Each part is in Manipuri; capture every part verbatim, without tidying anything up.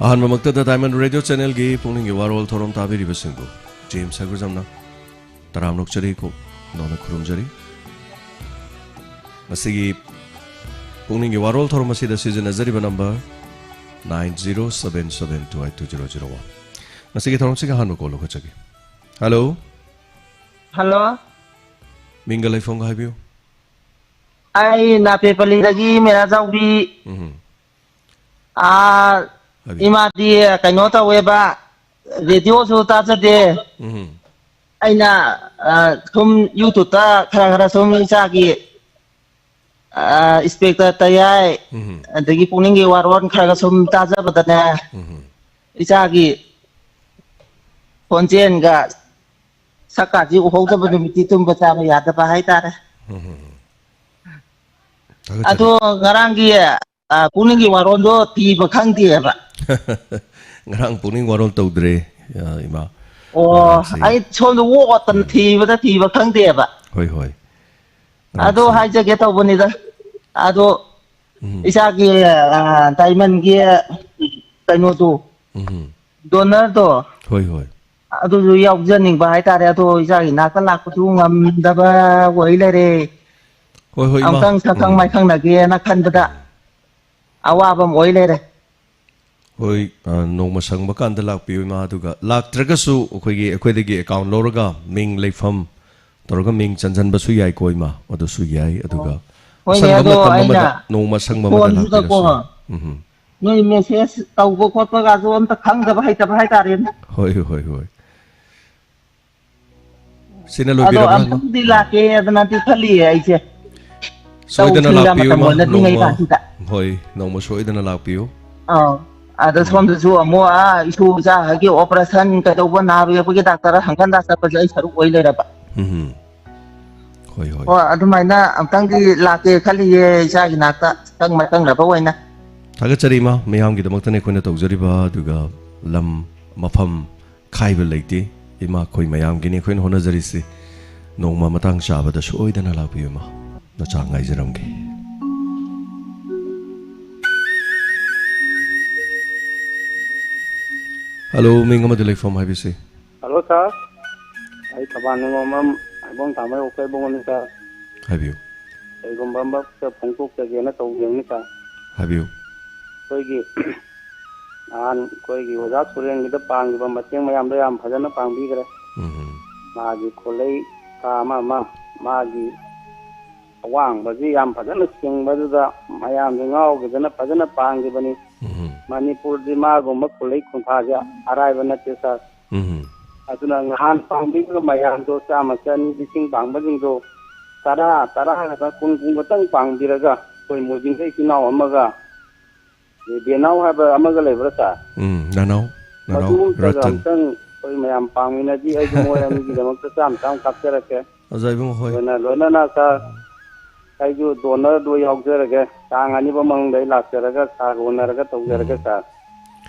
ꯑꯍꯥꯟꯕꯃꯛꯇꯗ Diamond Radio Channelꯒꯤ ꯄꯨꯛꯅꯤꯡꯒꯤ ꯋꯥꯔꯣꯜ ꯊꯧꯔꯝ ꯇꯥꯕꯤꯔꯤꯕꯁꯤꯡꯕꯨ ꯖꯦꯝꯁ ꯁꯒꯨꯖꯝꯅ ꯇꯔꯥꯝꯅ ꯑꯣꯛꯆꯔꯤ, ꯀꯣꯛ ꯅꯧꯅ ꯈꯨꯔꯨꯝꯖꯔꯤ꯫ ꯉꯁꯤꯒꯤ ꯄꯨꯛꯅꯤꯡꯒꯤ ꯋꯥꯔꯣꯜ ꯊꯧꯔꯝ ꯑꯁꯤꯗ ꯁꯤꯖꯤꯟꯅꯖꯔꯤꯕ number nine zero seven seven two eight two zero zero one꯫ ꯉꯁꯤꯒꯤ ꯊꯧꯔꯝꯁꯤꯒꯤ ꯑꯍꯥꯟꯕ call ꯂꯧꯈꯠꯆꯒꯦ꯫ Hello꯫ Hello꯫ ꯃꯤꯡꯒ ꯂꯩꯐꯝꯒ ꯍꯥꯏꯕꯤꯌꯨ꯫ ꯑꯩ ꯅꯥꯄꯦꯄꯜꯂꯤꯗꯒꯤ ꯃꯦꯔꯥ ꯆꯥꯎꯕꯤ꯫ ꯎꯝ꯫ ꯑꯥ, ꯍꯥꯏꯕꯤꯌꯨ꯫ ꯏꯃꯥꯗꯤ ꯀꯩꯅꯣ ꯇꯧꯋꯦꯕ, radioꯁꯨ ꯇꯥꯖꯗꯦ꯫ ꯎꯝ꯫ ꯑꯩꯅ, ꯑ, ꯁꯨꯝ YouTubeꯇ ꯈꯔ ꯈꯔ ꯁꯨꯝ ꯏꯆꯥꯒꯤ, ꯑ, Inspector ꯇꯌꯥꯏ, ꯎꯝ꯫ ꯑꯗꯒꯤ ꯄꯨꯛꯅꯤꯡꯒꯤ ꯋꯥꯔꯣꯜ ꯈꯔ ꯈꯔ ꯁꯨꯝ ꯇꯥꯖꯕꯗꯅꯦ, ꯎꯝ꯫ ꯏꯆꯥꯒꯤ ꯈꯣꯟꯖꯦꯜꯒ ꯁꯛꯀꯥꯁꯤ ꯎꯍꯧꯗꯕ ꯅꯨꯃꯤꯠꯇꯤ ꯇꯨꯝꯕ ꯆꯥꯕ ꯌꯥꯗꯕ ꯍꯥꯏꯇꯥꯔꯦ꯫ ꯎꯝ꯫ ꯊꯥꯒꯠꯆꯔꯤ꯫ ꯑꯗꯣ ꯉꯔꯥꯡꯒꯤ, ꯑ, ꯄꯨꯛꯅꯤꯡꯒꯤ ꯋꯥꯔꯣꯜꯗꯣ ꯊꯤꯕ ꯈꯪꯗꯦꯕ꯫ ꯉꯔꯥꯡ ꯄꯨꯛꯅꯤꯡ ꯋꯥꯔꯣꯜ ꯇꯧꯗ꯭ꯔꯦ, ꯑ, ꯏꯃꯥ꯫ ꯑꯣ, ꯉꯔꯥꯡꯁꯤ꯫ ꯑꯩ ꯁꯣꯝꯗ ꯑꯣꯠꯇꯅ ꯎꯝ꯫ ꯊꯤꯕꯗ ꯊꯤꯕ ꯈꯪꯗꯦꯕ꯫ ꯍꯣꯏ, ꯍꯣꯏ꯫ ꯑꯗꯣ ꯉꯔꯥꯡꯁꯤ꯫ ꯍꯥꯏꯖꯒꯦ ꯇꯧꯕꯅꯤꯗ꯫ ꯑꯗꯣ ꯎꯝ꯫ ꯏꯆꯥꯒꯤ, ꯑ, Diamondꯒꯤ ꯀꯩꯅꯣꯗꯣ, ꯎꯝ꯫ Donorꯗꯣ꯫ ꯍꯣꯏ, ꯍꯣꯏ꯫ ꯑꯗꯨꯁꯨ ꯌꯥꯎꯖꯅꯤꯡꯕ ꯍꯥꯏꯇꯥꯔꯦ꯫ ꯑꯗꯣ ꯏꯆꯥꯒꯤ ꯅꯥꯛꯇ ꯂꯥꯛꯄꯁꯨ ꯉꯝꯗꯕ ꯑꯣꯏ ꯂꯩꯔꯦ꯫ ꯍꯣꯏ, ꯍꯣꯏ, ꯏꯃꯥ꯫ ꯑꯃꯨꯛꯇꯪ ꯁꯛꯈꯪ ꯎꯝ꯫ ꯃꯥꯏꯈꯪꯅꯒꯦꯅ ꯈꯟꯕꯗ ꯎꯝ꯫ ꯑꯋꯥꯕ ꯑꯃ ꯑꯣꯏ ꯂꯩꯔꯦ꯫ ꯍꯣꯏ, ꯑ, ꯅꯣꯡꯃ ꯁꯪꯕ ꯀꯥꯟꯗ ꯂꯥꯛꯄꯤꯌꯨ, ꯏꯃꯥ꯫ ꯑꯗꯨꯒ ꯂꯥꯛꯇ꯭ꯔꯒꯁꯨ ꯑꯩꯈꯣꯏꯒꯤ, ꯑꯩꯈꯣꯏꯗꯒꯤ account ꯂꯧꯔꯒ ꯃꯤꯡ ꯂꯩꯐꯝ ꯇꯧꯔꯒ ꯃꯤꯡ ꯆꯟꯁꯤꯟꯕꯁꯨ ꯌꯥꯏꯀꯣ, ꯏꯃꯥ꯫ ꯑꯗꯨꯁꯨ ꯌꯥꯏ꯫ ꯑꯗꯨꯒ ꯍꯣꯏꯅꯦ, ꯑꯁꯪꯕ ꯑꯗꯣ ꯃꯇꯝ ꯑꯃꯗ, ꯑꯩꯅ ꯅꯣꯡꯃ ꯑꯁꯪꯕ ꯑꯃꯗ ꯐꯣꯟꯁꯤꯗꯀꯣ ꯂꯥꯛꯄꯤꯔꯁꯨ ꯌꯥꯏ꯫ ꯎꯝ꯫ ꯅꯣꯏ message ꯇꯧꯕ ꯈꯣꯠꯄꯒꯁꯨ ꯑꯝꯇ ꯈꯪꯗꯕ ꯍꯩꯇꯕ ꯍꯥꯏꯇꯥꯔꯦꯅꯦ꯫ ꯍꯣꯏ, ꯍꯣꯏ, ꯍꯣꯏ꯫ ꯁꯤꯅ ꯑꯗꯣ ꯂꯣꯏꯕꯤꯔꯕ꯭ꯔꯥ, ꯏꯃꯥ? ꯑꯝꯇꯪꯗꯤ ꯎꯝ꯫ ꯂꯥꯛꯀꯦ ꯑꯗꯨꯅꯗꯤ ꯈꯜꯂꯤꯌꯦ ꯑꯩꯁꯦ꯫ ꯁꯣꯏꯗꯅ ꯂꯧꯁꯤꯡꯗ ꯂꯥꯛꯄꯤꯌꯨ, ꯃꯇꯝ ꯏꯃꯥ, ꯅꯣꯡꯃ꯫ ꯑꯣꯏꯅꯗ꯭ꯔꯤꯉꯩ ꯀꯥꯟꯁꯤꯗ꯫ ꯍꯣꯏ, ꯅꯣꯡꯃ ꯁꯣꯏꯗꯅ ꯂꯥꯛꯄꯤꯌꯨ꯫ ꯑꯥꯎ꯫ ꯑꯗ ꯎꯝ꯫ ꯁꯣꯝꯗꯁꯨ ꯑꯃꯨꯛ, ꯑꯥ, ꯏꯁꯨ ꯏꯆꯥ ꯍꯣꯏꯒꯤ operation ꯀꯩꯗꯧꯕ ꯅꯥꯕ ꯌꯦꯛꯄꯒꯤ ꯗꯥꯛꯇꯔ ꯍꯪꯀꯟꯗ ꯆꯠꯄꯁꯦ ꯑꯩ ꯁꯔꯨꯛ ꯑꯣꯏ ꯂꯩꯔꯕ꯫ ꯎꯝ꯫ ꯍꯣꯏ, ꯍꯣꯏ꯫ ꯍꯣꯏ, ꯑꯗꯨꯃꯥꯏꯅ ꯑꯝꯇꯪꯗꯤ ꯂꯥꯛꯀꯦ ꯈꯜꯂꯤꯌꯦ ꯏꯆꯥꯒꯤ ꯅꯥꯛꯇ, ꯁꯛ ꯃꯥꯏꯈꯪꯅꯕ ꯑꯣꯏꯅ꯫ ꯊꯥꯒꯠꯆꯔꯤ, ꯏꯃꯥ꯫ ꯃꯌꯥꯝꯒꯤꯗꯃꯛꯇꯅꯤ ꯑꯩꯈꯣꯏꯅ ꯇꯧꯖꯔꯤꯕ, ꯑꯗꯨꯒ ꯂꯝ, ꯃꯐꯝ ꯈꯥꯏꯕ ꯂꯩꯇꯦ꯫ ꯏꯃꯥ, ꯑꯩꯈꯣꯏ ꯃꯌꯥꯝꯒꯤꯅꯤ ꯑꯩꯈꯣꯏꯅ ꯍꯣꯠꯅꯖꯔꯤꯁꯤ꯫ ꯅꯣꯡꯃ ꯃꯇꯥꯡ ꯆꯥꯕꯗ ꯁꯣꯏꯗꯅ ꯂꯥꯛꯄꯤꯌꯨ, ꯏꯃꯥ꯫ ꯅꯆꯥ ꯉꯥꯏꯖꯔꯝꯒꯦ꯫ ꯍꯜꯂꯣ, ꯃꯤꯡ ꯑꯃꯗꯤ ꯂꯩꯐꯝ ꯍꯥꯏꯕꯤꯁꯤ꯫ ꯍꯜꯂꯣ ꯁꯥꯔ, ꯑꯩ ꯊꯧꯕꯥꯜ ꯅꯤꯉꯣꯝꯕꯝ ꯍꯩꯕꯣꯡ ꯊꯥꯡꯃꯩ ꯑꯣꯛꯆꯩꯕꯨꯡꯅꯤ ꯁꯥꯔ꯫ ꯍꯥꯏꯕꯤꯌꯨ꯫ ꯀꯩꯒꯨꯝꯕ ꯑꯃꯈꯛꯇ ꯐꯣꯡꯗꯣꯛꯆꯒꯦꯅ ꯇꯧꯖꯕꯅꯤ ꯁꯥꯔ꯫ ꯍꯥꯏꯕꯤꯌꯨ꯫ ꯑꯩꯈꯣꯏꯒꯤ ꯅꯍꯥꯟ ꯑꯩꯈꯣꯏꯒꯤ ꯑꯣꯖꯥ ꯁꯨꯔꯦꯟꯒꯤꯗ ꯄꯥꯡꯈꯤꯕ ꯃꯇꯦꯡ ꯃꯌꯥꯝꯗꯣ ꯌꯥꯝ ꯐꯖꯅ ꯄꯥꯡꯕꯤꯈ꯭ꯔꯦ꯫ ꯎꯝ꯫ ꯃꯥꯒꯤ ꯈꯨꯂꯩ ꯀꯥ ꯑꯃ ꯑꯃ, ꯃꯥꯒꯤ ꯑꯋꯥꯡꯕꯁꯤ ꯌꯥꯝ ꯐꯖꯅ ꯆꯤꯡꯕꯗꯨꯗ ꯃꯌꯥꯝꯁꯦ ꯉꯥꯎꯈꯤꯗꯅ ꯐꯖꯅ ꯄꯥꯡꯈꯤꯕꯅꯤ꯫ ꯎꯝ꯫ ꯃꯅꯤꯄꯨꯔꯗꯤ ꯃꯥꯒꯨꯝꯕ ꯈꯨꯂꯩ ꯈꯨꯟꯐꯥꯁꯦ ꯑꯔꯥꯏꯕ ꯅꯠꯇꯦ ꯁꯥꯔ꯫ ꯎꯝ꯫ ꯑꯗꯨꯅ ꯅꯍꯥꯟ ꯄꯥꯡꯕꯤꯕ ꯃꯌꯥꯝꯗꯣ ꯆꯥꯝꯃ, ꯆꯅꯤ, ꯂꯤꯁꯤꯡ ꯄꯥꯡꯕꯁꯤꯡꯗꯣ ꯇꯔꯥ, ꯇꯔꯥ ꯈꯛꯇꯪ, ꯀꯨꯟ, ꯀꯨꯟ ꯈꯛꯇꯪ ꯄꯥꯡꯕꯤꯔꯒ ꯑꯩꯈꯣꯏ ꯃꯣꯏꯖꯤꯡꯗ ꯏꯆꯤꯟ ꯏꯅꯥꯎ ꯑꯃꯒ, ꯕꯦꯅꯥꯎ ꯍꯥꯏꯕ ꯑꯃꯒ ꯂꯩꯕ꯭ꯔꯥ ꯁꯥꯔ? ꯎꯝ, ꯅꯅꯥꯎ, ꯅꯅꯥꯎ ꯃꯗꯨ ꯑꯝꯇꯒ ꯔꯇꯟ꯫ ꯑꯝꯇꯪ ꯑꯩꯈꯣꯏ ꯃꯌꯥꯝ ꯄꯥꯡꯃꯤꯟꯅꯗꯤ ꯑꯩꯁꯨ ꯃꯣꯏ ꯑꯅꯤꯒꯤꯗꯃꯛꯇ ꯆꯥꯝꯃ ꯆꯥꯝꯃ ꯀꯥꯞꯆꯔꯛꯀꯦ꯫ ꯑꯣꯖꯥ ꯏꯕꯨꯡꯉꯣ ꯍꯣꯏ꯫ ꯂꯣꯏꯅ, ꯂꯣꯏꯅꯅ ꯁꯥꯔ, ꯑꯩꯁꯨ ꯗꯣꯅꯔꯗꯣ ꯌꯥꯎꯖꯔꯒꯦ꯫ ꯇꯥꯡ ꯑꯅꯤꯕ ꯃꯅꯨꯡꯗ ꯑꯩ ꯂꯥꯛꯆꯔꯒ ꯁꯥꯔꯒ ꯎꯅꯔꯒ ꯇꯧꯖꯔꯒꯦ ꯎꯝ꯫ ꯁꯥꯔ꯫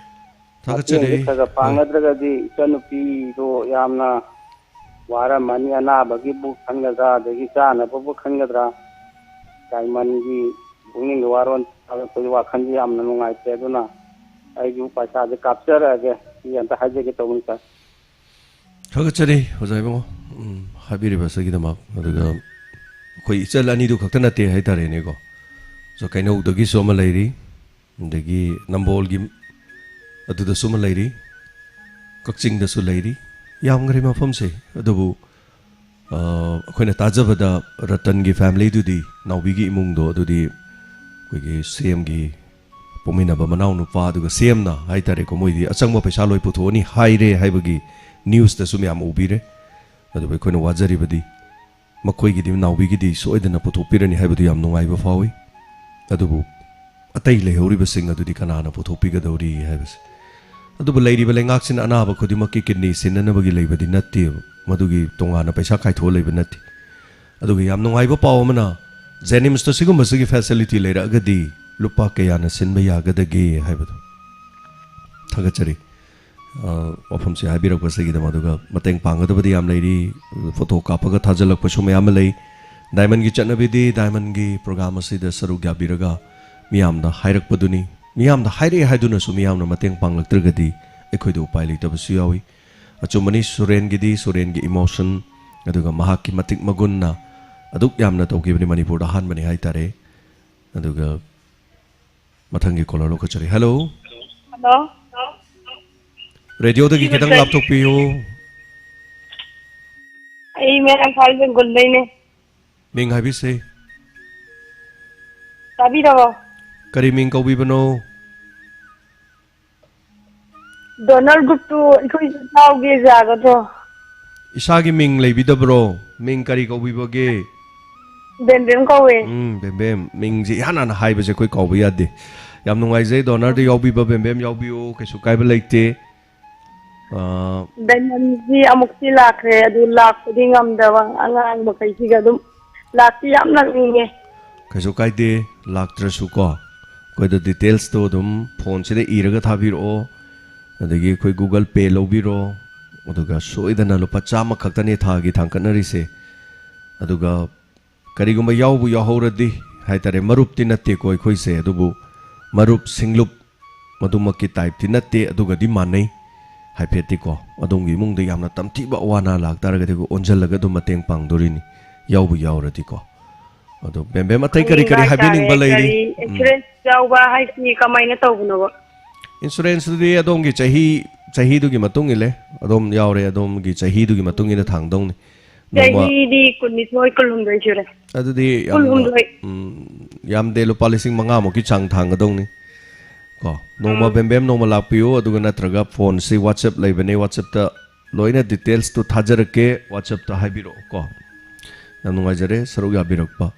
ꯊꯥꯒꯠꯆꯔꯤ꯫ ꯃꯇꯦꯡꯁꯦ ꯈꯔ ꯈꯔ ꯍꯣꯏ꯫ ꯄꯥꯡꯅꯗ꯭ꯔꯒꯗꯤ ꯏꯆꯟꯅꯨꯄꯤꯗꯣ ꯌꯥꯝꯅ ꯋꯥꯔꯝꯃꯅꯤ꯫ ꯑꯅꯥꯕꯒꯤꯕꯨ ꯈꯟꯒꯗ꯭ꯔꯥ, ꯑꯗꯒꯤ ꯆꯥꯅꯕꯕꯨ ꯈꯟꯒꯗ꯭ꯔꯥ, ꯗꯥꯏꯃꯟꯒꯤ ꯄꯨꯛꯅꯤꯡꯒꯤ ꯋꯥꯔꯣꯜ ꯇꯥꯔꯛꯄꯒꯤ ꯋꯥꯈꯜꯁꯦ ꯌꯥꯝꯅ ꯅꯨꯡꯉꯥꯏꯇꯦ꯫ ꯑꯗꯨꯅ ꯑꯩꯁꯨ ꯄꯩꯁꯥꯁꯦ ꯀꯥꯞꯆꯔꯛꯑꯒꯦ꯫ ꯁꯤ ꯑꯝꯇ ꯍꯥꯏꯖꯒꯦ ꯇꯧꯕꯅꯤ ꯁꯥꯔ꯫ ꯊꯥꯒꯠꯆꯔꯤ ꯑꯣꯖꯥ ꯏꯕꯨꯡꯉꯣ, ꯎꯝ, ꯍꯥꯏꯕꯤꯔꯤꯕꯁꯤꯒꯤꯗꯃꯛ꯫ ꯑꯗꯨꯒ ꯑꯩꯈꯣꯏ ꯏꯆꯜ ꯑꯅꯤꯗꯨ ꯈꯛꯇ ꯅꯠꯇꯦ ꯍꯥꯏꯇꯥꯔꯦꯅꯦꯀꯣ꯫ ꯁꯣ ꯀꯩꯅꯧꯗꯒꯤꯁꯨ ꯑꯃ ꯂꯩꯔꯤ, ꯑꯗꯒꯤ ꯅꯝꯕꯣꯜꯒꯤ ꯑꯗꯨꯗꯁꯨ ꯑꯃ ꯂꯩꯔꯤ, ꯀꯛꯆꯤꯡꯗꯁꯨ ꯂꯩꯔꯤ, ꯌꯥꯝꯈ꯭ꯔꯦ ꯃꯐꯝꯁꯦ꯫ ꯑꯗꯨꯕꯨ, ꯑ, ꯑꯩꯈꯣꯏꯅ ꯇꯥꯖꯕꯗ ꯔꯇꯟꯒꯤ ꯐꯦꯃꯤꯂꯤꯗꯨꯗꯤ, ꯅꯥꯎꯕꯤꯒꯤ ꯏꯃꯨꯡꯗꯣ ꯑꯗꯨꯗꯤ ꯑꯩꯈꯣꯏꯒꯤ ꯁꯤ ꯑꯦꯝꯒꯤ ꯄꯣꯛꯃꯤꯟꯅꯕ ꯃꯅꯥꯎꯅꯨꯄꯥ ꯑꯗꯨꯒ ꯁꯤ ꯑꯦꯝꯅ ꯍꯥꯏꯇꯥꯔꯦꯀꯣ, ꯃꯣꯏꯗꯤ ꯑꯆꯪꯕ ꯄꯩꯁꯥ ꯂꯣꯏ ꯄꯨꯊꯣꯛꯑꯅꯤ ꯍꯥꯏꯔꯦ ꯍꯥꯏꯕꯒꯤ ꯅ꯭ꯌꯨꯁꯇꯁꯨ ꯃꯌꯥꯝ ꯎꯕꯤꯔꯦ꯫ ꯑꯗꯨꯕꯨ ꯑꯩꯈꯣꯏꯅ ꯋꯥꯖꯔꯤꯕꯗꯤ ꯃꯈꯣꯏꯒꯤꯗꯤ, ꯅꯥꯎꯕꯤꯒꯤꯗꯤ ꯁꯣꯏꯗꯅ ꯄꯨꯊꯣꯛꯄꯤꯔꯅꯤ ꯍꯥꯏꯕꯗꯨ ꯌꯥꯝ ꯅꯨꯡꯉꯥꯏꯕ ꯐꯥꯎꯏ꯫ ꯑꯗꯨꯕꯨ ꯑꯇꯩ ꯂꯩꯍꯧꯔꯤꯕꯁꯤꯡ ꯑꯗꯨꯗꯤ ꯀꯅꯥꯅ ꯄꯨꯊꯣꯛꯄꯤꯒꯗꯧꯔꯤ ꯍꯥꯏꯕꯁꯦ꯫ ꯑꯗꯨꯕꯨ ꯂꯩꯔꯤꯕ ꯂꯩꯉꯥꯛꯁꯤꯅ ꯑꯅꯥꯕ ꯈꯨꯗꯤꯡꯃꯛꯀꯤ ꯀꯤꯗꯅꯤ ꯁꯤꯟꯅꯅꯕꯒꯤ ꯂꯩꯕꯗꯤ ꯅꯠꯇꯦꯕ, ꯃꯗꯨꯒꯤ ꯇꯣꯉꯥꯟꯅ ꯄꯩꯁꯥ ꯀꯥꯏꯊꯣꯛꯑ ꯂꯩꯕ ꯅꯠꯇꯦ꯫ ꯑꯗꯨꯒ ꯌꯥꯝ ꯅꯨꯡꯉꯥꯏꯕ ꯄꯥꯎ ꯑꯃꯅ, ꯖꯦꯅꯤꯝꯁꯇ ꯁꯤꯒꯨꯝꯕꯁꯤꯒꯤ ꯐꯦꯁꯤꯂꯤꯇꯤ ꯂꯩꯔꯛꯑꯒꯗꯤ ꯂꯨꯄꯥ ꯀꯌꯥꯅ ꯁꯤꯟꯕ ꯌꯥꯒꯗꯒꯦ ꯍꯥꯏꯕꯗꯣ꯫ ꯊꯥꯒꯠꯆꯔꯤ꯫ ꯑ, ꯋꯥꯐꯝꯁꯦ ꯍꯥꯏꯕꯤꯔꯛꯄꯁꯤꯒꯤꯗꯃꯛ꯫ ꯑꯗꯨꯒ ꯃꯇꯦꯡ ꯄꯥꯡꯒꯗꯕꯗꯤ ꯌꯥꯝ ꯂꯩꯔꯤ꯫ ꯐꯣꯇꯣ ꯀꯥꯞꯄꯒ ꯊꯥꯖꯤꯜꯂꯛꯄꯁꯨ ꯃꯌꯥꯝ ꯑꯃ ꯂꯩ꯫ ꯗꯥꯏꯃꯟꯒꯤ ꯆꯠꯅꯕꯤꯗꯤ ꯗꯥꯏꯃꯟꯒꯤ ꯄ꯭ꯔꯣꯒ꯭ꯔꯥꯝ ꯑꯁꯤꯗ ꯁꯔꯨꯛ ꯌꯥꯕꯤꯔꯒ ꯃꯤꯌꯥꯝꯗ ꯍꯥꯏꯔꯛꯄꯗꯨꯅꯤ꯫ ꯃꯤꯌꯥꯝꯗ ꯍꯥꯏꯔꯛꯑꯦ ꯍꯥꯏꯗꯨꯅꯁꯨ ꯃꯤꯌꯥꯝꯅ ꯃꯇꯦꯡ ꯄꯥꯡꯂꯛꯇ꯭ꯔꯒꯗꯤ ꯑꯩꯈꯣꯏꯗ ꯎꯄꯥꯏ ꯂꯩꯇꯕꯁꯨ ꯌꯥꯎꯏ꯫ ꯑꯆꯨꯝꯕꯅꯤ, ꯁꯨꯔꯦꯟꯒꯤꯗꯤ, ꯁꯨꯔꯦꯟꯒꯤ emotion, ꯑꯗꯨꯒ ꯃꯍꯥꯛꯀꯤ ꯃꯇꯤꯛ ꯃꯒꯨꯟꯅ ꯑꯗꯨꯛ ꯌꯥꯝꯅ ꯇꯧꯈꯤꯕꯅꯤ ꯃꯅꯤꯄꯨꯔꯗ ꯑꯍꯥꯟꯕꯅꯤ ꯍꯥꯏꯇꯥꯔꯦ꯫ ꯑꯗꯨꯒ ꯃꯊꯪꯒꯤ caller ꯂꯧꯈꯠꯆꯔꯤ꯫ Hello꯫ Hello꯫ ꯔꯦꯗꯤꯑꯣꯗꯒꯤ ꯁꯤꯕꯨ ꯈꯤꯇꯪ ꯀꯔꯤ? ꯂꯥꯞꯊꯣꯛꯄꯤꯌꯨ꯫ ꯑꯩ ꯃꯌꯥꯡ ꯏꯝꯐꯥꯜ ꯕꯦꯡꯒꯣꯜꯗꯩꯅꯦ꯫ ꯃꯤꯡ ꯍꯥꯏꯕꯤꯁꯦ꯫ ꯇꯥꯕꯤꯔꯕꯣ? ꯀꯔꯤ ꯃꯤꯡ ꯀꯧꯕꯤꯕꯅꯣ? Donor groupꯇꯨ ꯑꯩꯈꯣꯏꯁꯨ ꯌꯥꯎꯒꯦ ꯌꯥꯒꯗ꯭ꯔꯣ? ꯏꯁꯥꯒꯤ ꯃꯤꯡ ꯂꯩꯕꯤꯗꯕ꯭ꯔꯣ? ꯃꯤꯡ ꯀꯔꯤ ꯀꯧꯕꯤꯕꯒꯦ? ꯕꯦꯝꯕꯦꯝ ꯀꯧꯋꯦ꯫ ꯎꯝ, ꯕꯦꯝꯕꯦꯝ꯫ ꯃꯤꯡꯁꯦ ꯏꯍꯥꯟ ꯍꯥꯟꯅ ꯍꯥꯏꯕꯁꯦ ꯑꯩꯈꯣꯏ ꯀꯥꯎꯕ ꯌꯥꯗꯦ꯫ ꯌꯥꯝ ꯅꯨꯡꯉꯥꯏꯖꯩ, donorꯗ ꯌꯥꯎꯕꯤꯕ ꯕꯦꯝꯕꯦꯝ ꯌꯥꯎꯕꯤꯌꯨ, ꯀꯩꯁꯨ ꯀꯥꯏꯕ ꯂꯩꯇꯦ꯫ ꯑꯥ, Diamondꯁꯤ ꯑꯃꯨꯛꯇꯤ ꯂꯥꯛꯈ꯭ꯔꯦ, ꯑꯗꯨ ꯂꯥꯛꯄꯗꯤ ꯉꯝꯗꯕ꯫ ꯑꯉꯥꯡ ꯃꯈꯩꯁꯤꯒ ꯑꯗꯨꯝ ꯂꯥꯛꯇꯤ ꯌꯥꯝ ꯂꯥꯛꯅꯤꯡꯉꯦ꯫ ꯀꯩꯁꯨ ꯀꯥꯏꯗꯦ, ꯂꯥꯛꯇ꯭ꯔꯁꯨ ꯀꯣ, ꯑꯩꯈꯣꯏꯗ detailsꯇꯣ ꯑꯗꯨꯝ phoneꯁꯤꯗ ꯏꯔꯒ ꯊꯥꯕꯤꯔꯛꯑꯣ꯫ ꯑꯗꯒꯤ ꯑꯩꯈꯣꯏ Google Pay ꯂꯧꯕꯤꯔꯣ꯫ ꯑꯗꯨꯒ ꯁꯣꯏꯗꯅ ꯂꯨꯄꯥ ꯆꯥꯝꯃ ꯈꯛꯇꯅꯦ ꯊꯥꯒꯤ ꯊꯥꯡꯒꯠꯅꯔꯤꯁꯦ꯫ ꯑꯗꯨꯒ ꯀꯔꯤꯒꯨꯝꯕ ꯌꯥꯎꯕꯨ ꯌꯥꯎꯍꯧꯔꯗꯤ ꯍꯥꯏꯇꯥꯔꯦ, ꯃꯔꯨꯞꯇꯤ ꯅꯠꯇꯦꯀꯣ ꯑꯩꯈꯣꯏꯁꯦ, ꯑꯗꯨꯕꯨ ꯃꯔꯨꯞ ꯁꯤꯡꯂꯨꯞ ꯃꯗꯨꯃꯛꯀꯤ typeꯇꯤ ꯅꯠꯇꯦ, ꯑꯗꯨꯒꯗꯤ ꯃꯥꯟꯅꯩ ꯍꯥꯏꯐꯦꯠꯇꯤꯀꯣ꯫ ꯑꯗꯣꯝꯒꯤ ꯏꯃꯨꯡꯗ ꯌꯥꯝꯅ ꯇꯝꯊꯤꯕ ꯑꯋꯥ ꯑꯅꯥ ꯂꯥꯛꯇꯥꯔꯒꯗꯤ ꯑꯩꯈꯣꯏ ꯑꯣꯟꯁꯤꯜꯂꯒ ꯑꯗꯨꯝ ꯃꯇꯦꯡ ꯄꯥꯡꯗꯣꯔꯤꯅꯤ, ꯌꯥꯎꯕꯨ ꯌꯥꯎꯔꯗꯤꯀꯣ꯫ ꯑꯗꯣ ꯕꯦꯝꯕꯦꯝ, ꯑꯇꯩ ꯀꯔꯤ ꯈꯪꯅꯤꯡꯕ ꯀꯔꯤ ꯍꯥꯏꯕꯤꯅꯤꯡꯕ ꯍꯥꯏꯇꯥꯔꯦ, ꯂꯩꯔꯤ? ꯀꯔꯤ ꯎꯝ꯫ Insurance ꯌꯥꯎꯕ ꯍꯥꯏꯁꯤ ꯀꯃꯥꯏꯅ ꯇꯧꯕꯅꯣꯕ? Insuranceꯗꯨꯗꯤ ꯑꯗꯣꯝꯒꯤ ꯆꯍꯤ, ꯆꯍꯤꯗꯨꯒꯤ ꯃꯇꯨꯡ ꯏꯜꯂꯦ꯫ ꯑꯗꯣꯝ ꯌꯥꯎꯔꯦ, ꯑꯗꯣꯝꯒꯤ ꯆꯍꯤꯗꯨꯒꯤ ꯃꯇꯨꯡ ꯏꯟꯅ ꯊꯥꯡꯗꯧꯅꯤ꯫ ꯅꯣꯡꯃ ꯆꯍꯤꯗꯤ ꯀꯨꯟꯅꯤꯊꯣꯏ, ꯀꯨꯟꯍꯨꯝꯗꯣꯏ ꯁꯨꯔꯦ꯫ ꯑꯗꯨꯗꯤ ꯌꯥꯝꯅ, ꯀꯨꯟꯍꯨꯝꯗꯣꯏ꯫ ꯎꯝ, ꯌꯥꯝꯗꯦ, ꯂꯨꯄꯥ ꯂꯤꯁꯤꯡ ꯃꯉꯥꯃꯨꯛꯀꯤ ꯆꯥꯡ ꯊꯥꯡꯒꯗꯧꯅꯤ꯫ ꯀꯣ, ꯅꯣꯡꯃ ꯎꯝ꯫ ꯕꯦꯝꯕꯦꯝ ꯅꯣꯡꯃ ꯂꯥꯛꯄꯤꯌꯨ, ꯑꯗꯨꯒ ꯅꯠꯇ꯭ꯔꯒ phoneꯁꯤ WhatsApp ꯂꯩꯕꯅꯦ, WhatsAppꯇ ꯂꯣꯏꯅ detailsꯇꯨ ꯊꯥꯖꯔꯛꯀꯦ, WhatsAppꯇ ꯍꯥꯏꯕꯤꯔꯛꯑꯣ ꯀꯣ꯫ ꯌꯥꯝ ꯅꯨꯡꯉꯥꯏꯖꯔꯦ ꯁꯔꯨꯛ ꯌꯥꯕꯤꯔꯛꯄ꯫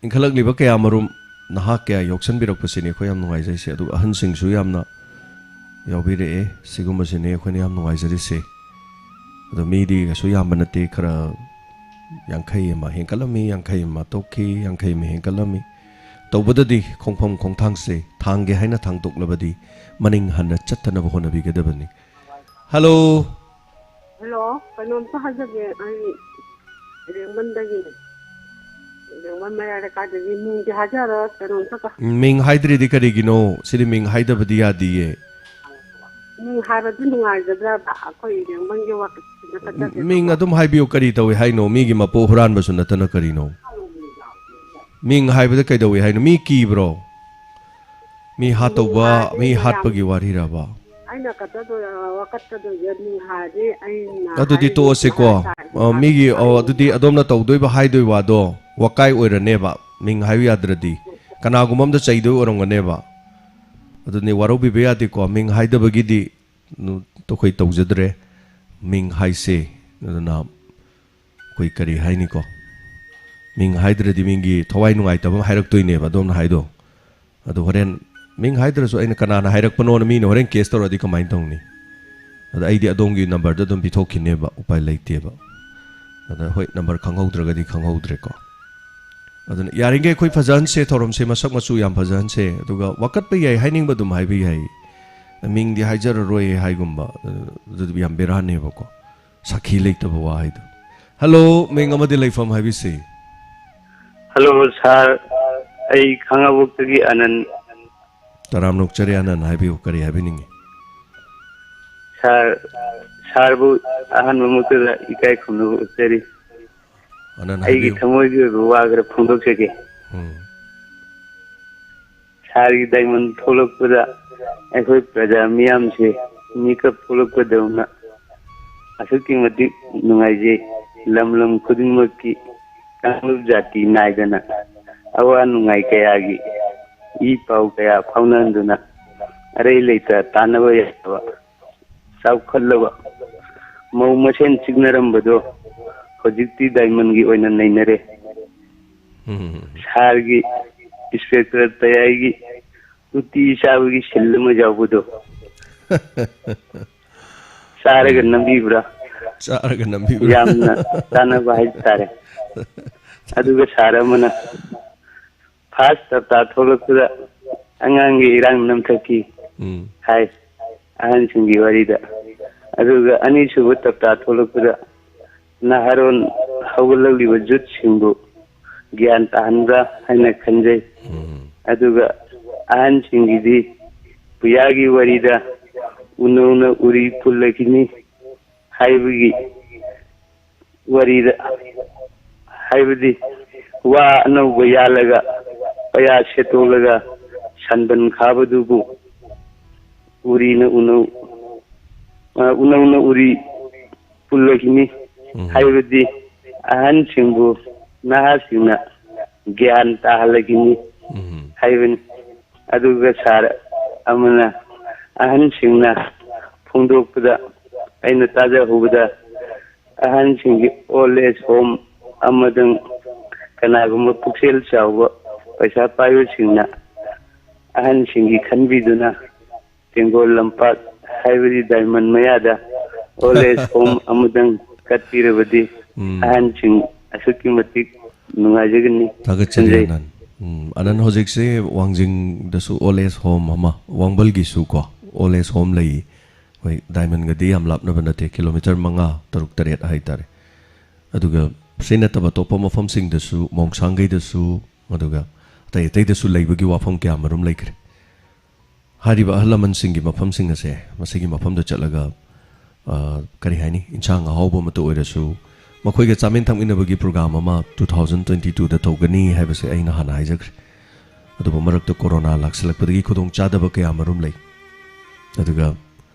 ꯏꯟꯈꯠꯂꯛꯂꯤꯕ ꯀꯌꯥ ꯃꯔꯨꯝ ꯅꯍꯥ ꯀꯌꯥ ꯌꯥꯎꯁꯟꯕꯤꯔꯛꯄꯁꯤꯅꯤ ꯑꯩꯈꯣꯏ ꯌꯥꯝ ꯅꯨꯡꯉꯥꯏꯖꯩꯁꯦ꯫ ꯑꯗꯨꯒ ꯑꯍꯟꯁꯤꯡꯁꯨ ꯌꯥꯝꯅ ꯌꯥꯎꯕꯤꯔꯛꯑꯦ ꯁꯤꯒꯨꯝꯕꯁꯤꯅꯤ ꯑꯩꯈꯣꯏꯅ ꯌꯥꯝ ꯅꯨꯡꯉꯥꯏꯖꯔꯤꯁꯦ꯫ ꯑꯗꯣ ꯃꯤꯗꯤ ꯀꯩꯁꯨ ꯌꯥꯝꯕ ꯅꯠꯇꯦ, ꯈꯔ ꯌꯥꯡꯈꯩ ꯑꯃ ꯍꯦꯟꯀꯠꯂꯝꯃꯤ, ꯌꯥꯡꯈꯩ ꯑꯃ ꯇꯣꯛꯈꯤ, ꯌꯥꯡꯈꯩ ꯑꯃ ꯍꯦꯟꯀꯠꯂꯝꯃꯤ꯫ ꯇꯧꯕꯗꯗꯤ ꯈꯣꯡꯐꯝ ꯈꯣꯡꯊꯥꯡꯁꯦ ꯊꯥꯡꯒꯦ ꯍꯥꯏꯅ ꯊꯥꯡꯗꯣꯛꯂꯕꯗꯤ ꯃꯅꯤꯡ ꯍꯟꯅ ꯆꯠꯇꯅꯕ ꯍꯣꯠꯅꯕꯤꯒꯗꯕꯅꯤ꯫ Hello꯫ Hello, ꯀꯩꯅꯣꯝꯇ ꯍꯥꯏꯖꯒꯦ꯫ ꯑꯩ ꯔꯦꯡꯕꯟꯗꯒꯤꯅꯦ꯫ ꯔꯦꯡꯕꯟ ꯃꯌꯥꯏ ꯂꯩꯀꯥꯏꯗꯒꯤ꯫ ꯃꯤꯡꯗꯤ ꯍꯥꯏꯖꯔꯣ, ꯀꯩꯅꯣꯝꯇ ꯀ- ꯃꯤꯡ ꯍꯥꯏꯗ꯭ꯔꯤꯗꯤ ꯀꯔꯤꯒꯤꯅꯣ? ꯁꯤꯗꯤ ꯃꯤꯡ ꯍꯥꯏꯗꯕꯗꯤ ꯌꯥꯗꯤꯌꯦ꯫ ꯃꯤꯡ ꯍꯥꯏꯕꯗꯨ ꯅꯨꯡꯉꯥꯏꯒꯗ꯭ꯔꯕ? ꯑꯩꯈꯣꯏ ꯏꯔꯦꯡꯕꯝꯒꯤ ꯋꯥꯀꯠꯁꯤꯅ ꯐꯠꯇꯕ꯫ ꯃꯤꯡ ꯑꯗꯨꯝ ꯍꯥꯏꯕꯤꯌꯨ, ꯀꯔꯤ ꯇꯧꯏ ꯍꯥꯏꯅꯣ? ꯃꯤꯒꯤ ꯃꯄꯣ ꯍꯨꯔꯥꯟꯕꯁꯨ ꯅꯠꯇꯅ ꯀꯔꯤꯅꯣ? ꯃꯤꯡ ꯍꯥꯏꯕꯗ ꯀꯩꯗꯧꯏ ꯍꯥꯏꯅꯣ? ꯃꯤ ꯀꯤꯕ꯭ꯔꯣ? ꯃꯤ ꯍꯥꯠꯇꯧꯕ, ꯃꯤ ꯍꯥꯠꯄꯒꯤ ꯋꯥꯔꯤꯔꯕ? ꯑꯩꯅ ꯀꯠꯇꯗꯣꯏ ꯋꯥꯀꯠꯇꯗꯣꯏꯁꯦ ꯃꯤꯡ ꯍꯥꯏꯔꯗꯤ ꯑꯩꯅ ꯑꯗꯨꯗꯤ ꯍꯥꯏꯔꯤꯕ ꯇꯣꯛꯑꯁꯤꯀꯣ꯫ ꯍꯥꯏ ꯇꯥꯔꯦ, ꯑ, ꯃꯤꯒꯤ, ꯑꯣ, ꯑꯗꯨꯗꯤ ꯑꯗꯣꯝꯅ ꯇꯧꯗꯣꯏꯕ, ꯍꯥꯏꯗꯣꯏ ꯋꯥꯗꯣ ꯋꯥꯀꯥꯏ ꯑꯣꯏꯔꯅꯦꯕ, ꯃꯤꯡ ꯍꯥꯏꯌꯨ ꯌꯥꯗ꯭ꯔꯗꯤ꯫ ꯀꯅꯥꯒꯨꯝꯕ ꯑꯝꯗ ꯆꯩꯗꯣꯏ ꯑꯣꯏꯔꯝꯒꯅꯦꯕ꯫ ꯑꯗꯨꯅꯤ, ꯋꯥꯔꯧꯕꯤꯕ ꯌꯥꯗꯦꯀꯣ, ꯃꯤꯡ ꯍꯥꯏꯗꯕꯒꯤꯗꯤ ꯅꯨ-, ꯑꯩꯈꯣꯏ ꯇꯧꯖꯗ꯭ꯔꯦ꯫ ꯃꯤꯡ ꯍꯥꯏꯁꯦ, ꯑꯗꯨꯅ ꯑꯩꯈꯣꯏ ꯀꯔꯤ ꯍꯥꯏꯅꯤꯀꯣ, ꯃꯤꯡ ꯍꯥꯏꯗ꯭ꯔꯗꯤ ꯃꯤꯒꯤ ꯊꯋꯥꯏ ꯅꯨꯡꯉꯥꯏꯇꯕ ꯑꯃ ꯍꯥꯏꯔꯛꯇꯣꯏꯅꯦꯕ ꯑꯗꯣꯝꯅ ꯍꯥꯏꯗꯣ꯫ ꯑꯗꯣ ꯍꯣꯔꯦꯟ ꯃꯤꯡ ꯍꯥꯏꯗ꯭ꯔꯁꯨ ꯑꯩꯅ ꯀꯅꯥꯅ ꯍꯥꯏꯔꯛꯄꯅꯣꯅ ꯃꯤꯅ ꯍꯣꯔꯦꯟ ꯀꯦꯁ ꯇꯧꯔꯛꯑꯗꯤ ꯀꯃꯥꯏꯅ ꯇꯧꯅꯤ? ꯑꯗ ꯑꯩꯗꯤ ꯑꯗꯣꯝꯒꯤ ꯅꯝꯕꯔꯗꯣ ꯑꯗꯨꯝ ꯄꯤꯊꯣꯛꯈꯤꯅꯦꯕ, ꯎꯄꯥꯏ ꯂꯩꯇꯦꯕ꯫ ꯑꯗ ꯍꯣꯏ, ꯅꯝꯕꯔ ꯈꯪꯍꯧꯗ꯭ꯔꯒꯗꯤ ꯈꯪꯍꯧꯗ꯭ꯔꯦꯀꯣ꯫ ꯑꯗꯨꯅ ꯌꯥꯔꯤꯈꯩ ꯑꯩꯈꯣꯏ ꯐꯖꯍꯟꯁꯦ, ꯊꯧꯔꯝꯁꯦ ꯃꯁꯛ ꯃꯆꯨ ꯌꯥꯝ ꯐꯖꯍꯟꯁꯦ, ꯑꯗꯨꯒ ꯋꯥꯀꯠꯄ ꯌꯥꯏ, ꯍꯥꯏꯅꯤꯡꯕ ꯑꯗꯨꯝ ꯍꯥꯏꯕ ꯌꯥꯏ꯫ ꯃꯤꯡꯗꯤ ꯍꯥꯏꯖꯔꯔꯣꯏ ꯍꯥꯏꯒꯨꯝꯕ, ꯑꯗꯨꯗꯤ ꯌꯥꯝ ꯕꯦꯔꯥꯅꯦꯕꯀꯣ꯫ ꯁꯥꯈꯤ ꯂꯩꯇꯕ ꯋꯥ ꯍꯥꯏꯗꯣ꯫ ꯍꯜꯂꯣ, ꯃꯤꯡ ꯑꯃꯗꯤ ꯂꯩꯐꯝ ꯍꯥꯏꯕꯤꯁꯤ꯫ ꯍꯜꯂꯣ ꯁꯥꯔ, ꯑꯩ ꯈꯥꯡꯉꯕꯣꯛꯇꯒꯤ ꯑꯅꯟ꯫ ꯇꯔꯥꯝꯅ ꯑꯣꯛꯆꯔꯤ ꯑꯅꯟ, ꯍꯥꯏꯕꯤꯌꯨ, ꯀꯔꯤ ꯍꯥꯏꯕꯤꯅꯤꯡꯉꯤ? ꯁꯥꯔ, ꯁꯥꯔꯕꯨ ꯑꯍꯥꯟꯕꯃꯛꯇꯗ ꯏꯀꯥꯏ ꯈꯨꯝꯅꯕ ꯎꯠꯆꯔꯤ꯫ ꯑꯅꯟ, ꯑꯩꯒꯤ ꯍꯥꯏꯕꯤꯌꯨ꯫ ꯊꯃꯣꯏꯒꯤ ꯑꯣꯏꯕ ꯋꯥ ꯈꯔ ꯐꯣꯡꯗꯣꯛꯆꯒꯦ꯫ ꯎꯝ꯫ ꯁꯥꯔꯒꯤ ꯗꯥꯏꯃꯟ ꯊꯣꯛꯂꯛꯄꯗ ꯑꯩꯈꯣꯏ ꯄ꯭ꯔꯖꯥ ꯃꯤꯌꯥꯝꯁꯦ ꯃꯤꯀꯞ ꯊꯣꯛꯂꯛꯄꯗꯧꯅ ꯑꯁꯨꯛꯀꯤ ꯃꯇꯤꯛ ꯅꯨꯡꯉꯥꯏꯖꯩ꯫ ꯂꯝ ꯂꯝ ꯈꯨꯗꯤꯡꯃꯛꯀꯤ ꯀꯥꯡꯂꯨꯞ ꯖꯥꯇꯤ ꯅꯥꯏꯗꯅ ꯑꯋꯥ ꯅꯨꯡꯉꯥꯏ ꯀꯌꯥꯒꯤ ꯏ ꯄꯥꯎ ꯀꯌꯥ ꯐꯥꯎꯅꯍꯟꯗꯨꯅ ꯑꯔꯩ ꯂꯩꯇ ꯇꯥꯟꯅꯕ ꯌꯥꯕ ꯆꯥꯎꯈꯠꯂꯕ ꯃꯧ ꯃꯁꯦꯟ ꯆꯤꯛꯅꯔꯝꯕꯗꯣ ꯍꯧꯖꯤꯛꯇꯤ ꯗꯥꯏꯃꯟꯒꯤ ꯑꯣꯏꯅ ꯅꯩꯅꯔꯦ꯫ ꯎꯝ꯫ ꯁꯥꯔꯒꯤ ꯏꯟꯁꯄꯦꯛꯇꯔ ꯇꯌꯥꯏꯒꯤ ꯎꯇꯤ ꯆꯥꯕꯒꯤ ꯁꯤꯜ ꯑꯃ ꯌꯥꯎꯕꯗꯣ ꯆꯥꯔꯒ ꯅꯝꯕꯤꯕ꯭ꯔꯥ? ꯆꯥꯔꯒ ꯅꯝꯕꯤꯕ꯭ꯔꯥ? ꯌꯥꯝꯅ ꯆꯥꯟꯅꯕ ꯍꯥꯏꯇꯥꯔꯦ꯫ ꯑꯗꯨꯒ ꯁꯥꯔ ꯑꯃꯅ ꯐꯥꯔꯁ ꯇꯞꯇꯥ ꯊꯣꯛꯂꯛꯄꯗ ꯑꯉꯥꯡꯒꯤ ꯏꯔꯥꯡ ꯅꯝꯊꯛꯀꯤ ꯎꯝ꯫ ꯍꯥꯏ ꯑꯍꯟꯁꯤꯡꯒꯤ ꯋꯥꯔꯤꯗ꯫ ꯑꯗꯨꯒ ꯑꯅꯤꯁꯨꯕ ꯇꯞꯇꯥ ꯊꯣꯛꯂꯛꯄꯗ ꯅꯍꯥꯔꯣꯟ ꯍꯧꯒꯠꯂꯛꯂꯤꯕ ꯌꯨꯠꯁꯤꯡꯕꯨ ꯒ꯭ꯌꯥꯟ ꯇꯥꯍꯟꯕ꯭ꯔꯥ ꯍꯥꯏꯅ ꯈꯟꯖꯩ꯫ ꯎꯝ꯫ ꯑꯗꯨꯒ ꯑꯍꯟꯁꯤꯡꯒꯤꯗꯤ ꯄꯨꯌꯥꯒꯤ ꯋꯥꯔꯤꯗ ꯎꯅꯧꯅ ꯎꯔꯤ ꯄꯨꯜꯂꯈꯤꯅꯤ ꯍꯥꯏꯕꯒꯤ ꯋꯥꯔꯤꯗ, ꯍꯥꯏꯕꯗꯤ ꯋꯥ ꯑꯅꯧꯕ ꯌꯥꯜꯂꯒ ꯄꯌꯥ ꯁꯦꯠꯇꯣꯛꯂꯒ ꯁꯟꯕꯟ ꯈꯥꯕꯗꯨꯕꯨ ꯎꯔꯤꯅ ꯎꯅꯧ, ꯑ, ꯎꯅꯧꯅ ꯎꯔꯤ ꯄꯨꯜꯂꯈꯤꯅꯤ꯫ ꯎꯝ. ꯍꯥꯏꯕꯗꯤ ꯑꯍꯟꯁꯤꯡꯕꯨ ꯅꯍꯥꯁꯤꯡꯅ ꯒ꯭ꯌꯥꯟ ꯇꯥꯍꯜꯂꯈꯤꯅꯤ ꯎꯝ. ꯍꯥꯏꯕꯅꯤ꯫ ꯑꯗꯨꯒ ꯁꯥꯔ ꯑꯃꯅ ꯑꯍꯟꯁꯤꯡꯅ ꯐꯣꯡꯗꯣꯛꯄꯗ ꯑꯩꯅ ꯇꯥꯖꯍꯧꯕꯗ ꯑꯍꯟꯁꯤꯡꯒꯤ old age home ꯑꯃꯗꯪ ꯀꯅꯥꯒꯨꯝꯕ ꯄꯨꯛꯆꯦꯜ ꯆꯥꯎꯕ ꯄꯩꯁꯥ ꯄꯥꯏꯕꯁꯤꯡꯅ ꯑꯍꯟꯁꯤꯡꯒꯤ ꯈꯟꯕꯤꯗꯨꯅ ꯇꯦꯡꯒꯣꯜ ꯂꯝꯄꯥꯛ ꯍꯥꯏꯕꯗꯤ diamond ꯃꯌꯥꯗ old age home ꯑꯃꯗꯪ ꯀꯠꯄꯤꯔꯕꯗꯤ ꯎꯝ. ꯑꯍꯟꯁꯤꯡ ꯑꯁꯨꯛꯀꯤ ꯃꯇꯤꯛ ꯅꯨꯡꯉꯥꯏꯖꯒꯅꯤ ꯊꯥꯒꯠꯆꯔꯤ ꯈꯟꯖꯩ꯫ ꯑꯅꯟ꯫ ꯎꯝ, ꯑꯅꯟ, ꯍꯧꯖꯤꯛꯁꯦ ꯋꯥꯡꯖꯤꯡꯗꯁꯨ old age home ꯑꯃ, ꯋꯥꯡꯕꯜꯒꯤꯁꯨ ꯀꯣ old age home ꯂꯩ꯫ ꯍꯣꯏ, diamondꯒꯗꯤ ꯌꯥꯝ ꯂꯥꯞꯅꯕ ꯅꯠꯇꯦ, ꯀꯤꯂꯣꯃꯤꯇꯔ ꯃꯉꯥ, ꯇꯔꯨꯛ, ꯇꯔꯦꯠ ꯍꯥꯏꯇꯥꯔꯦ꯫ ꯑꯗꯨꯒ ꯁꯤ ꯅꯠꯇꯕ ꯑꯇꯣꯞꯄ ꯃꯐꯝꯁꯤꯡꯗꯁꯨ, ꯃꯣꯡꯁꯥꯡꯒꯩꯗꯁꯨ, ꯑꯗꯨꯒ ꯑꯇꯩ ꯑꯇꯩꯗꯁꯨ ꯂꯩꯕꯒꯤ ꯋꯥꯐꯝ ꯀꯌꯥ ꯃꯔꯨꯝ ꯂꯩꯈ꯭ꯔꯦ꯫ ꯍꯥꯏꯔꯤꯕ ꯑꯍꯜ ꯂꯃꯟꯁꯤꯡꯒꯤ ꯃꯐꯝꯁꯤꯡ ꯑꯁꯦ, ꯃꯁꯤꯒꯤ ꯃꯐꯝꯗ ꯆꯠꯂꯒ, ꯑ, ꯀꯔꯤ ꯍꯥꯏꯅꯤ, ꯏꯟꯁꯥꯡ ꯑꯍꯥꯎꯕ ꯑꯃꯇ ꯑꯣꯏꯔꯁꯨ, ꯃꯈꯣꯏꯒ ꯆꯥꯃꯤꯟ ꯊꯛꯃꯤꯟꯅꯕꯒꯤ program ꯑꯃ two thousand twenty twoꯗ ꯇꯧꯒꯅꯤ ꯍꯥꯏꯕꯁꯦ ꯑꯩꯅ ꯍꯥꯟꯅ ꯍꯥꯏꯖꯈ꯭ꯔꯦ꯫ ꯑꯗꯨꯕꯨ ꯃꯔꯛꯇ ꯀꯣꯔꯣꯅꯥ ꯂꯥꯛꯁꯤꯜꯂꯛꯄꯗꯒꯤ ꯈꯨꯗꯣꯡꯆꯥꯗꯕ ꯀꯌꯥ ꯃꯔꯨꯝ ꯂꯩ꯫ ꯑꯗꯨꯒ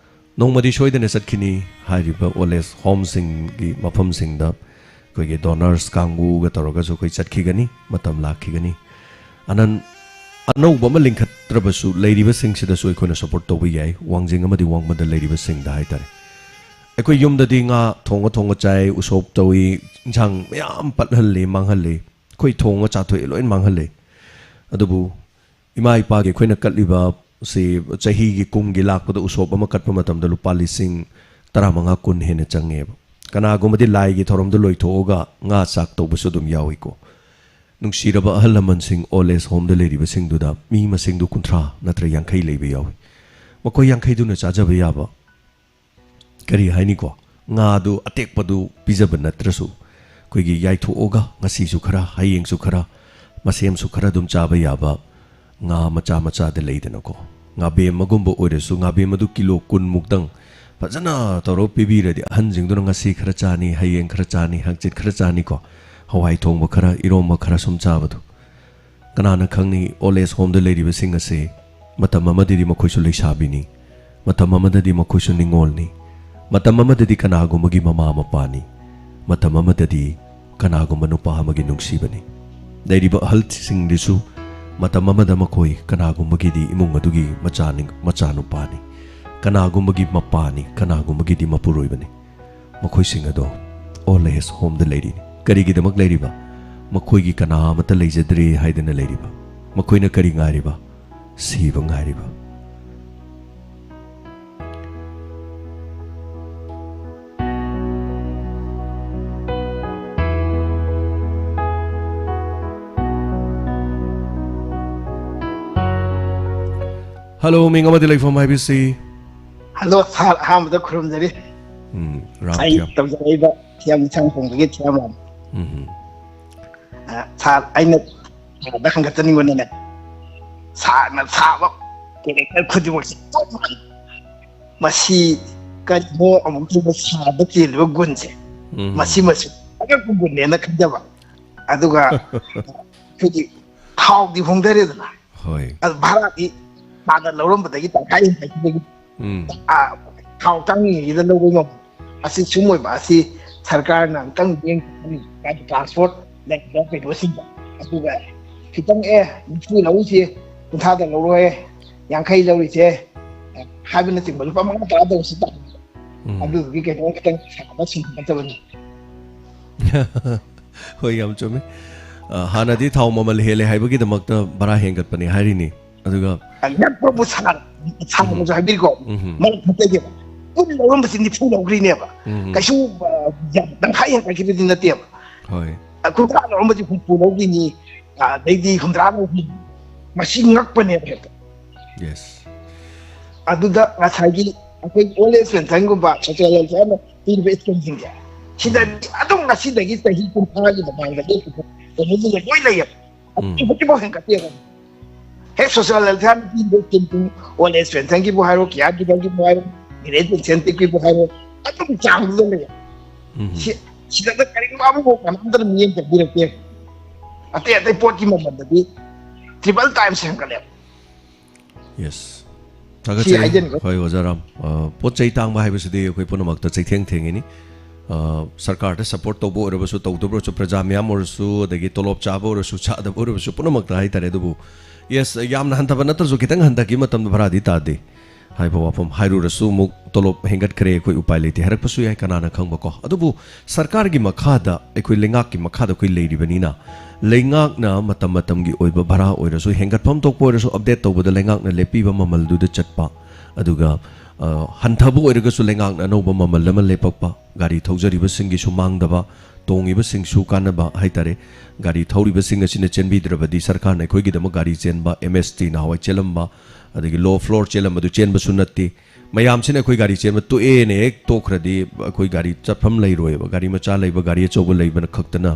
ꯅꯣꯡꯃꯗꯤ ꯁꯣꯏꯗꯅ ꯆꯠꯈꯤꯅꯤ ꯍꯥꯏꯔꯤꯕ old age homeꯁꯤꯡꯒꯤ ꯃꯐꯝꯁꯤꯡꯗ꯫ ꯑꯩꯈꯣꯏꯒꯤ donors ꯀꯥꯡꯕꯨꯒ ꯇꯧꯔꯒꯁꯨ ꯑꯩꯈꯣꯏ ꯆꯠꯈꯤꯒꯅꯤ, ꯃꯇꯝ ꯂꯥꯛꯈꯤꯒꯅꯤ꯫ ꯑꯅꯟ, ꯑꯅꯧꯕ ꯑꯃ ꯂꯤꯡꯈꯠꯇ꯭ꯔꯕꯁꯨ ꯂꯩꯔꯤꯕꯁꯤꯡꯁꯤꯗꯁꯨ ꯑꯩꯈꯣꯏꯅ support ꯇꯧꯕ ꯌꯥꯏ, ꯋꯥꯡꯖꯤꯡ ꯑꯃꯗꯤ ꯋꯥꯡꯃꯗ ꯂꯩꯔꯤꯕꯁꯤꯡꯗ ꯍꯥꯏꯇꯥꯔꯦ꯫ ꯑꯩꯈꯣꯏ ꯌꯨꯝꯗꯗꯤ ꯉꯥ ꯊꯣꯡꯉ ꯊꯣꯡꯉ ꯆꯥꯏ, ꯎꯁꯣꯞ ꯇꯧꯏ, ꯏꯟꯁꯥꯡ ꯃꯌꯥꯝ ꯄꯠꯍꯜꯂꯤ, ꯃꯥꯡꯍꯜꯂꯤ, ꯑꯩꯈꯣꯏ ꯊꯣꯡꯉ ꯆꯥꯊꯣꯛꯑꯦ, ꯂꯣꯏ ꯃꯥꯡꯍꯜꯂꯤ꯫ ꯑꯗꯨꯕꯨ ꯏꯃꯥ ꯏꯄꯥꯒꯤ ꯑꯩꯈꯣꯏꯅ ꯀꯠꯂꯤꯕ ꯁꯤ ꯆꯍꯤꯒꯤ ꯀꯨꯝꯒꯤ ꯂꯥꯛꯄꯗ ꯎꯁꯣꯞ ꯑꯃ ꯀꯠꯄ ꯃꯇꯝꯗ ꯂꯨꯄꯥ ꯂꯤꯁꯤꯡ ꯇꯔꯥꯃꯉꯥ, ꯀꯨꯟ ꯍꯦꯟꯅ ꯆꯪꯉꯦꯕ꯫ ꯀꯅꯥꯒꯨꯝꯕꯗꯤ ꯂꯥꯏꯒꯤ ꯊꯧꯔꯝꯗꯣ ꯂꯣꯏꯊꯣꯛꯑꯒ ꯉꯥ ꯆꯥꯛ ꯇꯧꯕꯁꯨ ꯑꯗꯨꯝ ꯌꯥꯎꯏꯀꯣ꯫ ꯅꯨꯡꯁꯤꯔꯕ ꯑꯍꯜ ꯂꯃꯟꯁꯤꯡ old age homeꯗ ꯂꯩꯔꯤꯕꯁꯤꯡꯗꯨꯗ ꯃꯤ ꯃꯁꯤꯡꯗꯨ ꯀꯨꯟꯊ꯭ꯔꯥ ꯅꯠꯇ꯭ꯔ ꯌꯥꯡꯈꯩ ꯂꯩꯕ ꯌꯥꯎꯏ꯫ ꯃꯈꯣꯏ ꯌꯥꯡꯈꯩꯗꯨꯅ ꯆꯥꯖꯕ ꯌꯥꯕ, ꯀꯔꯤ ꯍꯥꯏꯅꯤꯀꯣ, ꯉꯥꯗꯨ ꯑꯇꯦꯛꯄꯗꯨ ꯄꯤꯖꯕ ꯅꯠꯇ꯭ꯔꯁꯨ, ꯑꯩꯈꯣꯏꯒꯤ ꯌꯥꯏꯊꯣꯛꯑꯒ ꯉꯁꯤꯁꯨ ꯈꯔ, ꯍꯌꯦꯡꯁꯨ ꯈꯔ, ꯃꯁꯦꯝꯁꯨ ꯈꯔ ꯑꯗꯨꯝ ꯆꯥꯕ ꯌꯥꯕ ꯉꯥ ꯃꯆꯥ ꯃꯆꯥꯗ ꯂꯩꯗꯅꯀꯣ, ꯉꯥꯕꯦꯝꯃꯒꯨꯝꯕ ꯑꯣꯏꯔꯁꯨ, ꯉꯥꯕꯦꯝꯃꯗꯨ ꯀꯤꯂꯣ ꯀꯨꯟ ꯃꯨꯛꯇꯪ ꯐꯖꯅ ꯇꯧꯔꯒ ꯄꯤꯕꯤꯔꯗꯤ, ꯑꯍꯟꯁꯤꯡꯗꯨꯅ ꯉꯁꯤ ꯈꯔ ꯆꯥꯅꯤ, ꯍꯌꯦꯡ ꯈꯔ ꯆꯥꯅꯤ, ꯍꯪꯆꯤꯠ ꯈꯔ ꯆꯥꯅꯤꯀꯣ, ꯍꯋꯥꯏ ꯊꯣꯡꯕ ꯈꯔ, ꯏꯔꯣꯝꯕ ꯈꯔ ꯁꯨꯝ ꯆꯥꯕꯗꯣ꯫ ꯀꯅꯥꯅ ꯈꯪꯅꯤ, ꯑꯣꯜ ꯑꯦꯖ ꯍꯣꯝꯗ ꯂꯩꯔꯤꯕꯁꯤꯡ ꯑꯁꯤ ꯃꯇꯝ ꯑꯃꯗꯗꯤ ꯃꯈꯣꯏꯁꯨ ꯂꯩꯁꯥꯕꯤꯅꯤ, ꯃꯇꯝ ꯑꯃꯗꯗꯤ ꯃꯈꯣꯏꯁꯨ ꯅꯤꯡꯉꯣꯜꯅꯤ, ꯃꯇꯝ ꯑꯃꯗꯗꯤ ꯀꯅꯥꯒꯨꯝꯕꯒꯤ ꯃꯃꯥ ꯃꯄꯥꯅꯤ, ꯃꯇꯝ ꯑꯃꯗꯗꯤ ꯀꯅꯥꯒꯨꯝꯕ ꯅꯨꯄꯥ ꯑꯃꯒꯤ ꯅꯨꯡꯁꯤꯕꯅꯤ꯫ ꯂꯩꯔꯤꯕ ꯑꯍꯜꯁꯤꯡꯗꯨꯁꯨ ꯃꯇꯝ ꯑꯃꯗ ꯃꯈꯣꯏ ꯀꯅꯥꯒꯨꯝꯕꯒꯤꯗꯤ ꯏꯃꯨꯡ ꯑꯗꯨꯒꯤ ꯃꯆꯥꯅꯤ, ꯃꯆꯥꯅꯨꯄꯥꯅꯤ, ꯀꯅꯥꯒꯨꯝꯕꯒꯤ ꯃꯄꯥꯅꯤ, ꯀꯅꯥꯒꯨꯝꯕꯒꯤꯗꯤ ꯃꯄꯨꯔꯣꯏꯕꯅꯤ꯫ ꯃꯈꯣꯏꯁꯤꯡ ꯑꯗꯣ ꯑꯣꯜ ꯑꯦꯖ ꯍꯣꯝꯗ ꯂꯩꯔꯤꯅꯤ꯫ ꯀꯔꯤꯒꯤꯗꯃꯛ ꯂꯩꯔꯤꯕ? ꯃꯈꯣꯏꯒꯤ ꯀꯅꯥ ꯑꯃꯠꯇ ꯂꯩꯖꯗ꯭ꯔꯦ ꯍꯥꯏꯗꯅ ꯂꯩꯔꯤꯕ꯫ ꯃꯈꯣꯏꯅ ꯀꯔꯤ ꯉꯥꯏꯔꯤꯕ? ꯁꯤꯕ ꯉꯥꯏꯔꯤꯕ꯫ ꯍꯜꯂꯣ, ꯃꯤꯡ ꯑꯃꯗꯤ ꯂꯩꯐꯝ ꯍꯥꯏꯕꯤꯁꯤ꯫ ꯍꯜꯂꯣ ꯁꯥꯔ, ꯑꯍꯥꯟꯕꯗ ꯈꯨꯔꯨꯝꯖꯔꯤ꯫ ꯎꯝ, ꯔꯥꯝ ꯑꯩ ꯊꯤꯌꯥꯝ꯫ ꯇꯧꯖꯔꯛꯏꯕ ꯊꯤꯌꯥꯝ ꯊꯤꯌꯥꯝ ꯈꯣꯡꯗꯒꯤ ꯊꯤꯌꯥꯝ ꯔꯥꯝ꯫ ꯎꯝ꯫ ꯑ, ꯁꯥꯔ, ꯑꯩꯅ ꯁꯥꯔꯗ ꯍꯪꯒꯠꯆꯅꯤꯡꯕꯅꯅꯦ, ꯁꯥꯔꯅ ꯁꯥꯕ ꯀꯦꯔꯦꯛꯇꯔ ꯈꯨꯗꯤꯡꯃꯛꯁꯦ ꯆꯞ ꯃꯥꯟꯅꯩ꯫ ꯃꯁꯤ ꯀꯔꯤꯅꯣ ꯑꯃꯨꯛꯇꯪ ꯁꯥꯔꯗ ꯆꯦꯜꯂꯤꯕ ꯒꯨꯟꯁꯦ, ꯎꯝ꯫ ꯃꯁꯤꯃꯁꯨ ꯑꯉꯛꯄ ꯒꯨꯟꯅꯦꯅ ꯈꯟꯖꯕ꯫ ꯑꯗꯨꯒ ꯑꯩꯈꯣꯏꯒꯤ ꯊꯥꯎꯗꯤ ꯍꯣꯡꯊꯔꯦꯗꯅ, ꯍꯣꯏ꯫ ꯑꯗꯨ ꯚꯥꯔꯥꯗꯤ ꯍꯥꯟꯅ ꯂꯧꯔꯝꯕꯗꯒꯤ ꯇꯪꯈꯥꯏ ꯍꯦꯟꯒꯠꯈꯤꯕꯒꯤ, ꯎꯝ꯫ ꯑ, ꯊꯥꯎ ꯇꯥꯡꯉꯤꯉꯩꯗ ꯂꯧꯕ ꯉꯝꯕ꯫ ꯑꯁꯤ ꯁꯨꯝ ꯑꯣꯏꯕ ꯑꯁꯤ ꯁꯔꯀꯥꯔꯅ ꯑꯃꯨꯛꯇꯪ ꯌꯦꯡ-, ꯇ꯭ꯔꯥꯟꯁꯄꯣꯔꯠ ꯂꯩꯕ ꯀꯩꯅꯣꯁꯤꯡꯗ, ꯑꯗꯨꯒ ꯈꯤꯇꯪ, "ꯑꯦ, ꯅꯤꯐꯨ ꯂꯧꯔꯤꯁꯦ ꯀꯨꯟꯊ꯭ꯔꯥꯗ ꯂꯧꯔꯣꯏ, ꯌꯥꯡꯈꯩ ꯂꯧꯔꯤꯁꯦ" ꯍꯥꯏꯕꯅꯆꯤꯡꯕ, ꯂꯨꯄꯥ ꯃꯉꯥ ꯇꯔꯥꯗ ꯑꯣꯏꯔꯁꯨ ꯇꯥ-, ꯎꯝ꯫ ꯑꯗꯨꯗꯨꯒꯤ ꯀꯩꯅꯣ ꯈꯤꯇꯪ ꯁꯥꯕ ꯁꯤꯟꯕ ꯅꯠꯇꯕꯅꯤ꯫ ꯍꯣꯏ, ꯌꯥꯝ ꯆꯨꯝꯃꯤ꯫ ꯑ, ꯍꯥꯟꯅꯗꯤ ꯊꯥꯎ ꯃꯃꯜ ꯍꯦꯜꯂꯦ ꯍꯥꯏꯕꯒꯤꯗꯃꯛꯇ ꯚꯔꯥ ꯍꯦꯟꯒꯠꯄꯅꯤ ꯍꯥꯏꯔꯤꯅꯤ꯫ ꯑꯗꯨꯒ ꯅꯛꯄꯕꯨ ꯁꯥ-, ꯁꯥꯡꯅꯁꯨ ꯎꯝ꯫ ꯍꯥꯏꯕꯤꯀꯣ, ꯎꯝ꯫ ꯃꯔꯛ ꯊꯠꯇꯒꯦꯕ꯫ ꯀꯨꯟ ꯂꯧꯔꯝꯕꯁꯤ ꯅꯤꯐꯨ ꯂꯧꯈ꯭ꯔꯤꯅꯦꯕ꯫ ꯎꯝ꯫ ꯀꯩꯁꯨ, ꯑ, ꯌꯥꯝ ꯇꯪꯈꯥꯏ ꯍꯦꯟꯒꯠꯈꯤꯕꯗꯤ ꯅꯠꯇꯦꯕ꯫ ꯍꯣꯏ꯫ ꯑ, ꯀꯨꯟꯊ꯭ꯔꯥ ꯂꯧꯔꯝꯕꯁꯤ ꯍꯨꯝꯐꯨ ꯂꯧꯈꯤꯅꯤ, ꯑ, ꯑꯗꯩꯗꯤ ꯍꯨꯝꯗ꯭ꯔꯥ ꯂꯧꯈꯤꯅꯤ꯫ ꯃꯁꯤ ꯉꯛꯄꯅꯦꯕ ꯍꯦꯛꯇ꯫ Yes꯫ ꯑꯗꯨꯗ ꯉꯁꯥꯏꯒꯤ ꯑꯩꯈꯣꯏ ꯑꯣꯜ ꯑꯦꯖ ꯄꯦꯟꯁꯟꯒꯨꯝꯕ, ꯁꯣꯁꯤꯌꯦꯜ ꯋꯦꯜꯐꯤꯌꯔꯅ ꯄꯤꯔꯤꯕ ꯁ꯭ꯀꯤꯝꯁꯤꯡꯁꯦ, ꯁꯤꯗꯗꯤ ꯑꯗꯨꯝ ꯉꯁꯤꯗꯒꯤ ꯆꯍꯤ ꯀꯨꯟꯊ꯭ꯔꯥꯒꯤ ꯃꯃꯥꯡꯗ ꯂꯦꯞꯄꯤꯕ ꯀꯩꯅꯣꯁꯤꯡꯁꯦ ꯂꯣꯏ ꯂꯩꯌꯦꯕ꯫ ꯎꯝ꯫ ꯍꯧꯖꯤꯛꯐꯥꯎ ꯍꯦꯟꯒꯠꯇꯦꯕ꯫ ꯍꯦꯛ social welfare ꯅ ꯄꯤꯔꯤꯕ scheme, old age pension ꯒꯤꯕꯨ ꯍꯥꯏꯔꯣ, caregivers ꯒꯤꯕꯨ ꯍꯥꯏꯔꯣ, marriage incentive ꯀꯤꯕꯨ ꯍꯥꯏꯔꯣ, ꯑꯗꯨꯝ ꯆꯥꯡꯗꯨꯗ ꯂꯩ꯫ ꯎꯝ꯫ ꯁꯤ-, ꯁꯤꯗ ꯀꯔꯤꯒꯨꯝꯕ ꯑꯃꯐꯥꯎ ꯀꯅꯥꯝꯇꯅ ꯃꯤꯠꯌꯦꯡ ꯆꯪꯕꯤꯔꯛꯇꯦ꯫ ꯑꯇꯩ ꯑꯇꯩ ꯄꯣꯠꯀꯤ ꯃꯃꯜꯗꯗꯤ triple times ꯍꯦꯟꯒꯠꯂꯦ꯫ Yes. ꯊꯥꯒꯠꯆꯔꯤ꯫ ꯍꯣꯏ, ꯑꯣꯖꯥ ꯔꯥꯝ꯫ ꯑ, ꯄꯣꯠ ꯆꯩ ꯇꯥꯡꯕ ꯍꯥꯏꯕꯁꯤꯗꯤ ꯑꯩꯈꯣꯏ ꯄꯨꯝꯅꯃꯛꯇ ꯆꯩꯊꯦꯡ ꯊꯦꯡꯉꯤꯅꯤ꯫ ꯑ, ꯁꯔꯀꯥꯔꯗ support ꯇꯧꯕ ꯑꯣꯏꯔꯕꯁꯨ, ꯇꯧꯗꯕ ꯑꯣꯏꯔꯁꯨ, ꯄ꯭ꯔꯖꯥ ꯃꯌꯥꯝ ꯑꯣꯏꯔꯁꯨ, ꯑꯗꯒꯤ ꯇꯣꯂꯣꯞ ꯆꯥꯕ ꯑꯣꯏꯔꯁꯨ, ꯆꯥꯗꯕ ꯑꯣꯏꯔꯕꯁꯨ, ꯄꯨꯝꯅꯃꯛꯇ ꯍꯥꯏꯇꯥꯔꯦ꯫ ꯑꯗꯨꯕꯨ, yes, ꯌꯥꯝꯅ ꯍꯟꯊꯕ ꯅꯠꯇ꯭ꯔꯁꯨ ꯈꯤꯇꯪ ꯍꯟꯊꯈꯤꯕ ꯃꯇꯝꯗ ꯚꯔꯥꯗꯤ ꯇꯥꯗꯦ ꯍꯥꯏꯕ ꯋꯥꯐꯝ ꯍꯥꯏꯔꯨꯔꯁꯨ, ꯑꯃꯨꯛ ꯇꯣꯂꯣꯞ ꯍꯦꯟꯒꯠꯈ꯭ꯔꯦ, ꯑꯩꯈꯣꯏ ꯎꯄꯥꯏ ꯂꯩꯇꯦ ꯍꯥꯏꯔꯛꯄꯁꯨ ꯌꯥꯏ, ꯀꯅꯥꯅ ꯈꯪꯕꯀꯣ꯫ ꯑꯗꯨꯕꯨ ꯁꯔꯀꯥꯔꯒꯤ ꯃꯈꯥꯗ, ꯑꯩꯈꯣꯏ ꯂꯩꯉꯥꯛꯀꯤ ꯃꯈꯥꯗ ꯑꯩꯈꯣꯏ ꯂꯩꯔꯤꯕꯅꯤꯅ, ꯂꯩꯉꯥꯛꯅ ꯃꯇꯝ ꯃꯇꯝꯒꯤ ꯑꯣꯏꯕ ꯚꯔꯥ ꯑꯣꯏꯔꯁꯨ, ꯍꯦꯟꯒꯠꯐꯝ ꯊꯣꯛꯄ ꯑꯣꯏꯔꯁꯨ, update ꯇꯧꯕꯗ ꯂꯩꯉꯥꯛꯅ ꯂꯦꯞꯄꯤꯕ ꯃꯃꯜꯗꯨꯗ ꯆꯠꯄ, ꯑꯗꯨꯒ, ꯑ, ꯍꯟꯊꯕ ꯑꯣꯏꯔꯒꯁꯨ ꯂꯩꯉꯥꯛꯅ ꯑꯅꯧꯕ ꯃꯃꯜ ꯑꯃ ꯂꯦꯞꯄꯛꯄ, ꯒꯥꯔꯤ ꯊꯧꯖꯔꯤꯕꯁꯤꯡꯒꯤꯁꯨ ꯃꯥꯡꯗꯕ, ꯇꯣꯡꯉꯤꯕꯁꯤꯡꯁꯨ ꯀꯥꯟꯅꯕ ꯍꯥꯏꯇꯥꯔꯦ꯫ ꯒꯥꯔꯤ ꯊꯧꯔꯤꯕꯁꯤꯡ ꯑꯁꯤꯅ ꯆꯦꯟꯕꯤꯗ꯭ꯔꯕꯗꯤ ꯁꯔꯀꯥꯔꯅ ꯑꯩꯈꯣꯏꯒꯤꯗꯃꯛ ꯒꯥꯔꯤ ꯆꯦꯟꯕ, M S T ꯅꯍꯥꯟꯋꯥꯏ ꯆꯦꯜꯂꯝꯕ, ꯑꯗꯒꯤ low floor ꯆꯦꯜꯂꯝꯕꯗꯨ ꯆꯦꯟꯕꯁꯨ ꯅꯠꯇꯦ꯫ ꯃꯌꯥꯝꯁꯤꯅ ꯑꯩꯈꯣꯏ ꯒꯥꯔꯤ ꯆꯦꯟꯕ ꯇꯣꯛꯑꯦꯅ ꯍꯦꯛ ꯇꯣꯛꯈ꯭ꯔꯗꯤ ꯑꯩꯈꯣꯏ ꯒꯥꯔꯤ ꯆꯠꯐꯝ ꯂꯩꯔꯣꯏꯕ꯫ ꯒꯥꯔꯤ ꯃꯆꯥ ꯂꯩꯕ, ꯒꯥꯔꯤ ꯑꯆꯧꯕ ꯂꯩꯕꯅ ꯈꯛꯇꯅ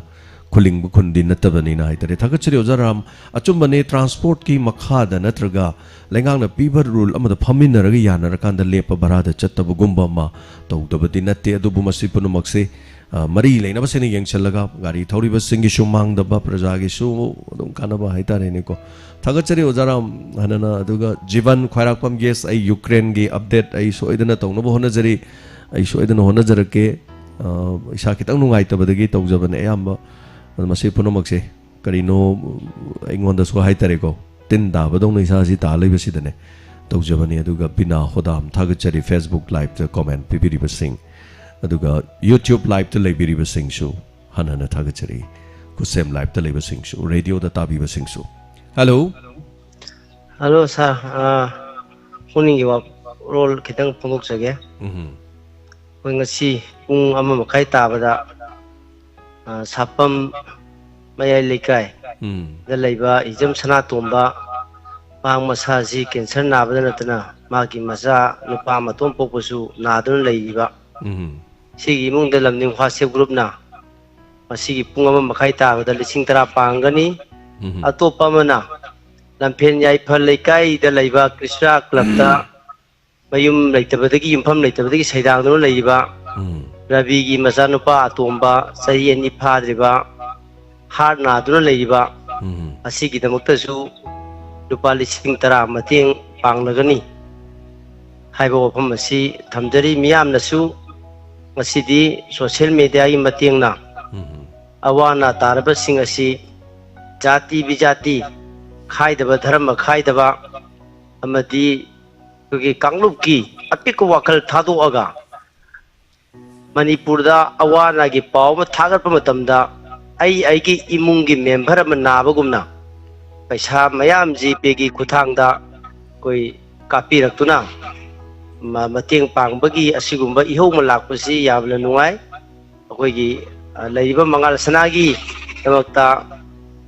ꯈꯨꯜꯂꯤꯡꯕ ꯈꯨꯟꯗꯤ ꯅꯠꯇꯕꯅꯤꯅ ꯍꯥꯏꯇꯥꯔꯦ꯫ ꯊꯥꯒꯠꯆꯔꯤ ꯑꯣꯖꯥ ꯔꯥꯝ꯫ ꯑꯆꯨꯝꯕꯅꯦ, transport ꯀꯤ ꯃꯈꯥꯗ ꯅꯠꯇ꯭ꯔꯒ ꯂꯩꯉꯥꯛꯅ ꯄꯤꯕ rule ꯑꯃꯗ ꯐꯝꯃꯤꯟꯅꯔꯒ ꯌꯥꯅꯔꯀꯥꯟꯗ ꯂꯦꯞꯄ ꯚꯔꯥꯗ ꯆꯠꯇꯕꯒꯨꯝꯕ ꯑꯃ ꯇꯧꯗꯕꯗꯤ ꯅꯠꯇꯦ꯫ ꯑꯗꯨꯕꯨ ꯃꯁꯤ ꯄꯨꯝꯅꯃꯛꯁꯦ, ꯑ, ꯃꯔꯤ ꯂꯩꯅꯕꯁꯤꯡꯅ ꯌꯦꯡꯁꯤꯜꯂꯒ ꯒꯥꯔꯤ ꯊꯧꯔꯤꯕꯁꯤꯡꯒꯤꯁꯨ ꯃꯥꯡꯗꯕ, ꯄ꯭ꯔꯖꯥꯒꯤꯁꯨ ꯑꯗꯨꯝ ꯀꯥꯟꯅꯕ ꯍꯥꯏꯇꯥꯔꯦꯅꯦꯀꯣ꯫ ꯊꯥꯒꯠꯆꯔꯤ ꯑꯣꯖꯥ ꯔꯥꯝ꯫ ꯍꯟꯅꯅ ꯑꯗꯨꯒ ꯖꯤꯕꯟ ꯈ꯭ꯋꯥꯏꯔꯥꯛꯄꯝ, yes, ꯑꯩ ꯌꯨꯀ꯭ꯔꯦꯟꯒꯤ update ꯑꯩ ꯁꯣꯏꯗꯅ ꯇꯧꯅꯕ ꯍꯣꯠꯅꯖꯔꯤ꯫ ꯑꯩ ꯁꯣꯏꯗꯅ ꯍꯣꯠꯅꯖꯔꯛꯀꯦ꯫ ꯑ, ꯏꯁꯥ ꯈꯤꯇꯪ ꯅꯨꯡꯉꯥꯏꯇꯕꯗꯒꯤ ꯇꯧꯖꯕꯅꯦ ꯑꯌꯥꯝꯕ꯫ ꯑꯗꯨ ꯃꯁꯤ ꯄꯨꯝꯅꯃꯛꯁꯦ ꯀꯔꯤꯅꯣ ꯑꯩꯉꯣꯟꯗꯁꯨ ꯍꯥꯏꯇꯥꯔꯦꯀꯣ, ꯇꯤꯟ ꯇꯥꯕꯗꯧꯅ ꯏꯁꯥꯁꯤ ꯇꯥ ꯂꯩꯕꯁꯤꯗꯅꯦ ꯇꯧꯖꯕꯅꯤ꯫ ꯑꯗꯨꯒ ꯕꯤꯅꯥ ꯍꯣꯗꯥꯝ, ꯊꯥꯒꯠꯆꯔꯤ, Facebook live ꯇ comment ꯄꯤꯕꯤꯔꯤꯕꯁꯤꯡ, ꯑꯗꯨꯒ YouTube live ꯇ ꯂꯩꯕꯤꯔꯤꯕꯁꯤꯡꯁꯨ ꯍꯟꯅ ꯍꯟꯅ ꯊꯥꯒꯠꯆꯔꯤ꯫ ꯈꯨꯠꯁꯦꯝ live ꯇ ꯂꯩꯕꯁꯤꯡꯁꯨ, radio ꯗ ꯇꯥꯕꯤꯕꯁꯤꯡꯁꯨ꯫ Hello꯫ Hello sir, ꯑ, ꯄꯨꯛꯅꯤꯡꯒꯤ ꯋꯥꯔꯣꯜ ꯈꯤꯇꯪ ꯐꯣꯡꯗꯣꯛꯆꯒꯦ꯫ ꯎꯝ꯫ ꯑꯩꯈꯣꯏ ꯉꯁꯤ ꯄꯨꯡ ꯑꯃ ꯃꯈꯥꯏ ꯇꯥꯕꯗ, ꯑ, ꯁꯥꯄꯝ ꯃꯌꯥꯏ ꯂꯩꯀꯥꯏ ꯎꯝ꯫ ꯗ ꯂꯩꯕ ꯏꯖꯝ ꯁꯅꯥꯇꯣꯝꯕ, ꯃꯍꯥꯛ ꯃꯁꯥꯁꯤ cancer ꯅꯥꯕꯗ ꯅꯠꯇꯅ ꯃꯥꯒꯤ ꯃꯆꯥ ꯅꯨꯄꯥ ꯃꯇꯣꯝ ꯄꯣꯛꯄꯁꯨ ꯅꯥꯗꯨꯅ ꯂꯩꯔꯤꯕ, ꯎꯝ꯫ ꯁꯤꯒꯤ ꯏꯃꯨꯡꯗ ꯂꯝꯗꯤꯡ WhatsApp group ꯅ ꯃꯁꯤꯒꯤ ꯄꯨꯡ ꯑꯃ ꯃꯈꯥꯏ ꯇꯥꯕꯗ ꯂꯤꯁꯤꯡ ꯇꯔꯥ ꯄꯥꯡꯒꯅꯤ꯫ ꯎꯝ꯫ ꯑꯇꯣꯞꯄ ꯑꯃꯅ ꯂꯝꯐꯦꯟ ꯌꯥꯏꯐ ꯂꯩꯀꯥꯏꯗ ꯂꯩꯕ ꯀ꯭ꯔꯤꯁꯅ ꯀ꯭ꯂꯕꯇ ꯃꯌꯨꯝ ꯂꯩꯇꯕꯗꯒꯤ, ꯌꯨꯝꯐꯝ ꯂꯩꯇꯕꯗꯒꯤ ꯁꯩꯗꯥꯡꯗꯨꯅ ꯂꯩꯔꯤꯕ ꯎꯝ꯫ ꯔꯕꯤꯒꯤ ꯃꯆꯥꯅꯨꯄꯥ ꯑꯇꯣꯝꯕ, ꯆꯍꯤ ꯑꯅꯤ ꯐꯥꯗ꯭ꯔꯤꯕ, ꯍꯥꯔꯠ ꯅꯥꯗꯨꯅ ꯂꯩꯔꯤꯕ ꯎꯝ꯫ ꯑꯁꯤꯒꯤꯗꯃꯛꯇꯁꯨ ꯂꯨꯄꯥ ꯂꯤꯁꯤꯡ ꯇꯔꯥ ꯃꯇꯦꯡ ꯄꯥꯡꯂꯒꯅꯤ ꯍꯥꯏꯕ ꯋꯥꯐꯝ ꯑꯁꯤ ꯊꯝꯖꯔꯤ꯫ ꯃꯤꯌꯥꯝꯅꯁꯨ ꯉꯁꯤꯗꯤ ꯁꯣꯁꯤꯌꯦꯜ ꯃꯦꯗꯤꯌꯥꯒꯤ ꯃꯇꯦꯡꯅ ꯎꯝ꯫ ꯑꯋꯥ ꯑꯅꯥ ꯇꯥꯔꯕꯁꯤꯡ ꯑꯁꯤ ꯖꯥꯇꯤ ꯕꯤꯖꯥꯇꯤ ꯈꯥꯏꯗꯕ, ꯙꯔꯃ ꯈꯥꯏꯗꯕ ꯑꯃꯗꯤ ꯑꯩꯈꯣꯏꯒꯤ ꯀꯥꯡꯂꯨꯞꯀꯤ ꯑꯄꯤꯛꯄ ꯋꯥꯈꯜ ꯊꯥꯗꯣꯛꯑꯒ ꯃꯅꯤꯄꯨꯔꯗ ꯑꯋꯥ ꯑꯅꯥꯒꯤ ꯄꯥꯎ ꯑꯃ ꯊꯥꯒꯠꯄ ꯃꯇꯝꯗ ꯑꯩ ꯑꯩꯒꯤ ꯏꯃꯨꯡꯒꯤ ꯃꯦꯝꯕꯔ ꯑꯃ ꯅꯥꯕꯒꯨꯝꯅ ꯄꯩꯁꯥ ꯃꯌꯥꯝ ꯖꯤ ꯄꯦꯒꯤ ꯈꯨꯠꯊꯥꯡꯗ ꯑꯩꯈꯣꯏ ꯀꯥꯞꯄꯤꯔꯛꯇꯨꯅ ꯃ-, ꯃꯇꯦꯡ ꯄꯥꯡꯕꯒꯤ ꯑꯁꯤꯒꯨꯝꯕ ꯏꯍꯧ ꯑꯃ ꯂꯥꯛꯄꯁꯤ ꯌꯥꯝꯅ ꯅꯨꯡꯉꯥꯏ꯫ ꯑꯩꯈꯣꯏꯒꯤ, ꯑ, ꯂꯩꯔꯤꯕ ꯃꯉꯥꯜ ꯁꯅꯥꯒꯤꯗꯃꯛꯇ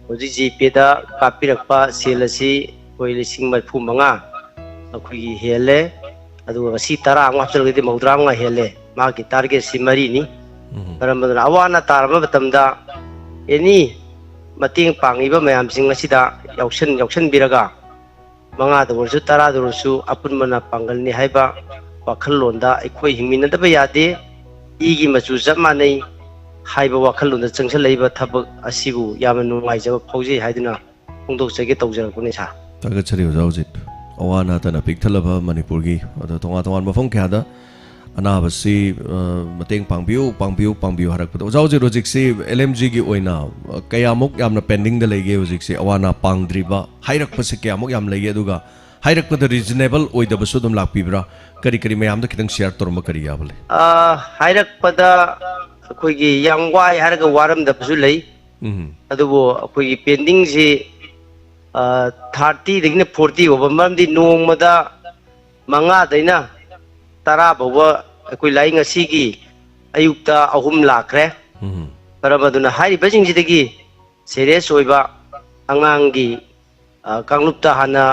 ꯍꯧꯖꯤꯛ ꯖꯤ ꯄꯦꯗ ꯀꯥꯞꯄꯤꯔꯛꯄ ꯁꯦꯜ ꯑꯁꯤ ꯑꯩꯈꯣꯏ ꯂꯤꯁꯤꯡ ꯃꯔꯤꯐꯨ ꯃꯉꯥ ꯑꯩꯈꯣꯏꯒꯤ ꯍꯦꯜꯂꯦ꯫ ꯑꯗꯨꯒ ꯉꯁꯤ ꯇꯔꯥ ꯑꯃꯨꯛ ꯍꯥꯞꯆꯤꯜꯂꯒꯗꯤ ꯃꯧꯗ꯭ꯔꯥ ꯃꯉꯥ ꯍꯦꯜꯂꯦ꯫ ꯃꯍꯥꯛꯀꯤ ꯇꯥꯔꯒꯦꯠꯁꯤ ꯃꯔꯤꯅꯤ꯫ ꯎꯝ꯫ ꯃꯔꯝ ꯑꯗꯨꯅ ꯑꯋꯥ ꯑꯅꯥ ꯇꯥꯔꯕ ꯃꯇꯝꯗ ꯑꯦꯅꯤ ꯃꯇꯦꯡ ꯄꯥꯡꯉꯤꯕ ꯃꯌꯥꯝꯁꯤꯡ ꯑꯁꯤꯗ ꯌꯥꯎꯁꯟ-, ꯌꯥꯎꯁꯟꯕꯤꯔꯒ ꯃꯉꯥꯗ ꯑꯣꯏꯔꯁꯨ ꯇꯔꯥꯗ ꯑꯣꯏꯔꯁꯨ ꯑꯄꯨꯟꯕꯅ ꯄꯥꯡꯒꯜꯅꯤ ꯍꯥꯏꯕ ꯋꯥꯈꯜꯂꯣꯟꯗ ꯑꯩꯈꯣꯏ ꯍꯤꯡꯃꯤꯟꯅꯗꯕ ꯌꯥꯗꯦ, ꯏꯒꯤ ꯃꯆꯨ ꯆꯞ ꯃꯥꯟꯅꯩ ꯍꯥꯏꯕ ꯋꯥꯈꯜꯂꯣꯟꯗ ꯆꯪꯁꯤꯜꯂꯛꯏꯕ ꯊꯕꯛ ꯑꯁꯤꯕꯨ ꯌꯥꯝꯅ ꯅꯨꯡꯉꯥꯏꯖꯕ ꯐꯥꯎꯖꯩ ꯍꯥꯏꯗꯨꯅ ꯐꯣꯡꯗꯣꯛꯆꯒꯦ ꯇꯧꯖꯔꯛꯄꯅꯤ, ꯁꯥꯔ꯫ ꯊꯥꯒꯠꯆꯔꯤ, ꯑꯣꯖꯥ ꯍꯧꯖꯤꯛ ꯑꯋꯥ ꯑꯅꯥꯇꯅ ꯄꯤꯛꯊꯜꯂꯕ ꯃꯅꯤꯄꯨꯔꯒꯤ, ꯑꯗꯣ ꯇꯣꯉꯥꯟ ꯇꯣꯉꯥꯟꯕ ꯃꯐꯝ ꯀꯌꯥꯗ ꯑꯅꯥꯕꯁꯤ, ꯑ, ꯃꯇꯦꯡ ꯄꯥꯡꯕꯤꯌꯨ, ꯄꯥꯡꯕꯤꯌꯨ, ꯄꯥꯡꯕꯤꯌꯨ ꯍꯥꯏꯔꯛꯄꯗ, ꯑꯣꯖꯥ ꯍꯧꯖꯤꯛ ꯍꯧꯖꯤꯛꯁꯤ ꯑꯦꯜ ꯑꯦꯝ ꯖꯤꯒꯤ ꯑꯣꯏꯅ, ꯑ, ꯀꯌꯥꯃꯨꯛ ꯌꯥꯝꯅ ꯄꯦꯟꯗꯤꯡꯗ ꯂꯩꯒꯦ ꯍꯧꯖꯤꯛꯁꯤ? ꯑꯋꯥ ꯑꯅꯥ ꯄꯥꯡꯗ꯭ꯔꯤꯕ ꯍꯥꯏꯔꯛꯄꯁꯦ ꯀꯌꯥꯃꯨꯛ ꯌꯥꯝ ꯂꯩꯒꯦ? ꯑꯗꯨꯒ ꯍꯥꯏꯔꯛꯄꯗ ꯔꯤꯖꯅꯦꯕꯜ ꯑꯣꯏꯗꯕꯁꯨ ꯑꯗꯨꯝ ꯂꯥꯛꯄꯤꯕ꯭ꯔꯥ? ꯀꯔꯤ ꯀꯔꯤ ꯃꯌꯥꯝꯗ ꯈꯤꯇꯪ ꯁꯤꯌꯥꯔ ꯇꯧꯔꯝꯕ ꯀꯔꯤ ꯌꯥꯕ ꯂꯩ? ꯑ, ꯍꯥꯏꯔꯛꯄꯗ ꯑꯩꯈꯣꯏꯒꯤ ꯌꯥꯝ ꯋꯥꯏ ꯍꯥꯏꯔꯒ ꯋꯥꯔꯝꯗꯕꯁꯨ ꯂꯩ꯫ ꯎꯝ꯫ ꯑꯗꯨꯕꯨ ꯑꯩꯈꯣꯏꯒꯤ ꯄꯦꯟꯗꯤꯡꯁꯤ, ꯑ, ꯊꯥꯔꯇꯤꯗꯒꯤꯅ ꯐꯣꯔꯇꯤ ꯐꯥꯎꯕ, ꯃꯔꯝꯗꯤ ꯅꯣꯡꯃꯗ ꯃꯉꯥꯗꯩꯅ ꯇꯔꯥ ꯐꯥꯎꯕ ꯑꯩꯈꯣꯏ ꯂꯥꯛꯏ꯫ ꯉꯁꯤꯒꯤ ꯑꯌꯨꯛꯇ ꯑꯍꯨꯝ ꯂꯥꯛꯈ꯭ꯔꯦ꯫ ꯎꯝ꯫ ꯃꯔꯝ ꯑꯗꯨꯅ ꯍꯥꯏꯔꯤꯕꯁꯤꯡꯁꯤꯗꯒꯤ ꯁꯦꯔꯤꯌꯁ ꯑꯣꯏꯕ ꯑꯉꯥꯡꯒꯤ, ꯑ, ꯀꯥꯡꯂꯨꯞꯇ ꯍꯥꯟꯅ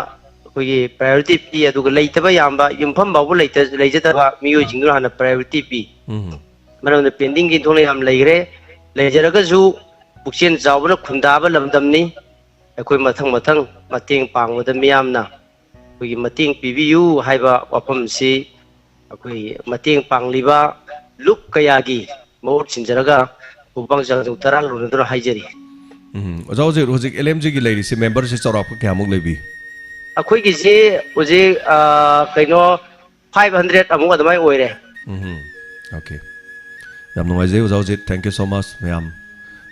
ꯑꯩꯈꯣꯏꯒꯤ ꯄ꯭ꯔꯥꯏꯌꯣꯔꯤꯇꯤ ꯄꯤ, ꯑꯗꯨꯒ ꯂꯩꯇꯕ ꯌꯥꯝꯕ, ꯌꯨꯝꯐꯝ ꯐꯥꯎꯕ ꯂꯩꯇ-, ꯂꯩꯖꯗꯕ ꯃꯤꯑꯣꯏꯁꯤꯡꯗꯨꯅ ꯍꯥꯟꯅ ꯄ꯭ꯔꯥꯏꯌꯣꯔꯤꯇꯤ ꯄꯤ꯫ ꯎꯝ꯫ ꯃꯔꯝꯗꯤ ꯄꯦꯟꯗꯤꯡꯒꯤ ꯊꯣꯛꯅ ꯌꯥꯝ ꯂꯩꯈ꯭ꯔꯦ꯫ ꯂꯩꯖꯔꯒꯁꯨ ꯄꯨꯛꯆꯦꯜ ꯆꯥꯎꯕꯅ ꯈꯨꯟꯗꯥꯕ ꯂꯝꯗꯝꯅꯤ꯫ ꯑꯩꯈꯣꯏ ꯃꯊꯪ ꯃꯊꯪ ꯃꯇꯦꯡ ꯄꯥꯡꯕꯗ ꯃꯤꯌꯥꯝꯅ ꯑꯩꯈꯣꯏꯒꯤ ꯃꯇꯦꯡ ꯄꯤꯕꯤꯌꯨ ꯍꯥꯏꯕ ꯋꯥꯐꯝꯁꯤ ꯑꯩꯈꯣꯏ ꯃꯇꯦꯡ ꯄꯥꯡꯂꯤꯕ ꯂꯨꯞ ꯀꯌꯥꯒꯤ ꯃꯍꯨꯠ ꯁꯤꯟꯖꯔꯒ ꯄꯨꯡꯄꯥꯡ ꯆꯥꯡꯖꯧ ꯇꯔꯥ ꯂꯣꯟꯅꯗꯨꯅ ꯍꯥꯏꯖꯔꯤ꯫ ꯎꯝ, ꯑꯣꯖꯥ, ꯍꯧꯖꯤꯛ ꯍꯧꯖꯤꯛ ꯑꯦꯜ ꯑꯦꯝ ꯖꯤꯒꯤ ꯂꯩꯔꯤꯁꯤ ꯃꯦꯝꯕꯔꯁꯤ ꯆꯥꯎꯔꯥꯛꯄ ꯀꯌꯥꯃꯨꯛ ꯂꯩꯕꯤ? ꯑꯩꯈꯣꯏꯒꯤꯁꯤ ꯍꯧꯖꯤꯛ, ꯑ, ꯀꯩꯅꯣ, ꯐꯥꯏꯚ ꯍꯟꯗ꯭ꯔꯦꯠ ꯑꯃꯨꯛ ꯑꯗꯨꯃꯥꯏꯅ ꯑꯣꯏꯔꯦ꯫ ꯎꯝ, okay. ꯌꯥꯝ ꯅꯨꯡꯉꯥꯏꯖꯩ ꯑꯣꯖꯥ ꯍꯧꯖꯤꯛ, thank you so much ꯃꯌꯥꯝ꯫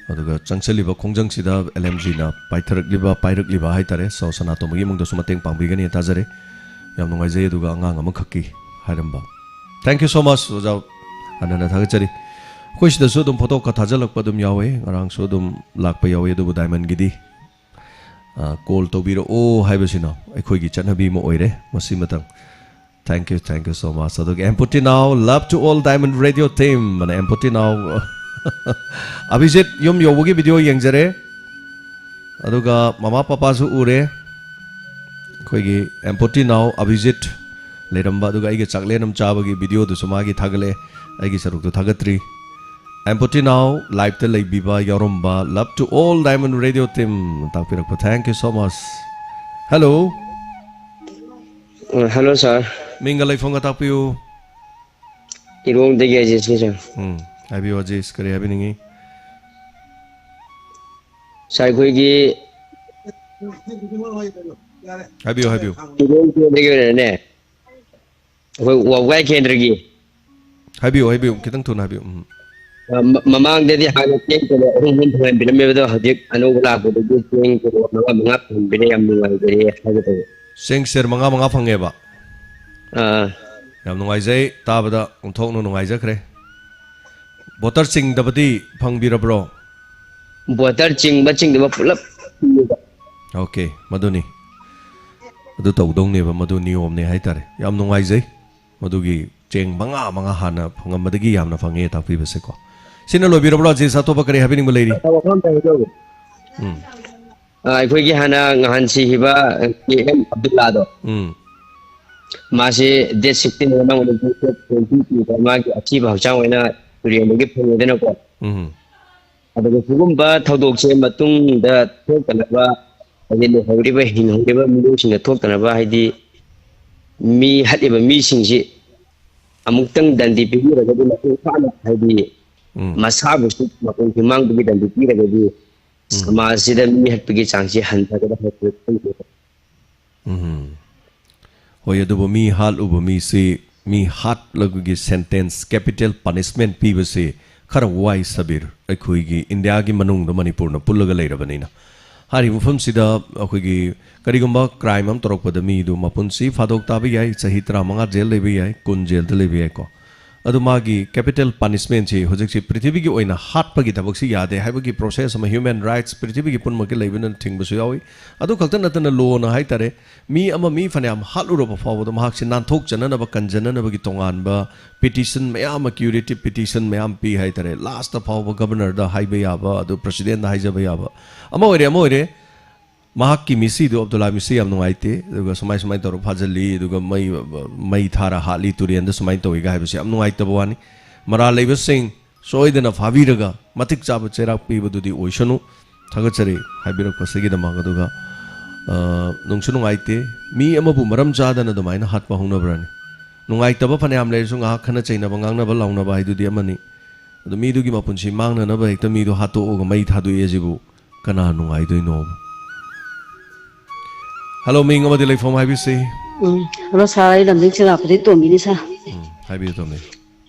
ꯑꯗꯨꯒ ꯆꯪꯁꯤꯜꯂꯤꯕ ꯈꯣꯡꯖꯪꯁꯤꯗ ꯑꯦꯜ ꯑꯦꯝ ꯖꯤꯅ ꯄꯥꯏꯊꯔꯛꯂꯤꯕ, ꯄꯥꯏꯔꯛꯂꯤꯕ ꯍꯥꯏꯇꯥꯔꯦ, ꯁꯣ ꯁꯅꯥꯇꯣꯝꯕꯒꯤ ꯏꯃꯨꯡꯗꯁꯨ ꯃꯇꯦꯡ ꯄꯥꯡꯕꯤꯒꯅꯤ ꯊꯥꯖꯔꯦ꯫ ꯌꯥꯝ ꯅꯨꯡꯉꯥꯏꯖꯩ꯫ ꯑꯗꯨꯒ ꯑꯉꯥꯡ ꯑꯃꯈꯛꯀꯤ ꯍꯥꯏꯔꯝꯕ, thank you so much ꯑꯣꯖꯥ, ꯍꯟꯅ ꯍꯟꯅ ꯊꯥꯒꯠꯆꯔꯤ꯫ ꯑꯩꯈꯣꯏ ꯁꯤꯗꯁꯨ ꯑꯗꯨꯝ ꯐꯣꯇꯣ ꯈꯔ ꯊꯥꯖꯤꯜꯂꯛꯄ ꯑꯗꯨꯝ ꯌꯥꯎꯋꯦ, ꯉꯔꯥꯡꯁꯨ ꯑꯗꯨꯝ ꯂꯥꯛꯄ ꯌꯥꯎꯋꯦ, ꯑꯗꯨꯕꯨ ꯗꯥꯏꯃꯟꯒꯤꯗꯤ, ꯑ, ꯀꯣꯜ ꯇꯧꯕꯤꯔꯛꯑꯣ ꯍꯥꯏꯕꯁꯤꯅ ꯑꯩꯈꯣꯏꯒꯤ ꯆꯠꯅꯕꯤ ꯑꯃ ꯑꯣꯏꯔꯦ ꯃꯁꯤꯃꯇꯪ꯫ Thank you, thank you so much. ꯑꯗꯨꯒ ꯑꯦꯝꯄꯣꯇꯤ ꯅꯥꯎ, love to all Diamond Radio team ꯑꯅ ꯑꯦꯝꯄꯣꯇꯤ ꯅꯥꯎ꯫ ꯑꯚꯤꯖꯤꯠ ꯌꯨꯝ ꯌꯧꯕꯒꯤ ꯚꯤꯗꯤꯑꯣ ꯌꯦꯡꯖꯔꯦ꯫ ꯑꯗꯨꯒ ꯃꯃꯥ ꯄꯄꯥꯁꯨ ꯎꯔꯦ꯫ ꯑꯩꯈꯣꯏꯒꯤ ꯑꯦꯝꯄꯣꯇꯤ ꯅꯥꯎ ꯑꯚꯤꯖꯤꯠ ꯂꯩꯔꯝꯕ, ꯑꯗꯨꯒ ꯑꯩꯒ ꯆꯥꯛꯂꯦꯟ ꯑꯃ ꯆꯥꯕꯒꯤ ꯚꯤꯗꯤꯑꯣꯗꯨꯁꯨ ꯃꯥꯒꯤ ꯊꯥꯒꯠꯂꯛꯑꯦ, ꯑꯩꯒꯤ ꯁꯔꯨꯛꯇꯨ ꯊꯥꯒꯠꯇ꯭ꯔꯤ꯫ ꯑꯦꯝꯄꯣꯇꯤ ꯅꯥꯎ ꯂꯥꯏꯞꯇ ꯂꯩꯕꯤꯕ ꯌꯥꯎꯔꯝꯕ, love to all Diamond Radio team ꯇꯥꯛꯄꯤꯔꯛꯄ, thank you so much. Hello. Hello sir. ꯃꯤꯡꯒ ꯂꯩꯐꯝꯒ ꯇꯥꯛꯄꯤꯌꯨ꯫ ꯏꯔꯣꯡꯗꯒꯤ ꯑꯖꯤꯁꯅꯤ ꯁꯥꯔ꯫ ꯎꯝ, ꯍꯥꯏꯕꯤꯌꯨ ꯑꯖꯤꯁ, ꯀꯔꯤ ꯍꯥꯏꯕꯤꯅꯤꯡꯉꯤ? ꯁꯥꯔ, ꯑꯩꯈꯣꯏꯒꯤ ꯍꯥꯏꯕꯤꯌꯨ, ꯍꯥꯏꯕꯤꯌꯨ꯫ ꯏꯔꯣꯡꯗꯒꯤ ꯑꯣꯏꯅꯅꯦ, ꯑꯩꯈꯣꯏ ꯋꯥꯕꯒꯥꯏ ꯀꯦꯟꯗ꯭ꯔꯒꯤ ꯍꯥꯏꯕꯤꯌꯨ, ꯍꯥꯏꯕꯤꯌꯨ, ꯈꯤꯇꯪ ꯊꯨꯅ ꯍꯥꯏꯕꯤꯌꯨ꯫ ꯎꯝ꯫ ꯑ, ꯃ- ꯃꯃꯥꯡꯗꯗꯤ ꯍꯥꯟꯅ ꯆꯦꯡ ꯀꯤꯂꯣ ꯑꯍꯨꯝ ꯑꯍꯨꯝ ꯐꯪꯍꯟꯕꯤꯔꯝꯃꯦꯕ, ꯑꯗꯣ ꯍꯧꯖꯤꯛ ꯑꯅꯧꯕ ꯂꯥꯛꯄꯗꯒꯤ ꯆꯦꯡ ꯀꯤꯂꯣ ꯃꯉꯥ ꯃꯉꯥ ꯐꯪꯍꯟꯕꯤꯔꯦ, ꯌꯥꯝ ꯅꯨꯡꯉꯥꯏꯖꯔꯦ ꯍꯥꯏꯒꯦ ꯇꯧꯕ꯫ ꯆꯦꯡ ꯁꯦꯔ ꯃꯉꯥ ꯃꯉꯥ ꯐꯪꯉꯦꯕ? ꯑꯥ꯫ ꯌꯥꯝ ꯅꯨꯡꯉꯥꯏꯖꯩ, ꯇꯥꯕꯗ ꯑꯣꯟꯊꯣꯛꯅ ꯅꯨꯡꯉꯥꯏꯖꯈ꯭ꯔꯦ꯫ ꯕꯣꯇꯔ ꯆꯤꯡꯗꯕꯗꯤ ꯐꯪꯕꯤꯔꯕ꯭ꯔꯣ? ꯕꯣꯇꯔ ꯆꯤꯡꯕ ꯆꯤꯡꯗꯕ ꯄꯨꯂꯞ ꯐꯪꯉꯦꯕ꯫ Okay, ꯃꯗꯨꯅꯤ꯫ ꯑꯗꯨ ꯇꯧꯗꯧꯅꯦꯕ, ꯃꯗꯨ ꯅꯤꯌꯣꯝꯅꯦ ꯍꯥꯏꯇꯥꯔꯦ꯫ ꯌꯥꯝ ꯅꯨꯡꯉꯥꯏꯖꯩ꯫ ꯃꯗꯨꯒꯤ ꯆꯦꯡ ꯃꯉꯥ ꯃꯉꯥ ꯍꯥꯟꯅ ꯐꯪꯉꯝꯕꯗꯒꯤ ꯌꯥꯝꯅ ꯐꯪꯉꯦ ꯇꯥꯛꯄꯤꯕꯁꯦꯀꯣ꯫ ꯁꯤꯅ ꯂꯣꯏꯕꯤꯔꯕ꯭ꯔꯣ, ꯑꯖꯤꯁ? ꯑꯇꯣꯞꯄ ꯀꯔꯤ ꯍꯥꯏꯕꯤꯅꯤꯡꯕ ꯂꯩꯔꯤ? ꯎꯝ꯫ ꯑ, ꯑꯩꯈꯣꯏꯒꯤ ꯍꯥꯟꯅ ꯉꯍꯥꯟ ꯁꯤꯈꯤꯕ ꯀꯦ ꯑꯦꯝ ꯑꯕꯗꯨꯜꯂꯥꯗꯣ, ꯎꯝ꯫ ꯃꯥꯁꯤ ꯗꯦꯠ ꯁꯤꯛꯁꯇꯤꯟ ꯃꯃꯥꯡ ꯃꯥꯒꯤ ꯑꯊꯤꯕ ꯍꯛꯆꯥꯡ ꯑꯣꯏꯅ ꯇꯨꯔꯦꯟꯗꯒꯤ ꯐꯪꯉꯦꯗꯅꯀꯣ꯫ ꯎꯝ꯫ ꯑꯗꯨꯒ ꯁꯤꯒꯨꯝꯕ ꯊꯧꯗꯣꯛꯁꯦ ꯃꯇꯨꯡꯗ ꯊꯣꯛꯇꯅꯕ ꯍꯥꯏꯗꯤ ꯂꯩꯍꯧꯔꯤꯕ, ꯍꯤꯡꯍꯧꯔꯤꯕ ꯃꯤꯑꯣꯏꯁꯤꯡꯅ ꯊꯣꯛꯇꯅꯕ, ꯍꯥꯏꯗꯤ ꯃꯤ ꯍꯥꯠꯂꯤꯕ ꯃꯤꯁꯤꯡꯁꯤ ꯑꯃꯨꯛꯇꯪ ꯗꯟꯗꯤ ꯄꯤꯕꯤꯔꯒꯗꯤ, ꯃꯄꯨꯡ ꯐꯥꯅ, ꯍꯥꯏꯗꯤ ꯎꯝ꯫ ꯃꯁꯥꯕꯨꯁꯨ ꯃꯄꯨꯡ ꯐꯤꯃꯥꯡꯕꯒꯤ ꯗꯟꯗꯤ ꯄꯤꯔꯒꯗꯤ, ꯎꯝ꯫ ꯁꯃꯥꯖꯁꯤꯗ ꯃꯤ ꯍꯥꯠꯄꯒꯤ ꯆꯥꯡꯁꯤ ꯍꯟꯊꯒꯗ꯭ꯔꯥ ꯍꯥꯏꯕꯗꯨ ꯈꯪꯗꯦ꯫ ꯎꯝ꯫ ꯍꯣꯏ, ꯑꯗꯨꯕꯨ ꯃꯤ ꯍꯥꯠꯂꯨꯕ ꯃꯤꯁꯤ, ꯃꯤ ꯍꯥꯠꯂꯒꯤ sentence, capital punishment ꯄꯤꯕꯁꯤ ꯈꯔ ꯋꯥꯏ ꯁꯕꯤꯔ, ꯑꯩꯈꯣꯏꯒꯤ ꯏꯟꯗꯤꯌꯥꯒꯤ ꯃꯅꯨꯡꯗ ꯃꯅꯤꯄꯨꯔꯅ ꯄꯨꯜꯂꯒ ꯂꯩꯔꯕꯅꯤꯅ꯫ ꯍꯥꯏꯔꯤꯕ ꯃꯐꯝꯁꯤꯗ ꯑꯩꯈꯣꯏꯒꯤ ꯀꯔꯤꯒꯨꯝꯕ crime ꯑꯃ ꯇꯧꯔꯛꯄꯗ ꯃꯤꯗꯨ ꯃꯄꯨꯟꯁꯤ ꯐꯥꯗꯣꯛ ꯇꯥꯕ ꯌꯥꯏ, ꯆꯍꯤ ꯇꯔꯥꯃꯉꯥ ꯖꯦꯜ ꯂꯩꯕ ꯌꯥꯏ, ꯀꯨꯟ ꯖꯦꯜꯗ ꯂꯩꯕ ꯌꯥꯏꯀꯣ꯫ ꯑꯗꯨ ꯃꯥꯒꯤ capital punishmentꯁꯤ ꯍꯧꯖꯤꯛꯁꯤ ꯄ꯭ꯔꯤꯊꯤꯕꯤꯒꯤ ꯑꯣꯏꯅ ꯍꯥꯠꯄꯒꯤ ꯊꯕꯛꯁꯤ ꯌꯥꯗꯦ ꯍꯥꯏꯕꯒꯤ process ꯑꯃ human rights ꯄ꯭ꯔꯤꯊꯤꯕꯤꯒꯤ ꯄꯨꯝꯅꯃꯛꯀꯤ ꯂꯩꯕꯅ ꯊꯤꯡꯕꯁꯨ ꯌꯥꯎꯏ꯫ ꯑꯗꯨ ꯈꯛꯇ ꯅꯠꯇꯅ lawꯅ ꯍꯥꯏꯇꯥꯔꯦ, ꯃꯤ ꯑꯃ ꯃꯤ ꯐꯅꯌꯥꯝ ꯍꯥꯠꯂꯨꯔꯕ ꯐꯥꯎꯕꯗ ꯃꯍꯥꯛꯁꯤ ꯅꯥꯟꯊꯣꯛꯆꯅꯅꯕ, ꯀꯟꯖꯅꯅꯕꯒꯤ ꯇꯣꯉꯥꯟꯕ petition ꯃꯌꯥꯝ ꯑꯃ, curative petition ꯃꯌꯥꯝ ꯄꯤ ꯍꯥꯏꯇꯥꯔꯦ꯫ Lastꯇ ꯐꯥꯎꯕ governorꯗ ꯍꯥꯏꯕ ꯌꯥꯕ, ꯑꯗꯨ presidentꯗ ꯍꯥꯏꯖꯕ ꯌꯥꯕ꯫ ꯑꯃ ꯑꯣꯏꯔꯦ, ꯑꯃ ꯑꯣꯏꯔꯦ, ꯃꯍꯥꯛꯀꯤ ꯃꯤꯁꯤꯗꯨ, ꯑꯕꯗꯨꯜꯂꯥ ꯃꯤꯁꯤ ꯌꯥꯝ ꯅꯨꯡꯉꯥꯏꯇꯦ, ꯑꯗꯨꯒ ꯁꯨꯃꯥꯏ ꯁꯨꯃꯥꯏꯅ ꯇꯧꯔ ꯐꯥꯖꯤꯜꯂꯤ, ꯑꯗꯨꯒ ꯃꯩ, ꯃꯩ ꯊꯥꯔ ꯍꯥꯠꯂꯤ, ꯇꯨꯔꯦꯟꯗ ꯁꯨꯃꯥꯏꯅ ꯇꯧꯏꯒ ꯍꯥꯏꯕꯁꯤ ꯌꯥꯝ ꯅꯨꯡꯉꯥꯏꯇꯕ ꯋꯥꯅꯤ꯫ ꯃꯔꯥꯜ ꯂꯩꯕꯁꯤꯡ ꯁꯣꯏꯗꯅ ꯐꯥꯕꯤꯔꯒ ꯃꯇꯤꯛ ꯆꯥꯕ ꯆꯩꯔꯥꯛ ꯄꯤꯕꯗꯨꯗꯤ ꯑꯣꯏꯁꯅꯨ꯫ ꯊꯥꯒꯠꯆꯔꯤ ꯍꯥꯏꯕꯤꯔꯛꯄꯁꯤꯒꯤꯗꯃꯛ꯫ ꯑꯗꯨꯒ, ꯑ, ꯅꯨꯡꯁꯨ ꯅꯨꯡꯉꯥꯏꯇꯦ, ꯃꯤ ꯑꯃꯕꯨ ꯃꯔꯝ ꯆꯥꯗꯅ ꯑꯗꯨꯃꯥꯏꯅ ꯍꯥꯠꯄ ꯍꯧꯅꯕ꯭ꯔꯅꯤ? ꯅꯨꯡꯉꯥꯏꯇꯕ ꯐꯅꯌꯥꯝ ꯂꯩꯔꯁꯨ ꯉꯥꯏꯍꯥꯛ ꯈꯠꯅ ꯆꯩꯅꯕ, ꯉꯥꯡꯅꯕ ꯂꯥꯎꯅꯕ ꯍꯥꯏꯗꯨꯗꯤ ꯑꯃꯅꯤ꯫ ꯑꯗꯨ ꯃꯤꯗꯨꯒꯤ ꯃꯄꯨꯟꯁꯤ ꯃꯥꯡꯅꯅꯕ ꯍꯦꯛꯇ ꯃꯤꯗꯨ ꯍꯥꯠꯇꯣꯛꯑꯒ ꯃꯩ ꯊꯥꯗꯣꯛꯑꯦ ꯁꯤꯕꯨ ꯀꯅꯥ ꯅꯨꯡꯉꯥꯏꯗꯣꯏꯅꯣ? Hello, ꯃꯤꯡ ꯑꯃꯗꯤ ꯂꯩꯐꯝ ꯍꯥꯏꯕꯤꯁꯤ꯫ ꯎꯝ, hello sir, ꯑꯩ ꯂꯝꯖꯤꯡ ꯁꯦꯅꯥꯄꯇꯤ ꯇꯣꯝꯕꯤꯅꯤ sir꯫ ꯎꯝ, ꯍꯥꯏꯕꯤꯌꯨ, ꯇꯣꯝꯕꯤ꯫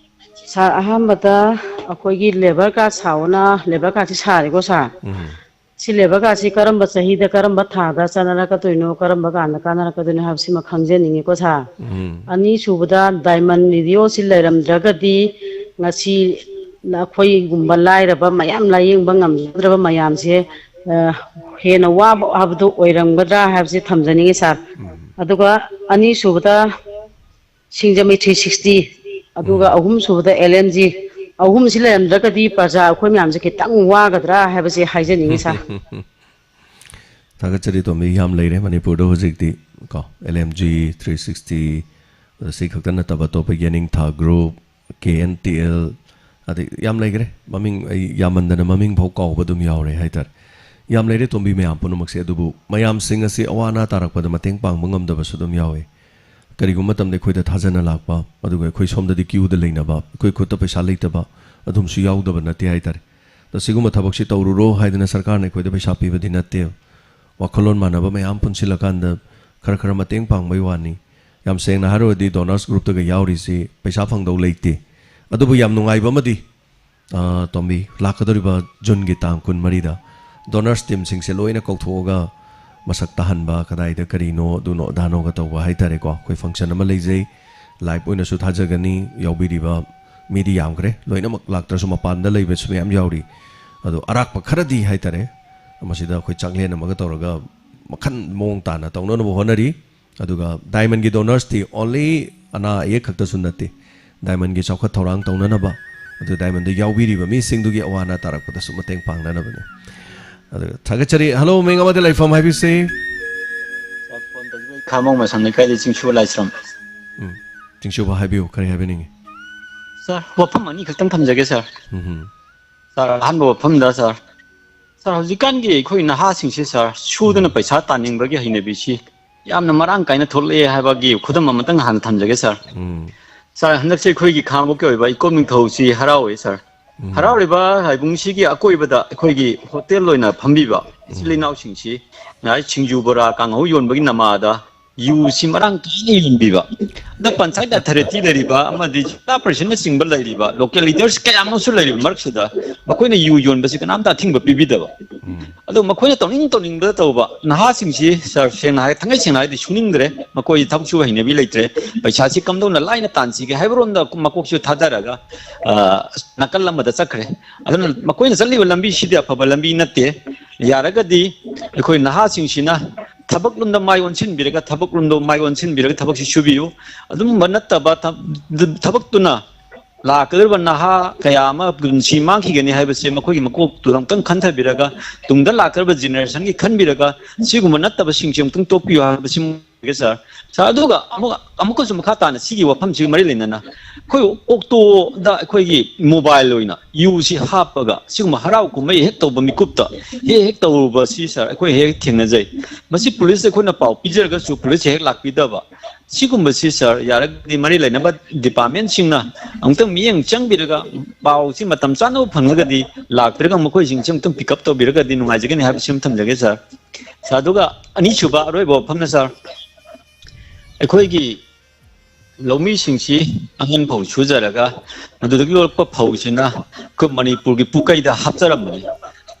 Sir, ꯑꯍꯥꯟꯕꯗ ꯑꯩꯈꯣꯏꯒꯤ labour card ꯁꯥꯑꯣꯅ labour cardꯁꯤ ꯁꯥꯔꯦꯀꯣ sir꯫ ꯎꯝ, ꯁꯤ labour cardꯁꯤ ꯀꯔꯝꯕ ꯆꯍꯤꯗ ꯀꯔꯝꯕ ꯊꯥꯗ ꯆꯠꯅꯔꯛꯀꯗꯣꯏꯅꯣ, ꯀꯔꯝꯕ ꯀꯥꯟꯗ ꯀꯥꯟꯅꯔꯛꯀꯗꯣꯏꯅꯣ ꯍꯥꯏꯕꯁꯤꯃ ꯈꯪꯖꯅꯤꯡꯉꯤꯀꯣ sir꯫ ꯎꯝ, ꯑꯅꯤꯁꯨꯕꯗ diamond radioꯁꯤ ꯂꯩꯔꯝꯗ꯭ꯔꯒꯗꯤ ꯉꯁꯤ ꯑꯩꯈꯣꯏꯒꯨꯝꯕ ꯂꯥꯏꯔꯕ ꯃꯌꯥꯝ ꯂꯥꯏꯌꯦꯡꯕ ꯉꯝꯖꯗ꯭ꯔꯕ ꯃꯌꯥꯝꯁꯦ, ꯑ, ꯍꯦꯟꯅ ꯋꯥꯕ ꯍꯥꯏꯕꯗꯨ ꯑꯣꯏꯔꯝꯒꯗ꯭ꯔꯥ ꯍꯥꯏꯕꯁꯤ ꯊꯝꯖꯅꯤꯡꯉꯤ sir꯫ ꯎꯝ꯫ ꯑꯗꯨꯒ ꯑꯅꯤꯁꯨꯕꯗ ꯁꯤꯡꯖꯃꯩ three sixty, ꯑꯗꯨꯒ ꯎꯝ꯫ ꯑꯍꯨꯝꯁꯨꯕꯗ L M G, ꯑꯍꯨꯝꯁꯤ ꯂꯩꯔꯝꯗ꯭ꯔꯒꯗꯤ ꯄ꯭ꯔꯖꯥ ꯑꯩꯈꯣꯏ ꯃꯌꯥꯝꯁꯦ ꯈꯤꯇꯪ ꯋꯥꯒꯗ꯭ꯔꯥ ꯍꯥꯏꯕꯁꯦ ꯍꯥꯏꯖꯅꯤꯡꯉꯤ sir꯫ ꯊꯥꯒꯠꯆꯔꯤ ꯇꯣꯝꯕꯤ, ꯌꯥꯝ ꯂꯩꯔꯦ ꯃꯅꯤꯄꯨꯔꯗ ꯍꯧꯖꯤꯛꯇꯤ ꯀꯣ, L M G, three sixty, ꯑꯗ ꯁꯤ ꯈꯛꯇ ꯅꯠꯇꯕ ꯑꯇꯣꯞꯄ ꯌꯦꯅꯤꯡꯊꯥ group, K N T L, ꯑꯗꯩ ꯌꯥꯝ ꯂꯩꯈ꯭ꯔꯦ꯫ ꯃꯃꯤꯡ ꯑꯩ ꯌꯥꯝꯃꯟꯗꯅ ꯃꯃꯤꯡ ꯐꯥꯎ ꯀꯥꯎꯕ ꯑꯗꯨꯝ ꯌꯥꯎꯔꯦ ꯍꯥꯏꯇꯥꯔꯦ꯫ ꯌꯥꯝ ꯂꯩꯔꯦ ꯇꯣꯝꯕꯤ ꯃꯌꯥꯝ ꯄꯨꯝꯅꯃꯛꯁꯦ, ꯑꯗꯨꯕꯨ ꯃꯌꯥꯝꯁꯤꯡ ꯑꯁꯤ ꯑꯋꯥ ꯑꯅꯥ ꯇꯥꯔꯛꯄꯗ ꯃꯇꯦꯡ ꯄꯥꯡꯕ ꯉꯝꯗꯕꯁꯨ ꯑꯗꯨꯝ ꯌꯥꯎꯋꯦ꯫ ꯀꯔꯤꯒꯨꯝꯕ ꯃꯇꯝꯗ ꯑꯩꯈꯣꯏꯗ ꯊꯥꯖꯅ ꯂꯥꯛꯄ, ꯑꯗꯨꯒ ꯑꯩꯈꯣꯏ ꯁꯣꯝꯗꯗꯤ ꯀ꯭ꯌꯨꯗ ꯂꯩꯅꯕ, ꯑꯩꯈꯣꯏ ꯈꯨꯠꯇ ꯄꯩꯁꯥ ꯂꯩꯇꯕ, ꯑꯗꯨꯝꯁꯨ ꯌꯥꯎꯗꯕ ꯅꯠꯇꯦ ꯍꯥꯏꯇꯥꯔꯦ꯫ ꯑꯗꯣ ꯁꯤꯒꯨꯝꯕ ꯊꯕꯛꯁꯤ ꯇꯧꯔꯨꯔꯣ ꯍꯥꯏꯗꯅ ꯁꯔꯀꯥꯔꯅ ꯑꯩꯈꯣꯏꯗ ꯄꯩꯁꯥ ꯄꯤꯕꯗꯤ ꯅꯠꯇꯦ꯫ ꯋꯥꯈꯜꯂꯣꯟ ꯃꯥꯟꯅꯕ ꯃꯌꯥꯝ ꯄꯨꯟꯁꯤꯜꯂꯀꯥꯟꯗ ꯈꯔ ꯈꯔ ꯃꯇꯦꯡ ꯄꯥꯡꯕꯩ ꯋꯥꯅꯤ꯫ ꯌꯥꯝ ꯁꯦꯡꯅ ꯍꯥꯏꯔꯨꯔꯗꯤ ꯗꯣꯅꯔꯁ ꯒ꯭ꯔꯨꯞꯇꯒ ꯌꯥꯎꯔꯤꯁꯤ ꯄꯩꯁꯥ ꯐꯪꯗꯧ ꯂꯩꯇꯦ꯫ ꯑꯗꯨꯕꯨ ꯌꯥꯝ ꯅꯨꯡꯉꯥꯏꯕ ꯑꯃꯗꯤ, ꯑ, ꯇꯣꯝꯕꯤ, ꯂꯥꯛꯀꯗꯧꯔꯤꯕ ꯖꯨꯟꯒꯤ ꯇꯥꯡ ꯀꯨꯟꯃꯔꯤꯗ ꯗꯣꯅꯔꯁ ꯇꯤꯝꯁꯤꯡꯁꯦ ꯂꯣꯏꯅ ꯀꯧꯊꯣꯛꯑꯒ ꯃꯁꯛ ꯇꯥꯍꯟꯕ, ꯀꯗꯥꯏꯗ ꯀꯔꯤꯅꯣ, ꯑꯗꯨꯅꯣ ꯑꯗꯥꯅꯣꯒ ꯇꯧꯕ ꯍꯥꯏꯇꯥꯔꯦꯀꯣ꯫ ꯑꯩꯈꯣꯏ ꯐꯪꯁꯟ ꯑꯃ ꯂꯩꯖꯩ, ꯂꯥꯏꯚ ꯑꯣꯏꯅꯁꯨ ꯊꯥꯖꯒꯅꯤ꯫ ꯌꯥꯎꯕꯤꯔꯤꯕ ꯃꯤꯗꯤ ꯌꯥꯝꯈ꯭ꯔꯦ, ꯂꯣꯏꯅꯃꯛ ꯂꯥꯛꯇ꯭ꯔꯁꯨ ꯃꯄꯥꯟꯗ ꯂꯩꯕꯁꯨ ꯃꯌꯥꯝ ꯌꯥꯎꯔꯤ꯫ ꯑꯗꯣ ꯑꯔꯥꯛꯄ ꯈꯔꯗꯤ ꯍꯥꯏꯇꯥꯔꯦ, ꯃꯁꯤꯗ ꯑꯩꯈꯣꯏ ꯆꯥꯛꯂꯦꯟ ꯑꯃꯒ ꯇꯧꯔꯒ ꯃꯈꯜ ꯃꯑꯣꯡ ꯇꯥꯅ ꯇꯧꯅꯅꯕ ꯍꯣꯠꯅꯔꯤ꯫ ꯑꯗꯨꯒ ꯗꯥꯏꯃꯟꯒꯤ ꯗꯣꯅꯔꯁꯇꯤ only ꯑꯅꯥ ꯑꯌꯦꯛ ꯈꯛꯇꯁꯨ ꯅꯠꯇꯦ, ꯗꯥꯏꯃꯟꯒꯤ ꯆꯥꯎꯈꯠ ꯊꯧꯔꯥꯡ ꯇꯧꯅꯅꯕ, ꯑꯗꯨ ꯗꯥꯏꯃꯟꯗ ꯌꯥꯎꯕꯤꯔꯤꯕ ꯃꯤꯁꯤꯡꯗꯨꯒꯤ ꯑꯋꯥ ꯑꯅꯥ ꯇꯥꯔꯛꯄꯗꯁꯨ ꯃꯇꯦꯡ ꯄꯥꯡꯅꯅꯕꯅꯤ꯫ ꯑꯗꯨꯒ ꯊꯥꯒꯠꯆꯔꯤ꯫ ꯍꯜꯂꯣ, ꯃꯤꯡ ꯑꯃꯗꯤ ꯂꯩꯐꯝ ꯍꯥꯏꯕꯤꯁꯤ꯫ ꯁꯥꯔ, ꯐꯣꯟ ꯇꯧꯖꯔꯛꯏ ꯈꯥꯃꯣꯡ ꯃꯁꯝ ꯂꯩꯀꯥꯏꯗꯒꯤ ꯆꯤꯡꯁꯨ ꯂꯥꯏꯁ꯭ꯔꯝ꯫ ꯎꯝ, ꯆꯤꯡꯁꯨꯕ ꯍꯥꯏꯕꯤꯌꯨ, ꯀꯔꯤ ꯍꯥꯏꯕꯤꯅꯤꯡꯉꯤ? ꯁꯥꯔ, ꯋꯥꯐꯝ ꯑꯅꯤ ꯈꯛꯇꯪ ꯊꯝꯖꯒꯦ ꯁꯥꯔ꯫ ꯎꯝ ꯁꯥꯔ, ꯑꯍꯥꯟꯕ ꯋꯥꯐꯝꯗ ꯁꯥꯔ, ꯁꯥꯔ, ꯍꯧꯖꯤꯛꯀꯥꯟꯒꯤ ꯑꯩꯈꯣꯏ ꯅꯍꯥꯁꯤꯡꯁꯦ ꯁꯥꯔ, ꯁꯨꯗꯅ ꯄꯩꯁꯥ ꯇꯥꯟꯅꯤꯡꯕꯒꯤ ꯍꯩꯅꯕꯤꯁꯤ ꯌꯥꯝꯅ ꯃꯔꯥꯡ ꯀꯥꯏꯅ ꯊꯣꯛꯂꯛꯑꯦ ꯍꯥꯏꯕꯒꯤ ꯈꯨꯗꯝ ꯑꯃꯇꯪ ꯍꯥꯟꯅ ꯊꯝꯖꯒꯦ ꯁꯥꯔ꯫ ꯎꯝ ꯁꯥꯔ, ꯍꯟꯗꯛꯁꯦ ꯑꯩꯈꯣꯏꯒꯤ ꯈꯥꯉꯕꯣꯛꯀꯤ ꯑꯣꯏꯕ ꯏꯀꯣꯛ ꯅꯤꯡꯊꯧꯁꯤ ꯍꯔꯥꯎꯋꯦ ꯁꯥꯔ꯫ ꯍꯔꯥꯎꯔꯤꯕ ꯂꯥꯏꯕꯨꯡꯁꯤꯒꯤ ꯑꯀꯣꯏꯕꯗ ꯑꯩꯈꯣꯏꯒꯤ ꯍꯣꯇꯦꯜ ꯑꯣꯏꯅ ꯐꯝꯕꯤꯕ ꯏꯆꯤꯜ ꯏꯅꯥꯎꯁꯤꯡꯁꯤ ꯉꯁꯥꯏ ꯁꯤꯡꯖꯨ ꯕꯣꯔꯥ ꯀꯥꯡꯍꯧ ꯌꯣꯟꯕꯒꯤ ꯅꯃꯥꯗ ꯌꯨꯁꯤ ꯃꯔꯥꯡ ꯀꯥꯏꯅ ꯌꯣꯟꯕꯤꯕ, ꯍꯟꯗꯛ ꯄꯟꯆꯥꯌꯠ ꯑꯣꯊꯣꯔꯤꯇꯤ ꯂꯩꯔꯤꯕ ꯑꯃꯗꯤ ꯖꯤꯂꯥ ꯄꯔꯤꯁꯠꯅꯆꯤꯡꯕ ꯂꯩꯔꯤꯕ ꯂꯣꯀꯦꯜ ꯂꯤꯗꯔꯁ ꯀꯌꯥ ꯑꯃꯁꯨ ꯂꯩꯔꯤꯕ ꯃꯔꯛꯁꯤꯗ ꯃꯈꯣꯏꯅ ꯌꯨ ꯌꯣꯟꯕꯁꯤ ꯀꯅꯥꯝꯇ ꯑꯊꯤꯡꯕ ꯄꯤꯕꯤꯗꯕ꯫ ꯑꯗꯣ ꯃꯈꯣꯏꯅ ꯇꯧꯅꯤꯡ ꯇꯧꯅꯤꯡꯕꯗ ꯇꯧꯕ꯫ ꯅꯍꯥꯁꯤꯡꯁꯤ ꯁꯥꯔ, ꯁꯦꯡꯅ ꯍꯥꯏ, ꯊꯥꯡꯒꯩ ꯁꯦꯡꯅ ꯍꯥꯏꯔꯗꯤ ꯁꯨꯅꯤꯡꯗ꯭ꯔꯦ꯫ ꯃꯈꯣꯏ ꯊꯕꯛ ꯁꯨꯕ ꯍꯩꯅꯕꯤ ꯂꯩꯇ꯭ꯔꯦ꯫ ꯄꯩꯁꯥꯁꯤ ꯀꯝꯗꯧꯅ ꯂꯥꯏꯅ ꯇꯥꯟꯁꯤꯒꯦ ꯍꯥꯏꯕꯔꯣꯝꯗ ꯃꯀꯣꯛꯁꯨ ꯊꯥꯗꯔꯒ, ꯑ, ꯅꯥꯀꯜ ꯑꯃꯗ ꯆꯠꯈ꯭ꯔꯦ꯫ ꯑꯗꯨꯅ ꯃꯈꯣꯏꯅ ꯆꯠꯂꯤꯕ ꯂꯝꯕꯤꯁꯤꯗꯤ ꯑꯐꯕ ꯂꯝꯕꯤ ꯅꯠꯇꯦ꯫ ꯌꯥꯔꯒꯗꯤ ꯑꯩꯈꯣꯏ ꯅꯍꯥꯁꯤꯡꯁꯤꯅ ꯊꯕꯛ ꯂꯣꯝꯗ ꯃꯥꯏ ꯑꯣꯟꯁꯤꯟꯕꯤꯔꯒ, ꯊꯕꯛ ꯂꯣꯝꯗ ꯃꯥꯏ ꯑꯣꯟꯁꯤꯟꯕꯤꯔꯒ ꯊꯕꯛꯁꯤ ꯁꯨꯕꯤꯌꯨ꯫ ꯑꯗꯨꯝꯕ ꯅꯠꯇꯕ ꯊ-, ꯊꯕꯛꯇꯨꯅ ꯂꯥꯛꯀꯗꯧꯔꯤꯕ ꯅꯍꯥ ꯀꯌꯥ ꯑꯃ ꯄꯨꯟꯁꯤ ꯃꯥꯡꯈꯤꯒꯅꯤ ꯍꯥꯏꯕꯁꯦ ꯃꯈꯣꯏꯒꯤ ꯃꯀꯣꯛꯇꯨꯗ ꯑꯃꯨꯛꯇꯪ ꯈꯟꯊꯕꯤꯔꯒ, ꯇꯨꯡꯗ ꯂꯥꯛꯀꯗꯧꯔꯤꯕ ꯖꯦꯅꯦꯔꯦꯁꯟꯒꯤ ꯈꯟꯕꯤꯔꯒ, ꯁꯤꯒꯨꯝꯕ ꯅꯠꯇꯕꯁꯤꯡꯁꯦ ꯑꯃꯨꯛꯇꯪ ꯇꯣꯛꯄꯤꯌꯨ ꯍꯥꯏꯕꯁꯤ ꯁꯥꯔ꯫ ꯁꯥꯔ, ꯑꯗꯨꯒ ꯑꯃꯨꯛ, ꯑꯃꯨꯛꯀꯁꯨ ꯃꯈꯥ ꯇꯥꯅ ꯁꯤꯒꯤ ꯋꯥꯐꯝꯁꯤꯒ ꯃꯔꯤ ꯂꯩꯅꯅ ꯑꯩꯈꯣꯏ ꯑꯣꯛꯇꯣꯗ ꯑꯩꯈꯣꯏꯒꯤ ꯃꯣꯕꯥꯏꯜ ꯑꯣꯏꯅ ꯌꯨꯁꯤ ꯍꯥꯞꯄꯒ ꯁꯤꯒꯨꯝꯕ ꯍꯔꯥꯎ ꯀꯨꯝꯍꯩ ꯍꯦꯛ ꯇꯧꯕ ꯃꯤꯀꯨꯞꯇ ꯍꯦꯛ ꯍꯦꯛ ꯇꯧꯔꯨꯕꯁꯤ ꯁꯥꯔ, ꯑꯩꯈꯣꯏ ꯍꯦꯛ ꯊꯦꯡꯅꯖꯩ꯫ ꯃꯁꯤ ꯄꯨꯂꯤꯁꯇ ꯑꯩꯈꯣꯏꯅ ꯄꯥꯎ ꯄꯤꯖꯔꯒꯁꯨ ꯄꯨꯂꯤꯁ ꯍꯦꯛ ꯂꯥꯛꯄꯤꯗꯕ꯫ ꯁꯤꯒꯨꯝꯕꯁꯤ ꯁꯥꯔ, ꯌꯥꯔꯒꯗꯤ ꯃꯔꯤ ꯂꯩꯅꯕ ꯗꯤꯄꯥꯔꯠꯃꯦꯟꯁꯤꯡꯅ ꯑꯃꯨꯛꯇꯪ ꯃꯤꯠꯌꯦꯡ ꯆꯪꯕꯤꯔꯒ ꯄꯥꯎꯁꯤ ꯃꯇꯝ ꯆꯥꯅꯕ ꯐꯪꯂꯒꯗꯤ ꯂꯥꯛꯄꯤꯔꯒ ꯃꯈꯣꯏꯁꯤꯡꯁꯤ ꯑꯃꯨꯛꯇꯪ ꯄꯤꯛ ꯑꯞ ꯇꯧꯕꯤꯔꯒꯗꯤ ꯅꯨꯡꯉꯥꯏꯖꯒꯅꯤ ꯍꯥꯏꯕꯁꯤ ꯑꯃ ꯊꯝꯖꯒꯦ ꯁꯥꯔ꯫ ꯁꯥꯔ, ꯑꯗꯨꯒ ꯑꯅꯤꯁꯨꯕ ꯑꯔꯣꯏꯕ ꯋꯥꯐꯝꯅ ꯁꯥꯔ, ꯑꯩꯈꯣꯏꯒꯤ ꯂꯧꯃꯤꯁꯤꯡꯁꯤ ꯑꯉꯟ ꯐꯧ ꯁꯨꯖꯔꯒ ꯃꯗꯨꯗꯒꯤ ꯂꯣꯛꯄ ꯐꯧꯁꯤꯅ ꯑꯩꯈꯣꯏ ꯃꯅꯤꯄꯨꯔꯒꯤ ꯄꯨꯀꯩꯗ ꯍꯥꯞꯆꯔꯝꯕꯅꯤ꯫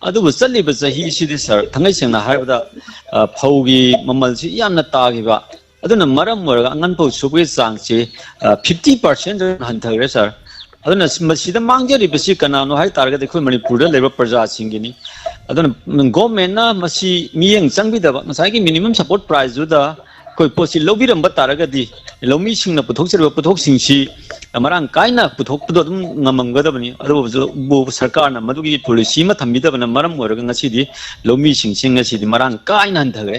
ꯑꯗꯨꯕꯨ ꯆꯠꯂꯤꯕ ꯆꯍꯤꯁꯤꯗꯤ ꯁꯥꯔ, ꯊꯥꯡꯒꯩ ꯁꯦꯡꯅ ꯍꯥꯏꯔꯕꯗ, ꯑ, ꯐꯧꯒꯤ ꯃꯃꯜꯁꯤ ꯌꯥꯝꯅ ꯇꯥꯈꯤꯕ, ꯑꯗꯨꯅ ꯃꯔꯝ ꯑꯣꯏꯔꯒ ꯑꯉꯟ ꯐꯧ ꯁꯨꯕꯒꯤ ꯆꯥꯡꯁꯤ, ꯑ, ꯐꯤꯐꯇꯤ ꯄꯥꯔꯁꯦꯟ ꯍꯟꯊꯈ꯭ꯔꯦ ꯁꯥꯔ꯫ ꯑꯗꯨꯅ ꯃꯁꯤꯗ ꯃꯥꯡꯖꯔꯤꯕꯁꯤ ꯀꯅꯥꯅꯣ ꯍꯥꯏ ꯇꯥꯔꯒꯗꯤ ꯑꯩꯈꯣꯏ ꯃꯅꯤꯄꯨꯔꯗ ꯂꯩꯕ ꯄ꯭ꯔꯖꯥꯁꯤꯡꯒꯤꯅꯤ꯫ ꯑꯗꯨꯅ ꯒꯣꯔꯃꯦꯟꯅ ꯃꯁꯤ ꯃꯤꯠꯌꯦꯡ ꯆꯪꯕꯤꯗꯕ, ꯉꯁꯥꯏꯒꯤ ꯃꯤꯅꯤꯃꯝ ꯁꯄꯣꯔꯠ ꯄ꯭ꯔꯥꯏꯁꯇꯨꯗ ꯑꯩꯈꯣꯏ ꯄꯣꯠꯁꯤ ꯂꯧꯕꯤꯔꯝꯕ ꯇꯥꯔꯒꯗꯤ ꯂꯧꯃꯤꯁꯤꯡꯅ ꯄꯨꯊꯣꯛꯆꯔꯤꯕ ꯄꯣꯠꯊꯣꯛꯁꯤꯡꯁꯤ ꯃꯔꯥꯡ ꯀꯥꯏꯅ ꯄꯨꯊꯣꯛꯄꯗꯣ ꯑꯗꯨꯝ ꯉꯝꯃꯝꯒꯗꯕꯅꯤ꯫ ꯑꯗꯨꯕꯨ ꯁꯔꯀꯥꯔꯅ ꯃꯗꯨꯒꯤ ꯄꯣꯂꯤꯁꯤ ꯑꯃ ꯊꯝꯕꯤꯗꯕꯅ ꯃꯔꯝ ꯑꯣꯏꯔꯒ ꯉꯁꯤꯗꯤ ꯂꯧꯃꯤꯁꯤꯡꯁꯤ ꯉꯁꯤꯗꯤ ꯃꯔꯥꯡ ꯀꯥꯏꯅ ꯍꯟꯊꯈ꯭ꯔꯦ꯫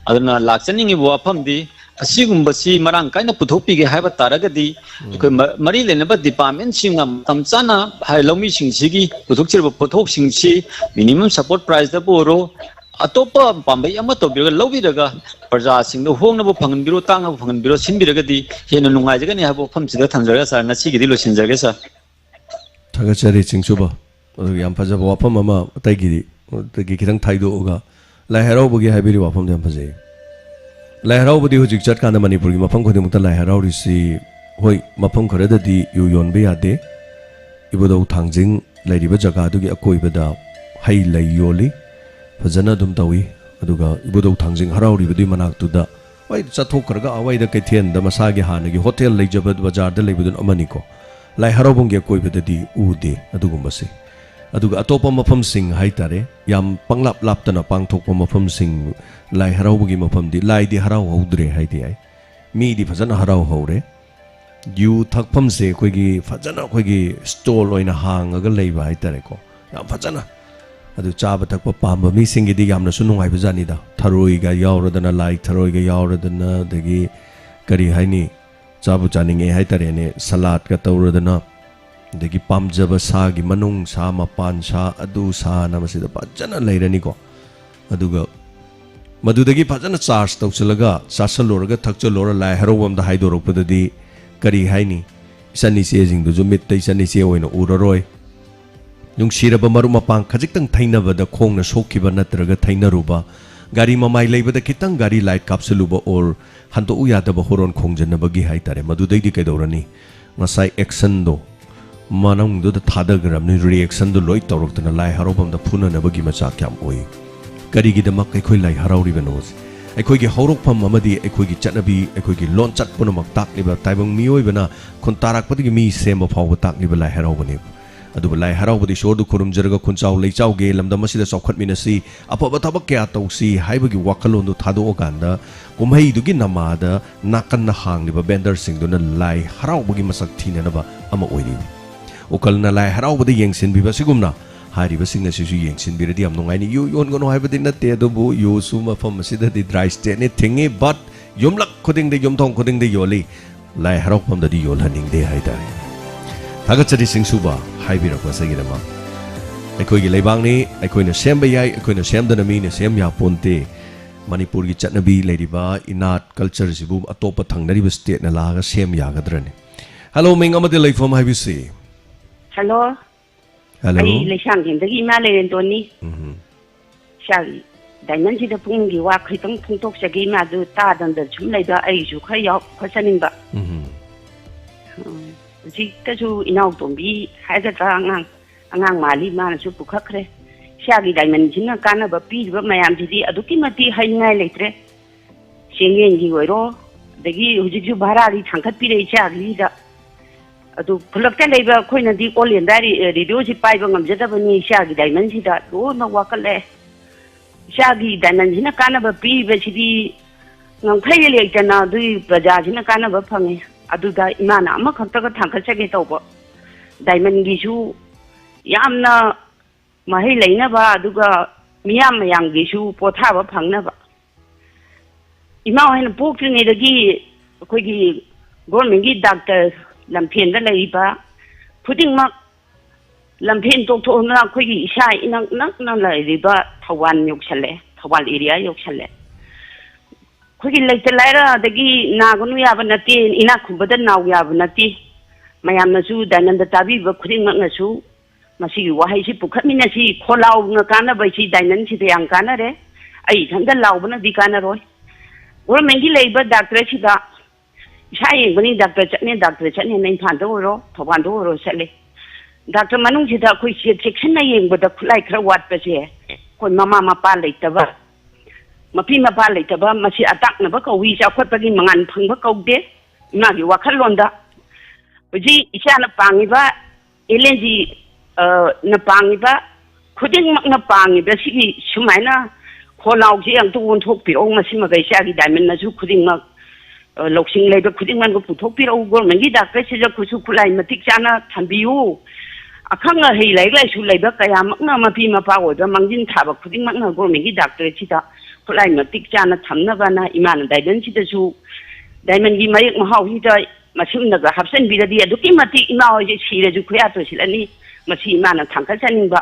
ꯑꯗꯨꯅ ꯂꯥꯛꯆꯅꯤꯡꯉꯤꯕ ꯋꯥꯐꯝꯗꯤ ꯑꯁꯤꯒꯨꯝꯕꯁꯤ ꯃꯔꯥꯡ ꯀꯥꯏꯅ ꯄꯨꯊꯣꯛꯄꯤꯒꯦ ꯍꯥꯏꯕ ꯇꯥꯔꯒꯗꯤ ꯑꯩꯈꯣꯏ ꯃ-, ꯃꯔꯤ ꯂꯩꯅꯕ ꯗꯤꯄꯥꯔꯠꯃꯦꯟꯁꯤꯡꯅ ꯃꯇꯝ ꯆꯥꯅ ꯍꯥꯏ ꯂꯧꯃꯤꯁꯤꯡꯁꯤꯒꯤ ꯄꯨꯊꯣꯛꯆꯔꯤꯕ ꯄꯣꯠꯊꯣꯛꯁꯤꯡꯁꯤ ꯃꯤꯅꯤꯃꯝ ꯁꯄꯣꯔꯠ ꯄ꯭ꯔꯥꯏꯁꯇꯕꯨ ꯑꯣꯏꯔꯣ, ꯑꯇꯣꯞꯄ ꯄꯥꯝꯕꯩ ꯑꯃ ꯇꯧꯕꯤꯔꯒ ꯂꯧꯕꯤꯔꯒ ꯄ꯭ꯔꯖꯥꯁꯤꯡꯗ ꯍꯣꯡꯅꯕ ꯐꯪꯍꯟꯕꯤꯔꯣ, ꯇꯥꯡꯅꯕ ꯐꯪꯍꯟꯕꯤꯔꯣ, ꯁꯤꯟꯕꯤꯔꯒꯗꯤ ꯍꯦꯟꯅ ꯅꯨꯡꯉꯥꯏꯖꯒꯅꯤ ꯍꯥꯏꯕ ꯋꯥꯐꯝꯁꯤꯗ ꯊꯝꯖꯔꯒ ꯁꯥꯔ, ꯉꯁꯤꯒꯤꯗꯤ ꯂꯣꯏꯁꯤꯟꯖꯔꯒꯦ ꯁꯥꯔ꯫ ꯊꯥꯒꯠꯆꯔꯤ ꯆꯤꯡꯁꯨꯕ꯫ ꯑꯗꯨꯒ ꯌꯥꯝ ꯐꯖꯕ ꯋꯥꯐꯝ ꯑꯃ ꯑꯇꯩꯒꯤꯗꯤ, ꯑꯗꯒꯤ ꯈꯤꯇꯪ ꯊꯥꯏꯗꯣꯛꯑꯒ ꯂꯥꯏ ꯍꯔꯥꯎꯕꯒꯤ ꯍꯥꯏꯕꯤꯔꯤꯕ ꯋꯥꯐꯝꯗꯣ ꯌꯥꯝ ꯐꯖꯩ꯫ ꯂꯥꯏ ꯍꯔꯥꯎꯕꯗꯤ ꯍꯧꯖꯤꯛ ꯆꯠꯀꯥꯟꯗ ꯃꯅꯤꯄꯨꯔꯒꯤ ꯃꯐꯝ ꯈꯨꯗꯤꯡꯃꯛꯇ ꯂꯥꯏ ꯍꯔꯥꯎꯔꯤꯁꯤ, ꯍꯣꯏ, ꯃꯐꯝ ꯈꯔꯗꯗꯤ ꯌꯨ ꯌꯣꯟꯕ ꯌꯥꯗꯦ꯫ ꯏꯕꯨꯙꯧ ꯊꯥꯡꯖꯤꯡ ꯂꯩꯔꯤꯕ ꯖꯒꯥꯗꯨꯒꯤ ꯑꯀꯣꯏꯕꯗ ꯍꯩ ꯂꯩ ꯌꯣꯜꯂꯤ, ꯐꯖꯅ ꯑꯗꯨꯝ ꯇꯧꯏ꯫ ꯑꯗꯨꯒ ꯏꯕꯨꯙꯧ ꯊꯥꯡꯖꯤꯡ ꯍꯔꯥꯎꯔꯤꯕꯗꯨꯒꯤ ꯃꯅꯥꯛꯇꯨꯗ, ꯍꯣꯏ, ꯆꯠꯊꯣꯛꯈ꯭ꯔꯒ ꯑꯋꯥꯏꯗ ꯀꯩꯊꯦꯜꯗ ꯃꯁꯥꯒꯤ ꯍꯥꯟꯅꯒꯤ ꯍꯣꯇꯦꯜ ꯂꯩꯖꯕ ꯕꯖꯥꯔꯗ ꯂꯩꯕꯗꯨꯅ ꯑꯃꯅꯤꯀꯣ, ꯂꯥꯏ ꯍꯔꯥꯎꯐꯝꯒꯤ ꯑꯀꯣꯏꯕꯗꯗꯤ ꯎꯗꯦ ꯑꯗꯨꯒꯨꯝꯕꯁꯦ꯫ ꯑꯗꯨꯒ ꯑꯇꯣꯞꯄ ꯃꯐꯝꯁꯤꯡ ꯍꯥꯏꯇꯥꯔꯦ, ꯌꯥꯝ ꯄꯪꯂꯥꯞ ꯂꯥꯞꯇꯅ ꯄꯥꯡꯊꯣꯛꯄ ꯃꯐꯝꯁꯤꯡ, ꯂꯥꯏ ꯍꯔꯥꯎꯕꯒꯤ ꯃꯐꯝꯗꯤ, ꯂꯥꯏꯗꯤ ꯍꯔꯥꯎꯍꯧꯗ꯭ꯔꯦ ꯍꯥꯏꯗꯤ ꯌꯥꯏ, ꯃꯤꯗꯤ ꯐꯖꯅ ꯍꯔꯥꯎꯍꯧꯔꯦ꯫ ꯌꯨ ꯊꯛꯐꯝꯁꯦ ꯑꯩꯈꯣꯏꯒꯤ ꯐꯖꯅ ꯑꯩꯈꯣꯏꯒꯤ ꯁ꯭ꯇꯣꯜ ꯑꯣꯏꯅ ꯍꯥꯡꯉꯒ ꯂꯩꯕ ꯍꯥꯏꯇꯥꯔꯦꯀꯣ, ꯌꯥꯝ ꯐꯖꯅ꯫ ꯑꯗꯨ ꯆꯥꯕ ꯊꯛꯄ ꯄꯥꯝꯕ ꯃꯤꯁꯤꯡꯒꯤꯗꯤ ꯌꯥꯝꯅꯁꯨ ꯅꯨꯡꯉꯥꯏꯕꯖꯥꯠꯅꯤꯗ꯫ ꯊꯔꯣꯏꯒ ꯌꯥꯎꯔꯗꯅ, ꯂꯥꯏ ꯊꯔꯣꯏꯒ ꯌꯥꯎꯔꯗꯅ, ꯑꯗꯒꯤ ꯀꯔꯤ ꯍꯥꯏꯅꯤ, ꯆꯥꯕꯨ ꯆꯥꯅꯤꯡꯉꯦ ꯍꯥꯏꯇꯥꯔꯦꯅꯦ, ꯁꯂꯥꯠꯀ ꯇꯧꯔꯗꯅ, ꯑꯗꯒꯤ ꯄꯥꯝꯖꯕ ꯁꯥꯒꯤ ꯃꯅꯨꯡ ꯁꯥ, ꯃꯄꯥꯟ ꯁꯥ, ꯑꯗꯨ ꯁꯥꯅ ꯃꯁꯤꯗ ꯐꯖꯅ ꯂꯩꯔꯅꯤꯀꯣ꯫ ꯑꯗꯨꯒ ꯃꯗꯨꯗꯒꯤ ꯐꯖꯅ ꯆꯥꯔꯖ ꯇꯧꯁꯤꯜꯂꯒ, ꯆꯥꯁꯤꯜꯂꯨꯔꯒ, ꯊꯛꯆꯜꯂꯨꯔ, ꯂꯥꯏ ꯍꯔꯥꯎꯕꯝꯗ ꯍꯥꯏꯗꯣꯔꯛꯄꯗꯗꯤ ꯀꯔꯤ ꯍꯥꯏꯅꯤ? ꯏꯆꯟ ꯏꯆꯦꯁꯤꯡꯗꯨꯁꯨ ꯃꯤꯠꯇ ꯏꯆꯟ ꯏꯆꯦ ꯑꯣꯏꯅ ꯎꯔꯔꯣꯏ꯫ ꯅꯨꯡꯁꯤꯔꯕ ꯃꯔꯨꯞ ꯃꯄꯥꯡ ꯈꯖꯤꯛꯇꯪ ꯊꯩꯅꯕꯗ ꯈꯣꯡꯅ ꯁꯣꯛꯈꯤꯕ ꯅꯠꯇ꯭ꯔꯒ ꯊꯩꯅꯔꯨꯕ, ꯒꯥꯔꯤ ꯃꯃꯥꯏ ꯂꯩꯕꯗ ꯈꯤꯇꯪ ꯒꯥꯔꯤ ꯂꯥꯏꯠ ꯀꯥꯞꯁꯤꯜꯂꯨꯕ, or ꯍꯟꯗꯣꯛꯎ ꯌꯥꯗꯕ ꯍꯣꯔꯣꯟ ꯈꯣꯡꯖꯟꯅꯕꯒꯤ ꯍꯥꯏꯇꯥꯔꯦ, ꯃꯗꯨꯗꯩꯗꯤ ꯀꯩꯗꯧꯔꯅꯤ? ꯉꯁꯥꯏ ꯑꯦꯛꯁꯟꯗꯣ ꯃꯅꯨꯡꯗꯨꯗ ꯊꯥꯗꯈ꯭ꯔꯕꯅꯤ, ꯔꯤꯑꯦꯛꯁꯟꯗꯣ ꯂꯣꯏ ꯇꯧꯔꯛꯇꯅ ꯂꯥꯏ ꯍꯔꯥꯎꯐꯝꯗ ꯐꯨꯅꯅꯕꯒꯤ ꯃꯆꯥꯛ ꯌꯥꯝ ꯑꯣꯏ꯫ ꯀꯔꯤꯒꯤꯗꯃꯛ ꯑꯩꯈꯣꯏ ꯂꯥꯏ ꯍꯔꯥꯎꯔꯤꯕꯅꯣ? ꯑꯩꯈꯣꯏꯒꯤ ꯍꯧꯔꯛꯐꯝ ꯑꯃꯗꯤ ꯑꯩꯈꯣꯏꯒꯤ ꯆꯠꯅꯕꯤ, ꯑꯩꯈꯣꯏꯒꯤ ꯂꯣꯟꯆꯠ ꯄꯨꯝꯅꯃꯛ ꯇꯥꯛꯂꯤꯕ, ꯇꯥꯏꯕꯪ ꯃꯤꯑꯣꯏꯕꯅ ꯈꯨꯟ ꯇꯥꯔꯛꯄꯗꯒꯤ ꯃꯤ ꯁꯦꯝꯕ ꯐꯥꯎꯕ ꯇꯥꯛꯂꯤꯕ ꯂꯥꯏ ꯍꯔꯥꯎꯕꯅꯤ꯫ ꯑꯗꯨꯕꯨ ꯂꯥꯏ ꯍꯔꯥꯎꯕꯗ ꯏꯁꯣꯔꯗꯨ ꯈꯨꯔꯨꯝꯖꯔꯒ ꯈꯨꯟꯆꯥꯎ ꯂꯩꯆꯥꯎꯒꯤ ꯂꯝꯗꯝ ꯑꯁꯤꯗ ꯆꯥꯎꯈꯠꯃꯤꯟꯅꯁꯤ, ꯑꯐꯕ ꯊꯕꯛ ꯀꯌꯥ ꯇꯧꯁꯤ ꯍꯥꯏꯕꯒꯤ ꯋꯥꯈꯜꯂꯣꯟꯗꯨ ꯊꯥꯗꯣꯛꯑꯀꯥꯟꯗ, ꯀꯨꯝꯍꯩꯗꯨꯒꯤ ꯅꯃꯥꯗ ꯅꯥꯀꯟꯗ ꯍꯥꯡꯂꯤꯕ ꯕꯦꯟꯗꯔꯁꯤꯡꯗꯨꯅ ꯂꯥꯏ ꯍꯔꯥꯎꯕꯒꯤ ꯃꯁꯛ ꯊꯤꯅꯅꯕ ꯑꯃ ꯑꯣꯏꯔꯤ꯫ ꯎꯀꯜꯅ ꯂꯥꯏ ꯍꯔꯥꯎꯕꯗ ꯌꯦꯡꯁꯤꯟꯕꯤꯕ ꯑꯁꯤꯒꯨꯝꯅ ꯍꯥꯏꯔꯤꯕꯁꯤꯡ ꯑꯁꯤꯁꯨ ꯌꯦꯡꯁꯤꯟꯕꯤꯔꯗꯤ ꯌꯥꯝ ꯅꯨꯡꯉꯥꯏꯅꯤ꯫ ꯌꯨ ꯌꯣꯟꯒꯅꯨ ꯍꯥꯏꯕꯗꯤ ꯅꯠꯇꯦ, ꯑꯗꯨꯕꯨ ꯌꯨꯁꯨ ꯃꯐꯝ ꯑꯁꯤꯗꯗꯤ ꯗ꯭ꯔꯥꯏ ꯁ꯭ꯇꯦꯠꯅꯤ, ꯊꯤꯡꯉꯤ, but ꯌꯨꯝꯂꯛ ꯈꯨꯗꯤꯡꯗ, ꯌꯨꯝꯊꯣꯡ ꯈꯨꯗꯤꯡꯗ ꯌꯣꯜꯂꯤ꯫ ꯂꯥꯏ ꯍꯔꯥꯎꯐꯝꯗꯗꯤ ꯌꯣꯜꯍꯟꯅꯤꯡꯗꯦ ꯍꯥꯏꯇꯥꯔꯦ꯫ ꯊꯥꯒꯠꯆꯔꯤ ꯁꯤꯡꯁꯨꯕ ꯍꯥꯏꯕꯤꯔꯛꯄꯁꯤꯒꯤꯗꯃꯛ꯫ ꯑꯩꯈꯣꯏꯒꯤ ꯂꯩꯕꯥꯛꯅꯤ, ꯑꯩꯈꯣꯏꯅ ꯁꯦꯝꯕ ꯌꯥꯏ, ꯑꯩꯈꯣꯏꯅ ꯁꯦꯝꯗꯅ ꯃꯤꯅ ꯁꯦꯝ ꯌꯥꯄꯣꯟꯇꯦ꯫ ꯃꯅꯤꯄꯨꯔꯒꯤ ꯆꯠꯅꯕꯤ ꯂꯩꯔꯤꯕ ꯏꯅꯥꯠ ꯀꯜꯆꯔꯁꯤꯕꯨ ꯑꯇꯣꯞꯄ ꯊꯪꯅꯔꯤꯕ ꯁ꯭ꯇꯦꯠꯅ ꯂꯥꯛꯑꯒ ꯁꯦꯝ ꯌꯥꯒꯗ꯭ꯔꯅꯦ? ꯍꯜꯂꯣ, ꯃꯤꯡ ꯑꯃꯗꯤ ꯂꯩꯐꯝ ꯍꯥꯏꯕꯤꯁꯤ꯫ ꯍꯜꯂꯣ꯫ ꯍꯜꯂꯣ꯫ ꯑꯩ ꯂꯩꯁꯥꯡꯊꯦꯝꯗꯒꯤ ꯏꯃꯥ ꯂꯩꯔꯦꯟꯗꯣꯟꯅꯤ꯫ ꯎꯝ꯫ ꯏꯆꯥꯒꯤ ꯗꯥꯏꯃꯟꯁꯤꯗ ꯄꯨꯛꯅꯤꯡꯒꯤ ꯋꯥ ꯈꯤꯇꯪ ꯐꯣꯡꯗꯣꯛꯆꯒꯦ, ꯏꯃꯥꯗꯨ ꯇꯥꯗꯅꯗ ꯁꯨꯝ ꯂꯩꯕ, ꯑꯩꯁꯨ ꯈꯔ ꯌꯥꯎ-, ꯈꯣꯠꯆꯅꯤꯡꯕ꯫ ꯎꯝ꯫ ꯎꯝ, ꯍꯧꯖꯤꯛꯇꯁꯨ ꯏꯅꯥꯎꯇꯣꯝꯕꯤ ꯍꯥꯏꯒꯗ꯭ꯔꯥ, ꯑꯉꯥꯡ, ꯑꯉꯥꯡ ꯃꯥꯜꯂꯤ, ꯃꯥꯅꯁꯨ ꯄꯨꯈꯠꯈ꯭ꯔꯦ꯫ ꯏꯆꯥꯒꯤ ꯗꯥꯏꯃꯟꯁꯤꯅ ꯀꯥꯟꯅꯕ ꯄꯤꯔꯤꯕ ꯃꯌꯥꯝꯁꯤꯗꯤ ꯑꯗꯨꯛꯀꯤ ꯃꯇꯤꯛ ꯍꯥꯏꯅꯤꯡꯉꯥꯏ ꯂꯩꯇ꯭ꯔꯦ꯫ ꯆꯦꯡꯌꯦꯟꯒꯤ ꯑꯣꯏꯔꯣ, ꯑꯗꯒꯤ ꯍꯧꯖꯤꯛꯁꯨ ꯚꯔꯥꯗꯤ ꯊꯥꯡꯒꯠꯄꯤꯔꯦ ꯏꯆꯥꯒꯤꯁꯤꯗ꯫ ꯑꯗꯨ ꯈꯨꯜꯂꯛꯇ ꯂꯩꯕ ꯑꯩꯈꯣꯏꯅꯗꯤ all India ꯔꯦ-, ꯔꯦꯗꯤꯑꯣꯁꯤ ꯄꯥꯏꯕ ꯉꯝꯖꯗꯕꯅꯤ, ꯏꯆꯥꯒꯤ ꯗꯥꯏꯃꯟꯁꯤꯗ ꯂꯣꯏꯅꯃꯛ ꯋꯥꯀꯠꯂꯦ꯫ ꯏꯆꯥꯒꯤ ꯗꯥꯏꯃꯟꯁꯤꯅ ꯀꯥꯟꯅꯕ ꯄꯤꯔꯤꯕꯁꯤꯗꯤ ꯉꯝꯈꯩ ꯂꯩꯇꯅ ꯑꯗꯨꯒꯤ ꯄ꯭ꯔꯖꯥꯁꯤꯅ ꯀꯥꯟꯅꯕ ꯐꯪꯉꯦ꯫ ꯑꯗꯨꯗ ꯏꯃꯥꯅ ꯑꯃꯈꯛꯇꯒ ꯊꯥꯡꯒꯠꯆꯒꯦ ꯇꯧꯕ, ꯗꯥꯏꯃꯟꯒꯤꯁꯨ ꯌꯥꯝꯅ ꯃꯍꯩ ꯂꯩꯅꯕ, ꯑꯗꯨꯒ ꯃꯤꯌꯥꯝ ꯃꯌꯥꯝꯒꯤꯁꯨ ꯄꯣꯊꯥꯕ ꯐꯪꯅꯕ꯫ ꯏꯃꯥ ꯍꯣꯏꯅ ꯄꯣꯛꯇ꯭ꯔꯤꯉꯩꯗꯒꯤ ꯑꯩꯈꯣꯏꯒꯤ ꯒꯣꯔꯃꯦꯟꯒꯤ ꯗꯥꯛꯇꯔ ꯂꯝꯐꯦꯟꯗ ꯂꯩꯔꯤꯕ ꯈꯨꯗꯤꯡꯃꯛ ꯂꯝꯐꯦꯟ ꯇꯣꯛꯊꯣꯛꯑꯒ ꯑꯩꯈꯣꯏꯒꯤ ꯏꯁꯥ ꯏꯅꯛ ꯅꯛꯅ ꯂꯩꯔꯤꯕ ꯊꯧꯕꯥꯜ ꯌꯧꯁꯜꯂꯛꯑꯦ, ꯊꯧꯕꯥꯜ ꯑꯦꯔꯤꯌꯥ ꯌꯧꯁꯜꯂꯛꯑꯦ꯫ ꯑꯩꯈꯣꯏꯒꯤ ꯂꯩꯇ ꯂꯥꯏꯔꯗꯒꯤ ꯅꯥꯒꯅꯨ ꯌꯥꯕ ꯅꯠꯇꯦ, ꯏꯅꯥꯛ ꯈꯨꯟꯕꯗ ꯅꯥꯎ ꯌꯥꯕ ꯅꯠꯇꯦ꯫ ꯃꯌꯥꯝꯅꯁꯨ, ꯗꯥꯏꯃꯟꯗ ꯇꯥꯕꯤꯕ ꯈꯨꯗꯤꯡꯃꯛꯅꯁꯨ ꯃꯁꯤꯒꯤ ꯋꯥꯍꯩꯁꯤ ꯄꯨꯈꯠꯃꯤꯟꯅꯁꯤ꯫ ꯈꯣꯜꯂꯥꯎꯅ ꯀꯥꯟꯅꯕꯁꯤ ꯗꯥꯏꯃꯟꯁꯤꯗ ꯌꯥꯝ ꯀꯥꯟꯅꯔꯦ꯫ ꯑꯩ ꯏꯊꯟꯇ ꯂꯥꯎꯕꯅꯗꯤ ꯀꯥꯟꯅꯔꯣꯏ꯫ ꯒꯣꯔꯃꯦꯟꯒꯤ ꯂꯩꯔꯤꯕ ꯗꯥꯛꯇꯔꯁꯤꯗ ꯏꯁꯥ ꯌꯦꯡꯕꯅꯤ, ꯗꯥꯛꯇꯔ ꯆꯠꯅꯤ, ꯗꯥꯛꯇꯔ ꯆꯠꯅꯤꯅ ꯏꯝꯐꯥꯜꯗ ꯑꯣꯏꯔꯣ, ꯊꯧꯕꯥꯜꯗ ꯑꯣꯏꯔꯣ ꯆꯠꯂꯦ꯫ ꯗꯥꯛꯇꯔ ꯃꯅꯨꯡꯁꯤꯗ ꯑꯩꯈꯣꯏ ꯆꯦ-, ꯆꯦꯛꯁꯤꯟꯅ ꯌꯦꯡꯕꯗ ꯈꯨꯠꯂꯥꯏ ꯈꯔ ꯋꯥꯠꯄꯁꯦ, ꯑꯩꯈꯣꯏ ꯃꯃꯥ ꯃꯄꯥ ꯂꯩꯇꯕ, ꯃꯄꯤ ꯃꯄꯥ ꯂꯩꯇꯕ, ꯃꯁꯤ ꯑꯇꯥꯛꯅꯕ ꯀꯧꯏ, ꯆꯥꯎꯈꯠꯄꯒꯤ ꯃꯉꯥꯜ ꯐꯪꯕ ꯀꯧꯗꯦ꯫ ꯏꯃꯥꯒꯤ ꯋꯥꯈꯜꯂꯣꯟꯗ ꯍꯧꯖꯤꯛ ꯏꯆꯥꯅ ꯄꯥꯡꯉꯤꯕ ꯑꯦꯜ ꯑꯦꯟ ꯖꯤ, ꯑ, ꯅ ꯄꯥꯡꯉꯤꯕ ꯈꯨꯗꯤꯡꯃꯛꯅ ꯄꯥꯡꯉꯤꯕ ꯁꯤꯒꯤ ꯁꯨꯃꯥꯏꯅ ꯈꯣꯜꯂꯥꯎꯁꯤ ꯑꯝꯇ ꯑꯣꯟꯊꯣꯛꯄꯤꯔꯛꯎ꯫ ꯃꯁꯤꯃꯒ ꯏꯆꯥꯒꯤ ꯗꯥꯏꯃꯟꯅꯁꯨ ꯈꯨꯗꯤꯡꯃꯛ, ꯑ, ꯂꯧꯁꯤꯡ ꯂꯩꯕ ꯈꯨꯗꯤꯡꯃꯛꯅ ꯄꯨꯊꯣꯛꯄꯤꯔꯛꯎ꯫ ꯒꯣꯔꯃꯦꯟꯒꯤ ꯗꯥꯛꯇꯔꯁꯤꯗ ꯈꯨꯠꯁꯨ ꯈꯨꯠꯂꯥꯏ ꯃꯇꯤꯛ ꯆꯥꯅ ꯊꯝꯕꯤꯌꯨ꯫ ꯑꯈꯪ ꯑꯍꯩ, ꯂꯥꯏꯔꯤꯛ ꯂꯥꯏꯁꯨ ꯂꯩꯕ ꯀꯌꯥꯃꯛꯅ, ꯃꯄꯤ ꯃꯄꯥ ꯑꯣꯏꯕ ꯃꯥꯡꯖꯤꯟ ꯊꯥꯕ ꯈꯨꯗꯤꯡꯃꯛꯅ ꯒꯣꯔꯃꯦꯟꯒꯤ ꯗꯥꯛꯇꯔꯁꯤꯗ ꯈꯨꯠꯂꯥꯏ ꯃꯇꯤꯛ ꯆꯥꯅ ꯊꯝꯅꯕꯅ ꯏꯃꯥꯅ ꯗꯥꯏꯃꯟꯁꯤꯗꯁꯨ, ꯗꯥꯏꯃꯟꯒꯤ ꯃꯌꯦꯛ ꯃꯍꯥꯎꯁꯤꯗ ꯃꯁꯤꯃꯅꯒ ꯍꯥꯞꯆꯤꯟꯕꯤꯔꯗꯤ ꯑꯗꯨꯛꯀꯤ ꯃꯇꯤꯛ ꯏꯃꯥ ꯍꯣꯏꯁꯦ ꯁꯤꯔꯁꯨ ꯈꯨꯌꯥ ꯇꯣꯏꯁꯤꯜꯂꯅꯤ꯫ ꯃꯁꯤ ꯏꯃꯥꯅ ꯊꯥꯡꯒꯠꯆꯅꯤꯡꯕ꯫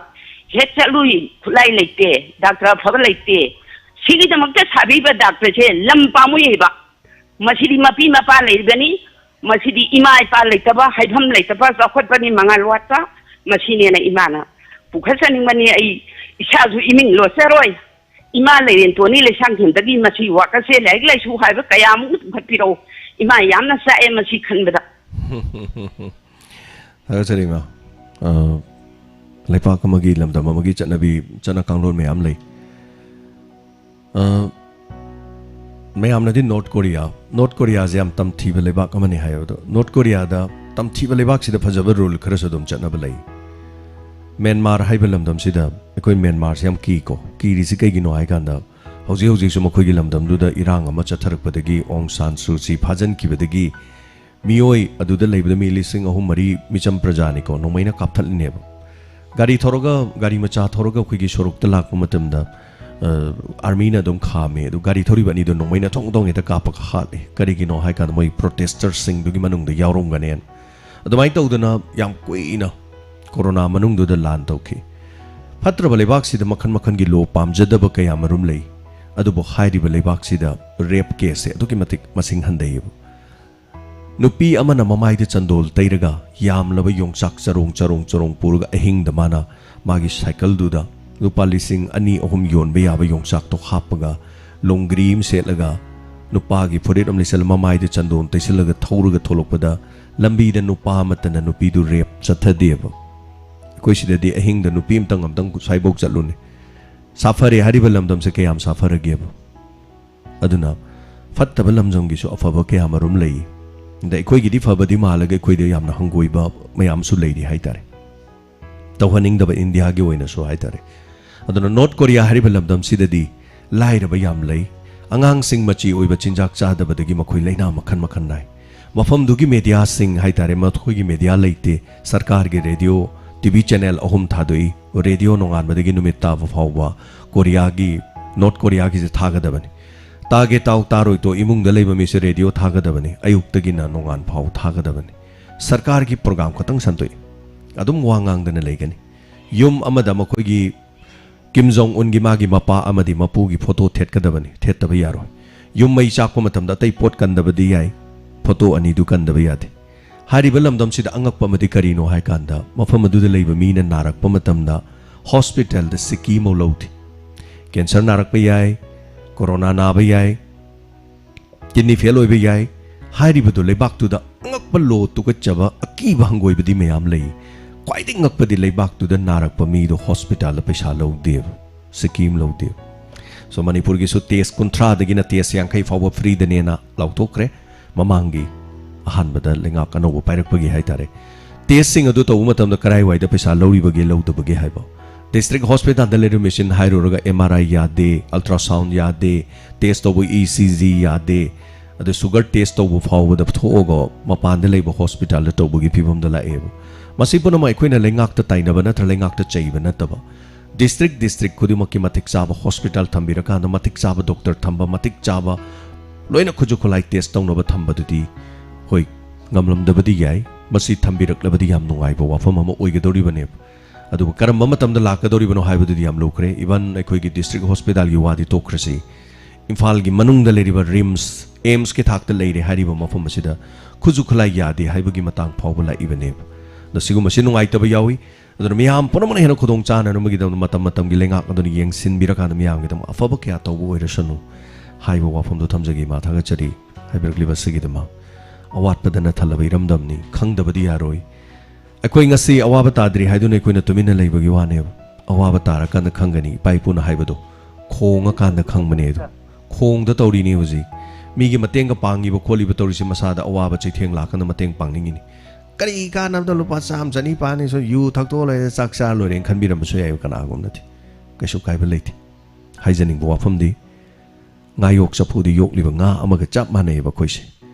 ꯍꯦꯛ ꯆꯠꯂꯨꯏ, ꯈꯨꯠꯂꯥꯏ ꯂꯩꯇꯦ, ꯗꯥꯛꯇꯔ ꯑꯐꯕ ꯂꯩꯇꯦ꯫ ꯁꯤꯒꯤꯗꯃꯛꯇ ꯁꯥꯕꯤꯕ ꯗꯥꯛꯇꯔꯁꯦ ꯂꯝ ꯄꯥꯝꯃꯨꯏꯕ꯫ ꯃꯁꯤꯗꯤ ꯃꯄꯤ ꯃꯄꯥ ꯂꯩꯔꯤꯕꯅꯤ, ꯃꯁꯤꯗꯤ ꯏꯃꯥ ꯏꯄꯥ ꯂꯩꯇꯕ, ꯍꯥꯏꯐꯝ ꯂꯩꯇꯕ, ꯆꯥꯎꯈꯠꯄꯒꯤ ꯃꯉꯥꯜ ꯋꯥꯠꯄ, ꯃꯁꯤꯅꯦꯅ ꯏꯃꯥꯅ ꯄꯨꯈꯠꯆꯅꯤꯡꯕꯅꯤ꯫ ꯑꯩ ꯏꯁꯥꯁꯨ ꯏꯃꯤꯡ ꯂꯣꯠꯆꯔꯣꯏ꯫ ꯏꯃꯥ ꯂꯩꯔꯦꯟꯇꯣꯟꯅꯤ ꯂꯩꯁꯥꯡꯊꯦꯝꯗꯒꯤ ꯃꯁꯤ ꯋꯥꯀꯠꯁꯦ, ꯂꯥꯏꯔꯤꯛ ꯂꯥꯏꯁꯨ ꯍꯥꯏꯕ ꯀꯌꯥꯃꯨꯛ ꯄꯨꯈꯠꯄꯤꯔꯛꯎ꯫ ꯏꯃꯥ ꯌꯥꯝꯅ ꯆꯥꯛꯑꯦ ꯃꯁꯤ ꯈꯟꯕꯗ꯫ ꯊꯥꯒꯠꯆꯔꯤ ꯏꯃꯥ꯫ ꯑ, ꯂꯩꯄꯥꯛ ꯑꯃꯒꯤ ꯂꯝꯗꯝ ꯑꯃꯒꯤ ꯆꯠꯅꯕꯤ, ꯆꯠꯅ ꯀꯥꯡꯂꯣꯟ ꯃꯌꯥꯝ ꯂꯩ꯫ ꯑ, ꯃꯌꯥꯝꯅꯗꯤ ꯅꯣꯔꯠ ꯀꯣꯔꯤꯌꯥ, ꯅꯣꯔꯠ ꯀꯣꯔꯤꯌꯥꯁꯦ ꯌꯥꯝ ꯇꯝꯊꯤꯕ ꯂꯩꯕꯥꯛ ꯑꯃꯅꯤ ꯍꯥꯏꯌꯦꯕ꯫ ꯑꯗꯣ ꯅꯣꯔꯠ ꯀꯣꯔꯤꯌꯥꯗ ꯇꯝꯊꯤꯕ ꯂꯩꯕꯥꯛꯁꯤꯗ ꯐꯖꯕ ꯔꯨꯜ ꯈꯔꯁꯨ ꯑꯗꯨꯝ ꯆꯠꯅꯕ ꯂꯩ꯫ ꯃ꯭ꯌꯥꯟꯃꯥꯔ ꯍꯥꯏꯕ ꯂꯝꯗꯝꯁꯤꯗ ꯑꯩꯈꯣꯏ ꯃ꯭ꯌꯥꯟꯃꯥꯔꯁꯦ ꯌꯥꯝ ꯀꯤꯀꯣ꯫ ꯀꯤꯔꯤꯁꯤ ꯀꯩꯒꯤꯅꯣ ꯍꯥꯏ ꯀꯥꯟꯗ, ꯍꯧꯖꯤꯛ ꯍꯧꯖꯤꯛꯁꯨ ꯃꯈꯣꯏꯒꯤ ꯂꯝꯗꯝꯗꯨꯗ ꯏꯔꯥꯡ ꯑꯃ ꯆꯠꯊꯔꯛꯄꯗꯒꯤ, ꯑꯣꯡ ꯁꯥꯟ ꯁꯨ ꯆꯤ ꯐꯥꯖꯤꯟꯈꯤꯕꯗꯒꯤ, ꯃꯤꯑꯣꯏ ꯑꯗꯨꯗ ꯂꯩꯕꯗ ꯃꯤ ꯂꯤꯁꯤꯡ ꯑꯍꯨꯝ ꯃꯔꯤ ꯃꯤꯆꯝ ꯄ꯭ꯔꯖꯥꯅꯤꯀꯣ, ꯅꯣꯡꯃꯩꯅ ꯀꯥꯞꯊꯠꯂꯤꯅꯦꯕ꯫ ꯒꯥꯔꯤ ꯊꯧꯔꯒ, ꯒꯥꯔꯤ ꯃꯆꯥ ꯊꯧꯔꯒ ꯑꯩꯈꯣꯏꯒꯤ ꯁꯣꯔꯣꯛꯇ ꯂꯥꯛꯄ ꯃꯇꯝꯗ, ꯑ, ꯑꯥꯔꯃꯤꯅ ꯑꯗꯨꯝ ꯈꯥꯝꯃꯦ꯫ ꯑꯗꯨ ꯒꯥꯔꯤ ꯊꯧꯔꯤꯕ ꯑꯅꯤꯗꯣ ꯅꯣꯡꯃꯩꯅ ꯊꯣꯡ ꯊꯣꯡ ꯍꯦꯛꯇ ꯀꯥꯞꯄꯒ ꯍꯥꯠꯂꯦ꯫ ꯀꯔꯤꯒꯤꯅꯣ ꯍꯥꯏ ꯀꯥꯟꯗ ꯃꯣꯏ ꯄ꯭ꯔꯣꯇꯦꯁꯇꯔꯁꯤꯡꯗꯨꯒꯤ ꯃꯅꯨꯡꯗ ꯌꯥꯎꯔꯝꯒꯅꯦꯅ꯫ ꯑꯗꯨꯃꯥꯏꯅ ꯇꯧꯗꯅ ꯌꯥꯝ ꯀꯨꯏꯅ ꯀꯣꯔꯣꯅꯥ ꯃꯅꯨꯡꯗꯨꯗ ꯂꯥꯟ ꯇꯧꯈꯤ꯫ ꯐꯠꯇ꯭ꯔꯕ ꯂꯩꯕꯥꯛꯁꯤꯗ ꯃꯈꯜ ꯃꯈꯜꯒꯤ ꯂꯣ ꯄꯥꯝꯖꯗꯕ ꯀꯌꯥ ꯃꯔꯨꯝ ꯂꯩ꯫ ꯑꯗꯨꯕꯨ ꯍꯥꯏꯔꯤꯕ ꯂꯩꯕꯥꯛꯁꯤꯗ ꯔꯦꯞ ꯀꯦꯁꯁꯦ ꯑꯗꯨꯛꯀꯤ ꯃꯇꯤꯛ ꯃꯁꯤꯡ ꯍꯟꯊꯩꯌꯦꯕ꯫ ꯅꯨꯄꯤ ꯑꯃꯅ ꯃꯃꯥꯏꯗ ꯆꯟꯗꯣꯜ ꯇꯩꯔꯒ ꯌꯥꯝꯂꯕ ꯌꯣꯡꯆꯥꯛ ꯆꯔꯣꯡ ꯆꯔꯣꯡ ꯆꯔꯣꯡ ꯄꯨꯔꯒ ꯑꯍꯤꯡꯗ ꯃꯥꯅ ꯃꯥꯒꯤ ꯁꯥꯏꯀꯜꯗꯨꯗ ꯂꯨꯄꯥ ꯂꯤꯁꯤꯡ ꯑꯅꯤ ꯑꯍꯨꯝ ꯌꯣꯟꯕ ꯌꯥꯕ ꯌꯣꯡꯆꯥꯛꯇꯣ ꯍꯥꯞꯄꯒ, ꯂꯣꯡꯒ꯭ꯔꯤ ꯑꯃ ꯁꯦꯠꯂꯒ, ꯅꯨꯄꯥꯒꯤ ꯐꯨꯔꯤꯠ ꯑꯃ ꯂꯤꯠꯁꯜꯂ, ꯃꯃꯥꯏꯗ ꯆꯟꯗꯣꯟ ꯇꯩꯁꯜꯂꯒ ꯊꯧꯔꯒ ꯊꯣꯛꯂꯛꯄꯗ, ꯂꯝꯕꯤꯗ ꯅꯨꯄꯥ ꯑꯃꯠꯇꯅ ꯅꯨꯄꯤꯗꯨ ꯔꯦꯞ ꯆꯠꯊꯗꯦꯕ꯫ ꯑꯩꯈꯣꯏ ꯁꯤꯗꯗꯤ ꯑꯍꯤꯡꯗ ꯅꯨꯄꯤ ꯑꯃꯇꯪ ꯑꯝꯇꯪ ꯁ꯭ꯋꯥꯏꯐꯧ ꯆꯠꯂꯨꯅꯦ꯫ ꯁꯥꯐꯔꯦ ꯍꯥꯏꯔꯤꯕ ꯂꯝꯗꯝꯁꯦ ꯀꯌꯥꯝ ꯁꯥꯐꯔꯒꯦꯕ? ꯑꯗꯨꯅ ꯐꯠꯇꯕ ꯂꯝꯗꯝꯒꯤꯁꯨ ꯑꯐꯕ ꯀꯌꯥ ꯃꯔꯨꯝ ꯂꯩ꯫ ꯑꯗ ꯑꯩꯈꯣꯏꯒꯤꯗꯤ ꯐꯕꯗꯤ ꯃꯥꯜꯂꯒ ꯑꯩꯈꯣꯏꯗ ꯌꯥꯝꯅ ꯍꯪꯒꯣꯏꯕ ꯃꯌꯥꯝꯁꯨ ꯂꯩꯔꯤ ꯍꯥꯏꯇꯥꯔꯦ꯫ ꯇꯧꯍꯟꯅꯤꯡꯗꯕ ꯏꯟꯗꯤꯌꯥꯒꯤ ꯑꯣꯏꯅꯁꯨ ꯍꯥꯏꯇꯥꯔꯦ꯫ ꯑꯗꯨꯅ ꯅꯣꯔꯠ ꯀꯣꯔꯤꯌꯥ ꯍꯥꯏꯔꯤꯕ ꯂꯝꯗꯝꯁꯤꯗꯗꯤ ꯂꯥꯏꯔꯕ ꯌꯥꯝ ꯂꯩ꯫ ꯑꯉꯥꯡꯁꯤꯡ ꯃꯆꯤ ꯑꯣꯏꯕ ꯆꯤꯟꯖꯥꯛ ꯆꯥꯗꯕꯗꯒꯤ ꯃꯈꯣꯏ ꯂꯥꯏꯅꯥ ꯃꯈꯜ ꯃꯈꯜ ꯅꯥꯏ꯫ ꯃꯐꯝꯗꯨꯒꯤ ꯃꯦꯗꯤꯌꯥꯁꯤꯡ ꯍꯥꯏꯇꯥꯔꯦ, ꯃꯈꯣꯏꯒꯤ ꯃꯦꯗꯤꯌꯥ ꯂꯩꯇꯦ꯫ ꯁꯔꯀꯥꯔꯒꯤ ꯔꯦꯗꯤꯑꯣ, ꯇꯤ ꯚꯤ ꯆꯦꯅꯦꯜ ꯑꯍꯨꯝ ꯊꯥꯗꯣꯛꯏ꯫ ꯔꯦꯗꯤꯑꯣ ꯅꯣꯡꯉꯥꯟꯕꯗꯒꯤ ꯅꯨꯃꯤꯠ ꯇꯥꯕ ꯐꯥꯎꯕ ꯀꯣꯔꯤꯌꯥꯒꯤ, ꯅꯣꯔꯠ ꯀꯣꯔꯤꯌꯥꯒꯤꯁꯦ ꯊꯥꯒꯗꯕꯅꯤ꯫ ꯇꯥꯒꯦ ꯇꯥꯎ, ꯇꯥꯔꯣꯏ ꯇꯣ, ꯏꯃꯨꯡꯗ ꯂꯩꯕ ꯃꯤꯁꯦ ꯔꯦꯗꯤꯑꯣ ꯊꯥꯒꯗꯕꯅꯤ꯫ ꯑꯌꯨꯛꯇꯒꯤꯅ ꯅꯣꯡꯉꯥꯟ ꯐꯥꯎ ꯊꯥꯒꯗꯕꯅꯤ꯫ ꯁꯔꯀꯥꯔꯒꯤ ꯄ꯭ꯔꯣꯒ꯭ꯔꯥꯝ ꯈꯛꯇꯪ ꯁꯟꯗꯣꯛꯏ꯫ ꯑꯗꯨꯝ ꯋꯥ ꯉꯥꯡꯗꯅ ꯂꯩꯒꯅꯤ꯫ ꯌꯨꯝ ꯑꯃꯗ ꯃꯈꯣꯏꯒꯤ ꯀꯤꯝ ꯖꯣꯡ ꯎꯟꯒꯤ ꯃꯥꯒꯤ ꯃꯄꯥ ꯑꯃꯗꯤ ꯃꯄꯨꯒꯤ ꯐꯣꯇꯣ ꯊꯦꯠꯀꯗꯕꯅꯤ, ꯊꯦꯠꯇꯕ ꯌꯥꯔꯣꯏ꯫ ꯌꯨꯝ ꯃꯩ ꯆꯥꯛꯄ ꯃꯇꯝꯗ ꯑꯇꯩ ꯄꯣꯠ ꯀꯟꯗꯕꯗꯤ ꯌꯥꯏ, ꯐꯣꯇꯣ ꯑꯅꯤꯗꯨ ꯀꯟꯗꯕ ꯌꯥꯗꯦ꯫ ꯍꯥꯏꯔꯤꯕ ꯂꯝꯗꯝꯁꯤꯗ ꯑꯉꯛꯄ ꯑꯃꯗꯤ ꯀꯔꯤꯅꯣ ꯍꯥꯏ ꯀꯥꯟꯗ, ꯃꯐꯝ ꯑꯗꯨꯗ ꯂꯩꯕ ꯃꯤꯅ ꯅꯥꯔꯛꯄ ꯃꯇꯝꯗ ꯍꯣꯁꯄꯤꯇꯥꯜꯗ ꯁꯤꯀꯤ ꯑꯃ ꯂꯧꯗꯦ꯫ ꯀꯦꯟꯁꯔ ꯅꯥꯔꯛꯄ ꯌꯥꯏ, ꯀꯣꯔꯣꯅꯥ ꯅꯥꯕ ꯌꯥꯏ, ꯀꯤꯗꯅꯤ ꯐꯦꯜ ꯑꯣꯏꯕ ꯌꯥꯏ꯫ ꯍꯥꯏꯔꯤꯕꯗꯨ ꯂꯩꯕꯥꯛꯇꯨꯗ ꯑꯉꯛꯄ ꯂꯣ, ꯇꯨꯀꯠꯆꯕ, ꯑꯀꯤꯕ ꯍꯪꯒꯣꯏꯕꯗꯤ ꯃꯌꯥꯝ ꯂꯩ꯫ ꯈ꯭ꯋꯥꯏꯗꯒꯤ ꯉꯛꯄꯗꯤ ꯂꯩꯕꯥꯛꯇꯨꯗ ꯅꯥꯔꯛꯄ ꯃꯤꯗꯣ ꯍꯣꯁꯄꯤꯇꯥꯜꯗ ꯄꯩꯁꯥ ꯂꯧꯗꯦꯕ, ꯁꯤꯀꯤ ꯑꯃ ꯂꯧꯗꯦꯕ꯫ ꯁꯣ ꯃꯅꯤꯄꯨꯔꯒꯤꯁꯨ ꯇꯦꯁ ꯀꯨꯟꯊ꯭ꯔꯥꯗꯒꯤꯅ ꯇꯦꯁ ꯌꯥꯡꯈꯩ ꯐꯥꯎꯕ ꯐ꯭ꯔꯤꯗꯅꯦꯅ ꯂꯥꯎꯊꯣꯛꯈ꯭ꯔꯦ꯫ ꯃꯃꯥꯡꯒꯤ ꯑꯍꯥꯟꯕꯗ ꯂꯩꯉꯥꯛ ꯑꯅꯧꯕ ꯄꯥꯏꯔꯛꯄꯒꯤ ꯍꯥꯏꯇꯥꯔꯦ꯫ ꯇꯦꯁꯁꯤꯡ ꯑꯗꯨ ꯇꯧꯕ ꯃꯇꯝꯗ ꯀꯔꯥꯏꯋꯥꯏꯗ ꯄꯩꯁꯥ ꯂꯧꯔꯤꯕꯒꯦ, ꯂꯧꯗꯕꯒꯦ ꯍꯥꯏꯕ꯫ ꯗꯤꯁꯇ꯭ꯔꯤꯛ ꯍꯣꯁꯄꯤꯇꯥꯜꯗ ꯂꯩꯔꯤꯕ ꯃꯦꯆꯤꯟ ꯍꯥꯏꯔꯨꯔꯒ ꯑꯦꯝ ꯑꯥꯔ ꯑꯥꯏ ꯌꯥꯗꯦ, ꯑꯜꯇ꯭ꯔꯥꯁꯥꯎꯟ ꯌꯥꯗꯦ, ꯇꯦꯁ ꯇꯧꯕ ꯏ ꯁꯤ ꯖꯤ ꯌꯥꯗꯦ, ꯑꯗ ꯁꯨꯒꯔ ꯇꯦꯁ ꯇꯧꯕ ꯐꯥꯎꯕꯗ ꯊꯣꯛꯑꯒ ꯃꯄꯥꯟꯗ ꯂꯩꯕ ꯍꯣꯁꯄꯤꯇꯥꯜꯗ ꯇꯧꯕꯒꯤ ꯐꯤꯕꯝꯗ ꯂꯥꯛꯑꯦꯕ꯫ ꯃꯁꯤ ꯄꯨꯝꯅꯃꯛ ꯑꯩꯈꯣꯏꯅ ꯂꯩꯉꯥꯛꯇ ꯇꯥꯏꯅꯕ ꯅꯠꯇ꯭ꯔ ꯂꯩꯉꯥꯛꯇ ꯆꯩꯕ ꯅꯠꯇꯕ, ꯗꯤꯁꯇ꯭ꯔꯤꯛ ꯗꯤꯁꯇ꯭ꯔꯤꯛ ꯈꯨꯗꯤꯡꯃꯛꯀꯤ ꯃꯇꯤꯛ ꯆꯥꯕ ꯍꯣꯁꯄꯤꯇꯥꯜ ꯊꯝꯕꯤꯔꯀꯥꯟꯗ ꯃꯇꯤꯛ ꯆꯥꯕ ꯗꯣꯛꯇꯔ ꯊꯝꯕ, ꯃꯇꯤꯛ ꯆꯥꯕ ꯂꯣꯏꯅ ꯈꯨꯠꯁꯨ ꯈꯨꯠꯂꯥꯏ ꯇꯦꯁ ꯇꯧꯅꯕ ꯊꯝꯕꯗꯨꯗꯤ ꯍꯣꯏ, ꯉꯝꯂꯝꯗꯕꯗꯤ ꯌꯥꯏ꯫ ꯃꯁꯤ ꯊꯝꯕꯤꯔꯛꯂꯕꯗꯤ ꯌꯥꯝ ꯅꯨꯡꯉꯥꯏꯕ ꯋꯥꯐꯝ ꯑꯃ ꯑꯣꯏꯒꯗꯧꯔꯤꯕꯅꯦꯕ꯫ ꯑꯗꯨꯕꯨ ꯀꯔꯝꯕ ꯃꯇꯝꯗ ꯂꯥꯛꯀꯗꯧꯔꯤꯕꯅꯣ ꯍꯥꯏꯕꯗꯨꯗꯤ ꯌꯥꯝ ꯂꯨꯈ꯭ꯔꯦ꯫ ꯏꯚꯟ ꯑꯩꯈꯣꯏꯒꯤ ꯗꯤꯁꯇ꯭ꯔꯤꯛ ꯍꯣꯁꯄꯤꯇꯥꯜꯒꯤ ꯋꯥꯗꯤ ꯇꯣꯛꯈ꯭ꯔꯁꯤ, ꯏꯝꯐꯥꯜꯒꯤ ꯃꯅꯨꯡꯗ ꯂꯩꯔꯤꯕ ꯔꯤꯝꯁ, ꯑꯦꯝꯁꯀꯤ ꯊꯥꯛꯇ ꯂꯩꯔꯦ ꯍꯥꯏꯔꯤꯕ ꯃꯐꯝ ꯑꯁꯤꯗ ꯈꯨꯠꯁꯨ ꯈꯨꯠꯂꯥꯏ ꯌꯥꯗꯦ ꯍꯥꯏꯕꯒꯤ ꯃꯇꯥꯡ ꯐꯥꯎꯕ ꯂꯥꯛꯏꯕꯅꯦꯕ꯫ ꯑꯗꯣ ꯁꯤꯒꯨꯝꯕꯁꯤ ꯅꯨꯡꯉꯥꯏꯇꯕ ꯌꯥꯎꯏ꯫ ꯑꯗꯨꯅ ꯃꯤꯌꯥꯝ ꯄꯨꯝꯅꯃꯛꯅ ꯍꯦꯟꯅ ꯈꯨꯗꯣꯡ ꯆꯥꯅꯅꯕꯒꯤꯗꯃꯛꯇ ꯃꯇꯝ ꯃꯇꯝꯒꯤ ꯂꯩꯉꯥꯛ ꯑꯗꯨꯅ ꯌꯦꯡꯁꯤꯟꯕꯤꯔꯀꯥꯟꯗ ꯃꯤꯌꯥꯝꯒꯤꯗꯃꯛ ꯑꯐꯕ ꯀꯌꯥ ꯇꯧꯕ ꯑꯣꯏꯔꯁꯅꯨ ꯍꯥꯏꯕ ꯋꯥꯐꯝꯗꯣ ꯊꯝꯖꯒꯦ꯫ ꯏꯃꯥ ꯊꯥꯒꯠꯆꯔꯤ ꯍꯥꯏꯕꯤꯔꯛꯂꯤꯕ ꯑꯁꯤꯒꯤꯗꯃꯛ꯫ ꯑꯋꯥꯠꯄꯗꯅ ꯊꯜꯂꯕ ꯏꯔꯝꯗꯝꯅꯤ, ꯈꯪꯗꯕꯗꯤ ꯌꯥꯔꯣꯏ꯫ ꯑꯩꯈꯣꯏ ꯉꯁꯤ ꯑꯋꯥꯕ ꯇꯥꯗ꯭ꯔꯤ ꯍꯥꯏꯗꯨꯅ ꯑꯩꯈꯣꯏꯅ ꯇꯨꯃꯤꯟꯅ ꯂꯩꯕꯒꯤ ꯋꯥꯅꯦꯕ꯫ ꯑꯋꯥꯕ ꯇꯥꯔꯀꯥꯟꯗ ꯈꯪꯒꯅꯤ, ꯏꯄꯥ ꯏꯄꯨꯅ ꯍꯥꯏꯕꯗꯣ, "ꯈꯣꯡꯉꯀꯥꯟꯗ ꯈꯪꯕꯅꯦ" ꯑꯗꯣ꯫ ꯈꯣꯡꯗ ꯇꯧꯔꯤꯅꯤ ꯍꯧꯖꯤꯛ꯫ ꯃꯤꯒꯤ ꯃꯇꯦꯡꯒ ꯄꯥꯡꯉꯤꯕ ꯈꯣꯠꯂꯤꯕ ꯇꯧꯔꯤꯁꯦ ꯃꯁꯥꯗ ꯑꯋꯥꯕ ꯆꯩꯊꯦꯡ ꯂꯥꯛꯀꯥꯟꯗ ꯃꯇꯦꯡ ꯄꯥꯡꯅꯤꯡꯉꯤꯅꯤ꯫ ꯀꯔꯤ ꯀꯥꯟꯅꯕꯗ ꯂꯨꯄꯥ ꯆꯥꯝꯃ ꯆꯅꯤ ꯄꯥꯅꯤ, ꯁꯨꯝ ꯌꯨ ꯊꯛꯇꯣꯛꯑ ꯂꯩꯔꯦ, ꯆꯥꯛ ꯆꯥꯔ ꯂꯣꯏꯔꯦꯅ ꯈꯟꯕꯤꯔꯝꯕꯁꯨ ꯌꯥꯏꯕ ꯀꯅꯥꯒꯨꯝꯕꯅꯗꯤ꯫ ꯀꯩꯁꯨ ꯀꯥꯏꯕ ꯂꯩꯇꯦ꯫ ꯍꯥꯏꯖꯅꯤꯡꯕ ꯋꯥꯐꯝꯗꯤ, ꯉꯥꯌꯣꯛ ꯆꯐꯨꯗ ꯌꯣꯛꯂꯤꯕ ꯉꯥ ꯑꯃꯒ ꯆꯞ ꯃꯥꯟꯅꯩꯑꯕ ꯑꯩꯈꯣꯏꯁꯦ꯫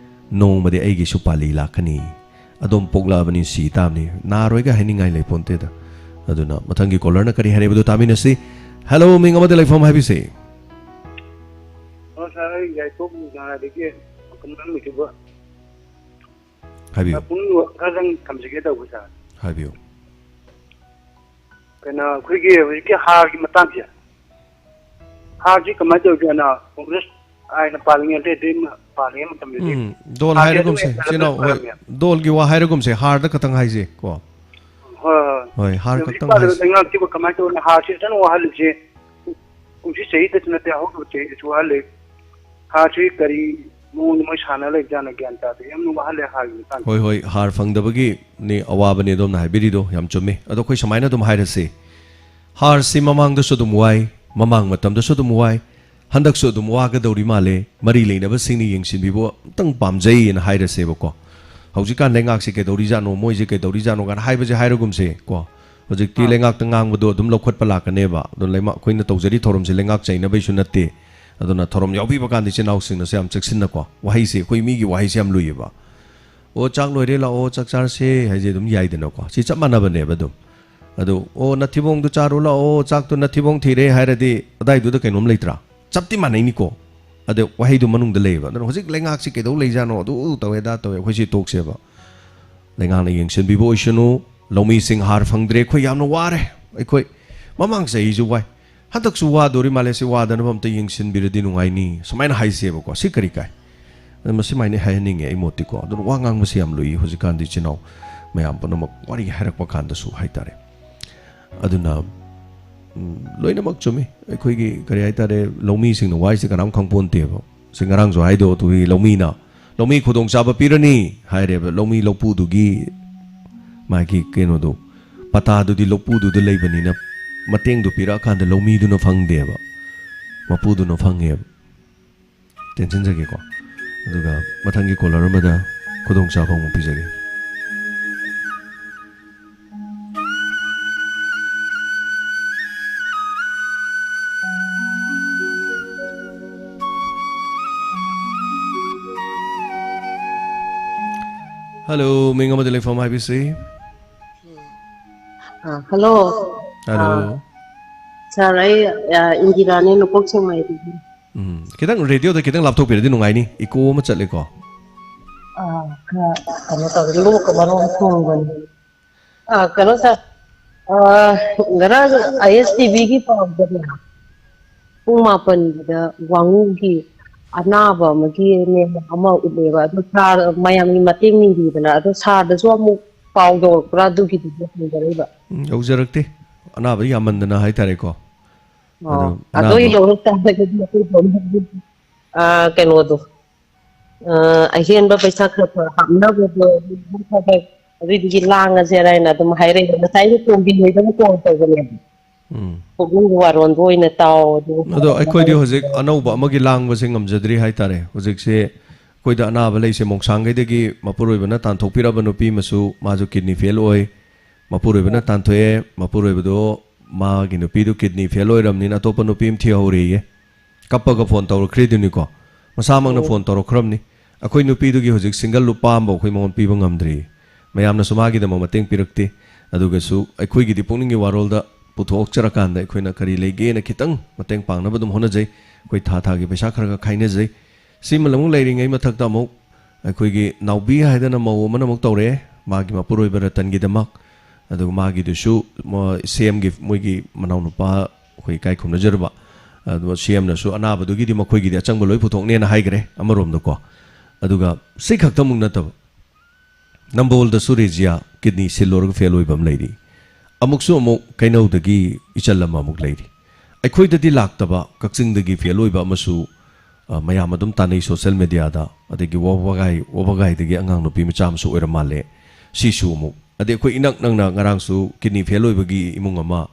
ꯅꯣꯡꯃꯗꯤ ꯑꯩꯒꯤꯁꯨ ꯄꯥꯜꯂꯤ ꯂꯥꯛꯀꯅꯤ꯫ ꯑꯗꯨꯝ ꯄꯣꯛꯂꯛꯑꯕꯅꯤ, ꯁꯤ ꯇꯥꯕꯅꯤ꯫ ꯅꯥꯔꯣꯏꯒ ꯍꯥꯏꯅꯤꯡꯉꯥꯏ ꯂꯩꯄꯣꯟꯇꯦꯗ꯫ ꯑꯗꯨꯅ ꯃꯊꯪꯒꯤ ꯀꯣꯂꯔꯅ ꯀꯔꯤ ꯍꯥꯏꯔꯤꯕꯗꯨ ꯇꯥꯃꯤꯟꯅꯁꯤ꯫ ꯍꯦꯜꯂꯣ, ꯃꯤꯡ ꯑꯃꯗ ꯂꯩꯐꯝ ꯍꯥꯏꯕꯤꯁꯤ꯫ ꯍꯣ ꯁꯥꯔ, ꯑꯩ ꯌꯥꯏꯄꯣꯛ ꯃꯨꯛꯅꯥꯗꯒꯤ ꯋꯥꯀꯟꯕꯝ ꯂꯩꯖꯕ꯫ ꯍꯥꯏꯕꯤꯌꯨ꯫ ꯄꯨꯡ ꯈꯔꯗꯪ ꯊꯝꯖꯒꯦ ꯇꯧꯕ ꯁꯥꯔ꯫ ꯍꯥꯏꯕꯤꯌꯨ꯫ ꯀꯩꯅꯣ, ꯑꯩꯈꯣꯏꯒꯤ ꯍꯧꯖꯤꯛꯀꯤ ꯍꯥꯔꯒꯤ ꯃꯇꯥꯡꯁꯦ, ꯍꯥꯔꯁꯤ ꯀꯃꯥꯏꯅ ꯇꯧꯒꯦꯅ ꯀꯣꯡꯒ꯭ꯔꯦꯁ ꯍꯥꯏꯅ ꯄꯥꯜꯂꯤꯉꯩ, ꯑꯇꯩ ꯑꯇꯩ ꯄꯥꯜꯂꯤꯉꯩ ꯃꯇꯝꯗꯗꯤ ꯎꯝ, ꯗꯣꯜ ꯍꯥꯔꯁꯦ ꯑꯗꯨꯝ ꯍꯥꯏꯔꯒꯨꯝꯁꯦ, ꯍꯦꯛꯇ ꯏꯆꯤꯟ ꯏꯅꯥꯎ ꯍꯣꯏ, ꯄꯥꯜꯂꯝꯃꯦ꯫ ꯗꯣꯜꯒꯤ ꯋꯥ ꯍꯥꯏꯔꯒꯨꯝꯁꯦ, ꯍꯥꯔꯗ ꯈꯇꯪ ꯍꯥꯏꯁꯦ ꯀꯣ꯫ ꯍꯣꯏ, ꯍꯣꯏ꯫ ꯍꯣꯏ, ꯍꯥꯔ ꯍꯧꯖꯤꯛ ꯈꯛꯇꯪ ꯄꯥꯜꯂꯤꯕ ꯍꯥꯏꯁꯦ꯫ ꯂꯩꯉꯥꯛꯁꯤꯕꯨ ꯀꯃꯥꯏꯅ ꯇꯧꯕꯅꯣ? ꯍꯥꯔꯁꯤ ꯐꯖꯅ ꯋꯥꯍꯜꯂꯤꯁꯦ ꯀꯨꯝꯁꯤ ꯆꯍꯤꯗꯁꯨ ꯅꯠꯇꯦ, ꯍꯧꯈꯤꯕ ꯆꯍꯤꯗꯁꯨ ꯋꯥꯍꯜꯂꯤ꯫ ꯍꯥꯔꯁꯤ ꯀꯔꯤ ꯃꯑꯣꯡꯗ ꯃꯣꯏ ꯁꯥꯟꯅ ꯂꯩꯕꯖꯥꯠꯅꯣ ꯒ꯭ꯌꯥꯟ ꯇꯥꯗꯦ꯫ ꯌꯥꯝꯅ ꯋꯥꯍꯜꯂꯦ ꯍꯥꯔꯒꯤ ꯃꯇꯥꯡꯁꯦ꯫ ꯍꯣꯏ, ꯍꯣꯏ, ꯍꯥꯔ ꯐꯪꯗꯕꯒꯤꯅꯤ ꯑꯋꯥꯕꯅꯤ ꯑꯗꯣꯝꯅ ꯍꯥꯏꯕꯤꯔꯤꯗꯣ, ꯌꯥꯝ ꯆꯨꯝꯃꯤ꯫ ꯑꯗꯣ ꯑꯩꯈꯣꯏ ꯁꯨꯃꯥꯏꯅ ꯑꯗꯨꯝ ꯍꯥꯏꯔꯁꯤ, ꯍꯥꯔꯁꯤ ꯃꯃꯥꯡꯗꯁꯨ ꯑꯗꯨꯝ ꯋꯥꯏ, ꯃꯃꯥꯡ ꯃꯇꯝꯗꯁꯨ ꯑꯗꯨꯝ ꯋꯥꯏ, ꯍꯟꯗꯛꯁꯨ ꯑꯗꯨꯝ ꯋꯥꯒꯗꯧꯔꯤ ꯃꯥꯜꯂꯦ, ꯃꯔꯤ ꯂꯩꯅꯕꯁꯤꯡꯅ ꯌꯦꯡꯁꯤꯟꯕꯤꯕ ꯑꯝꯇꯪ ꯄꯥꯝꯖꯩꯅ ꯍꯥꯏꯔꯁꯦꯕꯀꯣ꯫ ꯍꯧꯖꯤꯛꯀꯥꯟ ꯂꯩꯉꯥꯛꯁꯤ ꯀꯩꯗꯧꯔꯤꯖꯥꯠꯅꯣ, ꯃꯣꯏꯁꯦ ꯀꯩꯗꯧꯔꯤꯖꯥꯠꯅꯣ ꯀꯥꯏꯅ ꯍꯥꯏꯕꯁꯦ ꯍꯥꯏꯔꯒꯨꯝꯁꯦ ꯀꯣ꯫ ꯍꯧꯖꯤꯛꯇꯤ ꯑꯥ꯫ ꯂꯩꯉꯥꯛꯇ ꯉꯥꯡꯕꯗꯣ ꯑꯗꯨꯝ ꯂꯧꯈꯠꯄ ꯂꯥꯛꯀꯅꯦꯕ꯫ ꯑꯗꯣ ꯂꯩꯃ-, ꯑꯩꯈꯣꯏꯅ ꯇꯧꯖꯔꯤ ꯊꯧꯔꯝꯁꯦ ꯂꯩꯉꯥꯛ ꯆꯩꯅꯕꯩꯁꯨ ꯅꯠꯇꯦ, ꯑꯗꯨꯅ ꯊꯧꯔꯝ ꯌꯥꯎꯕꯤꯕ ꯀꯥꯟꯗ ꯏꯆꯤꯟ ꯏꯅꯥꯎꯁꯤꯡꯅꯁꯨ ꯌꯥꯝ ꯆꯦꯛꯁꯤꯟꯅꯀꯣ, ꯋꯥꯍꯩꯁꯦ, ꯑꯩꯈꯣꯏ ꯃꯤꯒꯤ ꯋꯥꯍꯩꯁꯦ ꯌꯥꯝ ꯂꯨꯏꯌꯦꯕ꯫ "ꯑꯣ, ꯆꯥꯛ ꯂꯣꯏꯔꯦ, ꯂꯥꯛꯑꯣ, ꯆꯥꯛ ꯆꯥꯔꯁꯦ" ꯍꯥꯏꯁꯦ ꯑꯗꯨꯝ ꯌꯥꯏꯗꯅꯀꯣ, ꯁꯤ ꯆꯞ ꯃꯥꯟꯅꯕꯅꯦꯕ ꯑꯗꯨꯝ꯫ ꯑꯗꯨ, "ꯑꯣ, ꯅꯊꯤꯕꯣꯡꯗꯨ ꯆꯥꯔꯨ ꯂꯥꯛꯑꯣ, ꯆꯥꯛꯇꯨ ꯅꯊꯤꯕꯣꯡ ꯊꯤꯔꯦ" ꯍꯥꯏꯔꯗꯤ ꯑꯗꯥꯏꯗꯨꯗ ꯀꯩꯅꯣꯝ ꯂꯩꯇ꯭ꯔꯥ? ꯆꯞꯇꯤ ꯃꯥꯟꯅꯩꯅꯤꯀꯣ꯫ ꯑꯗꯣ ꯋꯥꯍꯩꯗꯨ ꯃꯅꯨꯡꯗ ꯂꯩꯌꯦꯕ꯫ ꯑꯗꯨꯅ ꯍꯧꯖꯤꯛ ꯂꯩꯉꯥꯛꯁꯤ ꯀꯩꯗꯧ ꯂꯩꯖꯥꯠꯅꯣ, ꯑꯗꯨ ꯇꯧꯋꯦ, ꯑꯗꯥ ꯇꯧꯋꯦ, ꯑꯩꯈꯣꯏ ꯁꯤ ꯇꯣꯛꯁꯦꯕ꯫ ꯂꯩꯉꯥꯛꯅ ꯌꯦꯡꯁꯤꯟꯕꯤꯕ ꯑꯣꯏꯁꯅꯨ꯫ ꯂꯧꯃꯤꯁꯤꯡ ꯍꯥꯔ ꯐꯪꯗ꯭ꯔꯦ, ꯑꯩꯈꯣꯏ ꯌꯥꯝꯅ ꯋꯥꯔꯦ꯫ ꯑꯩꯈꯣꯏ ꯃꯃꯥꯡ ꯆꯍꯤꯁꯨ ꯋꯥꯏ, ꯍꯟꯗꯛꯁꯨ ꯋꯥꯗꯣꯔꯤ ꯃꯥꯜꯂꯦ꯫ ꯁꯤ ꯋꯥꯗꯅꯕ ꯑꯝꯇ ꯌꯦꯡꯁꯤꯟꯕꯤꯔꯗꯤ ꯅꯨꯡꯉꯥꯏꯅꯤ, ꯁꯨꯃꯥꯏꯅ ꯍꯥꯏꯁꯦꯕꯀꯣ꯫ ꯁꯤ ꯀꯔꯤ ꯀꯥꯏ? ꯑꯗꯨ ꯃꯁꯤꯃꯥꯏꯅ ꯍꯥꯏꯍꯟꯅꯤꯡꯉꯦ ꯑꯩ ꯃꯣꯠꯇꯤꯀꯣ꯫ ꯑꯗꯨꯅ ꯋꯥ ꯉꯥꯡꯕꯁꯤ ꯌꯥꯝ ꯂꯨꯏ ꯍꯧꯖꯤꯛꯀꯥꯟꯗꯤ, ꯏꯆꯤꯟ ꯏꯅꯥꯎ ꯃꯌꯥꯝ ꯄꯨꯝꯅꯃꯛ ꯋꯥꯔꯤ ꯍꯥꯏꯔꯛꯄ ꯀꯥꯟꯗꯁꯨ ꯍꯥꯏꯇꯥꯔꯦ꯫ ꯑꯗꯨꯅ, ꯎꯝ, ꯂꯣꯏꯅꯃꯛ ꯆꯨꯝꯃꯤ꯫ ꯑꯩꯈꯣꯏꯒꯤ, ꯀꯔꯤ ꯍꯥꯏꯇꯥꯔꯦ, ꯂꯧꯃꯤꯁꯤꯡꯅ ꯋꯥꯏꯁꯦ ꯀꯅꯥꯝ ꯈꯪꯄꯣꯟꯇꯦꯕ꯫ ꯁꯤ ꯉꯔꯥꯡꯁꯨ ꯍꯥꯏꯗꯣ, ꯑꯗꯨꯒꯤ ꯂꯧꯃꯤꯅ, "ꯂꯧꯃꯤ ꯈꯨꯗꯣꯡꯆꯥꯕ ꯄꯤꯔꯅꯤ" ꯍꯥꯏꯔꯦꯕ꯫ ꯂꯧꯃꯤ ꯂꯧꯄꯨꯗꯨꯒꯤ ꯃꯥꯒꯤ ꯀꯩꯅꯣꯗꯣ, ꯄꯇꯥꯗꯨꯗꯤ ꯂꯧꯄꯨꯗꯨꯗ ꯂꯩꯕꯅꯤꯅ, ꯃꯇꯦꯡꯗꯨ ꯄꯤꯔꯛꯑꯀꯥꯟꯗ ꯂꯧꯃꯤꯗꯨꯅ ꯐꯪꯗꯦꯕ, ꯃꯄꯨꯗꯨꯅ ꯐꯪꯉꯦꯕ꯫ ꯇꯦꯟꯁꯤꯟꯖꯒꯦꯀꯣ꯫ ꯑꯗꯨꯒ ꯃꯊꯪꯒꯤ ꯀꯣꯂꯔ ꯑꯃꯗ ꯈꯨꯗꯣꯡꯆꯥꯕ ꯑꯃꯨꯛ ꯄꯤꯖꯒꯦ꯫ ꯍꯜꯂꯣ, ꯃꯤꯡ ꯑꯃꯗꯤ ꯂꯩꯐꯝ ꯍꯥꯏꯕꯤꯁꯤ꯫ ꯑ, ꯍꯜꯂꯣ꯫ ꯍꯜꯂꯣ꯫ ꯑ, ꯁꯥꯔ, ꯑꯩ, ꯑ, ꯏꯟꯗꯤꯔꯥꯅꯦ, ꯅꯣꯡꯄꯣꯛ ꯁꯦꯛꯃꯥꯏꯗꯒꯤ꯫ ꯎꯝ, ꯈꯤꯇꯪ ꯔꯦꯗꯤꯑꯣꯗ ꯈꯤꯇꯪ ꯂꯥꯞꯊꯣꯛꯄꯤꯔꯗꯤ ꯅꯨꯡꯉꯥꯏꯅꯤ, ꯏꯀꯣ ꯑꯃ ꯆꯠꯂꯦꯀꯣ꯫ ꯑ, ꯈꯔ ꯀꯩꯅꯣ ꯇꯧꯔꯦ, ꯂꯣꯛꯀ ꯃꯔꯣꯟ ꯊꯨꯡꯕꯅꯤ꯫ ꯑ, ꯀꯩꯅꯣ ꯁꯥꯔ, ꯑ, ꯉꯔꯥꯡ ꯑꯥꯏ ꯑꯦꯁ ꯇꯤ ꯚꯤꯒꯤ ꯄꯥꯎꯗꯅꯦ, ꯄꯨꯡ ꯃꯥꯄꯟꯒꯤꯗ ꯋꯥꯉꯨꯒꯤ ꯑꯅꯥꯕ ꯑꯃꯒꯤ ꯃꯦꯝ ꯑꯃ ꯎꯠꯂꯦꯕ꯫ ꯑꯗꯨ ꯁꯥꯔ ꯃꯌꯥꯝꯒꯤ ꯃꯇꯦꯡ ꯅꯤꯕꯤꯗꯅ, ꯑꯗꯣ ꯁꯥꯔꯗꯁꯨ ꯑꯃꯨꯛ ꯄꯥꯎ ꯌꯧꯔꯛꯄ꯭ꯔꯥ, ꯑꯗꯨꯒꯤꯗꯨꯁꯨ ꯍꯪꯖꯔꯛꯏꯕ꯫ ꯎꯝ, ꯌꯧꯖꯔꯛꯇꯦ꯫ ꯑꯅꯥꯕ ꯌꯥꯝꯃꯟꯗꯅ ꯍꯥꯏꯇꯥꯔꯦꯀꯣ꯫ ꯑꯣ, ꯑꯗꯣ ꯑꯗꯣ ꯑꯅꯥꯕ ꯌꯧꯔꯛ ꯇꯥꯔꯒꯗꯤ ꯑꯩꯈꯣꯏ ꯐꯣꯟ, ꯑ, ꯀꯩꯅꯣꯗꯣ, ꯑ, ꯑꯍꯦꯟꯕ ꯄꯩꯁꯥ ꯈꯔ ꯈꯔ ꯍꯥꯞꯅꯕꯗꯣ, ꯑꯗꯨꯗꯨꯒꯤ ꯂꯥꯡꯉꯁꯦ ꯍꯥꯏꯅ ꯑꯗꯨꯝ ꯍꯥꯏꯔꯛꯏ꯫ ꯉꯁꯥꯏꯗꯣ ꯇꯣꯝꯕꯤ ꯍꯣꯏꯗ ꯑꯃꯨꯛ ꯀꯣꯜ ꯇꯧꯕꯅꯦꯕ꯫ ꯎꯝ꯫ ꯄꯨꯛꯅꯤꯡꯒꯤ ꯋꯥꯔꯣꯜꯗꯣ ꯑꯣꯏꯅ ꯇꯥꯎ, ꯑꯗꯨꯒ ꯑꯗꯣ ꯐꯔꯛ ꯑꯩꯈꯣꯏꯗꯤ ꯍꯧꯖꯤꯛ ꯑꯅꯧꯕ ꯑꯃꯒꯤ ꯂꯥꯡꯕꯁꯦ ꯉꯝꯖꯗ꯭ꯔꯤ ꯍꯥꯏꯇꯥꯔꯦ꯫ ꯍꯧꯖꯤꯛꯁꯦ ꯑꯩꯈꯣꯏꯗ ꯑꯅꯥꯕ ꯂꯩꯁꯦ ꯃꯣꯡꯁꯥꯡꯈꯩꯗꯒꯤ ꯃꯄꯨꯔꯣꯏꯕꯅ ꯇꯥꯟꯊꯣꯛꯄꯤꯔꯕ ꯅꯨꯄꯤ ꯑꯃꯁꯨ, ꯃꯥꯁꯨ ꯀꯤꯗꯅꯤ ꯐꯦꯜ ꯑꯣꯏ꯫ ꯃꯄꯨꯔꯣꯏꯕꯅ ꯇꯥꯟꯊꯣꯛꯑꯦ꯫ ꯃꯄꯨꯔꯣꯏꯕꯗꯣ ꯃꯥꯒꯤ ꯅꯨꯄꯤꯗꯨ ꯀꯤꯗꯅꯤ ꯐꯦꯜ ꯑꯣꯏꯔꯕꯅꯤꯅ ꯑꯇꯣꯞꯄ ꯅꯨꯄꯤ ꯑꯃ ꯊꯤꯍꯧꯔꯦꯌꯦ꯫ ꯀꯞꯄꯒ ꯐꯣꯟ ꯇꯧꯔꯛꯈ꯭ꯔꯤꯗꯨꯅꯤꯀꯣ꯫ ꯃꯁꯥꯃꯛꯅ ꯐꯣꯟ ꯇꯧꯔꯛꯈ꯭ꯔꯕꯅꯤ꯫ ꯑꯩꯈꯣꯏ ꯅꯨꯄꯤꯗꯨꯒꯤ ꯍꯧꯖꯤꯛ ꯁꯤꯡꯒꯜ ꯂꯨꯄꯥ ꯑꯃꯐꯥꯎ ꯑꯩꯈꯣꯏ ꯃꯉꯣꯟꯗ ꯄꯤꯕ ꯉꯝꯗ꯭ꯔꯤ꯫ ꯃꯌꯥꯝꯅꯁꯨ ꯃꯥꯒꯤꯗꯃꯛ ꯃꯇꯦꯡ ꯄꯤꯔꯛꯇꯦ꯫ ꯑꯗꯨꯒꯁꯨ ꯑꯩꯈꯣꯏꯒꯤꯗꯤ ꯄꯨꯛꯅꯤꯡꯒꯤ ꯋꯥꯔꯣꯜꯗ ꯄꯨꯊꯣꯛꯆꯔꯀꯥꯟꯗ ꯑꯩꯈꯣꯏꯅ ꯀꯔꯤ ꯂꯩꯒꯦꯅ ꯈꯤꯇꯪ ꯃꯇꯦꯡ ꯄꯥꯡꯅꯕ ꯑꯗꯨꯝ ꯍꯣꯠꯅꯖꯩ꯫ ꯑꯩꯈꯣꯏ ꯊꯥ ꯊꯥꯒꯤ ꯄꯩꯁꯥ ꯈꯔ ꯈꯔ ꯈꯥꯏꯅꯖꯩ꯫ ꯁꯤꯃ ꯑꯃꯨꯛ ꯂꯩꯔꯤꯉꯩ ꯃꯊꯛꯇ ꯑꯃꯨꯛ ꯑꯩꯈꯣꯏꯒꯤ ꯅꯥꯎꯕꯤ ꯍꯥꯏꯗꯅ ꯃꯧ ꯑꯃꯅ ꯑꯃꯨꯛ ꯇꯧꯔꯛꯑꯦ, ꯃꯥꯒꯤ ꯃꯄꯨꯔꯣꯏꯕ ꯔꯇꯟꯒꯤꯗꯃꯛ꯫ ꯑꯗꯨꯒ ꯃꯥꯒꯤꯗꯨꯁꯨ ꯃꯣ-, ꯁꯤ ꯑꯦꯝꯒꯤ ꯃꯣꯏꯒꯤ ꯃꯅꯥꯎꯅꯨꯄꯥ ꯑꯩꯈꯣꯏ ꯏꯀꯥꯏ ꯈꯨꯝꯅꯖꯔꯨꯕ, ꯑꯗꯨꯒ ꯁꯤ ꯑꯦꯝꯅꯁꯨ ꯑꯅꯥꯕꯗꯨꯒꯤꯗꯤ ꯃꯈꯣꯏꯒꯤꯗꯤ ꯑꯆꯪꯕ ꯂꯣꯏ ꯄꯨꯊꯣꯛꯅꯦꯅ ꯍꯥꯏꯈ꯭ꯔꯦ ꯑꯃꯔꯣꯝꯗꯀꯣ꯫ ꯑꯗꯨꯒ ꯁꯤ ꯈꯛꯇꯃꯛ ꯅꯠꯇꯕ, ꯅꯝꯕꯣꯜꯗꯁꯨ ꯔꯦꯖꯤꯌꯥ ꯀꯤꯗꯅꯤ ꯁꯤꯜꯂꯨꯔꯒ ꯐꯦꯜ ꯑꯣꯏꯕ ꯑꯃ ꯂꯩꯔꯤ꯫ ꯑꯃꯨꯛꯁꯨ ꯑꯃꯨꯛ ꯀꯩꯅꯧꯗꯒꯤ ꯏꯆꯜ ꯑꯃ ꯑꯃꯨꯛ ꯂꯩꯔꯤ꯫ ꯑꯩꯈꯣꯏꯗꯗꯤ ꯂꯥꯛꯇꯕ ꯀꯛꯆꯤꯡꯗꯒꯤ ꯐꯦꯜ ꯑꯣꯏꯕ ꯑꯃꯁꯨ, ꯑ, ꯃꯌꯥꯝ ꯑꯗꯨꯝ ꯇꯥꯟꯅꯩ ꯁꯣꯁꯦꯜ ꯃꯦꯗꯤꯌꯥꯗ, ꯑꯗꯒꯤ ꯋꯥꯕꯒꯥꯏ, ꯋꯥꯕꯒꯥꯏꯗꯒꯤ ꯑꯉꯥꯡ ꯅꯨꯄꯤ ꯃꯆꯥ ꯑꯃꯁꯨ ꯑꯣꯏꯔ ꯃꯥꯜꯂꯦ꯫ ꯁꯤꯁꯨ ꯑꯃꯨꯛ, ꯑꯗꯩ ꯑꯩꯈꯣꯏ ꯏꯅꯛ ꯅꯛꯅ ꯉꯔꯥꯡꯁꯨ ꯀꯤꯗꯅꯤ ꯐꯦꯜ ꯑꯣꯏꯕꯒꯤ ꯏꯃꯨꯡ ꯑꯃ,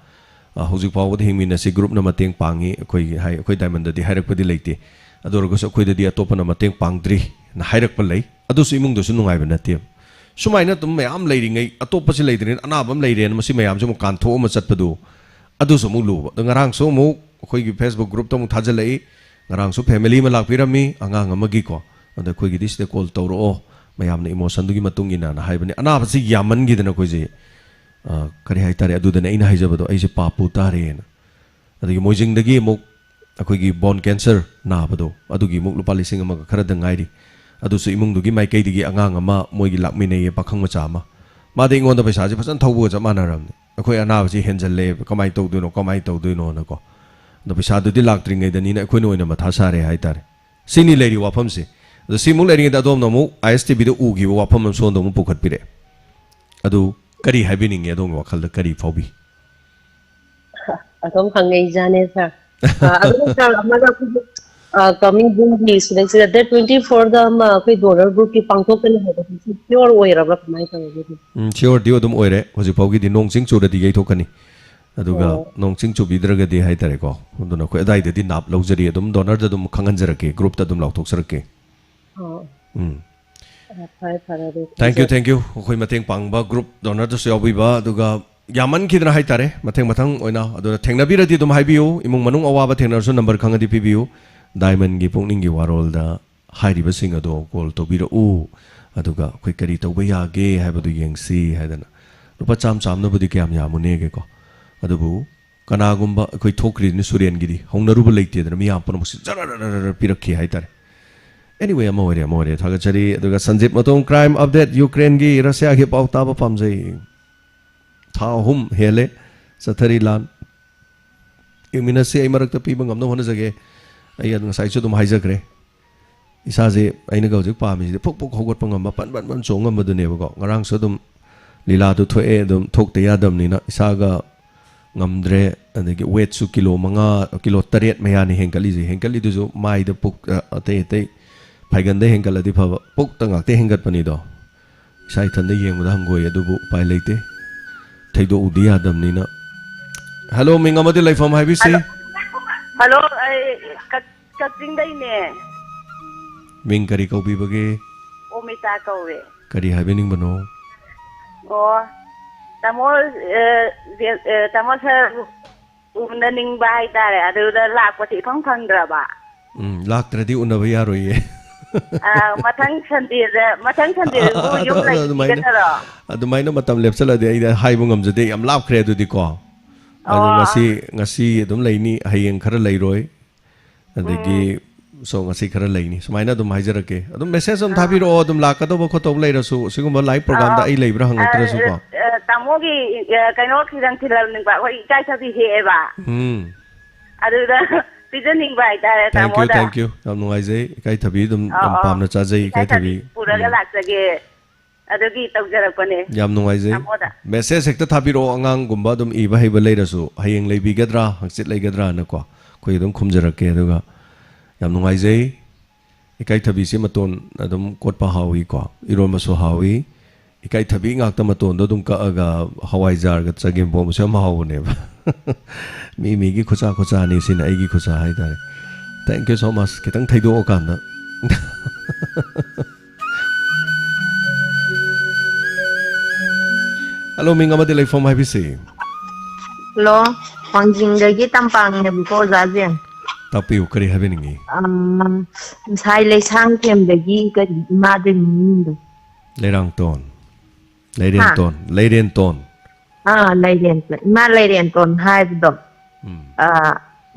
ꯑ, ꯍꯧꯖꯤꯛ ꯐꯥꯎꯕꯗ ꯍꯤꯡꯃꯤꯟꯅꯁꯤ ꯒ꯭ꯔꯨꯞꯅ ꯃꯇꯦꯡ ꯄꯥꯡꯉꯤ, ꯑꯩꯈꯣꯏꯒꯤ ꯍꯥꯏ, ꯑꯩꯈꯣꯏ ꯗꯥꯏꯃꯟꯗꯗꯤ ꯍꯥꯏꯔꯛꯄꯗꯤ ꯂꯩꯇꯦ꯫ ꯑꯗꯨ ꯑꯣꯏꯔꯒꯁꯨ ꯑꯩꯈꯣꯏꯗꯗꯤ ꯑꯇꯣꯞꯄꯅ ꯃꯇꯦꯡ ꯄꯥꯡꯗ꯭ꯔꯤꯅ ꯍꯥꯏꯔꯛꯄ ꯂꯩ꯫ ꯑꯗꯨꯁꯨ ꯏꯃꯨꯡꯗꯁꯨ ꯅꯨꯡꯉꯥꯏꯕ ꯅꯠꯇꯦ꯫ ꯁꯨꯃꯥꯏꯅ ꯑꯗꯨꯝ ꯃꯌꯥꯝ ꯂꯩꯔꯤꯉꯩ, ꯑꯇꯣꯞꯄꯁꯤ ꯂꯩꯇ꯭ꯔꯦꯅ, ꯑꯅꯥꯕ ꯑꯃ ꯂꯩꯔꯦꯅ ꯃꯁꯤ ꯃꯌꯥꯝꯁꯦ ꯑꯃꯨꯛ ꯀꯥꯟꯊꯣꯛꯑ ꯑꯃ ꯆꯠꯄꯗꯨ, ꯑꯗꯨꯁꯨ ꯑꯃꯨꯛ ꯂꯨꯕ꯫ ꯑꯗꯣ ꯉꯔꯥꯡꯁꯨ ꯑꯃꯨꯛ ꯑꯩꯈꯣꯏꯒꯤ Facebook ꯒ꯭ꯔꯨꯞꯇ ꯑꯃꯨꯛ ꯊꯥꯖꯤꯜꯂꯛꯏ, ꯉꯔꯥꯡꯁꯨ ꯐꯦꯃꯤꯂꯤ ꯑꯃ ꯂꯥꯛꯄꯤꯔꯝꯃꯤ, ꯑꯉꯥꯡ ꯑꯃꯒꯤꯀꯣ꯫ ꯑꯗ ꯑꯩꯈꯣꯏꯒꯤꯗꯤ ꯁꯤꯗ ꯀꯣꯜ ꯇꯧꯔꯛꯑꯣ, ꯃꯌꯥꯝꯅ ꯏꯃꯣꯁꯟꯗꯨꯒꯤ ꯃꯇꯨꯡ ꯏꯟꯅꯅ ꯍꯥꯏꯕꯅꯤ꯫ ꯑꯅꯥꯕꯁꯤ ꯌꯥꯝꯃꯟꯈꯤꯗꯅ ꯑꯩꯈꯣꯏꯁꯦ, ꯑ, ꯀꯔꯤ ꯍꯥꯏꯇꯥꯔꯦ, ꯑꯗꯨꯗꯅꯦ ꯑꯩꯅ ꯍꯥꯏꯖꯕꯗꯣ, ꯑꯩꯁꯦ ꯄꯥꯞ ꯄꯨ ꯇꯥꯔꯦꯅ꯫ ꯑꯗꯒꯤ ꯃꯣꯏꯖꯤꯡꯗꯒꯤ ꯑꯃꯨꯛ ꯑꯩꯈꯣꯏꯒꯤ ꯕꯣꯟ ꯀꯦꯟꯁꯔ ꯅꯥꯕꯗꯣ, ꯑꯗꯨꯒꯤ ꯑꯃꯨꯛ ꯂꯨꯄꯥ ꯂꯤꯁꯤꯡ ꯑꯃꯒ ꯈꯔꯗ ꯉꯥꯏꯔꯤ꯫ ꯑꯗꯨꯁꯨ ꯏꯃꯨꯡꯗꯨꯒꯤ ꯃꯥꯏꯀꯩꯗꯒꯤ ꯑꯉꯥꯡ ꯑꯃ ꯃꯣꯏꯒꯤ ꯂꯥꯛꯃꯤꯟꯅꯩꯌꯦ, ꯄꯥꯈꯪ ꯃꯆꯥ ꯑꯃ꯫ ꯃꯥꯗꯤ ꯑꯩꯉꯣꯟꯗ ꯄꯩꯁꯥꯁꯦ ꯐꯖꯅ ꯊꯧꯕꯒ ꯆꯞ ꯃꯥꯟꯅꯔꯕꯅꯤ꯫ ꯑꯩꯈꯣꯏ ꯑꯅꯥꯕꯁꯤ ꯍꯦꯟꯖꯜꯂꯦ, ꯀꯃꯥꯏꯅ ꯇꯧꯗꯣꯏꯅꯣ, ꯀꯃꯥꯏꯅ ꯇꯧꯗꯣꯏꯅꯣꯅꯀꯣ꯫ ꯑꯗꯣ ꯄꯩꯁꯥꯗꯨꯗꯤ ꯂꯥꯛꯇ꯭ꯔꯤꯉꯩꯗꯅꯤꯅ ꯑꯩꯈꯣꯏꯅ ꯑꯣꯏꯅ ꯃꯊꯥ ꯁꯥꯔꯦ ꯍꯥꯏꯇꯥꯔꯦ꯫ ꯁꯤꯅꯤ ꯂꯩꯔꯤ ꯋꯥꯐꯝꯁꯦ꯫ ꯑꯗꯣ ꯁꯤꯃꯨꯛ ꯂꯩꯔꯤꯉꯩꯗ ꯑꯗꯣꯝꯅ ꯑꯃꯨꯛ ꯑꯥꯏ ꯑꯦꯁ ꯇꯤ ꯚꯤꯗ ꯎꯈꯤꯕ ꯋꯥꯐꯝ ꯑꯃ ꯁꯣꯝꯗ ꯑꯃꯨꯛ ꯄꯨꯈꯠꯄꯤꯔꯛꯑꯦ꯫ ꯑꯗꯨ ꯀꯔꯤ ꯍꯥꯏꯕꯤꯅꯤꯡꯉꯤ? ꯑꯗꯣꯝꯒꯤ ꯋꯥꯈꯜꯗ ꯀꯔꯤ ꯐꯥꯎꯕꯤ? ꯑꯗꯨꯝ ꯍꯪꯉꯛꯏꯖꯥꯠꯅꯦ, ꯁꯥꯔ꯫ ꯑ, ꯑꯗꯨꯒ ꯁꯥꯔ, ꯑꯃꯒ ꯑꯩꯈꯣꯏꯒꯤ, ꯑ, ꯀꯃꯤꯡ ꯖꯨꯟꯒꯤ ꯁꯤꯗꯩꯁꯤꯗ ꯗꯦꯠ ꯇ꯭ꯋꯦꯟꯇꯤ ꯐꯣꯔꯗ ꯑꯃ ꯑꯩꯈꯣꯏ ꯗꯣꯅꯔ ꯒ꯭ꯔꯨꯞꯀꯤ ꯄꯥꯡꯊꯣꯛꯀꯅꯤ ꯍꯥꯏꯕꯁꯤ ꯁꯤꯌꯣꯔ ꯑꯣꯏꯔꯕ꯭ꯔꯥ, ꯀꯃꯥꯏꯅ ꯇꯧꯔꯒꯦ? ꯎꯝ, ꯁꯤꯌꯣꯔꯗꯤ ꯑꯗꯨꯝ ꯑꯣꯏꯔꯦ꯫ ꯍꯧꯖꯤꯛ ꯐꯥꯎꯒꯤꯗꯤ ꯅꯣꯡ ꯆꯤꯡ ꯆꯨꯔꯗꯤ ꯌꯩꯊꯣꯛꯀꯅꯤ꯫ ꯑꯗꯨꯒ ꯑꯣ꯫ ꯅꯣꯡ ꯆꯤꯡ ꯆꯨꯕꯤꯗ꯭ꯔꯒꯗꯤ ꯍꯥꯏꯇꯥꯔꯦꯀꯣ, ꯑꯗꯨꯅ ꯑꯩꯈꯣꯏ ꯑꯗꯥꯏꯗꯗꯤ ꯅꯥꯞ ꯂꯧꯖꯔꯤ, ꯑꯗꯨꯝ ꯗꯣꯅꯔꯗ ꯑꯗꯨꯝ ꯈꯪꯍꯟꯖꯔꯛꯀꯦ, ꯒ꯭ꯔꯨꯞꯇ ꯑꯗꯨꯝ ꯂꯥꯎꯊꯣꯛꯆꯔꯛꯀꯦ꯫ ꯑꯣ꯫ ꯎꯝ꯫ ꯑ, ꯐꯔꯦ, ꯐꯔꯦ, ꯑꯗꯨ ꯊꯦꯡꯀ꯭ꯌꯨ, ꯊꯦꯡꯀ꯭ꯌꯨ꯫ ꯑꯩꯈꯣꯏ ꯃꯇꯦꯡ ꯄꯥꯡꯕ ꯒ꯭ꯔꯨꯞ ꯗꯣꯅꯔꯗꯁꯨ ꯌꯥꯎꯕꯤꯕ, ꯑꯗꯨꯒ ꯌꯥꯝꯃꯟꯈꯤꯗꯅ ꯍꯥꯏꯇꯥꯔꯦ, ꯃꯊꯪ ꯃꯊꯪ ꯑꯣꯏꯅ꯫ ꯑꯗꯨꯅ ꯊꯦꯡꯅꯕꯤꯔꯗꯤ ꯑꯗꯨꯝ ꯍꯥꯏꯕꯤꯌꯨ, ꯏꯃꯨꯡ ꯃꯅꯨꯡ ꯑꯋꯥꯕ ꯊꯦꯡꯅꯔꯁꯨ ꯅꯝꯕꯔ ꯈꯪꯉꯗꯤ ꯄꯤꯕꯤꯌꯨ꯫ ꯗꯥꯏꯃꯟꯒꯤ ꯄꯨꯛꯅꯤꯡꯒꯤ ꯋꯥꯔꯣꯜꯗ ꯍꯥꯏꯔꯤꯕꯁꯤꯡ ꯑꯗꯣ ꯀꯣꯜ ꯇꯧꯕꯤꯔꯛꯎ, ꯑꯗꯨꯒ ꯑꯩꯈꯣꯏ ꯀꯔꯤ ꯇꯧꯕ ꯌꯥꯒꯦ ꯍꯥꯏꯕꯗꯨ ꯌꯦꯡꯁꯤ ꯍꯥꯏꯗꯅ꯫ ꯂꯨꯄꯥ ꯆꯥꯝꯃ ꯆꯥꯝꯃꯅꯕꯨꯗꯤ ꯀꯌꯥꯝ ꯌꯥꯝꯃꯨꯅꯦꯒꯦꯀꯣ? ꯑꯗꯨꯕꯨ ꯀꯅꯥꯒꯨꯝꯕ ꯑꯩꯈꯣꯏ ꯊꯣꯛꯈ꯭ꯔꯤꯗꯨꯅꯤ ꯁꯨꯔꯦꯟꯒꯤꯗꯤ, ꯍꯧꯅꯔꯨꯕ ꯂꯩꯇꯦꯗꯅ, ꯃꯤ ꯌꯥꯝ ꯄꯨꯝꯅꯃꯛꯁꯤ ꯖꯔ ꯖꯔ ꯖꯔ ꯖꯔ ꯄꯤꯔꯛꯈꯤ ꯍꯥꯏꯇꯥꯔꯦ꯫ Anyway, ꯑꯃ ꯑꯣꯏꯔꯦ, ꯑꯃ ꯑꯣꯏꯔꯦ, ꯊꯥꯒꯠꯆꯔꯤ꯫ ꯑꯗꯨꯒ ꯁꯟꯖꯤꯞ ꯃꯇꯣꯝ, ꯀ꯭ꯔꯥꯏꯝ ꯑꯞꯗꯦꯠ, ꯌꯨꯀ꯭ꯔꯦꯟꯒꯤ ꯔꯁꯤꯌꯥꯒꯤ ꯄꯥꯎ ꯇꯥꯕ ꯄꯥꯝꯖꯩ꯫ ꯊꯥ ꯑꯍꯨꯝ ꯍꯦꯜꯂꯦ ꯆꯠꯊꯔꯤ ꯂꯥꯟ꯫ ꯌꯦꯡꯃꯤꯟꯅꯁꯤ, ꯑꯩ ꯃꯔꯛꯇ ꯄꯤꯕ ꯉꯝꯅꯕ ꯍꯣꯠꯅꯖꯒꯦ꯫ ꯑꯩ ꯑꯗꯨ ꯉꯁꯥꯏꯁꯨ ꯑꯗꯨꯝ ꯍꯥꯏꯖꯈ꯭ꯔꯦ, ꯏꯁꯥꯁꯦ ꯑꯩꯅꯒ ꯍꯧꯖꯤꯛ ꯄꯥꯝꯃꯤꯁꯤꯗꯤ ꯐꯨꯛ ꯐꯨꯛ ꯍꯧꯒꯠꯄ ꯉꯝꯕ, ꯄꯟ ꯄꯟ ꯄꯟ ꯆꯣꯡ ꯉꯝꯕꯗꯨꯅꯦꯕꯀꯣ꯫ ꯉꯔꯥꯡꯁꯨ ꯑꯗꯨꯝ ꯂꯤꯂꯥꯗꯨ ꯊꯣꯛꯑꯦ, ꯑꯗꯨꯝ ꯊꯣꯛꯇ ꯌꯥꯗꯕꯅꯤꯅ ꯏꯁꯥꯒ ꯉꯝꯗ꯭ꯔꯦ꯫ ꯑꯗꯒꯤ ꯋꯦꯠꯁꯨ ꯀꯤꯂꯣ ꯃꯉꯥ, ꯀꯤꯂꯣ ꯇꯔꯦꯠ ꯃꯌꯥꯅꯤ ꯍꯦꯟꯒꯠꯂꯤꯁꯦ꯫ ꯍꯦꯟꯒꯠꯂꯤꯗꯨꯁꯨ ꯃꯥꯏꯗ, ꯄꯨꯛ, ꯑ, ꯑꯇꯩ ꯑꯇꯩ ꯐꯥꯏꯒꯟꯗ ꯍꯦꯟꯒꯠꯂꯗꯤ ꯐꯕ, ꯄꯨꯛꯇ ꯉꯥꯛꯇ ꯍꯦꯟꯒꯠꯄꯅꯤꯗꯣ꯫ ꯏꯁꯥ ꯏꯊꯟꯗ ꯌꯦꯡꯕꯗ ꯍꯪꯒꯣꯏ, ꯑꯗꯨꯕꯨ ꯎꯄꯥꯏ ꯂꯩꯇꯦ꯫ ꯊꯩꯗꯣꯛꯎꯗꯤ ꯌꯥꯗꯕꯅꯤꯅ꯫ ꯍꯜꯂꯣ, ꯃꯤꯡ ꯑꯃꯗꯤ ꯂꯩꯐꯝ ꯍꯥꯏꯕꯤꯁꯤ꯫ ꯍꯜꯂꯣ꯫ ꯍꯜꯂꯣ, ꯑꯩ ꯀꯛ-, ꯀꯛꯆꯤꯡꯗꯩꯅꯦ꯫ ꯃꯤꯡ ꯀꯔꯤ ꯀꯧꯕꯤꯕꯒꯦ? ꯑꯣꯃꯤꯇꯥ ꯀꯧꯋꯦ꯫ ꯀꯔꯤ ꯍꯥꯏꯕꯤꯅꯤꯡꯕꯅꯣ? ꯑꯣ, ꯇꯥꯃꯣ, ꯑ, ꯖꯦ-, ꯑ, ꯇꯥꯃꯣ ꯁꯥꯔ ꯎꯅꯅꯤꯡꯕ ꯍꯥꯏꯇꯥꯔꯦ, ꯑꯗꯨꯗ ꯂꯥꯛꯄꯁꯦ ꯏꯐꯪ ꯐꯪꯗ꯭ꯔꯕ꯫ ꯎꯝ, ꯂꯥꯛꯇ꯭ꯔꯗꯤ ꯎꯅꯕ ꯌꯥꯔꯣꯏꯌꯦ꯫ ꯑ, ꯃꯊꯪ ꯁꯟꯗꯦꯗ, ꯃꯊꯪ ꯁꯟꯗꯦꯗꯕꯨ ꯑꯗꯣ, ꯌꯨꯝ ꯑꯗꯣ ꯑꯗꯨꯃꯥꯏꯅ, ꯂꯩꯕꯤꯒꯗꯔꯣ? ꯑꯗꯨꯃꯥꯏꯅ ꯃꯇꯝ ꯂꯦꯞꯆꯜꯂꯗꯤ ꯑꯩꯗꯤ ꯍꯥꯏꯕ ꯉꯝꯖꯗꯦ, ꯌꯥꯝ ꯂꯥꯞꯈ꯭ꯔꯦ ꯑꯗꯨꯗꯤꯀꯣ꯫ ꯑꯗꯣ ꯑꯣ꯫ ꯉꯁꯤ, ꯉꯁꯤ ꯑꯗꯨꯝ ꯂꯩꯅꯤ, ꯍꯌꯦꯡ ꯈꯔ ꯂꯩꯔꯣꯏ, ꯑꯗꯒꯤ, ꯎꯝ꯫ So, ꯉꯁꯤ ꯈꯔ ꯂꯩꯅꯤ, ꯁꯨꯃꯥꯏꯅ ꯑꯗꯨꯝ ꯍꯥꯏꯖꯔꯛꯀꯦ꯫ ꯑꯗꯨꯝ ꯃꯦꯁꯦꯖ ꯑꯗꯨꯝ ꯑꯥ꯫ ꯊꯥꯕꯤꯔꯛꯑꯣ, ꯑꯗꯨꯝ ꯂꯥꯛꯀꯗꯧꯕ ꯈꯣꯠꯇꯧꯕ ꯂꯩꯔꯁꯨ, ꯁꯤꯒꯨꯝꯕ ꯂꯥꯏꯚ ꯄ꯭ꯔꯣꯒꯥꯝꯗ ꯑꯥ꯫ ꯑꯩ ꯂꯩꯕ꯭ꯔꯥ ꯑꯥ, ꯍꯪꯉꯛꯇ꯭ꯔꯁꯨꯀꯣ꯫ ꯑꯥ, ꯇꯥꯃꯣꯒꯤ, ꯑꯥ, ꯀꯩꯅꯣ ꯈꯤꯇꯪ ꯊꯤꯜꯍꯟꯅꯤꯡꯕ, ꯑꯩꯈꯣꯏ ꯏꯀꯥꯏꯊꯕꯤ ꯍꯦꯛꯑꯦꯕ꯫ ꯎꯝ꯫ ꯑꯗꯨꯗ ꯄꯤꯖꯅꯤꯡꯕ ꯍꯥꯏꯇꯥꯔꯦ, Thank you, ꯇꯥꯃꯣꯗ꯫ Thank you꯫ ꯌꯥꯝ ꯅꯨꯡꯉꯥꯏꯖꯩ꯫ ꯏꯀꯥꯏꯊꯕꯤ ꯑꯗꯨꯝ ꯑꯧ, ꯌꯥꯝ ꯑꯧ꯫ ꯄꯥꯝꯅ ꯆꯥꯖꯩ, ꯏꯀꯥꯏꯊꯕꯤ ꯏꯀꯥꯏꯊꯕꯤ꯫ ꯄꯨꯔꯒ ꯎꯝ꯫ ꯂꯥꯛꯆꯒꯦ꯫ ꯑꯗꯨꯒꯤ ꯇꯧꯖꯔꯛꯄꯅꯦ, ꯌꯥꯝ ꯅꯨꯡꯉꯥꯏꯖꯩ꯫ ꯇꯥꯃꯣꯗ꯫ ꯃꯦꯁꯦꯖ ꯍꯦꯛꯇ ꯊꯥꯕꯤꯔꯛꯑꯣ, ꯑꯉꯥꯡꯒꯨꯝꯕ ꯑꯗꯨꯝ ꯏꯕ ꯍꯩꯕ ꯂꯩꯔꯁꯨ, ꯍꯌꯦꯡ ꯂꯩꯕꯤꯒꯗ꯭ꯔꯥ, ꯍꯪꯆꯤꯠ ꯂꯩꯒꯗ꯭ꯔꯥꯅꯀꯣ, ꯑꯩꯈꯣꯏ ꯑꯗꯨꯝ ꯈꯨꯝꯖꯔꯛꯀꯦ꯫ ꯑꯗꯨꯒ ꯌꯥꯝ ꯅꯨꯡꯉꯥꯏꯖꯩ꯫ ꯏꯀꯥꯏꯊꯕꯤꯁꯦ ꯃꯇꯣꯟ ꯑꯗꯨꯝ ꯀꯣꯠꯄ ꯍꯥꯎꯏꯀꯣ, ꯏꯔꯣꯟꯕꯁꯨ ꯍꯥꯎꯏ꯫ ꯏꯀꯥꯏꯊꯕꯤ ꯉꯥꯛꯇ ꯃꯇꯣꯟꯗꯣ ꯑꯗꯨꯝ ꯀꯛꯑꯒ ꯍꯋꯥꯏꯖꯥꯔꯒ ꯆꯒꯦꯝ ꯄꯣꯝꯕꯁꯨ ꯌꯥꯝ ꯍꯥꯎꯕꯅꯦꯕ꯫ ꯃꯤ ꯃꯤꯒꯤ ꯈꯨꯠꯁꯥ ꯈꯨꯠꯁꯥꯅꯤ, ꯁꯤꯅ ꯑꯩꯒꯤ ꯈꯨꯠꯁꯥ ꯍꯥꯏꯇꯥꯔꯦ꯫ Thank you so much꯫ ꯈꯤꯇꯪ ꯊꯩꯗꯣꯛꯑꯀꯥꯟꯗ꯫ ꯍꯜꯂꯣ, ꯃꯤꯡ ꯑꯃꯗꯤ ꯂꯩꯐꯝ ꯍꯥꯏꯕꯤꯁꯤ꯫ ꯍꯜꯂꯣ, ꯋꯥꯡꯖꯤꯡꯗꯒꯤ ꯇꯝꯄꯥꯛꯅꯦꯕꯀꯣ, ꯑꯣꯖꯥꯁꯦ꯫ ꯇꯥꯛꯄꯤꯌꯨ, ꯀꯔꯤ ꯍꯥꯏꯕꯤꯅꯤꯡꯉꯤ? ꯑꯝ, ꯉꯁꯥꯏ ꯂꯩꯁꯥꯡ ꯊꯦꯝꯗꯒꯤ ꯀꯔꯤ ꯏꯃꯥꯗꯣ ꯃꯤꯡꯗꯣ? ꯂꯩꯔꯥꯡꯇꯣꯟ, ꯂꯩꯔꯦꯟꯇꯣꯟ, ꯂꯩꯔꯦꯟꯇꯣꯟ꯫ ꯑꯥ, ꯂꯩꯔꯦꯟꯇꯣꯟ, ꯏꯃꯥ ꯂꯩꯔꯦꯟꯇꯣꯟ ꯍꯥꯏꯕꯗꯣ꯫ ꯎꯝ꯫ ꯑꯥ,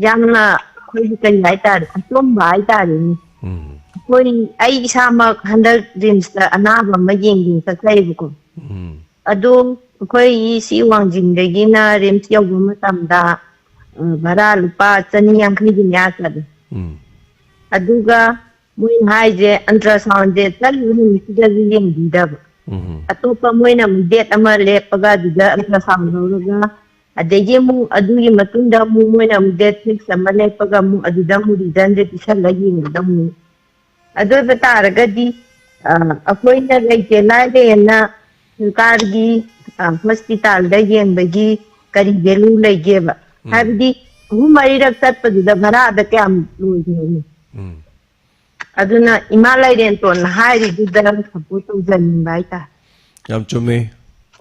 ꯌꯥꯝꯅ ꯑꯩꯈꯣꯏꯒꯤ ꯀꯔꯤ ꯍꯥꯏꯇꯥꯔꯦ, ꯑꯆꯨꯝꯕ ꯍꯥꯏꯇꯥꯔꯦꯅꯦ꯫ ꯎꯝ꯫ ꯑꯩꯈꯣꯏ, ꯑꯩ ꯏꯁꯥꯃꯛ ꯍꯟꯗꯛ ꯔꯤꯝꯁꯇ ꯑꯅꯥꯕ ꯑꯃ ꯌꯦꯡꯒꯦꯅ ꯆꯠꯆꯩꯕꯀꯣ꯫ ꯎꯝ꯫ ꯑꯗꯣ ꯑꯩꯈꯣꯏꯒꯤ ꯁꯤ ꯋꯥꯡꯖꯤꯡꯗꯒꯤꯅ ꯔꯤꯝꯁ ꯌꯧꯕ ꯃꯇꯝꯗ, ꯑ, ꯚꯔꯥ ꯂꯨꯄꯥ ꯆꯅꯤ ꯌꯥꯡꯈꯩꯒꯤ ꯃꯌꯥ ꯆꯠꯂꯦ꯫ ꯎꯝ꯫ ꯑꯗꯨꯒ ꯃꯣꯏꯅ ꯍꯥꯏꯁꯦ, ꯑꯜꯇ꯭ꯔꯥꯁꯥꯎꯟꯁꯦ ꯆꯠꯂꯤꯕ ꯅꯨꯃꯤꯠꯁꯤꯗꯁꯨ ꯌꯦꯡꯕꯤꯗꯕ꯫ ꯎꯝ꯫ ꯑꯇꯣꯞꯄ ꯃꯣꯏꯅ ꯑꯃꯨꯛ ꯗꯦꯠ ꯑꯃ ꯂꯦꯞꯄꯒ ꯑꯗꯨꯗ ꯑꯜꯇ꯭ꯔꯥꯁꯥꯎꯟ ꯂꯧꯔꯒ, ꯑꯗꯒꯤ ꯑꯃꯨꯛ ꯑꯗꯨꯒꯤ ꯃꯇꯨꯡꯗ ꯑꯃꯨꯛ ꯃꯣꯏꯅ ꯑꯃꯨꯛ ꯗꯦꯠ ꯐꯤꯛꯁ ꯑꯃ ꯂꯦꯞꯄꯒ ꯑꯃꯨꯛ ꯑꯗꯨꯗ ꯑꯃꯨꯛ ꯔꯤꯖꯟꯁꯦ ꯄꯤꯁꯜꯂ ꯌꯦꯡꯕꯗ ꯑꯃꯨꯛ, ꯑꯗꯨ ꯑꯣꯏꯕ ꯇꯥꯔꯒꯗꯤ, ꯑ, ꯑꯩꯈꯣꯏꯅ ꯂꯩꯇꯦ ꯂꯥꯏꯔꯦꯅ ꯁꯔꯀꯥꯔꯒꯤ, ꯑ, ꯍꯣꯁꯄꯤꯇꯥꯜꯗ ꯌꯦꯡꯕꯒꯤ ꯀꯔꯤ ꯚꯦꯂꯨ ꯂꯩꯒꯦꯕ? ꯎꯝ꯫ ꯍꯥꯏꯕꯗꯤ ꯑꯍꯨꯝ ꯃꯔꯤꯔꯛ ꯆꯠꯄꯗꯨꯗ ꯚꯔꯥꯗ ꯀꯌꯥꯝ ꯂꯣꯏꯒꯦꯅꯦ? ꯎꯝ꯫ ꯑꯗꯨꯅ ꯏꯃꯥ ꯂꯩꯔꯦꯟꯇꯣꯟꯅ ꯍꯥꯏꯔꯤꯗꯨꯗ ꯁꯞꯄꯣꯔꯠ ꯇꯧꯖꯅꯤꯡꯕ ꯍꯥꯏꯇꯥꯔꯦ꯫ ꯌꯥꯝ ꯆꯨꯝꯃꯤ꯫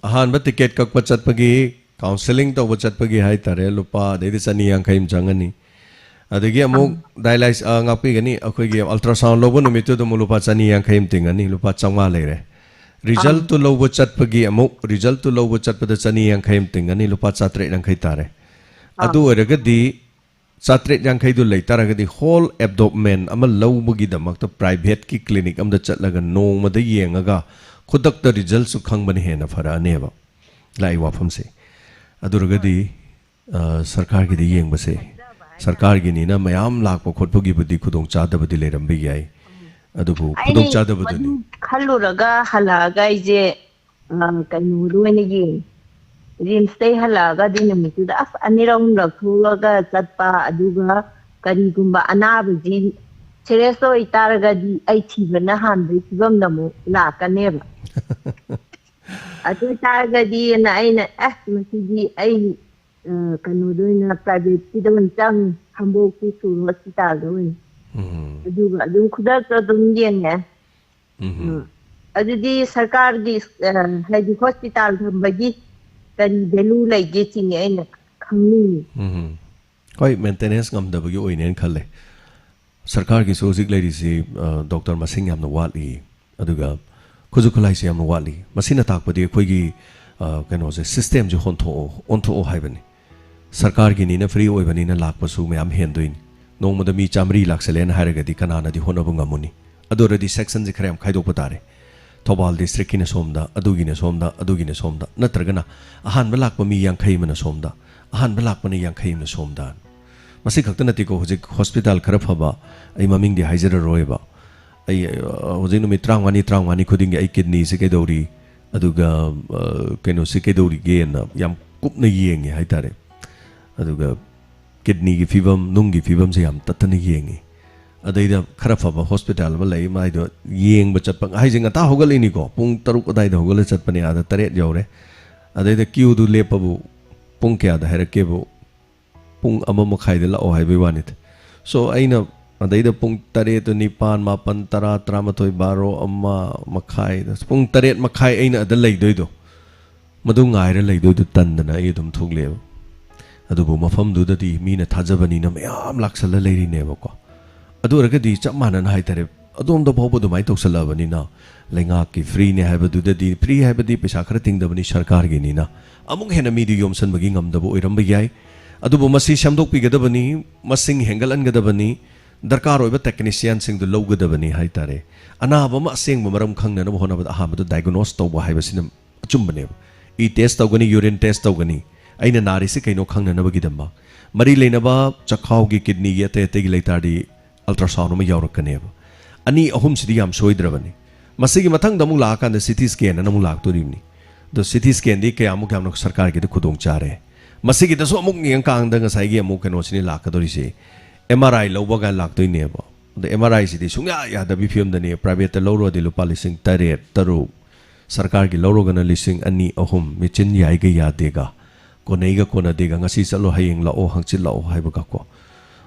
ꯑꯍꯥꯟꯕ ꯇꯤꯀꯦꯠ ꯀꯛꯄ ꯆꯠꯄꯒꯤ, ꯀꯥꯎꯟꯁꯦꯂꯤꯡ ꯇꯧꯕ ꯆꯠꯄꯒꯤ ꯍꯥꯏꯇꯥꯔꯦ, ꯂꯨꯄꯥ ꯑꯗꯩꯗꯤ ꯆꯅꯤ ꯌꯥꯡꯈꯩ ꯑꯃ ꯆꯪꯉꯅꯤ꯫ ꯑꯗꯒꯤ ꯑꯃꯨꯛ ꯗꯥꯏꯂꯥꯏꯁ-, ꯑ, ꯉꯥꯛꯄꯤꯒꯅꯤ, ꯑꯩꯈꯣꯏꯒꯤ ꯑꯜꯇ꯭ꯔꯥꯁꯥꯎꯟ ꯂꯧꯕ ꯅꯨꯃꯤꯠꯇꯨꯗ ꯑꯃꯨꯛ ꯂꯨꯄꯥ ꯆꯅꯤ ꯌꯥꯡꯈꯩ ꯑꯃ ꯇꯤꯡꯉꯅꯤ, ꯂꯨꯄꯥ ꯆꯥꯝꯃꯉꯥ ꯂꯩꯔꯦ꯫ ꯔꯤꯖꯜꯇꯨ ꯂꯧꯕ ꯆꯠꯄꯒꯤ ꯑꯃꯨꯛ, ꯔꯤꯖꯜꯇꯨ ꯂꯧꯕ ꯆꯠꯄꯗ ꯆꯅꯤ ꯌꯥꯡꯈꯩ ꯑꯃ ꯇꯤꯡꯉꯅꯤ, ꯂꯨꯄꯥ ꯆꯥꯇ꯭ꯔꯦꯠ ꯌꯥꯡꯈꯩ ꯇꯥꯔꯦ꯫ ꯑꯗꯨ ꯑꯣꯏꯔꯒꯗꯤ ꯆꯥꯇ꯭ꯔꯦꯠ ꯌꯥꯡꯈꯩꯗꯨ ꯂꯩꯇꯥꯔꯒꯗꯤ ꯍꯣꯜ ꯑꯦꯕꯗꯣꯃꯦꯟ ꯑꯃ ꯂꯧꯕꯒꯤꯗꯃꯛꯇ ꯄ꯭ꯔꯥꯏꯚꯦꯠꯀꯤ ꯀ꯭ꯂꯤꯅꯤꯛ ꯑꯃꯗ ꯆꯠꯂꯒ ꯅꯣꯡꯃꯗ ꯌꯦꯡꯉꯒ ꯈꯨꯗꯛꯇ ꯔꯤꯖꯜꯁꯨ ꯈꯪꯕꯅ ꯍꯦꯟꯅ ꯐꯔꯛꯑꯅꯦꯕ꯫ ꯂꯥꯛꯏ ꯋꯥꯐꯝꯁꯦ꯫ ꯑꯗꯨꯔꯒꯗꯤ, ꯑ, ꯁꯔꯀꯥꯔꯒꯤꯗ ꯌꯦꯡꯕꯁꯦ, ꯁꯔꯀꯥꯔꯒꯤꯅꯤꯅ ꯃꯌꯥꯝ ꯂꯥꯛꯄ ꯈꯣꯠꯄꯒꯤꯕꯨꯗꯤ ꯈꯨꯗꯣꯡꯆꯥꯗꯕꯗꯤ ꯂꯩꯔꯝꯕ ꯌꯥꯏ, ꯑꯗꯨꯕꯨ ꯑꯩꯅ ꯈꯨꯗꯣꯡꯆꯥꯗꯕꯗꯨꯅꯤ꯫ ꯃꯗꯨ ꯈꯜꯂꯨꯔꯒ ꯍꯜꯂꯛꯑꯒ ꯑꯩꯁꯦ, ꯑ, ꯀꯩꯅꯣꯗ ꯑꯣꯏꯅ ꯌꯦꯡꯉꯦ꯫ ꯔꯤꯝꯁꯇꯩ ꯍꯜꯂꯛꯑꯒ ꯑꯗꯨ ꯅꯨꯃꯤꯠꯇꯨꯗ ꯑꯁ ꯑꯅꯤꯔꯛ ꯑꯍꯨꯝꯂꯛ ꯊꯣꯛꯂꯒ ꯆꯠꯄ, ꯑꯗꯨꯒ ꯀꯔꯤꯒꯨꯝꯕ ꯑꯅꯥꯕꯁꯤ ꯁꯦꯔꯤꯌꯁ ꯑꯣꯏꯇꯥꯔꯒꯗꯤ ꯑꯩ ꯊꯤꯕꯅ ꯍꯥꯟꯕꯒꯤ ꯐꯤꯕꯝꯗ ꯑꯃꯨꯛ ꯂꯥꯛꯀꯅꯦꯕ꯫ ꯑꯗꯨ ꯑꯣꯏꯇꯥꯔꯒꯗꯤꯅ ꯑꯩꯅ, ꯑꯦ, ꯃꯁꯤꯗꯤ ꯑꯩ, ꯑ, ꯀꯩꯅꯣꯗ ꯑꯣꯏꯅ, ꯄ꯭ꯔꯥꯏꯚꯦꯠꯀꯤꯗ ꯑꯣꯏꯅ ꯆꯪꯉꯤ, ꯈꯥꯡꯕꯣꯛꯀꯤ ꯁꯨꯔ ꯍꯣꯁꯄꯤꯇꯥꯜꯗ ꯑꯣꯏꯅ꯫ ꯎꯝ꯫ ꯑꯗꯨꯒ ꯑꯗꯨꯝ ꯈꯨꯗꯛꯇ ꯑꯗꯨꯝ ꯌꯦꯡꯉꯦ꯫ ꯎꯝ꯫ ꯎꯝ꯫ ꯑꯗꯨꯗꯤ ꯁꯔꯀꯥꯔꯒꯤ, ꯑ, ꯍꯥꯏꯗꯤ ꯍꯣꯁꯄꯤꯇꯥꯜ ꯊꯝꯕꯒꯤ ꯀꯔꯤ ꯚꯦꯂꯨ ꯂꯩꯒꯦ ꯁꯤꯅꯤ ꯑꯩꯅ ꯈꯪꯅꯤꯡꯉꯤ꯫ ꯎꯝ꯫ ꯍꯣꯏ, ꯃꯦꯟꯇꯦꯅꯦꯟꯁ ꯉꯝꯗꯕꯒꯤ ꯑꯣꯏꯅꯦꯅ ꯈꯜꯂꯦ꯫ ꯁꯔꯀꯥꯔꯒꯤꯁꯨ ꯍꯧꯖꯤꯛ ꯂꯩꯔꯤꯁꯤ, ꯑ, ꯗꯣꯛꯇꯔ ꯃꯁꯤꯡ ꯌꯥꯝꯅ ꯋꯥꯠꯂꯤ, ꯑꯗꯨꯒ ꯈꯨꯠꯁꯨ ꯈꯨꯠꯂꯥꯏꯁꯤ ꯌꯥꯝꯅ ꯋꯥꯠꯂꯤ꯫ ꯃꯁꯤꯅ ꯇꯥꯛꯄꯗꯤ ꯑꯩꯈꯣꯏꯒꯤ, ꯑ, ꯀꯩꯅꯣꯁꯦ, ꯁꯤꯁꯇꯦꯝꯁꯦ ꯍꯣꯟꯊꯣꯛꯑꯣ, ꯑꯣꯟꯊꯣꯛꯑꯣ ꯍꯥꯏꯕꯅꯤ꯫ ꯁꯔꯀꯥꯔꯒꯤꯅꯤꯅ, ꯐ꯭ꯔꯤ ꯑꯣꯏꯕꯅꯤꯅ ꯂꯥꯛꯄꯁꯨ ꯃꯌꯥꯝ ꯍꯦꯟꯗꯣꯏꯅꯤ꯫ ꯅꯣꯡꯃꯗ ꯃꯤ ꯆꯥꯃꯔꯤ ꯂꯥꯛꯁꯜꯂꯦꯅ ꯍꯥꯏꯔꯒꯗꯤ ꯀꯅꯥꯅꯗꯤ ꯍꯣꯠꯅꯕ ꯉꯝꯃꯨꯅꯤ? ꯑꯗꯨ ꯑꯣꯏꯔꯗꯤ ꯁꯦꯛꯁꯟꯁꯦ ꯈꯔ ꯌꯥꯝ ꯈꯥꯏꯗꯣꯛꯄ ꯇꯥꯔꯦ꯫ ꯊꯧꯕꯥꯜ ꯗꯤꯁꯇ꯭ꯔꯤꯛꯀꯤꯅ ꯁꯣꯝꯗ, ꯑꯗꯨꯒꯤꯅ ꯁꯣꯝꯗ, ꯑꯗꯨꯒꯤꯅ ꯁꯣꯝꯗ, ꯅꯠꯇ꯭ꯔꯒꯅ ꯑꯍꯥꯟꯕ ꯂꯥꯛꯄ ꯃꯤ ꯌꯥꯡꯈꯩ ꯑꯃꯅ ꯁꯣꯝꯗ, ꯑꯍꯥꯟꯕ ꯂꯥꯛꯄꯅ ꯌꯥꯡꯈꯩ ꯑꯃꯅ ꯁꯣꯝꯗ꯫ ꯃꯁꯤ ꯈꯛꯇ ꯅꯠꯇꯦꯀꯣ, ꯍꯧꯖꯤꯛ ꯍꯣꯁꯄꯤꯇꯥꯜ ꯈꯔ ꯐꯕ, ꯑꯩ ꯃꯃꯤꯡꯗꯤ ꯍꯥꯏꯖꯔꯔꯣꯏꯕ, ꯑꯩ, ꯑ, ꯍꯧꯖꯤꯛ ꯅꯨꯃꯤꯠ ꯇꯔꯥꯃꯉꯥꯅꯤ, ꯇꯔꯥꯃꯉꯥꯅꯤ ꯈꯨꯗꯤꯡꯒꯤ ꯑꯩ ꯀꯤꯗꯅꯤꯁꯤ ꯀꯩꯗꯧꯔꯤ, ꯑꯗꯨꯒ, ꯑ, ꯀꯩꯅꯣꯁꯤ ꯀꯩꯗꯧꯔꯤꯒꯦꯅ ꯌꯥꯝ ꯀꯨꯞꯅ ꯌꯦꯡꯉꯦ ꯍꯥꯏꯇꯥꯔꯦ꯫ ꯑꯗꯨꯒ ꯀꯤꯗꯅꯤꯒꯤ ꯐꯤꯕꯝ, ꯅꯨꯡꯒꯤ ꯐꯤꯕꯝꯁꯦ ꯌꯥꯝ ꯇꯠꯇꯅ ꯌꯦꯡꯉꯤ꯫ ꯑꯗꯩꯗ ꯈꯔ ꯐꯕ ꯍꯣꯁꯄꯤꯇꯥꯜ ꯑꯃ ꯂꯩ, ꯃꯥꯏꯗꯣ ꯌꯦꯡꯕ ꯆꯠꯄ ꯍꯥꯏꯁꯦ ꯉꯟꯇꯥ ꯍꯧꯒꯠꯂꯤꯅꯤꯀꯣ, ꯄꯨꯡ ꯇꯔꯨꯛ ꯑꯗꯥꯏꯗ ꯍꯧꯒꯠꯂ ꯆꯠꯄꯅꯦ, ꯑꯥꯗ ꯇꯔꯦꯠ ꯌꯧꯔꯦ꯫ ꯑꯗꯩꯗ ꯀ꯭ꯌꯨꯗꯨ ꯂꯦꯞꯄꯕꯨ ꯄꯨꯡ ꯀꯌꯥꯗ ꯍꯥꯏꯔꯛꯀꯦꯕꯨ, ꯄꯨꯡ ꯑꯃ ꯃꯈꯥꯏꯗ ꯂꯥꯛꯑꯣ ꯍꯥꯏꯕꯩ ꯋꯥꯅꯤꯗ꯫ So ꯑꯩꯅ ꯑꯗꯩꯗ ꯄꯨꯡ ꯇꯔꯦꯠꯇ, ꯅꯤꯄꯥꯟ, ꯃꯥꯄꯟ, ꯇꯔꯥ, ꯇꯔꯥꯃꯥꯊꯣꯏ, ꯕꯥꯔꯣ, ꯑꯃ ꯃꯈꯥꯏꯗ, ꯄꯨꯡ ꯇꯔꯦꯠ ꯃꯈꯥꯏ ꯑꯩꯅ ꯑꯗ ꯂꯩꯗꯣꯏꯗꯣ, ꯃꯗꯨ ꯉꯥꯏꯔ ꯂꯩꯗꯣꯏꯗꯣ ꯇꯟꯗꯅ ꯑꯩ ꯑꯗꯨꯝ ꯊꯣꯛꯂꯛꯑꯦꯕ꯫ ꯑꯗꯨꯕꯨ ꯃꯐꯝꯗꯨꯗꯗꯤ ꯃꯤꯅ ꯊꯥꯖꯕꯅꯤꯅ ꯃꯌꯥꯝ ꯂꯥꯛꯁꯜꯂ ꯂꯩꯔꯤꯅꯦꯕꯀꯣ꯫ ꯑꯗꯨ ꯑꯣꯏꯔꯒꯗꯤ ꯆꯞ ꯃꯥꯟꯅꯅ ꯍꯥꯏꯇꯥꯔꯦ, ꯑꯗꯣꯝꯗ ꯐꯥꯎꯕ ꯑꯗꯨꯃꯥꯏꯅ ꯇꯧꯁꯜꯂꯛꯑꯕꯅꯤꯅ, ꯂꯩꯉꯥꯛꯀꯤ ꯐ꯭ꯔꯤꯅꯦ ꯍꯥꯏꯕꯗꯨꯗꯗꯤ, ꯐ꯭ꯔꯤ ꯍꯥꯏꯕꯗꯤ ꯄꯩꯁꯥ ꯈꯔ ꯇꯤꯡꯗꯕꯅꯤ, ꯁꯔꯀꯥꯔꯒꯤꯅꯤꯅ ꯑꯃꯨꯛ ꯍꯦꯟꯅ ꯃꯤꯗꯨ ꯌꯣꯝꯁꯟꯕꯒꯤ ꯉꯝꯗꯕ ꯑꯣꯏꯔꯝꯕ ꯌꯥꯏ꯫ ꯑꯗꯨꯕꯨ ꯃꯁꯤ ꯁꯦꯝꯗꯣꯛꯄꯤꯒꯗꯕꯅꯤ, ꯃꯁꯤꯡ ꯍꯦꯟꯒꯠꯍꯟꯒꯗꯕꯅꯤ, ꯗꯔꯀꯥꯔ ꯑꯣꯏꯕ ꯇꯦꯛꯅꯤꯁꯤꯌꯥꯟꯁꯤꯡꯗꯨ ꯂꯧꯒꯗꯕꯅꯤ ꯍꯥꯏꯇꯥꯔꯦ꯫ ꯑꯅꯥꯕ ꯑꯃ ꯑꯁꯦꯡꯕ ꯃꯔꯝ ꯈꯪꯅꯅꯕ ꯍꯣꯠꯅꯕꯗ ꯑꯍꯥꯟꯕꯗ ꯗꯥꯏꯒꯅꯣꯁ ꯇꯧꯕ ꯍꯥꯏꯕꯁꯤꯅ ꯑꯆꯨꯝꯕꯅꯦꯕ꯫ ꯏ ꯇꯦꯁ ꯇꯧꯒꯅꯤ, ꯌꯨꯔꯤꯟ ꯇꯦꯁ ꯇꯧꯒꯅꯤ, ꯑꯩꯅ ꯅꯥꯔꯤꯁꯤ ꯀꯩꯅꯣ ꯈꯪꯅꯅꯕꯒꯤꯗꯃꯛ꯫ ꯃꯔꯤ ꯂꯩꯅꯕ ꯆꯈꯥꯎꯒꯤ, ꯀꯤꯗꯅꯤꯒꯤ, ꯑꯇꯩ ꯑꯇꯩꯒꯤ ꯂꯩꯇꯥꯔꯗꯤ ꯑꯜꯇ꯭ꯔꯥꯁꯥꯎꯟ ꯑꯃ ꯌꯥꯎꯔꯛꯀꯅꯦꯕ꯫ ꯑꯅꯤ ꯑꯍꯨꯝꯁꯤꯗꯤ ꯌꯥꯝ ꯁꯣꯏꯗ꯭ꯔꯕꯅꯤ꯫ ꯃꯁꯤꯒꯤ ꯃꯊꯪꯗ ꯑꯃꯨꯛ ꯂꯥꯛꯑꯀꯥꯟꯗ ꯁꯤ ꯇꯤ ꯁ꯭ꯀꯦꯟ ꯑꯅ ꯑꯃꯨꯛ ꯂꯥꯛꯇꯣꯔꯤꯕꯅꯤ꯫ ꯑꯗꯣ ꯁꯤ ꯇꯤ ꯁ꯭ꯀꯦꯟꯗꯤ ꯀꯌꯥꯃꯨꯛ ꯌꯥꯝꯅ ꯁꯔꯀꯥꯔꯒꯤꯗ ꯈꯨꯗꯣꯡ ꯆꯥꯔꯦ? ꯃꯁꯤꯒꯤꯗꯁꯨ ꯑꯃꯨꯛ ꯌꯦꯡꯀꯥꯟꯗ ꯉꯁꯥꯏꯒꯤ ꯑꯃꯨꯛ ꯀꯩꯅꯣꯁꯤꯅꯤ ꯂꯥꯛꯀꯗꯧꯔꯤꯁꯦ, ꯑꯦꯝ ꯑꯥꯔ ꯑꯥꯏ ꯂꯧꯕ ꯀꯥꯏꯅ ꯂꯥꯛꯇꯣꯏꯅꯦꯕ꯫ ꯑꯗꯣ ꯑꯦꯝ ꯑꯥꯔ ꯑꯥꯏꯁꯤꯗꯤ ꯁꯨꯡꯌꯥ ꯌꯥꯗꯕꯤ ꯐꯤꯕꯝꯗꯅꯤ꯫ ꯄ꯭ꯔꯥꯏꯚꯦꯠꯇ ꯂꯧꯔꯨꯔꯗꯤ ꯂꯨꯄꯥ ꯂꯤꯁꯤꯡ ꯇꯔꯦꯠ, ꯇꯔꯨꯛ, ꯁꯔꯀꯥꯔꯒꯤ ꯂꯧꯔꯒꯅ ꯂꯤꯁꯤꯡ ꯑꯅꯤ, ꯑꯍꯨꯝ, ꯃꯦꯆꯤꯟ ꯌꯥꯏꯒ ꯌꯥꯗꯦꯒ, ꯀꯣꯟꯅꯩꯒ ꯀꯣꯟꯅꯗꯦꯒ, ꯉꯁꯤ ꯆꯠꯂꯣ, ꯍꯌꯦꯡ ꯂꯥꯛꯑꯣ, ꯍꯪꯆꯤꯠ ꯂꯥꯛꯑꯣ ꯍꯥꯏꯕꯒꯀꯣ꯫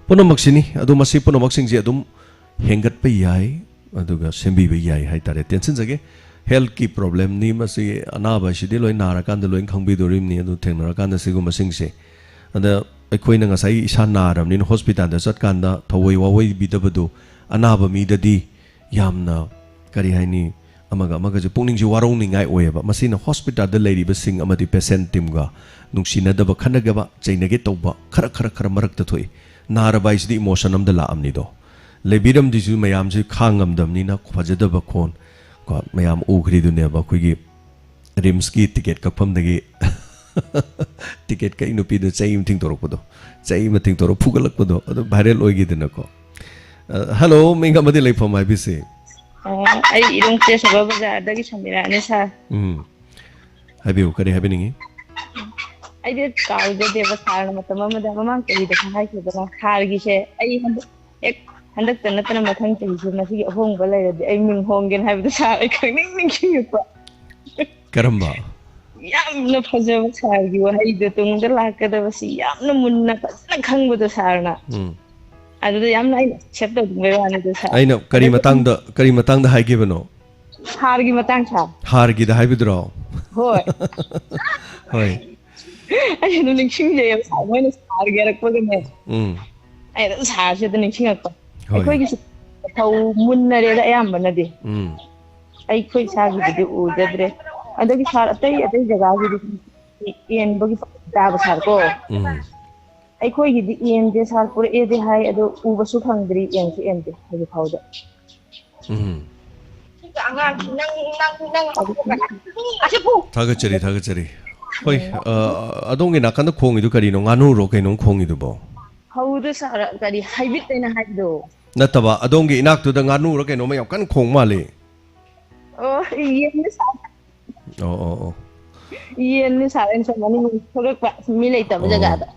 ꯄꯨꯝꯅꯃꯛꯁꯤꯅꯤ꯫ ꯑꯗꯣ ꯃꯁꯤ ꯄꯨꯝꯅꯃꯛꯁꯤꯡꯁꯦ ꯑꯗꯨꯝ ꯍꯦꯟꯒꯠꯄ ꯌꯥꯏ, ꯑꯗꯨꯒ ꯁꯦꯝꯕꯤꯕ ꯌꯥꯏ ꯍꯥꯏꯇꯥꯔꯦ꯫ ꯇꯦꯟꯁꯤꯟꯖꯒꯦ, ꯍꯦꯜꯠꯀꯤ ꯄ꯭ꯔꯣꯕ꯭ꯂꯦꯝꯅꯤ ꯃꯁꯤ, ꯑꯅꯥꯕ ꯍꯥꯏꯁꯤꯗꯤ ꯂꯣꯏ ꯅꯥꯔꯀꯥꯟꯗ ꯂꯣꯏ ꯈꯪꯕꯤꯗꯣꯔꯤꯕꯅꯤ꯫ ꯑꯗꯨ ꯊꯦꯡꯅꯔꯀꯥꯟꯗ ꯁꯤꯒꯨꯝꯕꯁꯤꯡꯁꯦ, ꯑꯗ ꯑꯩꯈꯣꯏꯅ ꯉꯁꯥꯏ ꯏꯁꯥ ꯅꯥꯔꯕꯅꯤꯅ ꯍꯣꯁꯄꯤꯇꯥꯜꯗ ꯆꯠꯀꯥꯟꯗ ꯊꯧꯑꯣꯏ ꯋꯥꯑꯣꯏꯕꯤꯗꯕꯗꯣ ꯑꯅꯥꯕ ꯃꯤꯗꯗꯤ ꯌꯥꯝꯅ, ꯀꯔꯤ ꯍꯥꯏꯅꯤ, ꯑꯃꯒ ꯑꯃꯒꯁꯦ ꯄꯨꯛꯅꯤꯡꯁꯦ ꯋꯥꯔꯧꯅꯤꯡꯉꯥꯏ ꯑꯣꯏꯌꯦꯕ꯫ ꯃꯁꯤꯅ ꯍꯣꯁꯄꯤꯇꯥꯜꯗ ꯂꯩꯔꯤꯕꯁꯤꯡ ꯑꯃꯗꯤ ꯄꯦꯁꯦꯟ ꯇꯤꯝꯒ ꯅꯨꯡꯁꯤꯅꯗꯕ, ꯈꯠꯅꯒꯕ, ꯆꯩꯅꯒꯦ ꯇꯧꯕ ꯈꯔ ꯈꯔ ꯈꯔ ꯃꯔꯛꯇ ꯊꯣꯛꯏ꯫ ꯅꯥꯔꯕ ꯍꯥꯏꯁꯤꯗꯤ ꯏꯃꯣꯁꯟ ꯑꯃꯗ ꯂꯥꯛꯑꯝꯅꯤꯗꯣ꯫ ꯂꯩꯕꯤꯔꯝꯗ꯭ꯔꯤꯁꯨ ꯃꯌꯥꯝꯁꯤ ꯈꯥꯡꯉꯝꯗꯕꯅꯤꯅ ꯐꯖꯗꯕ ꯈꯣꯟ ꯀꯣ ꯃꯌꯥꯝ ꯎꯈ꯭ꯔꯤꯗꯨꯅꯦꯕ꯫ ꯑꯩꯈꯣꯏꯒꯤ ꯔꯤꯝꯁꯀꯤ ꯇꯤꯀꯦꯠ ꯀꯛꯐꯝꯗꯒꯤ ꯇꯤꯀꯦꯠ ꯀꯛꯏ ꯅꯨꯄꯤꯗꯨ ꯆꯩ ꯑꯃ ꯊꯤꯡꯗꯣꯔꯛꯄꯗꯣ, ꯆꯩ ꯑꯃ ꯊꯤꯡꯗꯣꯔꯛ ꯐꯨꯒꯠꯂꯛꯄꯗꯣ, ꯑꯗꯨ ꯚꯥꯏꯔꯦꯜ ꯑꯣꯏꯈꯤꯗꯅꯀꯣ꯫ ꯑ, ꯍꯜꯂꯣ, ꯃꯤꯡ ꯑꯃꯗꯤ ꯂꯩꯐꯝ ꯍꯥꯏꯕꯤꯁꯤ꯫ ꯑ, ꯑꯩ ꯏꯔꯣꯡ ꯆꯦꯁꯕ ꯕꯖꯥꯔꯗꯒꯤ ꯁꯃꯤꯔꯥꯅꯦ ꯁꯥꯔ꯫ ꯎꯝ, ꯍꯥꯏꯕꯤꯌꯨ, ꯀꯔꯤ ꯍꯥꯏꯕꯤꯅꯤꯡꯉꯤ? ꯑꯩꯗꯤ ꯀꯥꯎꯖꯗꯦꯕ, ꯁꯥꯔꯅ ꯃꯇꯝ ꯑꯃꯗ ꯃꯃꯥꯡ ꯆꯍꯤꯗꯁꯨ ꯍꯥꯏꯈꯤꯗꯅ ꯁꯥꯔꯒꯤꯁꯦ ꯑꯩ ꯍꯟꯗꯛ, ꯍꯦꯛ ꯍꯟꯗꯛꯇ ꯅꯠꯇꯅ ꯃꯊꯪ ꯆꯍꯤꯁꯨ ꯃꯁꯤꯒꯤ ꯑꯍꯣꯡꯕ ꯂꯩꯔꯗꯤ ꯑꯩ ꯃꯤꯡ ꯍꯣꯡꯒꯦꯅ ꯍꯥꯏꯕꯗꯣ ꯁꯥꯔ ꯑꯩ ꯈꯪꯅꯤꯡ ꯅꯤꯡꯁꯤꯡꯉꯛꯄ꯫ ꯀꯔꯝꯕ? ꯌꯥꯝꯅ ꯐꯖꯕ ꯁꯥꯔꯒꯤ ꯋꯥꯍꯩꯗꯣ, ꯇꯨꯡꯗ ꯂꯥꯛꯀꯗꯕꯁꯤ ꯌꯥꯝꯅ ꯃꯨꯟꯅ ꯐꯖꯅ ꯈꯪꯕꯗꯣ ꯁꯥꯔꯅ꯫ ꯎꯝ꯫ ꯑꯗꯨꯗ ꯌꯥꯝꯅ ꯑꯩꯅ ꯑꯦꯛꯁꯦꯞ ꯇꯧꯅꯤꯡꯕꯩ ꯋꯥꯅꯤꯗ ꯁꯥꯔ꯫ ꯑꯩꯅ ꯀꯔꯤ ꯑꯗꯨ ꯃꯇꯥꯡꯗ, ꯀꯔꯤ ꯃꯇꯥꯡꯗ ꯍꯥꯏꯈꯤꯕꯅꯣ? ꯍꯥꯔꯒꯤ ꯃꯇꯥꯡ ꯁꯥꯔ꯫ ꯍꯥꯔꯒꯤꯗ ꯍꯥꯏꯕꯤꯗꯨꯔꯣ? ꯍꯣꯏ꯫ ꯍꯣꯏ꯫ ꯑꯩ ꯑꯗꯨꯝ ꯅꯤꯡꯁꯤꯡꯖꯩꯌꯦꯕ ꯁꯥꯔ, ꯃꯣꯏꯅ ꯁꯥꯔꯒꯤ ꯍꯥꯏꯔꯛꯄꯒꯅꯦ꯫ ꯎꯝ꯫ ꯑꯩ ꯑꯗꯨꯝ ꯁꯥꯔꯁꯦ ꯑꯗꯨꯝ ꯅꯤꯡꯁꯤꯡꯉꯛꯄ꯫ ꯍꯣꯏ꯫ ꯑꯩꯈꯣꯏꯒꯤꯁꯨ ꯐꯧ ꯃꯨꯟꯅꯔꯦꯗ ꯑꯌꯥꯝꯕꯅꯗꯤ꯫ ꯎꯝ꯫ ꯑꯩꯈꯣꯏ ꯏꯁꯥꯒꯤꯗꯨꯗꯤ ꯎꯖꯗ꯭ꯔꯦ꯫ ꯑꯗꯒꯤ ꯁꯥꯔ, ꯑꯇꯩ ꯑꯇꯩ ꯖꯒꯥꯒꯤꯗꯤ ꯌꯦꯟꯕꯒꯤ ꯇꯥꯕ ꯁꯥꯔꯀꯣ꯫ ꯎꯝ꯫ ꯑꯩꯈꯣꯏꯒꯤꯗꯤ ꯌꯦꯟꯗꯦ ꯁꯥꯔ, ꯄꯨꯔꯛꯑꯦꯗꯤ ꯍꯥꯏ, ꯑꯗꯣ ꯎꯕꯁꯨ ꯐꯪꯗ꯭ꯔꯤ, ꯌꯦꯟꯁꯨ ꯌꯦꯟꯗꯦ ꯍꯧꯖꯤꯛ ꯐꯥꯎꯗ꯫ ꯎꯝ꯫ ꯑꯉꯥꯡꯁꯤ ꯅꯪ, ꯅꯪ, ꯅꯪ ꯑꯁꯤ ꯄꯨ꯫ ꯊꯥꯒꯠꯆꯔꯤ, ꯊꯥꯒꯠꯆꯔꯤ꯫ ꯍꯣꯏ, ꯑ, ꯑꯗꯣꯝꯒꯤ ꯅꯥꯀꯟꯗ ꯈꯣꯡꯉꯤꯗꯨ ꯀꯔꯤꯅꯣ? ꯉꯥꯅꯨꯔꯣ ꯀꯩꯅꯣꯝ ꯈꯣꯡꯉꯤꯗꯨꯕꯣ? ꯍꯧꯗ ꯁꯥꯔ, ꯀꯔꯤ ꯍꯥꯏꯕꯤꯠ ꯍꯥꯏꯅ ꯍꯥꯏꯕꯗꯣ? ꯅꯠꯇꯕ, ꯑꯗꯣꯝꯒꯤ ꯏꯅꯥꯛꯇꯨꯗ ꯉꯥꯅꯨꯔ ꯀꯩꯅꯣꯝꯃ ꯌꯥꯝ ꯀꯟꯅ ꯈꯣꯡ ꯃꯥꯜꯂꯦ꯫ ꯑꯣ, ꯌꯦꯟꯅꯤ ꯁꯥꯔ꯫ ꯑꯣ, ꯑꯣ, ꯑꯣ꯫ ꯌꯦꯟꯅꯤ ꯁꯥꯔ, ꯑꯩꯅ ꯁꯣꯝ ꯃꯅꯤꯡ ꯊꯣꯛꯂꯛꯄ ꯃꯤ ꯂꯩꯇꯕ ꯑꯣ꯫ ꯖꯒꯥꯗ꯫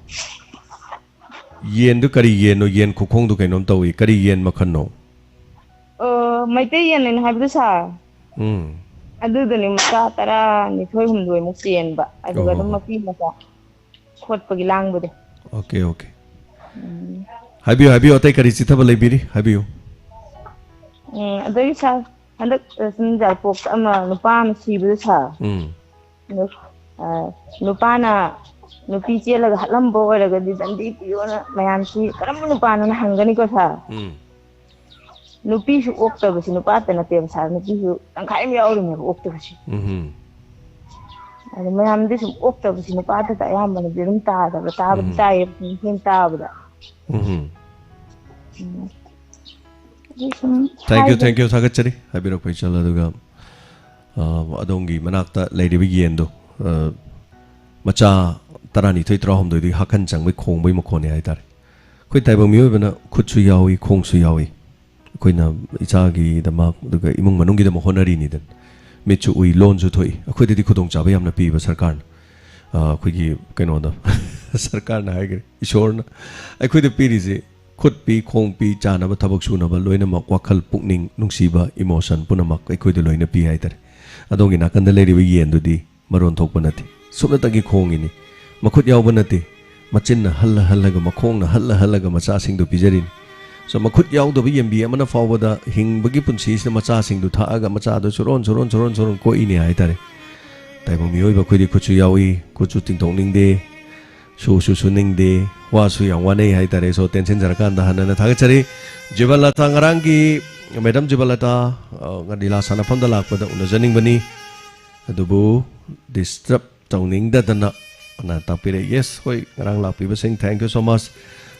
ꯌꯦꯟꯗꯨ ꯀꯔꯤ ꯌꯦꯟꯅꯣ? ꯌꯦꯟ ꯈꯨꯈꯣꯡꯗꯨ ꯀꯩꯅꯣꯝ ꯇꯧꯏ꯫ ꯀꯔꯤ ꯌꯦꯟ ꯃꯈꯜꯅꯣ? ꯑꯣ, ꯃꯩꯇꯩ ꯌꯦꯟꯅꯦꯅ ꯍꯥꯏꯕꯗꯨ ꯁꯥꯔ꯫ ꯎꯝ꯫ ꯑꯗꯨꯗꯨꯅꯤ, ꯃꯆꯥ ꯇꯔꯥꯅꯤꯊꯣꯏ ꯍꯨꯝꯗꯣꯏꯃꯨꯛ ꯆꯦꯟꯕ꯫ ꯑꯗꯨꯒ ꯑꯣ, ꯑꯗꯨꯝ ꯍꯣ, ꯍꯣ꯫ ꯃꯄꯤ ꯃꯆꯥ ꯈꯣꯠꯄꯒꯤ ꯂꯥꯡꯕꯗꯣ꯫ Okay, okay. ꯎꯝ꯫ ꯍꯥꯏꯕꯤꯌꯨ, ꯍꯥꯏꯕꯤꯌꯨ, ꯑꯇꯩ ꯀꯔꯤ ꯆꯤꯊꯕ ꯂꯩꯕꯤꯔꯤ? ꯍꯥꯏꯕꯤꯌꯨ꯫ ꯎꯝ, ꯑꯗꯒꯤ ꯁꯥꯔ, ꯍꯟꯗꯛ, ꯑ, ꯁꯨꯝ ꯌꯥꯏꯔꯤꯄꯣꯛꯇ ꯑꯃ ꯅꯨꯄꯥ ꯑꯃ ꯁꯤꯕꯗꯣ ꯁꯥꯔ, ꯎꯝ ꯑꯗꯣ, ꯑ, ꯅꯨꯄꯥꯅ ꯅꯨꯄꯤ ꯆꯦꯜꯂꯒ ꯍꯠꯂꯝꯕ ꯑꯣꯏꯔꯒꯗꯤ ꯗꯟꯗꯤ ꯄꯤꯌꯣꯅ ꯃꯌꯥꯝꯁꯤ ꯀꯔꯝꯕ ꯅꯨꯄꯥꯅꯣꯅ ꯍꯪꯒꯅꯤꯀꯣ ꯁꯥꯔ꯫ ꯎꯝ ꯅꯨꯄꯤꯁꯨ ꯑꯣꯛꯇꯕꯁꯤ ꯅꯨꯄꯥꯇ ꯅꯠꯇꯦꯕ ꯁꯥꯔ, ꯅꯨꯄꯤꯁꯨ ꯇꯪꯈꯥꯏ ꯑꯃ ꯌꯥꯎꯔꯤꯅꯦꯕ ꯑꯣꯛꯇꯕꯁꯤ꯫ ꯎꯝ ꯑꯗꯣ ꯃꯌꯥꯝꯗꯤ ꯁꯨꯝ ꯑꯣꯛꯇꯕꯁꯤ ꯅꯨꯄꯥꯗꯇ ꯑꯌꯥꯝꯕꯅꯗꯤ ꯑꯗꯨꯝ ꯇꯥꯗꯕ, ꯇꯥꯕꯗꯤ ꯎꯝ ꯇꯥꯏꯌꯦꯕ, ꯁꯨꯝ ꯍꯦꯟꯅ ꯇꯥꯕꯗ꯫ ꯎꯝ ꯎꯝ꯫ ꯑꯗꯨ ꯁꯨꯝ Thank you, ꯍꯥꯏꯖ- thank you, ꯊꯥꯒꯠꯆꯔꯤ ꯍꯥꯏꯕꯤꯔꯛꯄ ꯏꯆꯜ꯫ ꯑꯗꯨꯒ ꯑ, ꯑꯗꯣꯝꯒꯤ ꯃꯅꯥꯛꯇ ꯂꯩꯔꯤꯕ ꯌꯦꯟꯗꯣ, ꯑ, ꯃꯆꯥ ꯇꯔꯥꯅꯤꯊꯣꯏ ꯇꯔꯥꯍꯨꯝꯗꯣꯏꯗꯒꯤ ꯍꯥꯀꯟ ꯆꯪꯕꯩ ꯈꯣꯡꯕꯩ ꯃꯈꯣꯟꯅꯦ ꯍꯥꯏꯇꯥꯔꯦ꯫ ꯑꯩꯈꯣꯏ ꯇꯥꯏꯕꯪ ꯃꯤꯑꯣꯏꯕꯅ ꯈꯨꯠꯁꯨ ꯌꯥꯎꯏ, ꯈꯣꯡꯁꯨ ꯌꯥꯎꯏ꯫ ꯑꯩꯈꯣꯏꯅ ꯏꯆꯥꯒꯤꯗꯃꯛ ꯑꯗꯨꯒ ꯏꯃꯨꯡ ꯃꯅꯨꯡꯒꯤꯗꯃꯛ ꯍꯣꯠꯅꯔꯤꯅꯤꯗꯅ꯫ ꯃꯤꯠꯁꯨ ꯎꯏ, ꯂꯣꯟꯁꯨ ꯊꯣꯛꯏ, ꯑꯩꯈꯣꯏꯗꯗꯤ ꯈꯨꯗꯣꯡꯆꯥꯕ ꯌꯥꯝꯅ ꯄꯤꯕ ꯁꯔꯀꯥꯔꯅ꯫ ꯑ, ꯑꯩꯈꯣꯏꯒꯤ ꯀꯩꯅꯣꯗ ꯁꯔꯀꯥꯔꯅ ꯍꯥꯏꯈ꯭ꯔꯦ, ꯏꯁꯣꯔꯅ ꯑꯩꯈꯣꯏꯗ ꯄꯤꯔꯤꯁꯦ ꯈꯨꯠ ꯄꯤ, ꯈꯣꯡ ꯄꯤ, ꯆꯥꯅꯕ ꯊꯕꯛ ꯁꯨꯅꯕ ꯂꯣꯏꯅꯃꯛ, ꯋꯥꯈꯜ, ꯄꯨꯛꯅꯤꯡ ꯅꯨꯡꯁꯤꯕ, emotion ꯄꯨꯝꯅꯃꯛ ꯑꯩꯈꯣꯏꯗ ꯂꯣꯏꯅ ꯄꯤ ꯍꯥꯏꯇꯥꯔꯦ꯫ ꯑꯗꯣꯝꯒꯤ ꯅꯥꯀꯟꯗ ꯂꯩꯔꯤꯕ ꯌꯦꯟꯗꯨꯗꯤ ꯃꯔꯣꯟ ꯊꯣꯛꯄ ꯅꯠꯇꯦ, ꯁꯨꯞꯅꯇꯒꯤ ꯈꯣꯡꯉꯤꯅꯤ, ꯃꯈꯨꯠ ꯌꯥꯎꯕ ꯅꯠꯇꯦ꯫ ꯃꯆꯤꯟꯅ ꯍꯜꯂ ꯍꯜꯂꯒ, ꯃꯈꯣꯡꯅ ꯍꯜꯂ ꯍꯜꯂꯒ ꯃꯆꯥꯁꯤꯡꯗꯨ ꯄꯤꯖꯔꯤꯅꯤ꯫ So, ꯃꯈꯨꯠ ꯌꯥꯎꯗꯕ ꯌꯦꯟꯕꯤ ꯑꯃꯅ ꯐꯥꯎꯕꯗ ꯍꯤꯡꯕꯒꯤ ꯄꯨꯟꯁꯤꯁꯤꯗ ꯃꯆꯥꯁꯤꯡꯗꯨ ꯊꯥꯛꯑꯒ ꯃꯆꯥꯗꯨ ꯁꯨꯔꯣꯟ ꯁꯨꯔꯣꯟ ꯁꯨꯔꯣꯟ ꯁꯨꯔꯣꯟ ꯀꯣꯛꯏꯅꯦ ꯍꯥꯏꯇꯥꯔꯦ꯫ ꯇꯥꯏꯕꯪ ꯃꯤꯑꯣꯏꯕ ꯑꯩꯈꯣꯏꯗꯤ ꯈꯨꯠꯁꯨ ꯌꯥꯎꯏ, ꯈꯨꯠꯁꯨ ꯇꯤꯡꯊꯣꯛꯅꯤꯡꯗꯦ, ꯁꯨꯁꯨ ꯁꯨꯅꯤꯡꯗꯦ, ꯋꯥꯁꯨ ꯌꯥꯝ ꯋꯥꯅꯩ ꯍꯥꯏꯇꯥꯔꯦ꯫ So, ꯇꯦꯟꯁꯤꯟꯖꯔꯀꯥꯟꯗ ꯍꯟꯅ ꯍꯟꯅ ꯊꯥꯒꯠꯆꯔꯤ꯫ ꯖꯤꯕꯟ ꯂꯇꯥ, ꯉꯔꯥꯡꯒꯤ, ꯃꯦꯗꯥꯝ ꯖꯤꯕꯟ ꯂꯇꯥ, ꯑ, ꯂꯤꯂꯥ ꯁꯥꯟꯅꯐꯝꯗ ꯂꯥꯛꯄꯗ ꯎꯅꯖꯅꯤꯡꯕꯅꯤ, ꯑꯗꯨꯕꯨ disturb ꯇꯧꯅꯤꯡꯗꯗꯅ ꯑꯅ ꯇꯥꯛꯄꯤꯔꯦ꯫ Yes, ꯍꯣꯏ, ꯉꯔꯥꯡ ꯂꯥꯛꯄꯤꯕꯁꯤꯡ, thank you so much꯫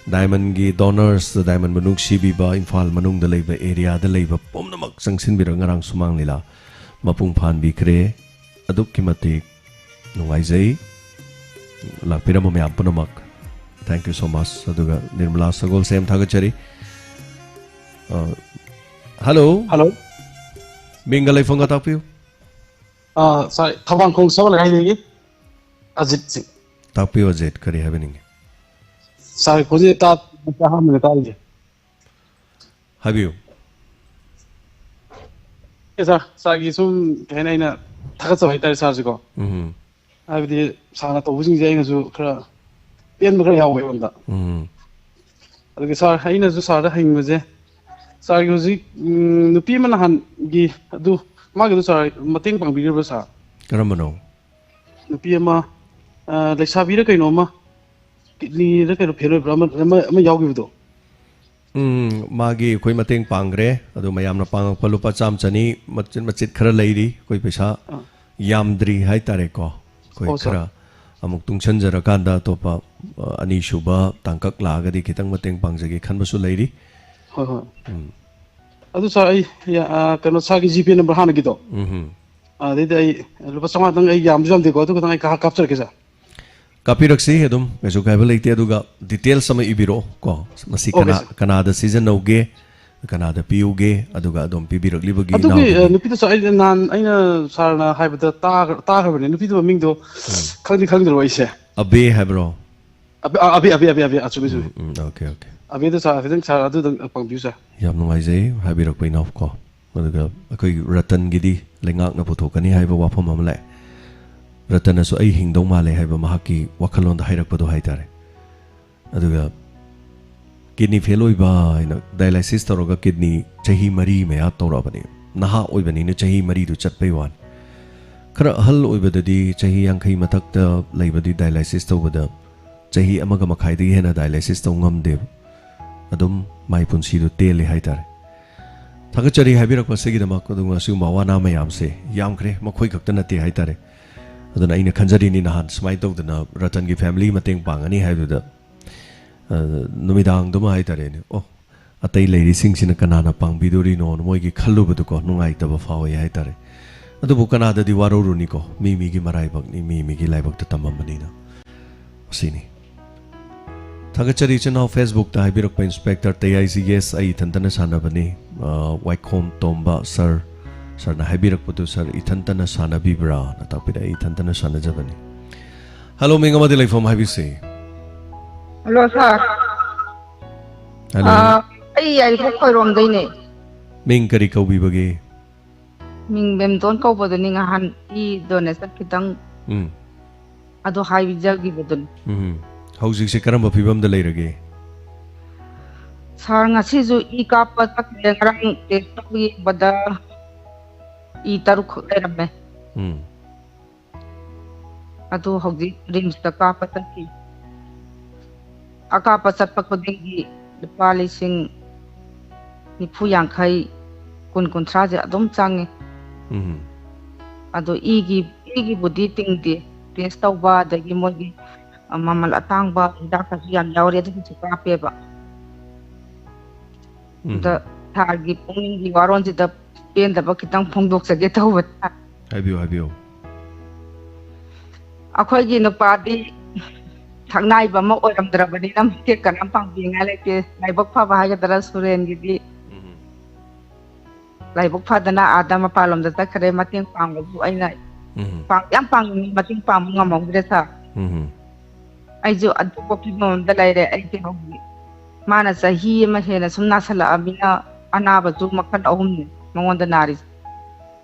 ꯗꯥꯏꯃꯟꯒꯤ donors, ꯗꯥꯏꯃꯟꯕꯨ ꯅꯨꯡꯁꯤꯕꯤꯕ, Imphal ꯃꯅꯨꯡꯗ ꯂꯩꯕ, areaꯗ ꯂꯩꯕ ꯄꯨꯝꯅꯃꯛ ꯆꯪꯁꯤꯟꯕꯤꯔꯒ ꯉꯔꯥꯡ ꯁꯨꯃꯥꯡ ꯂꯤꯂꯥ ꯃꯄꯨꯡ ꯐꯥꯍꯟꯕꯤꯈ꯭ꯔꯦ꯫ ꯑꯗꯨꯛꯀꯤ ꯃꯇꯤꯛ ꯅꯨꯡꯉꯥꯏꯖꯩ ꯂꯥꯛꯄꯤꯔꯝꯕ ꯃꯌꯥꯝ ꯄꯨꯝꯅꯃꯛ꯫ Thank you so much꯫ ꯑꯗꯨꯒ ꯅꯤꯔꯃꯂꯥ ꯁꯒꯣꯜꯁꯦꯝ ꯊꯥꯒꯠꯆꯔꯤ꯫ ꯑ, hello꯫ Hello꯫ ꯃꯤꯡꯒ ꯂꯩꯐꯝꯒ ꯇꯥꯛꯄꯤꯌꯨ꯫ ꯑ, sorry, ꯊꯧꯕꯥꯜꯈꯣꯡ ꯁꯒꯣꯜ ꯂꯩꯀꯥꯏꯗꯒꯤ ꯑꯖꯤꯠ ꯁꯤꯡ꯫ ꯇꯥꯛꯄꯤꯌꯨ ꯑꯖꯤꯠ, ꯀꯔꯤ ꯍꯥꯏꯕꯤꯅꯤꯡꯉꯤ? Sir, ꯈꯣꯟꯖꯦꯜ ꯇꯥ-, ꯑꯍꯥꯟꯕꯗ ꯇꯥꯔꯤꯁꯦ꯫ ꯍꯥꯏꯕꯤꯌꯨ꯫ ꯑꯦ, sir, sirꯒꯤ ꯁꯨꯝ ꯀꯩ ꯍꯥꯏꯅꯤ, ꯑꯩꯅ ꯊꯥꯒꯠꯆꯕ ꯍꯥꯏꯇꯥꯔꯦ sirꯁꯦꯀꯣ꯫ ꯎꯝ ꯍꯥꯏꯕꯗꯤ sirꯅ ꯇꯧꯕꯁꯤꯡꯁꯦ ꯑꯩꯅꯁꯨ ꯈꯔ ꯄꯦꯟꯕ ꯈꯔ ꯌꯥꯎꯋꯦ ꯑꯩꯉꯣꯟꯗ꯫ ꯎꯝ ꯑꯗꯨꯒ sir, ꯑꯩꯅꯁꯨ sirꯗ ꯍꯪꯅꯤꯡꯕꯁꯦ, ꯁꯥꯔꯒꯤ ꯍꯧꯖꯤꯛ, ꯎꯝ, ꯅꯨꯄꯤ ꯑꯃ ꯅꯍꯥꯟꯒꯤ ꯑꯗꯨ, ꯃꯥꯒꯤꯗꯨ ꯁꯥꯔ ꯃꯇꯦꯡ ꯄꯥꯡꯕꯤꯈ꯭ꯔꯕ꯭ꯔꯥ ꯁꯥꯔ? ꯀꯔꯝꯕꯅꯣ? ꯅꯨꯄꯤ ꯑꯃ, ꯑ, ꯂꯩꯁꯥꯕꯤꯔ ꯀꯩꯅꯣ ꯑꯃ ꯀꯤꯗꯅꯤꯗ ꯀꯩꯅꯣ ꯐꯦꯜ ꯑꯣꯏꯕ꯭ꯔꯥ ꯑꯃ, ꯑꯃ, ꯑꯃ ꯌꯥꯎꯈꯤꯕꯗꯣ? ꯎꯝ, ꯃꯥꯒꯤ ꯑꯩꯈꯣꯏ ꯃꯇꯦꯡ ꯄꯥꯡꯈ꯭ꯔꯦ꯫ ꯑꯗꯣ ꯃꯌꯥꯝꯅ ꯄꯥꯡꯉꯛꯄ ꯂꯨꯄꯥ ꯆꯥꯝꯃ ꯆꯅꯤ ꯃꯆꯤꯠ ꯃꯆꯤꯠ ꯈꯔ ꯂꯩꯔꯤ꯫ ꯑꯩꯈꯣꯏ ꯄꯩꯁꯥ ꯑꯥ꯫ ꯌꯥꯝꯗ꯭ꯔꯤ ꯍꯥꯏꯇꯥꯔꯦꯀꯣ꯫ ꯑꯩꯈꯣꯏ ꯑꯣ, ꯁꯥꯔ꯫ ꯈꯔ ꯑꯃꯨꯛ ꯇꯨꯡꯁꯤꯟꯖꯔꯀꯥꯟꯗ ꯑꯇꯣꯞꯄ, ꯑ, ꯑꯅꯤꯁꯨꯕ ꯇꯥꯡꯀꯛ ꯂꯥꯛꯑꯒꯗꯤ ꯈꯤꯇꯪ ꯃꯇꯦꯡ ꯄꯥꯡꯖꯒꯦ ꯈꯟꯕꯁꯨ ꯂꯩꯔꯤ꯫ ꯍꯣꯏ, ꯍꯣꯏ꯫ ꯎꯝ꯫ ꯑꯗꯨ ꯁꯥꯔ, ꯑꯩ, ꯌꯥ-, ꯑ, ꯀꯩꯅꯣ, ꯁꯥꯔꯒꯤ ꯖꯤꯄꯦ ꯅꯝꯕꯔ ꯍꯥꯟꯅꯒꯤꯗꯣ, ꯎꯝ꯫ ꯑꯗꯩꯗ ꯑꯩ ꯂꯨꯄꯥ ꯆꯥꯝꯃꯉꯥꯗꯪ, ꯑꯩ ꯌꯥꯝꯁꯨ ꯌꯥꯝꯗꯦꯀꯣ, ꯑꯗꯨ ꯈꯛꯇꯪ ꯑꯩ ꯀꯥ-, ꯀꯥꯞꯆꯔꯛꯀꯦ ꯁꯥꯔ꯫ ꯀꯥꯞꯄꯤꯔꯛꯁꯤ ꯑꯗꯨꯝ, ꯀꯩꯁꯨ ꯀꯥꯏꯕ ꯂꯩꯇꯦ꯫ ꯑꯗꯨꯒ ꯗꯤꯇꯦꯜꯁ ꯑꯃ ꯏꯕꯤꯔꯛꯑꯣ ꯀꯣ, ꯃꯁꯤ ꯑꯣꯀꯦ, ꯀꯅꯥ ꯁꯥꯔ꯫ ꯀꯅꯥꯗ ꯁꯤꯖꯤꯟꯅꯧꯒꯦ, ꯀꯅꯥꯗ ꯄꯤꯌꯨꯒꯦ, ꯑꯗꯨꯒ ꯑꯗꯨꯝ ꯄꯤꯕꯤꯔꯛꯂꯤꯕꯒꯤ ꯑꯗꯨꯒꯤ, ꯑ, ꯏꯅꯥꯎꯗꯨꯒꯤ ꯅꯨꯄꯤꯗꯨꯁꯨ ꯑꯩ ꯅꯍꯥꯟ ꯑꯩꯅ ꯁꯥꯔꯅ ꯍꯥꯏꯕꯗ ꯇꯥꯈ꯭ꯔ-, ꯇꯥꯈ꯭ꯔꯕꯅꯦ, ꯅꯨꯄꯤꯗꯨ ꯃꯃꯤꯡꯗꯣ ꯈꯪꯗꯤ ꯈꯪꯗ꯭ꯔꯕ ꯑꯩꯁꯦ꯫ ꯑꯕꯦ ꯍꯥꯏꯕ꯭ꯔꯣ? ꯑꯕꯦ, ꯑ, ꯑꯕꯦ, ꯑꯕꯦ, ꯑꯕꯦ, ꯑꯕꯦ, ꯑ, ꯆꯨꯝꯃꯤ, ꯆꯨꯝꯃꯤ꯫ ꯎꯝ, ꯎꯝ, ꯑꯣꯀꯦ, ꯑꯣꯀꯦ꯫ ꯑꯕꯦꯗ ꯁꯥꯔ ꯈꯤꯇꯪ, ꯁꯥꯔ ꯑꯗꯨꯗꯪ ꯄꯥꯡꯕꯤꯌꯨ ꯁꯥꯔ꯫ ꯌꯥꯝ ꯅꯨꯡꯉꯥꯏꯖꯩ ꯍꯥꯏꯕꯤꯔꯛꯄ ꯏꯅꯥꯎ ꯀꯣ꯫ ꯑꯗꯨꯒ ꯑꯩꯈꯣꯏꯒꯤ ꯔꯇꯟꯒꯤꯗꯤ ꯂꯩꯉꯥꯛꯅ ꯄꯨꯊꯣꯛꯀꯅꯤ ꯍꯥꯏꯕ ꯋꯥꯐꯝ ꯑꯃ ꯂꯥꯛꯑꯦ꯫ ꯔꯇꯟꯅꯁꯨ "ꯑꯩ ꯍꯤꯡꯗꯧ ꯃꯥꯜꯂꯦ" ꯍꯥꯏꯕ ꯃꯍꯥꯛꯀꯤ ꯋꯥꯈꯜꯂꯣꯟꯗ ꯍꯥꯏꯔꯛꯄꯗꯣ ꯍꯥꯏꯇꯥꯔꯦ꯫ ꯑꯗꯨꯒ ꯀꯤꯗꯅꯤ ꯐꯦꯜ ꯑꯣꯏꯕ ꯍꯥꯏꯅ ꯗꯥꯏꯂꯥꯏꯁꯤꯁ ꯇꯧꯔꯒ ꯀꯤꯗꯅꯤ ꯆꯍꯤ ꯃꯔꯤ ꯃꯌꯥ ꯇꯧꯔꯛꯑꯕꯅꯤ꯫ ꯅꯍꯥ ꯑꯣꯏꯕꯅꯤꯅ ꯆꯍꯤ ꯃꯔꯤꯗꯨ ꯆꯠꯄꯩ ꯋꯥꯅꯤ꯫ ꯈꯔ ꯑꯍꯜ ꯑꯣꯏꯕꯗꯗꯤ, ꯆꯍꯤ ꯌꯥꯡꯈꯩ ꯃꯊꯛꯇ ꯂꯩꯕꯗꯤ ꯗꯥꯏꯂꯥꯏꯁꯤꯁ ꯇꯧꯕꯗ ꯆꯍꯤ ꯑꯃꯒ ꯃꯈꯥꯏꯗꯒꯤ ꯍꯦꯟꯅ ꯗꯥꯏꯂꯥꯏꯁꯤꯁ ꯇꯧ ꯉꯝꯗꯦꯕ꯫ ꯑꯗꯨꯝ ꯃꯥꯏ ꯄꯨꯟꯁꯤꯗꯨ ꯇꯦꯜꯂꯤ ꯍꯥꯏꯇꯥꯔꯦ꯫ ꯊꯥꯒꯠꯆꯔꯤ ꯍꯥꯏꯕꯤꯔꯛꯄ ꯑꯁꯤꯒꯤꯗꯃꯛ꯫ ꯑꯗꯨꯒ ꯑꯁꯤꯒꯨꯝꯕ ꯑꯋꯥ ꯑꯅꯥ ꯃꯌꯥꯝꯁꯦ ꯌꯥꯝꯈ꯭ꯔꯦ, ꯃꯈꯣꯏ ꯈꯛꯇ ꯅꯠꯇꯦ ꯍꯥꯏꯇꯥꯔꯦ꯫ ꯑꯗꯨꯅ ꯑꯩꯅ ꯈꯟꯖꯔꯤꯅꯤ, ꯅꯍꯥꯟ ꯁꯨꯃꯥꯏꯅ ꯇꯧꯗꯅ ꯔꯇꯟꯒꯤ ꯐꯦꯃꯤꯂꯤ ꯃꯇꯦꯡ ꯄꯥꯡꯒꯅꯤ ꯍꯥꯏꯕꯗꯨꯗ, ꯑ, ꯅꯨꯃꯤꯗꯥꯡꯗꯨꯃ ꯍꯥꯏꯇꯥꯔꯦꯅꯦ, "ꯑꯣ, ꯑꯇꯩ ꯂꯩꯔꯤꯁꯤꯡꯁꯤꯅ ꯀꯅꯥꯅ ꯄꯥꯡꯕꯤꯗꯣꯔꯤꯅꯣꯅ" ꯃꯣꯏꯒꯤ ꯈꯜꯂꯨꯕꯗꯨꯀꯣ, ꯅꯨꯡꯉꯥꯏꯇꯕ ꯐꯥꯎꯋꯦ ꯍꯥꯏꯇꯥꯔꯦ꯫ ꯑꯗꯨꯕꯨ ꯀꯅꯥꯗꯗꯤ ꯋꯥꯔꯧꯔꯨꯅꯤꯀꯣ, ꯃꯤ ꯃꯤꯒꯤ ꯃꯔꯥꯏꯕꯛꯅꯤ, ꯃꯤ ꯃꯤꯒꯤ ꯂꯥꯏꯕꯛꯇ ꯇꯝꯃꯝꯕꯅꯤꯅ꯫ ꯑꯁꯤꯅꯤ꯫ ꯊꯥꯒꯠꯆꯔꯤ ꯏꯆꯤꯟ ꯏꯅꯥꯎ꯫ Facebook ꯇ ꯍꯥꯏꯕꯤꯔꯛꯄ ꯏꯟꯁꯄꯦꯛꯇꯔ ꯇꯌꯥꯏꯁꯤ, "Yes, ꯑꯩ ꯏꯊꯟꯇꯅ ꯁꯥꯟꯅꯕꯅꯤ"꯫ ꯑ, ꯋꯥꯏꯈꯣꯝ ꯇꯣꯝꯕ ꯁꯔ, ꯁꯔꯅ ꯍꯥꯏꯕꯤꯔꯛꯄꯗꯨ, "ꯁꯔ, ꯏꯊꯟꯇꯅ ꯁꯥꯟꯅꯕꯤꯕ꯭ꯔꯥꯅ?" ꯇꯥꯛꯄꯤꯔꯛꯑꯦ, "ꯏꯊꯟꯇꯅ ꯁꯥꯟꯅꯖꯕꯅꯤ"꯫ ꯍꯜꯂꯣ, ꯃꯤꯡ ꯑꯃꯗꯤ ꯂꯩꯐꯝ ꯍꯥꯏꯕꯤꯁꯤ꯫ ꯍꯜꯂꯣ ꯁꯥꯔ꯫ ꯍꯜꯂꯣ꯫ ꯑꯥ, ꯑꯩ ꯌꯥꯏꯔꯤꯄꯣꯛ ꯈꯣꯏꯔꯣꯝꯗꯩꯅꯦ꯫ ꯃꯤꯡ ꯀꯔꯤ ꯀꯧꯕꯤꯕꯒꯦ? ꯃꯤꯡ ꯕꯦꯝꯇꯣꯟ ꯀꯧꯕꯗꯨꯅꯤ꯫ ꯉꯍꯥꯟ ꯏ ꯗꯣꯅꯦꯁꯟ ꯈꯤꯇꯪ ꯎꯝ꯫ ꯑꯗꯨ ꯍꯥꯏꯖꯈꯤꯕꯗꯨꯅꯤ꯫ ꯎꯝ꯫ ꯍꯧꯖꯤꯛꯁꯦ ꯀꯔꯝꯕ ꯐꯤꯕꯝꯗ ꯂꯩꯔꯒꯦ? ꯁꯥꯔ, ꯉꯁꯤꯁꯨ ꯏ ꯀꯥꯞꯄ ꯆꯠꯈ꯭ꯔꯦ꯫ ꯉꯔꯥꯡ ꯇꯦꯁ ꯇꯧꯕ ꯌꯦꯡꯕꯗ ꯏ ꯇꯔꯨꯛ ꯈꯛ ꯂꯩꯔꯝꯃꯦ꯫ ꯎꯝ꯫ ꯑꯗꯨ ꯍꯧꯖꯤꯛ ꯔꯤꯝꯁꯇ ꯀꯥꯞꯄ ꯆꯠꯈꯤ꯫ ꯑꯀꯥꯞꯄ ꯆꯠꯄ ꯈꯨꯗꯤꯡꯒꯤ ꯂꯨꯄꯥ ꯂꯤꯁꯤꯡ ꯅꯤꯐꯨ ꯌꯥꯡꯈꯩ, ꯀꯨꯟ ꯀꯨꯟꯊ꯭ꯔꯥꯁꯦ ꯑꯗꯨꯝ ꯆꯪꯉꯤ꯫ ꯎꯝ꯫ ꯑꯗꯣ ꯏꯒꯤ, ꯏꯒꯤꯕꯨꯗꯤ ꯇꯤꯡꯗꯦ꯫ ꯇꯦꯁ ꯇꯧꯕ, ꯑꯗꯒꯤ ꯃꯣꯏꯒꯤ, ꯑ, ꯃꯃꯜ ꯑꯇꯥꯡꯕ ꯍꯤꯗꯥꯛꯀꯁꯨ ꯌꯥꯝ ꯌꯥꯎꯔꯤ, ꯑꯗꯨꯒꯤꯁꯨ ꯀꯥꯞꯄꯦꯕ꯫ ꯎꯝ꯫ ꯑꯗ ꯁꯥꯔꯒꯤ ꯄꯨꯛꯅꯤꯡꯒꯤ ꯋꯥꯔꯣꯜꯁꯤꯗ ꯄꯦꯟꯗꯕ ꯈꯤꯇꯪ ꯐꯣꯡꯗꯣꯛꯆꯒꯦ ꯇꯧꯕꯅꯤ꯫ ꯍꯥꯏꯕꯤꯌꯨ, ꯍꯥꯏꯕꯤꯌꯨ꯫ ꯑꯩꯈꯣꯏꯒꯤ ꯅꯨꯄꯥꯗꯤ ꯊꯛꯅꯥꯏꯕ ꯑꯃ ꯑꯣꯏꯔꯝꯗ꯭ꯔꯕꯅꯤꯅ ꯃꯇꯦꯡ ꯀꯅꯥꯝ ꯄꯥꯡꯕꯤꯅꯤꯡꯉꯥꯏ ꯂꯩꯇꯦ꯫ ꯂꯥꯏꯕꯛ ꯐꯕ ꯍꯥꯏꯒꯗ꯭ꯔꯥ, ꯁꯨꯔꯦꯟꯒꯤꯗꯤ ꯎꯝ꯫ ꯂꯥꯏꯕꯛ ꯐꯗꯅ ꯑꯥꯗ ꯃꯄꯥꯟꯂꯣꯝꯗ ꯆꯠꯈ꯭ꯔꯦ꯫ ꯃꯇꯦꯡ ꯄꯥꯡꯕꯕꯨ ꯑꯩꯅ ꯎꯝ꯫ ꯄꯥꯡ-, ꯌꯥꯝ ꯄꯥꯡꯅꯤꯡꯉꯤ, ꯃꯇꯦꯡ ꯄꯥꯡꯕ ꯉꯝꯍꯧꯗ꯭ꯔꯦ, ꯁꯥꯔ꯫ ꯎꯝ꯫ ꯑꯩꯁꯨ ꯑꯇꯣꯞꯄ ꯐꯤꯕꯝ ꯑꯃꯗ ꯂꯩꯔꯦ꯫ ꯑꯩꯁꯦ ꯍꯧꯖꯤꯛ ꯃꯥꯅ ꯆꯍꯤ ꯑꯃ ꯍꯦꯟꯅ ꯁꯨꯝ ꯅꯥꯁꯤꯜꯂꯛꯑꯃꯤꯅ ꯑꯅꯥꯕꯁꯨ ꯃꯈꯜ ꯑꯍꯨꯝꯅꯤ ꯃꯉꯣꯟꯗ ꯅꯥꯔꯤꯁꯦ꯫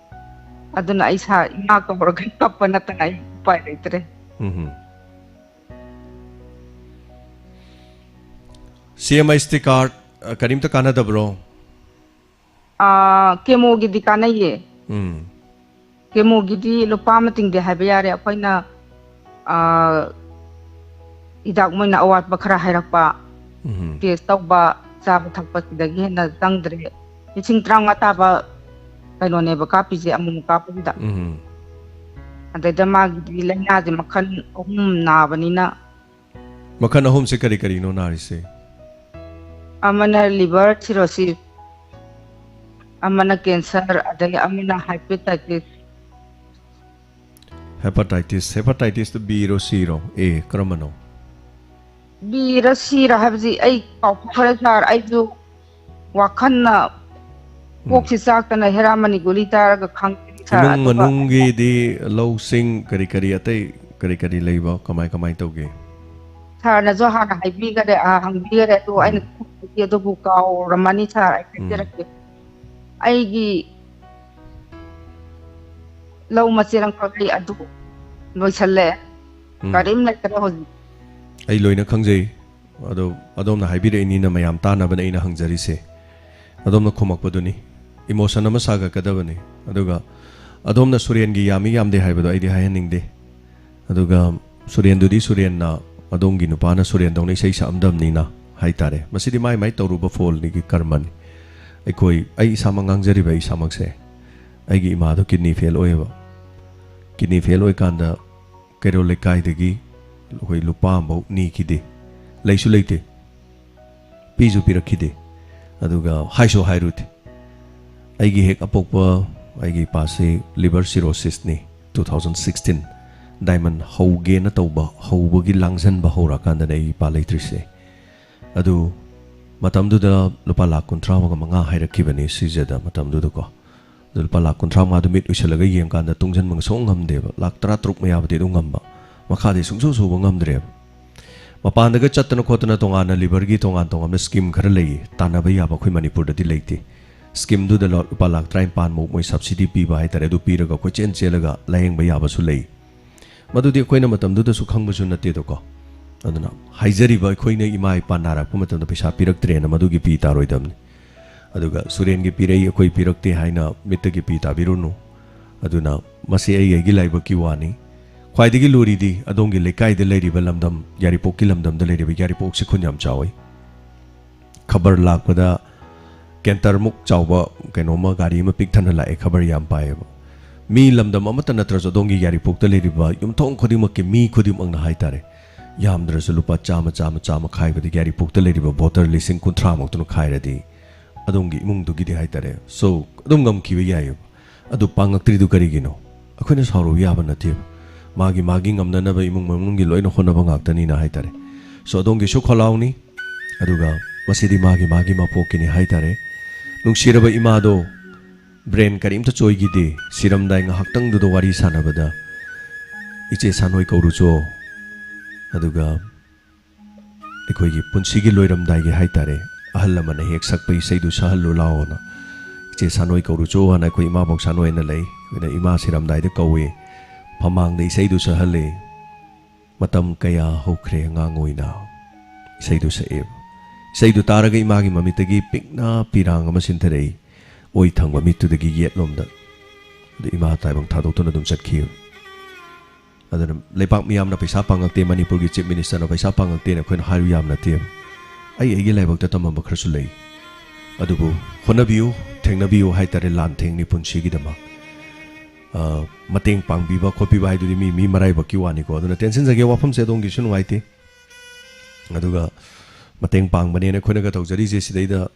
ꯑꯗꯨꯅ ꯑꯩ ꯁꯥ-, ꯏꯃꯥ ꯀꯧꯔꯒ ꯀꯞꯄ ꯅꯠꯇꯅ ꯑꯩ ꯎꯄꯥꯏ ꯂꯩꯇ꯭ꯔꯦ꯫ ꯎꯝ꯫ ꯁꯤ ꯑꯦꯝ ꯑꯩꯆ ꯇꯤ ꯀꯥꯔꯗ, ꯑ, ꯀꯔꯤꯝꯇ ꯀꯥꯟꯅꯗꯕ꯭ꯔꯣ? ꯑꯥ, ꯀꯦꯃꯣꯒꯤꯗꯤ ꯀꯥꯟꯅꯩꯌꯦ꯫ ꯎꯝ꯫ ꯀꯦꯃꯣꯒꯤꯗꯤ ꯂꯨꯄꯥ ꯑꯃ ꯇꯤꯡꯗꯦ ꯍꯥꯏꯕ ꯌꯥꯔꯦ꯫ ꯑꯩꯈꯣꯏꯅ, ꯑꯥ, ꯍꯤꯗꯥꯛ ꯃꯣꯏꯅ ꯑꯋꯥꯠꯄ ꯈꯔ ꯍꯥꯏꯔꯛꯄ, ꯎꯝ꯫ ꯇꯦꯁ ꯇꯧꯕ, ꯆꯥꯕ ꯊꯛꯄꯁꯤꯗꯒꯤ ꯍꯦꯟꯅ ꯆꯪꯗ꯭ꯔꯦ꯫ ꯂꯤꯁꯤꯡ ꯇꯔꯥꯃꯉꯥ ꯇꯥꯕ ꯀꯩꯅꯣꯅꯦꯕ ꯀꯥꯞꯄꯤꯁꯦ ꯑꯃꯨꯛ ꯀꯥꯞꯄꯁꯤꯗ꯫ ꯎꯝ꯫ ꯑꯗꯩꯗ ꯃꯥꯒꯤꯗꯤ ꯂꯥꯏꯅꯥꯁꯦ ꯃꯈꯜ ꯑꯍꯨꯝ ꯅꯥꯕꯅꯤꯅ꯫ ꯃꯈꯜ ꯑꯍꯨꯝꯁꯦ ꯀꯔꯤ ꯀꯔꯤꯅꯣ ꯅꯥꯔꯤꯁꯦ? ꯑꯃꯅ liver cirrhosis, ꯑꯃꯅ cancer, ꯑꯗꯒꯤ ꯑꯃꯅ hepatitis꯫ Hepatitis, hepatitis two B ꯔꯣ, C ꯔꯣ, A, ꯀꯔꯝꯕꯅꯣ? B ꯔ C ꯔ ꯍꯥꯏꯕꯁꯤ ꯑꯩ ꯀꯥꯎꯊꯣꯛꯈ꯭ꯔꯦ, ꯁꯥꯔ꯫ ꯑꯩꯁꯨ ꯋꯥꯈꯜꯅ ꯎꯝ꯫ ꯀꯣꯛꯁꯤ ꯆꯥꯛꯇꯅ ꯍꯦꯔꯥꯃꯅꯤ ꯒꯨꯂꯤ ꯆꯥꯔꯒ ꯈꯪꯗꯦ, ꯁꯥꯔ꯫ ꯏꯃꯨꯡ ꯑꯗꯨꯒ ꯃꯅꯨꯡꯒꯤꯗꯤ ꯂꯧꯁꯤꯡ ꯀꯔꯤ ꯀꯔꯤ, ꯑꯇꯩ ꯀꯔꯤ ꯀꯔꯤ ꯂꯩꯕ, ꯀꯃꯥꯏ ꯀꯃꯥꯏ ꯇꯧꯒꯦ? ꯁꯥꯔꯅꯁꯨ ꯍꯥꯟꯅ ꯍꯥꯏꯕꯤꯈꯔꯦ, ꯑ, ꯍꯪꯕꯤꯈꯔꯦ, ꯑꯗꯣ ꯎꯝ꯫ ꯑꯩꯅ ꯈꯪꯗꯦ, ꯑꯗꯨꯕꯨ ꯀꯥꯎꯔꯝꯃꯅꯤ, ꯁꯥꯔ꯫ ꯑꯩ ꯎꯝ꯫ ꯍꯥꯏꯖꯔꯛꯀꯦ꯫ ꯑꯩꯒꯤ ꯂꯧ ꯃꯆꯦꯠ ꯑꯃꯈꯛ ꯂꯩ, ꯑꯗꯨ ꯂꯣꯏꯁꯜꯂꯦ꯫ ꯎꯝ꯫ ꯀꯔꯤꯝ ꯂꯩꯇ꯭ꯔꯦ ꯍꯧꯖꯤꯛ꯫ ꯑꯩ ꯂꯣꯏꯅ ꯈꯪꯖꯩ꯫ ꯑꯗꯣ ꯑꯗꯣꯝꯅ ꯍꯥꯏꯕꯤꯔꯛꯏꯅꯤꯅ ꯃꯌꯥꯝ ꯇꯥꯅꯕꯅ ꯑꯩꯅ ꯍꯪꯖꯔꯤꯁꯦ꯫ ꯑꯗꯣꯝꯅ ꯈꯨꯝꯃꯛꯄꯗꯨꯅꯤ꯫ ꯏꯃꯣꯁꯟ ꯑꯃ ꯁꯥꯒꯠꯀꯗꯕꯅꯤ꯫ ꯑꯗꯨꯒ ꯑꯗꯣꯝꯅ ꯁꯨꯔꯦꯟꯒꯤ ꯌꯥꯝꯃꯤ ꯌꯥꯝꯗꯦ ꯍꯥꯏꯕꯗꯣ ꯑꯩꯗꯤ ꯍꯥꯏꯍꯟꯅꯤꯡꯗꯦ꯫ ꯑꯗꯨꯒ ꯁꯨꯔꯦꯟꯗꯨꯗꯤ ꯁꯨꯔꯦꯟꯅ, ꯑꯗꯣꯝꯒꯤ ꯅꯨꯄꯥꯅ ꯁꯨꯔꯦꯟꯗꯧꯅ ꯏꯁꯩ ꯁꯛꯑꯝꯗꯕꯅꯤꯅ ꯍꯥꯏꯇꯥꯔꯦ꯫ ꯃꯁꯤꯗꯤ ꯃꯥꯏ ꯃꯥꯏ ꯇꯧꯔꯨꯕ ꯐꯣꯜꯅꯤꯒꯤ ꯀꯔꯃꯅꯤ꯫ ꯑꯩꯈꯣꯏ, ꯑꯩ ꯏꯁꯥꯃꯛ ꯉꯥꯡꯖꯔꯤꯕ ꯑꯩ ꯏꯁꯥꯃꯛꯁꯦ, ꯑꯩꯒꯤ ꯏꯃꯥꯗꯣ ꯀꯤꯗꯅꯤ ꯐꯦꯜ ꯑꯣꯏꯌꯦꯕ꯫ ꯀꯤꯗꯅꯤ ꯐꯦꯜ ꯑꯣꯏꯀꯥꯟꯗ ꯀꯩꯔꯣꯜ ꯂꯩꯀꯥꯏꯗꯒꯤ ꯑꯩꯈꯣꯏ ꯂꯨꯄꯥ ꯑꯃꯐꯥꯎ ꯅꯤꯈꯤꯗꯦ꯫ ꯂꯩꯁꯨ ꯂꯩꯇꯦ, ꯄꯤꯁꯨ ꯄꯤꯔꯛꯈꯤꯗꯦ, ꯑꯗꯨꯒ ꯍꯥꯏꯁꯨ ꯍꯥꯏꯔꯨꯗꯦ꯫ ꯑꯩꯒꯤ ꯍꯦꯛ ꯑꯄꯣꯛꯄ ꯑꯩꯒꯤ ꯏꯄꯥꯁꯤ ꯂꯤꯚꯔ ꯁꯤꯔꯣꯁꯤꯁꯅꯤ꯫ Two thousand sixteen diamond ꯍꯧꯒꯦꯅ ꯇꯧꯕ, ꯍꯧꯕꯒꯤ ꯂꯥꯡꯁꯟꯕ ꯍꯧꯔꯛꯑꯀꯥꯟꯗꯅꯦ ꯑꯩꯒꯤ ꯏꯄꯥ ꯂꯩꯇ꯭ꯔꯤꯁꯦ꯫ ꯑꯗꯨ ꯃꯇꯝꯗꯨꯗ ꯂꯨꯄꯥ ꯂꯥꯈ ꯀꯨꯟꯊ꯭ꯔꯥ ꯑꯃꯒ ꯃꯉꯥ ꯍꯥꯏꯔꯛꯈꯤꯕꯅꯤ ꯁꯤꯖꯗ ꯃꯇꯝꯗꯨꯗꯀꯣ꯫ ꯑꯗꯨ ꯂꯨꯄꯥ ꯂꯥꯈ ꯀꯨꯟꯊ꯭ꯔꯥ ꯃꯉꯥꯗꯨ ꯃꯤꯠ ꯎꯏꯁꯜꯂꯒ ꯌꯦꯡꯀꯥꯟꯗ ꯇꯨꯡꯁꯤꯟꯕ ꯁꯨꯡꯉꯝ ꯉꯝꯗꯦꯕ꯫ ꯂꯥꯈ ꯇꯔꯥ ꯇꯔꯨꯛ ꯃꯌꯥꯕꯨꯗꯤ ꯑꯗꯨꯝ ꯉꯝꯕ, ꯃꯈꯥꯗꯤ ꯁꯨꯡꯁꯨ ꯁꯨꯕ ꯉꯝꯗ꯭ꯔꯦꯕ꯫ ꯃꯄꯥꯟꯗꯒ ꯆꯠꯇꯅ ꯈꯣꯠꯇꯅ ꯇꯣꯉꯥꯟꯅ ꯂꯤꯚꯔꯒꯤ ꯇꯣꯉꯥꯟ ꯇꯣꯉꯥꯟꯕ ꯁ꯭ꯀꯤꯝ ꯈꯔ ꯂꯩꯌꯦ, ꯇꯥꯟꯅꯕ ꯌꯥꯕ ꯑꯩꯈꯣꯏ ꯃꯅꯤꯄꯨꯔꯗꯗꯤ ꯂꯩꯇꯦ꯫ ꯁ꯭ꯀꯤꯝꯗꯨꯗ ꯂ-, ꯂꯨꯄꯥ ꯂꯥꯈ ꯇꯔꯥꯅꯤꯄꯥꯟꯃꯨꯛ ꯃꯣꯏ ꯁꯕꯁꯤꯗꯤ ꯄꯤꯕ ꯍꯥꯏꯇꯥꯔꯦ, ꯑꯗꯨ ꯄꯤꯔꯒ ꯀꯣꯏꯆꯦꯟ ꯆꯦꯜꯂꯒ ꯂꯥꯌꯦꯡꯕ ꯌꯥꯕꯁꯨ ꯂꯩ꯫ ꯃꯗꯨꯗꯤ ꯑꯩꯈꯣꯏꯅ ꯃꯇꯝꯗꯨꯗꯁꯨ ꯈꯪꯕꯁꯨ ꯅꯠꯇꯦꯗꯣꯀꯣ꯫ ꯑꯗꯨꯅ ꯍꯥꯏꯖꯔꯤꯕ ꯑꯩꯈꯣꯏꯅ ꯏꯃꯥ ꯏꯄꯥ ꯅꯥꯔꯛꯄ ꯃꯇꯝꯗ ꯄꯩꯁꯥ ꯄꯤꯔꯛꯇ꯭ꯔꯦꯅ ꯃꯗꯨꯒꯤ ꯄꯤ ꯇꯥꯔꯣꯏꯗꯕꯅꯤ꯫ ꯑꯗꯨꯒ ꯁꯨꯔꯦꯟꯒꯤ ꯄꯤꯔꯛꯏ, ꯑꯩꯈꯣꯏ ꯄꯤꯔꯛꯇꯦ ꯍꯥꯏꯅ ꯃꯤꯠꯇꯒꯤ ꯄꯤ ꯇꯥꯕꯤꯔꯨꯅꯨ꯫ ꯑꯗꯨꯅ ꯃꯁꯤ ꯑꯩ ꯑꯩꯒꯤ ꯂꯥꯏꯕꯛꯀꯤ ꯋꯥꯅꯤ꯫ ꯈ꯭ꯋꯥꯏꯗꯒꯤ ꯂꯨꯔꯤꯗꯤ ꯑꯗꯣꯝꯒꯤ ꯂꯩꯀꯥꯏꯗ ꯂꯩꯔꯤꯕ ꯂꯝꯗꯝ, ꯌꯥꯏꯔꯤꯄꯣꯛꯀꯤ ꯂꯝꯗꯝꯗ ꯂꯩꯔꯤꯕ ꯌꯥꯏꯔꯤꯄꯣꯛꯁꯤ ꯈꯨꯟ ꯌꯥꯝ ꯆꯥꯎꯏ꯫ ꯈꯕꯔ ꯂꯥꯛꯄꯗ ꯀꯦꯟꯇꯔꯃꯨꯛ ꯆꯥꯎꯕ ꯀꯩꯅꯣꯝꯃ, ꯒꯥꯔꯤ ꯑꯃ ꯄꯤꯛ ꯊꯟꯅ ꯂꯥꯛꯑꯦ, ꯈꯕꯔ ꯌꯥꯝ ꯄꯥꯏꯌꯦꯕ꯫ ꯃꯤ ꯂꯝꯗꯝ ꯑꯃꯠꯇ ꯅꯠꯇ꯭ꯔꯁꯨ ꯑꯗꯣꯝꯒꯤ ꯌꯥꯏꯔꯤꯄꯣꯛꯇ ꯂꯩꯔꯤꯕ ꯌꯨꯝꯊꯣꯡ ꯈꯨꯗꯤꯡꯃꯛꯀꯤ ꯃꯤ ꯈꯨꯗꯤꯡꯃꯛꯅ ꯍꯥꯏꯇꯥꯔꯦ, ꯌꯥꯝꯗ꯭ꯔꯁꯨ ꯂꯨꯄꯥ ꯆꯥꯝꯃ, ꯆꯥꯝꯃ, ꯆꯥꯝꯃ ꯈꯥꯏꯕꯗ ꯌꯥꯏꯔꯤꯄꯣꯛꯇ ꯂꯩꯔꯤꯕ ꯚꯣꯇꯔ ꯂꯤꯁꯤꯡ ꯀꯨꯟꯊ꯭ꯔꯥꯃꯨꯛꯇꯨꯅ ꯈꯥꯏꯔꯗꯤ ꯑꯗꯣꯝꯒꯤ ꯏꯃꯨꯡꯗꯨꯒꯤꯗꯤ ꯍꯥꯏꯇꯥꯔꯦ꯫ So, ꯑꯗꯨꯝ ꯉꯝꯈꯤꯕ ꯌꯥꯏꯌꯦꯕ꯫ ꯑꯗꯨ ꯄꯥꯡꯉꯛꯇ꯭ꯔꯤꯗꯨ ꯀꯔꯤꯒꯤꯅꯣ? ꯑꯩꯈꯣꯏꯅ ꯁꯥꯎꯔꯨꯕ ꯌꯥꯕ ꯅꯠꯇꯦꯕ꯫ ꯃꯥꯒꯤ, ꯃꯥꯒꯤ ꯉꯝꯅꯅꯕ ꯏꯃꯨꯡ ꯃꯅꯨꯡꯒꯤ ꯂꯣꯏꯅ ꯍꯣꯠꯅꯕ ꯉꯥꯛꯇꯅꯤꯅ ꯍꯥꯏꯇꯥꯔꯦ꯫ So, ꯑꯗꯣꯝꯒꯤꯁꯨ ꯈꯣꯜꯂꯥꯎꯅꯤ꯫ ꯑꯗꯨꯒ ꯃꯁꯤꯗꯤ ꯃꯥꯒꯤ, ꯃꯥꯒꯤ ꯃꯄꯣꯛꯀꯤꯅꯤ ꯍꯥꯏꯇꯥꯔꯦ꯫ ꯅꯨꯡꯁꯤꯔꯕ ꯏꯃꯥꯗꯣ ꯕ꯭ꯔꯦꯟ ꯀꯔꯤꯝꯇ ꯆꯣꯏꯈꯤꯗꯦ꯫ ꯁꯤꯔꯝꯗꯥꯏ ꯉꯥꯏꯍꯥꯛꯇꯪꯗꯨꯗ ꯋꯥꯔꯤ ꯁꯥꯟꯅꯕꯗ ꯏꯆꯦ ꯁꯥꯅꯣꯏ ꯀꯧꯔꯨꯆꯣ, ꯑꯗꯨꯒ ꯑꯩꯈꯣꯏꯒꯤ ꯄꯨꯟꯁꯤꯒꯤ ꯂꯣꯏꯔꯝꯗꯥꯏꯒꯤ ꯍꯥꯏꯇꯥꯔꯦ, ꯑꯍꯜ ꯑꯃꯅ ꯍꯦꯛ ꯁꯛꯄ ꯏꯁꯩꯗꯨ ꯁꯛꯍꯜꯂꯨ ꯂꯥꯛꯑꯣꯅ ꯏꯆꯦ ꯁꯥꯅꯣꯏ ꯀꯧꯔꯨꯆꯣ ꯍꯥꯏꯅ ꯑꯩꯈꯣꯏ ꯏꯃꯥꯕꯣꯛ ꯁꯥꯅꯣꯏꯅ ꯂꯩ꯫ ꯑꯗꯨꯅ ꯏꯃꯥ ꯁꯤꯔꯝꯗꯥꯏꯗ ꯀꯧꯏ, ꯐꯃꯥꯡꯗ ꯏꯁꯩꯗꯨ ꯁꯛꯍꯜꯂꯤ꯫ ꯃꯇꯝ ꯀꯌꯥ ꯍꯧꯈ꯭ꯔꯦ ꯑꯉꯥꯡ ꯑꯣꯏꯅ꯫ ꯏꯁꯩꯗꯨ ꯁꯛꯑꯦꯕ꯫ ꯏꯁꯩꯗꯨ ꯇꯥꯔꯒ ꯏꯃꯥꯒꯤ ꯃꯃꯤꯠꯇꯒꯤ ꯄꯤꯛꯅ ꯄꯤꯔꯥꯡ ꯑꯃ ꯆꯤꯟꯊꯔꯛꯏ꯫ ꯑꯣꯏ ꯊꯪꯕ ꯃꯤꯠꯇꯨꯗꯒꯤ ꯌꯦꯠꯂꯣꯝꯗ꯫ ꯑꯗꯨ ꯏꯃꯥ ꯇꯥꯏꯕꯪ ꯊꯥꯗꯣꯛꯇꯨꯅ ꯑꯗꯨꯝ ꯆꯠꯈꯤꯕ꯫ ꯑꯗꯨꯅ ꯂꯩꯕꯥꯛ ꯃꯤꯌꯥꯝꯅ ꯄꯩꯁꯥ ꯄꯥꯡꯉꯛꯇꯦ, ꯃꯅꯤꯄꯨꯔꯒꯤ Chief Ministerꯅ ꯄꯩꯁꯥ ꯄꯥꯡꯉꯛꯇꯦꯅ ꯑꯩꯈꯣꯏꯅ ꯍꯥꯏꯌꯨ ꯌꯥꯝ ꯅꯠꯇꯦ꯫ ꯑꯩ ꯑꯩꯒꯤ ꯂꯥꯏꯕꯛꯇ ꯇꯝꯃꯝꯕ ꯈꯔꯁꯨ ꯂꯩ꯫ ꯑꯗꯨꯕꯨ ꯍꯣꯠꯅꯕꯤꯌꯨ, ꯊꯦꯡꯅꯕꯤꯌꯨ ꯍꯥꯏꯇꯥꯔꯦ, ꯂꯥꯟ ꯊꯦꯡꯅꯤ ꯄꯨꯟꯁꯤꯒꯤꯗꯃꯛ꯫ ꯑ, ꯃꯇꯦꯡ ꯄꯥꯡꯕꯤꯕ ꯈꯣꯠꯄꯤꯕ ꯍꯥꯏꯗꯨꯗꯤ ꯃꯤ, ꯃꯤ ꯃꯔꯥꯏꯕꯛꯀꯤ ꯋꯥꯅꯤꯀꯣ꯫ ꯑꯗꯨꯅ ꯇꯦꯟꯁꯤꯟꯖꯒꯦ, ꯋꯥꯐꯝꯁꯦ ꯑꯗꯣꯝꯒꯤꯁꯨ ꯅꯨꯡꯉꯥꯏꯇꯦ꯫ ꯑꯗꯨꯒ ꯃꯇꯦꯡ ꯄꯥꯡꯕꯅꯦꯅ ꯑꯩꯈꯣꯏꯅꯒ ꯇꯧꯖꯔꯤꯁꯦ ꯁꯤꯗꯩꯗ,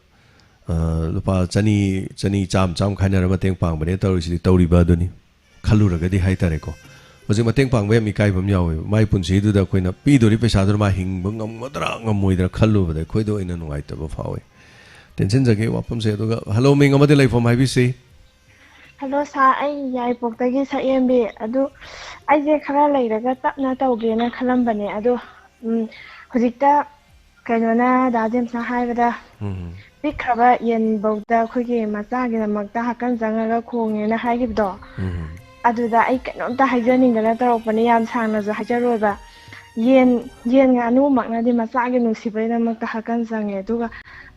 ꯑ, ꯂꯨꯄꯥ ꯆꯅꯤ, ꯆꯅꯤ, ꯆꯥꯝꯃ, ꯆꯥꯝꯃ ꯈꯥꯏꯅꯔ ꯃꯇꯦꯡ ꯄꯥꯡꯕꯅꯦ ꯇꯧꯔꯤꯁꯤꯗꯤ, ꯇꯧꯔꯤꯕ ꯑꯗꯨꯅꯤ꯫ ꯈꯜꯂꯨꯔꯒꯗꯤ ꯍꯥꯏꯇꯥꯔꯦꯀꯣ꯫ ꯍꯧꯖꯤꯛ ꯃꯇꯦꯡ ꯄꯥꯡꯕ ꯌꯥꯝ ꯏꯀꯥꯏꯕ ꯑꯃ ꯌꯥꯎꯋꯦꯕ꯫ ꯃꯥꯏ ꯄꯨꯟꯁꯤꯗꯨꯗ ꯑꯩꯈꯣꯏꯅ ꯄꯤꯗꯣꯔꯤ ꯄꯩꯁꯥꯗꯨꯅ ꯃꯥ ꯍꯤꯡꯕ ꯉꯝꯒꯗ꯭ꯔꯥ ꯉꯝꯃꯣꯏꯗ꯭ꯔꯥ ꯈꯜꯂꯨꯕꯗ ꯑꯩꯈꯣꯏꯗ ꯑꯣꯏꯅ ꯅꯨꯡꯉꯥꯏꯇꯕ ꯐꯥꯎꯋꯦ꯫ ꯇꯦꯟꯁꯤꯟꯖꯒꯦ ꯋꯥꯐꯝꯁꯦ꯫ ꯑꯗꯨꯒ ꯍꯜꯂꯣ, ꯃꯤꯡ ꯑꯃꯗꯤ ꯂꯩꯐꯝ ꯍꯥꯏꯕꯤꯁꯤ꯫ ꯍꯜꯂꯣ ꯁꯥꯔ, ꯑꯩ ꯌꯥꯏꯔꯤꯄꯣꯛꯇꯒꯤ ꯁꯛꯍꯦꯟꯕꯤ꯫ ꯑꯗꯨ ꯑꯩꯁꯦ ꯈꯔ ꯂꯩꯔꯒ ꯇꯞꯅ ꯇꯧꯒꯦꯅ ꯈꯜꯂꯝꯕꯅꯦ꯫ ꯑꯗꯣ, ꯎꯝ, ꯍꯧꯖꯤꯛꯇ ꯀꯩꯅꯣꯅ ꯗꯥ ꯖꯦꯝꯁꯅ ꯍꯥꯏꯕꯗ, ꯎꯝ꯫ ꯄꯤꯛꯈ꯭ꯔꯕ ꯌꯦꯟꯐꯧꯗ ꯑꯩꯈꯣꯏꯒꯤ ꯃꯆꯥꯒꯤꯗꯃꯛꯇ ꯍꯥꯀꯟ ꯆꯪꯉꯒ ꯈꯣꯡꯉꯦꯅ ꯍꯥꯏꯈꯤꯕꯗꯣ, ꯎꯝ꯫ ꯑꯗꯨꯗ ꯑꯩ ꯀꯩꯅꯣꯝꯇ ꯍꯥꯏꯖꯅꯤꯡꯗꯅ ꯇꯧꯔꯛꯄꯅꯦ, ꯌꯥꯝ ꯁꯥꯡꯅꯁꯨ ꯍꯥꯏꯖꯔꯣꯏꯕ꯫ ꯌꯦꯟ, ꯌꯦꯟ ꯉꯥꯅꯨꯃꯛꯅꯗꯤ ꯃꯆꯥꯒꯤ ꯅꯨꯡꯁꯤꯕꯩꯗꯃꯛꯇ ꯍꯥꯀꯟ ꯆꯪꯉꯦ, ꯑꯗꯨꯒ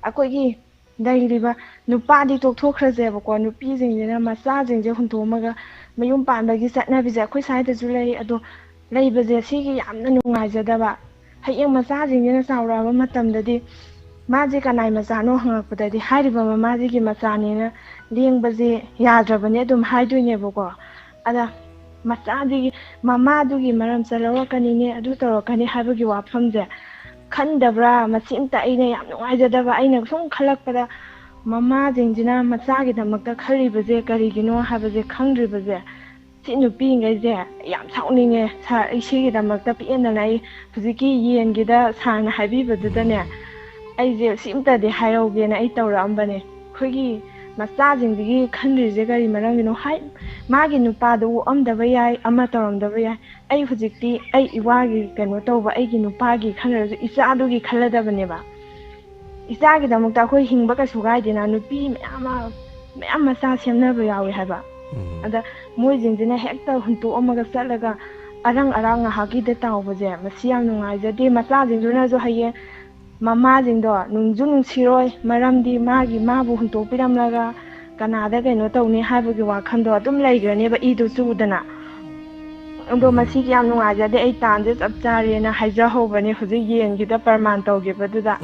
ꯑꯩꯈꯣꯏꯒꯤ ꯂꯩꯔꯤꯕ ꯅꯨꯄꯥꯗꯤ ꯇꯣꯛꯊꯣꯛꯈ꯭ꯔꯁꯦꯕꯀꯣ, ꯅꯨꯄꯤꯁꯤꯡꯁꯤꯅ ꯃꯆꯥꯁꯤꯡꯁꯦ ꯍꯨꯟꯗꯣꯛꯑꯝꯃꯒ ꯃꯌꯨꯝ ꯄꯥꯟꯕꯒꯤ ꯆꯠꯅꯕꯤꯁꯦ ꯑꯩꯈꯣꯏ ꯁ꯭ꯋꯥꯏꯗꯁꯨ ꯂꯩ꯫ ꯑꯗꯣ ꯂꯩꯕꯁꯦ ꯁꯤꯒꯤ ꯌꯥꯝꯅ ꯅꯨꯡꯉꯥꯏꯖꯗꯕ꯫ ꯍꯌꯦꯡ ꯃꯆꯥꯁꯤꯡꯁꯤꯅ ꯆꯥꯎꯔꯛꯑꯕ ꯃꯇꯝꯗꯗꯤ ꯃꯥꯁꯦ ꯀꯅꯥꯏ ꯃꯆꯥꯅꯣ ꯍꯪꯉꯛꯄꯗꯗꯤ ꯍꯥꯏꯔꯤꯕ ꯃꯃꯥꯁꯤꯒꯤ ꯃꯆꯥꯅꯦꯅ ꯂꯦꯡꯕꯁꯦ ꯌꯥꯗ꯭ꯔꯕꯅꯦ ꯑꯗꯨꯝ ꯍꯥꯏꯗꯣꯏꯅꯦꯕꯀꯣ꯫ ꯑꯗ ꯃꯆꯥꯗꯨꯒꯤ, ꯃꯃꯥꯗꯨꯒꯤ ꯃꯔꯝ ꯆꯠꯂꯧꯔꯛꯀꯅꯤꯅꯦ, ꯑꯗꯨ ꯇꯧꯔꯛꯀꯅꯤ ꯍꯥꯏꯕꯒꯤ ꯋꯥꯐꯝꯁꯦ ꯈꯟꯗꯕ꯭ꯔꯥ? ꯃꯁꯤꯝꯇ ꯑꯩꯅ ꯌꯥꯝ ꯅꯨꯡꯉꯥꯏꯖꯗꯕ꯫ ꯑꯩꯅ ꯁꯨꯝ ꯈꯜꯂꯛꯄꯗ ꯃꯃꯥꯁꯤꯡꯁꯤꯅ ꯃꯆꯥꯒꯤꯗꯃꯛꯇ ꯈꯜꯂꯤꯕꯁꯦ ꯀꯔꯤꯒꯤꯅꯣ ꯍꯥꯏꯕꯁꯦ ꯈꯪꯗ꯭ꯔꯤꯕꯁꯦ, ꯁꯤ ꯅꯨꯄꯤꯉꯩꯁꯦ ꯌꯥꯝ ꯁꯥꯎꯅꯤꯡꯉꯦ ꯁꯥꯔ꯫ ꯑꯩ ꯁꯤꯒꯤꯗꯃꯛꯇ ꯄꯦꯟꯗꯅ ꯑꯩ ꯍꯧꯖꯤꯛꯀꯤ ꯌꯦꯟꯒꯤꯗ ꯁꯥꯔꯅ ꯍꯥꯏꯕꯤꯕꯗꯨꯗꯅꯦ, ꯑꯩꯁꯦ ꯁꯤꯝꯇꯗꯤ ꯍꯥꯏꯍꯧꯒꯦꯅ ꯑꯩ ꯇꯧꯔꯛꯑꯝꯕꯅꯦ꯫ ꯑꯩꯈꯣꯏꯒꯤ ꯃꯆꯥꯁꯤꯡꯁꯤꯒꯤ ꯈꯟꯗ꯭ꯔꯤꯁꯦ ꯀꯔꯤ ꯃꯔꯝꯒꯤꯅꯣ ꯍꯥꯏ? ꯃꯥꯒꯤ ꯅꯨꯄꯥꯗꯣ ꯑꯣꯛꯑꯝꯗꯕ ꯌꯥꯏ, ꯑꯃ ꯇꯧꯔꯝꯗꯕ ꯌꯥꯏ꯫ ꯑꯩ ꯍꯧꯖꯤꯛꯇꯤ ꯑꯩ ꯏꯋꯥꯒꯤ ꯀꯩꯅꯣ ꯇꯧꯕ, ꯑꯩꯒꯤ ꯅꯨꯄꯥꯒꯤ ꯈꯟꯗ꯭ꯔꯁꯨ ꯏꯆꯥꯗꯨꯒꯤ ꯈꯜꯂꯗꯕꯅꯦꯕ꯫ ꯏꯆꯥꯒꯤꯗꯃꯛꯇ ꯑꯩꯈꯣꯏ ꯍꯤꯡꯕ ꯀꯩꯁꯨ ꯀꯥꯏꯗꯦꯅ꯫ ꯅꯨꯄꯤ ꯃꯌꯥꯝ ꯑꯃ, ꯃꯌꯥꯝ ꯃꯆꯥ ꯁꯦꯝꯅꯕ ꯌꯥꯎꯋꯦ ꯍꯥꯏꯕ꯫ ꯎꯝ꯫ ꯑꯗ ꯃꯣꯏꯁꯤꯡꯁꯤꯅ ꯍꯦꯛꯇ ꯍꯨꯟꯇꯣꯛꯑꯝꯃꯒ ꯆꯠꯂꯒ ꯑꯔꯪ ꯑꯔꯥꯛ ꯉꯥꯏꯍꯥꯛꯀꯤꯗ ꯇꯥꯎꯕꯁꯦ, ꯃꯁꯤ ꯌꯥꯝ ꯅꯨꯡꯉꯥꯏꯖꯗꯦ꯫ ꯃꯆꯥꯁꯤꯡꯗꯨꯅꯁꯨ ꯍꯌꯦꯡ ꯃꯃꯥꯁꯤꯡꯗꯣ ꯅꯨꯡꯁꯨ ꯅꯨꯡꯁꯤꯔꯣꯏ, ꯃꯔꯝꯗꯤ ꯃꯥꯒꯤ ꯃꯥꯕꯨ ꯍꯨꯟꯇꯣꯛꯄꯤꯔꯝꯂꯒ ꯀꯅꯥꯗ ꯀꯩꯅꯣ ꯇꯧꯅꯤ ꯍꯥꯏꯕꯒꯤ ꯋꯥꯈꯜꯗꯣ ꯑꯗꯨꯝ ꯂꯩꯈ꯭ꯔꯅꯦꯕ, ꯏꯗꯣ ꯆꯨꯗꯅ꯫ ꯑꯗꯣ ꯎꯝ꯫ ꯃꯁꯤꯒꯤ ꯌꯥꯝ ꯅꯨꯡꯉꯥꯏꯖꯗꯦ, ꯑꯩ ꯇꯥꯟꯁꯦ ꯆꯞ ꯆꯥꯔꯦꯅ ꯍꯥꯏꯖꯍꯧꯕꯅꯦ ꯍꯧꯖꯤꯛ ꯌꯦꯟꯒꯤꯗ ꯄ꯭ꯔꯃꯥꯟ ꯇꯧꯈꯤꯕꯗꯨꯗ꯫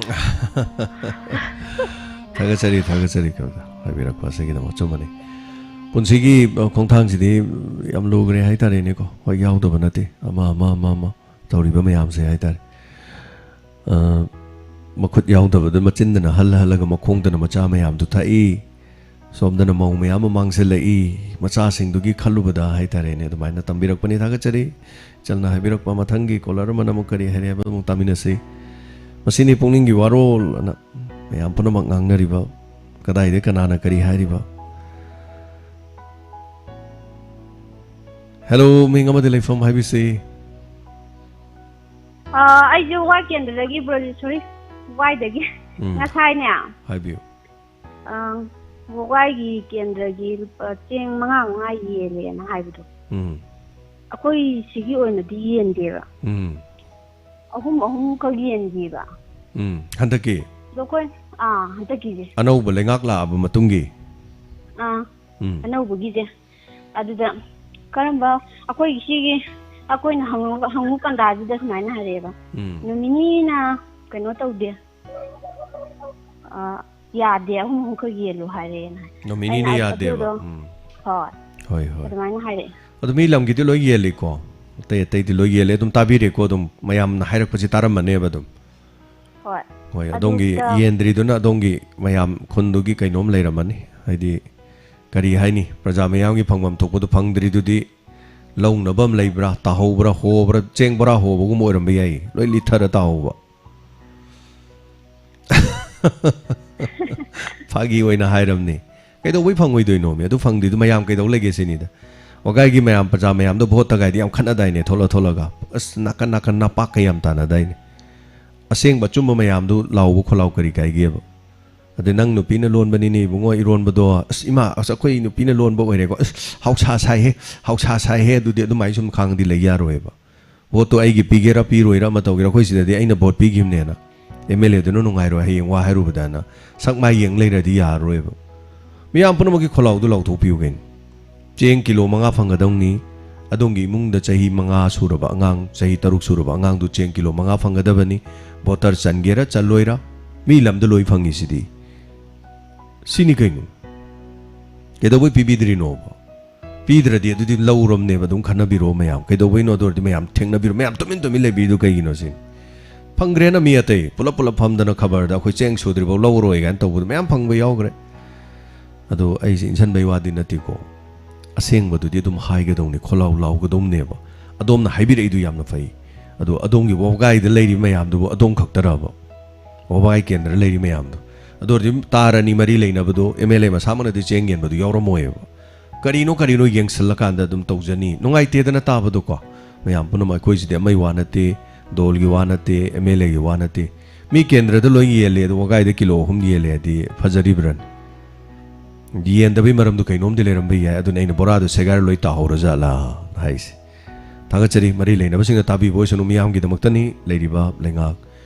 ꯊꯥꯒꯠꯆꯔꯤ, ꯊꯥꯒꯠꯆꯔꯤ ꯀꯩꯅꯣꯗ ꯍꯥꯏꯕꯤꯔꯛꯄ ꯑꯁꯤꯒꯤꯗꯃꯛ꯫ ꯑꯆꯨꯝꯕꯅꯤ꯫ ꯄꯨꯟꯁꯤꯒꯤ, ꯑ, ꯈꯣꯡꯊꯥꯡꯁꯤꯗꯤ ꯌꯥꯝ ꯂꯨꯈ꯭ꯔꯦ ꯍꯥꯏꯇꯥꯔꯦꯅꯦꯀꯣ꯫ ꯍꯣꯏ, ꯌꯥꯎꯗꯕ ꯅꯠꯇꯦ꯫ ꯑꯃ, ꯑꯃ, ꯑꯃ, ꯑꯃ ꯇꯧꯔꯤꯕ ꯃꯌꯥꯝꯁꯦ ꯍꯥꯏꯇꯥꯔꯦ꯫ ꯑ, ꯃꯈꯨꯠ ꯌꯥꯎꯗꯕꯗ ꯃꯆꯤꯟꯗꯅ ꯍꯜ ꯍꯜꯂꯒ ꯃꯈꯣꯡꯗꯅ ꯃꯆꯥ ꯃꯌꯥꯝꯗꯨ ꯊꯛꯏ꯫ ꯁꯣꯝꯗꯅ ꯃꯧ ꯃꯌꯥꯝ ꯑꯃ ꯃꯥꯡꯁꯤꯜꯂꯛꯏ꯫ ꯃꯆꯥꯁꯤꯡꯗꯨꯒꯤ ꯈꯜꯂꯨꯕꯗ ꯍꯥꯏꯇꯥꯔꯦꯅꯦ꯫ ꯑꯗꯨꯃꯥꯏꯅ ꯇꯝꯕꯤꯔꯛꯄꯅꯤ꯫ ꯊꯥꯒꯠꯆꯔꯤ꯫ ꯏꯆꯜꯅ ꯍꯥꯏꯕꯤꯔꯛꯄ ꯃꯊꯪꯒꯤ caller ꯑꯃꯅ ꯑꯃꯨꯛ ꯀꯔꯤ ꯍꯥꯏꯔꯤ ꯍꯥꯏꯕꯗꯨ ꯑꯃꯨꯛ ꯇꯥꯃꯤꯟꯅꯁꯤ꯫ ꯃꯁꯤꯅꯤ ꯄꯨꯛꯅꯤꯡꯒꯤ ꯋꯥꯔꯣꯜ ꯑꯅ ꯃꯌꯥꯝ ꯄꯨꯝꯅꯃꯛ ꯉꯥꯡꯅꯔꯤꯕ꯫ ꯀꯗꯥꯏꯗ ꯀꯅꯥꯅ ꯀꯔꯤ ꯍꯥꯏꯔꯤꯕ? Hello, ꯃꯤꯡ ꯑꯃꯗꯤ ꯂꯩꯐꯝ ꯍꯥꯏꯕꯤꯁꯤ꯫ ꯑꯥ, ꯑꯩꯁꯨ ꯋꯥꯏ ꯀꯦꯟꯗ꯭ꯔꯗꯒꯤ ꯕ꯭ꯔꯣꯖꯦꯁꯣꯔꯤ ꯋꯥꯏꯗꯒꯤ꯫ ꯎꯝ꯫ ꯉꯁꯥꯏꯅꯦ, ꯍꯥꯏꯕꯤꯌꯨ꯫ ꯑꯥ, ꯋꯥꯏꯒꯤ ꯀꯦꯟꯗ꯭ꯔꯒꯤ ꯂꯨꯄꯥ ꯆꯦꯡ ꯃꯉꯥ ꯃꯉꯥ ꯌꯦꯜꯂꯦꯅ ꯍꯥꯏꯕꯗꯣ꯫ ꯎꯝ꯫ ꯑꯩꯈꯣꯏ ꯁꯤꯒꯤ ꯑꯣꯏꯅꯗꯤ ꯌꯦꯟꯗꯦꯕ꯫ ꯎꯝ꯫ ꯑꯍꯨꯝ ꯑꯍꯨꯝ ꯈꯛ ꯌꯦꯟꯈꯤꯕ꯫ ꯎꯝ꯫ ꯍꯟꯗꯛꯀꯤ ꯑꯗꯣ ꯑꯩꯈꯣꯏ, ꯑꯥ, ꯍꯟꯗꯛꯀꯤꯁꯦ꯫ ꯑꯅꯧꯕ ꯂꯩꯉꯥꯛ ꯂꯥꯛꯑꯕ ꯃꯇꯨꯡꯒꯤ꯫ ꯑꯥ, ꯎꯝ꯫ ꯑꯅꯧꯕꯒꯤꯁꯦ꯫ ꯑꯗꯨꯗ ꯀꯔꯝꯕ, ꯑꯩꯈꯣꯏ ꯁꯤꯒꯤ, ꯑꯩꯈꯣꯏꯅ ꯍꯪꯉꯨ, ꯍꯪꯉꯨ ꯀꯥꯟꯗꯥꯁꯤꯗ ꯁꯨꯃꯥꯏꯅ ꯍꯥꯏꯔꯛꯑꯦꯕ꯫ ꯎꯝ꯫ ꯅꯣꯃꯤꯅꯤꯅ ꯀꯩꯅꯣ ꯇꯧꯗꯦ꯫ ꯑꯥ, ꯌꯥꯗꯦ, ꯑꯍꯨꯝ ꯑꯍꯨꯝꯈꯛ ꯌꯦꯜꯂꯨ ꯍꯥꯏꯔꯦꯅ ꯍꯥꯏ꯫ ꯅꯣꯃꯤꯅꯤꯅ ꯑꯩꯅ ꯍꯥꯏ, ꯌꯥꯗꯦꯕ꯫ ꯑꯗꯨꯗꯣ, ꯎꯝ꯫ ꯍꯣꯏ꯫ ꯍꯣꯏ, ꯍꯣꯏ꯫ ꯑꯗꯨꯃꯥꯏꯅ ꯍꯥꯏꯔꯛꯑꯦ꯫ ꯑꯗꯨ ꯃꯤ ꯂꯝꯒꯤꯗꯤ ꯂꯣꯏ ꯌꯦꯜꯂꯤꯀꯣ? ꯑꯇꯩ ꯑꯇꯩꯗꯤ ꯂꯣꯏ ꯌꯦꯜꯂꯦ꯫ ꯑꯗꯨꯝ ꯇꯥꯕꯤꯔꯦꯀꯣ? ꯑꯗꯨꯝ ꯃꯌꯥꯝꯅ ꯍꯥꯏꯔꯛꯄꯁꯤ ꯇꯥꯔꯝꯃꯅꯦꯕ ꯑꯗꯨꯝ꯫ ꯍꯣꯏ꯫ ꯍꯣꯏ, ꯑꯗꯨ ꯑꯗꯣꯝꯒꯤ ꯇ- ꯌꯦꯟꯗ꯭ꯔꯤꯗꯨꯅ ꯑꯗꯣꯝꯒꯤ ꯃꯌꯥꯝ ꯈꯨꯟꯗꯨꯒꯤ ꯀꯩꯅꯣꯝ ꯂꯩꯔꯝꯃꯅꯤ꯫ ꯍꯥꯏꯗꯤ, ꯀꯔꯤ ꯍꯥꯏꯅꯤ, ꯄ꯭ꯔꯖꯥ ꯃꯤꯌꯥꯝꯒꯤ ꯐꯪꯐꯝ ꯊꯣꯛꯄꯗꯨ ꯐꯪꯗ꯭ꯔꯤꯗꯨꯗꯤ ꯂꯧꯅꯕ ꯑꯃ ꯂꯩꯕ꯭ꯔꯥ, ꯇꯥꯍꯧꯕ꯭ꯔꯥ, ꯍꯣꯕ꯭ꯔꯥ, ꯆꯦꯡ ꯕꯣꯔꯥ ꯍꯣꯕꯒꯨꯝꯕ ꯑꯣꯏꯔꯝꯕ ꯌꯥꯏ, ꯂꯣꯏ ꯂꯤꯠꯊꯔ ꯇꯥꯍꯧꯕ꯫ ꯐꯥꯒꯤ ꯑꯣꯏꯅ ꯍꯥꯏꯔꯝꯅꯤ꯫ ꯀꯩꯗꯧꯕꯩ ꯐꯪꯉꯣꯏꯗꯣꯏꯅꯣꯃꯤ? ꯑꯗꯨ ꯐꯪꯗ꯭ꯔꯤꯗꯨ ꯃꯌꯥꯝ ꯀꯩꯗꯧ ꯂꯩꯒꯦ ꯁꯤꯅꯤꯗ꯫ ꯋꯥꯒꯥꯏꯒꯤ ꯃꯌꯥꯝ, ꯄ꯭ꯔꯖꯥ ꯃꯌꯥꯝꯗꯣ ꯚꯣꯠ ꯊꯒꯥꯏꯗꯤ ꯌꯥꯝ ꯈꯠꯅꯗꯥꯏꯅꯦ, ꯊꯣꯛꯂ ꯊꯣꯛꯂꯒ꯫ ꯑꯁ, ꯅꯥꯀꯟ ꯅꯥꯀꯟ ꯅꯄꯥꯛꯀ ꯌꯥꯝ ꯇꯥꯟꯅꯗꯥꯏꯅꯦ꯫ ꯑꯁꯦꯡꯕ ꯑꯆꯨꯝꯕ ꯃꯌꯥꯝꯗꯨ ꯂꯥꯎꯕ ꯈꯣꯜꯂꯥꯎ ꯀꯔꯤ ꯀꯥꯏꯒꯦꯕ? ꯑꯗꯩ ꯅꯪ ꯅꯨꯄꯤꯅ ꯂꯣꯟꯕꯅꯤꯅꯦ ꯏꯕꯨꯡꯉꯣ, ꯏꯔꯣꯟꯕꯗꯣ, ꯑꯁ ꯏꯃꯥ, ꯑꯁ ꯑꯩꯈꯣꯏ ꯅꯨꯄꯤꯅ ꯂꯣꯟꯕ ꯑꯣꯏꯔꯦꯀꯣ, ꯑꯁ ꯍꯥꯎꯁꯥ ꯁꯥꯏꯍꯦ, ꯍꯥꯎꯁꯥ ꯁꯥꯏꯍꯦ, ꯑꯗꯨꯗꯤ ꯑꯗꯨꯃꯥꯏꯅ ꯁꯨꯝ ꯈꯥꯡꯗꯤ ꯂꯩ ꯌꯥꯔꯣꯏꯕ꯫ ꯚꯣꯠꯇꯣ ꯑꯩꯒꯤ ꯄꯤꯒꯦꯔꯥ ꯄꯤꯔꯣꯏꯔꯥ ꯑꯃ ꯇꯧꯒꯦꯔꯥ, ꯑꯩꯈꯣꯏ ꯁꯤꯗꯗꯤ ꯑꯩꯅ ꯚꯣꯠ ꯄꯤꯈꯤꯕꯅꯦꯅ ꯑꯦꯝ ꯑꯦꯜ ꯑꯦꯗꯨꯅ ꯅꯨꯡꯉꯥꯏꯔꯣꯏ, ꯍꯌꯦꯡ ꯋꯥ ꯍꯥꯏꯔꯨꯕꯗꯅ ꯁꯛ ꯃꯥꯏ ꯌꯦꯡ ꯂꯩꯔꯗꯤ ꯌꯥꯔꯔꯣꯏꯕ꯫ ꯃꯤꯌꯥꯝ ꯄꯨꯝꯅꯃꯛꯀꯤ ꯈꯣꯜꯂꯥꯎꯗꯨ ꯂꯥꯎꯊꯣꯛꯄꯤꯌꯨ ꯀꯩꯅꯣ꯫ ꯆꯦꯡ ꯀꯤꯂꯣ ꯃꯉꯥ ꯐꯪꯒꯗꯧꯅꯤ꯫ ꯑꯗꯣꯝꯒꯤ ꯏꯃꯨꯡꯗ ꯆꯍꯤ ꯃꯉꯥ ꯁꯨꯔꯕ ꯑꯉꯥꯡ, ꯆꯍꯤ ꯇꯔꯨꯛ ꯁꯨꯔꯕ ꯑꯉꯥꯡꯗꯨ ꯆꯦꯡ ꯀꯤꯂꯣ ꯃꯉꯥ ꯐꯪꯒꯗꯕꯅꯤ꯫ ꯚꯣꯇꯔ ꯆꯟꯒꯦꯔꯥ ꯆꯜꯂꯣꯏꯔꯥ, ꯃꯤ ꯂꯝꯗ ꯂꯣꯏ ꯐꯪꯉꯤꯁꯤꯗꯤ꯫ ꯁꯤꯅꯤ ꯀꯩꯅꯣ꯫ ꯀꯩꯗꯧꯕꯩ ꯄꯤꯕꯤꯗ꯭ꯔꯤꯅꯣꯕ? ꯄꯤꯗ꯭ꯔꯗꯤ ꯑꯗꯨꯗꯤ ꯂꯧꯔꯝꯅꯦꯕ, ꯑꯗꯨꯝ ꯈꯟꯅꯕꯤꯔꯣ ꯃꯌꯥꯝ꯫ ꯀꯩꯗꯧꯕꯩꯅꯣ ꯑꯗꯨ ꯑꯣꯏꯔꯗꯤ ꯃꯌꯥꯝ ꯊꯦꯡꯅꯕꯤꯔꯣ, ꯃꯌꯥꯝ ꯇꯨꯃꯤꯟ ꯇꯨꯃꯤꯟ ꯂꯩꯕꯤꯗꯨ ꯀꯩꯒꯤꯅꯣ ꯁꯤꯅꯤ꯫ ꯐꯪꯈ꯭ꯔꯦꯅ ꯃꯤ ꯑꯇꯩ ꯄꯨꯂꯞ ꯄꯨꯂꯞ ꯐꯝꯗꯅ ꯈꯕꯔꯗ "ꯑꯩꯈꯣꯏ ꯆꯦꯡ ꯁꯨꯗ꯭ꯔꯤꯐꯥꯎ ꯂꯧꯔꯣꯏ" ꯀꯥꯏꯅ ꯇꯧꯕꯗꯣ ꯃꯌꯥꯝ ꯐꯪꯕ ꯌꯥꯎꯈ꯭ꯔꯦ꯫ ꯑꯗꯣ ꯑꯩꯁꯦ ꯏꯟꯁꯤꯟꯕꯩ ꯋꯥꯗꯤ ꯅꯠꯇꯦꯀꯣ, ꯑꯁꯦꯡꯕꯗꯨꯗꯤ ꯑꯗꯨꯝ ꯍꯥꯏꯒꯗꯧꯅꯤ, ꯈꯣꯜꯂꯥꯎ ꯂꯥꯎꯒꯗꯧꯅꯦꯕ꯫ ꯑꯗꯣꯝꯅ ꯍꯥꯏꯕꯤꯔꯛꯏꯗꯨ ꯌꯥꯝꯅ ꯐꯩ꯫ ꯑꯗꯣ ꯑꯗꯣꯝꯒꯤ ꯋꯥꯕꯒꯥꯏꯗ ꯂꯩꯔꯤꯕ ꯃꯌꯥꯝꯗꯨꯕꯨ ꯑꯗꯣꯝ ꯈꯛꯇꯔꯕ? ꯋꯥꯕꯒꯥꯏ ꯀꯦꯟꯗ꯭ꯔ ꯂꯩꯔꯤ ꯃꯌꯥꯝꯗꯣ꯫ ꯑꯗꯨ ꯑꯣꯏꯔꯗꯤ ꯇꯥꯔꯅꯤ ꯃꯔꯤ ꯂꯩꯅꯕꯗꯣ, ꯑꯦꯝ ꯑꯦꯜ ꯑꯦ ꯃꯁꯥꯃꯛꯅꯗꯤ ꯆꯦꯡ ꯌꯦꯟꯕꯗꯨ ꯌꯥꯎꯔꯝꯃꯣꯏꯕ꯫ ꯀꯔꯤꯅꯣ ꯀꯔꯤꯅꯣ ꯌꯦꯡꯁꯤꯜꯂꯀꯥꯟꯗ ꯑꯗꯨꯝ ꯇꯧꯖꯅꯤ꯫ ꯅꯨꯡꯉꯥꯏꯇꯦꯗꯅ ꯇꯥꯕꯗꯣꯀꯣ꯫ ꯃꯌꯥꯝ ꯄꯨꯝꯅꯃꯛ ꯑꯩꯈꯣꯏꯁꯤꯗꯤ ꯑꯃꯒꯤ ꯋꯥ ꯅꯠꯇꯦ, ꯗꯣꯜꯒꯤ ꯋꯥ ꯅꯠꯇꯦ, ꯑꯦꯝ ꯑꯦꯜ ꯑꯦꯒꯤ ꯋꯥ ꯅꯠꯇꯦ꯫ ꯃꯤ ꯀꯦꯟꯗ꯭ꯔꯗ ꯂꯣꯏ ꯌꯦꯜꯂꯦ, ꯑꯗꯨ ꯋꯥꯒꯥꯏꯗ ꯀꯤꯂꯣ ꯑꯍꯨꯝ ꯌꯦꯜꯂꯦ ꯍꯥꯏꯗꯤ ꯐꯖꯔꯤꯕ꯭ꯔꯅꯦ? ꯌꯦꯟꯗꯕꯩ ꯃꯔꯝꯗꯨ ꯀꯩꯅꯣꯝꯗꯤ ꯂꯩꯔꯝꯕ ꯌꯥꯏ꯫ ꯑꯗꯨꯅ ꯑꯩꯅ ꯕꯣꯔꯥꯗꯨ ꯁꯦꯒꯥꯏꯔ ꯂꯣꯏ ꯇꯥꯍꯧꯔꯖꯥꯠꯂꯥ ꯍꯥꯏꯁꯦ꯫ ꯊꯥꯒꯠꯆꯔꯤ꯫ ꯃꯔꯤ ꯂꯩꯅꯕꯁꯤꯡꯅ ꯇꯥꯕꯤꯕ ꯑꯣꯏꯁꯅꯨ꯫ ꯃꯤꯌꯥꯝꯒꯤꯗꯃꯛꯇꯅꯤ ꯂꯩꯔꯤꯕ ꯂꯩꯉꯥꯛ꯫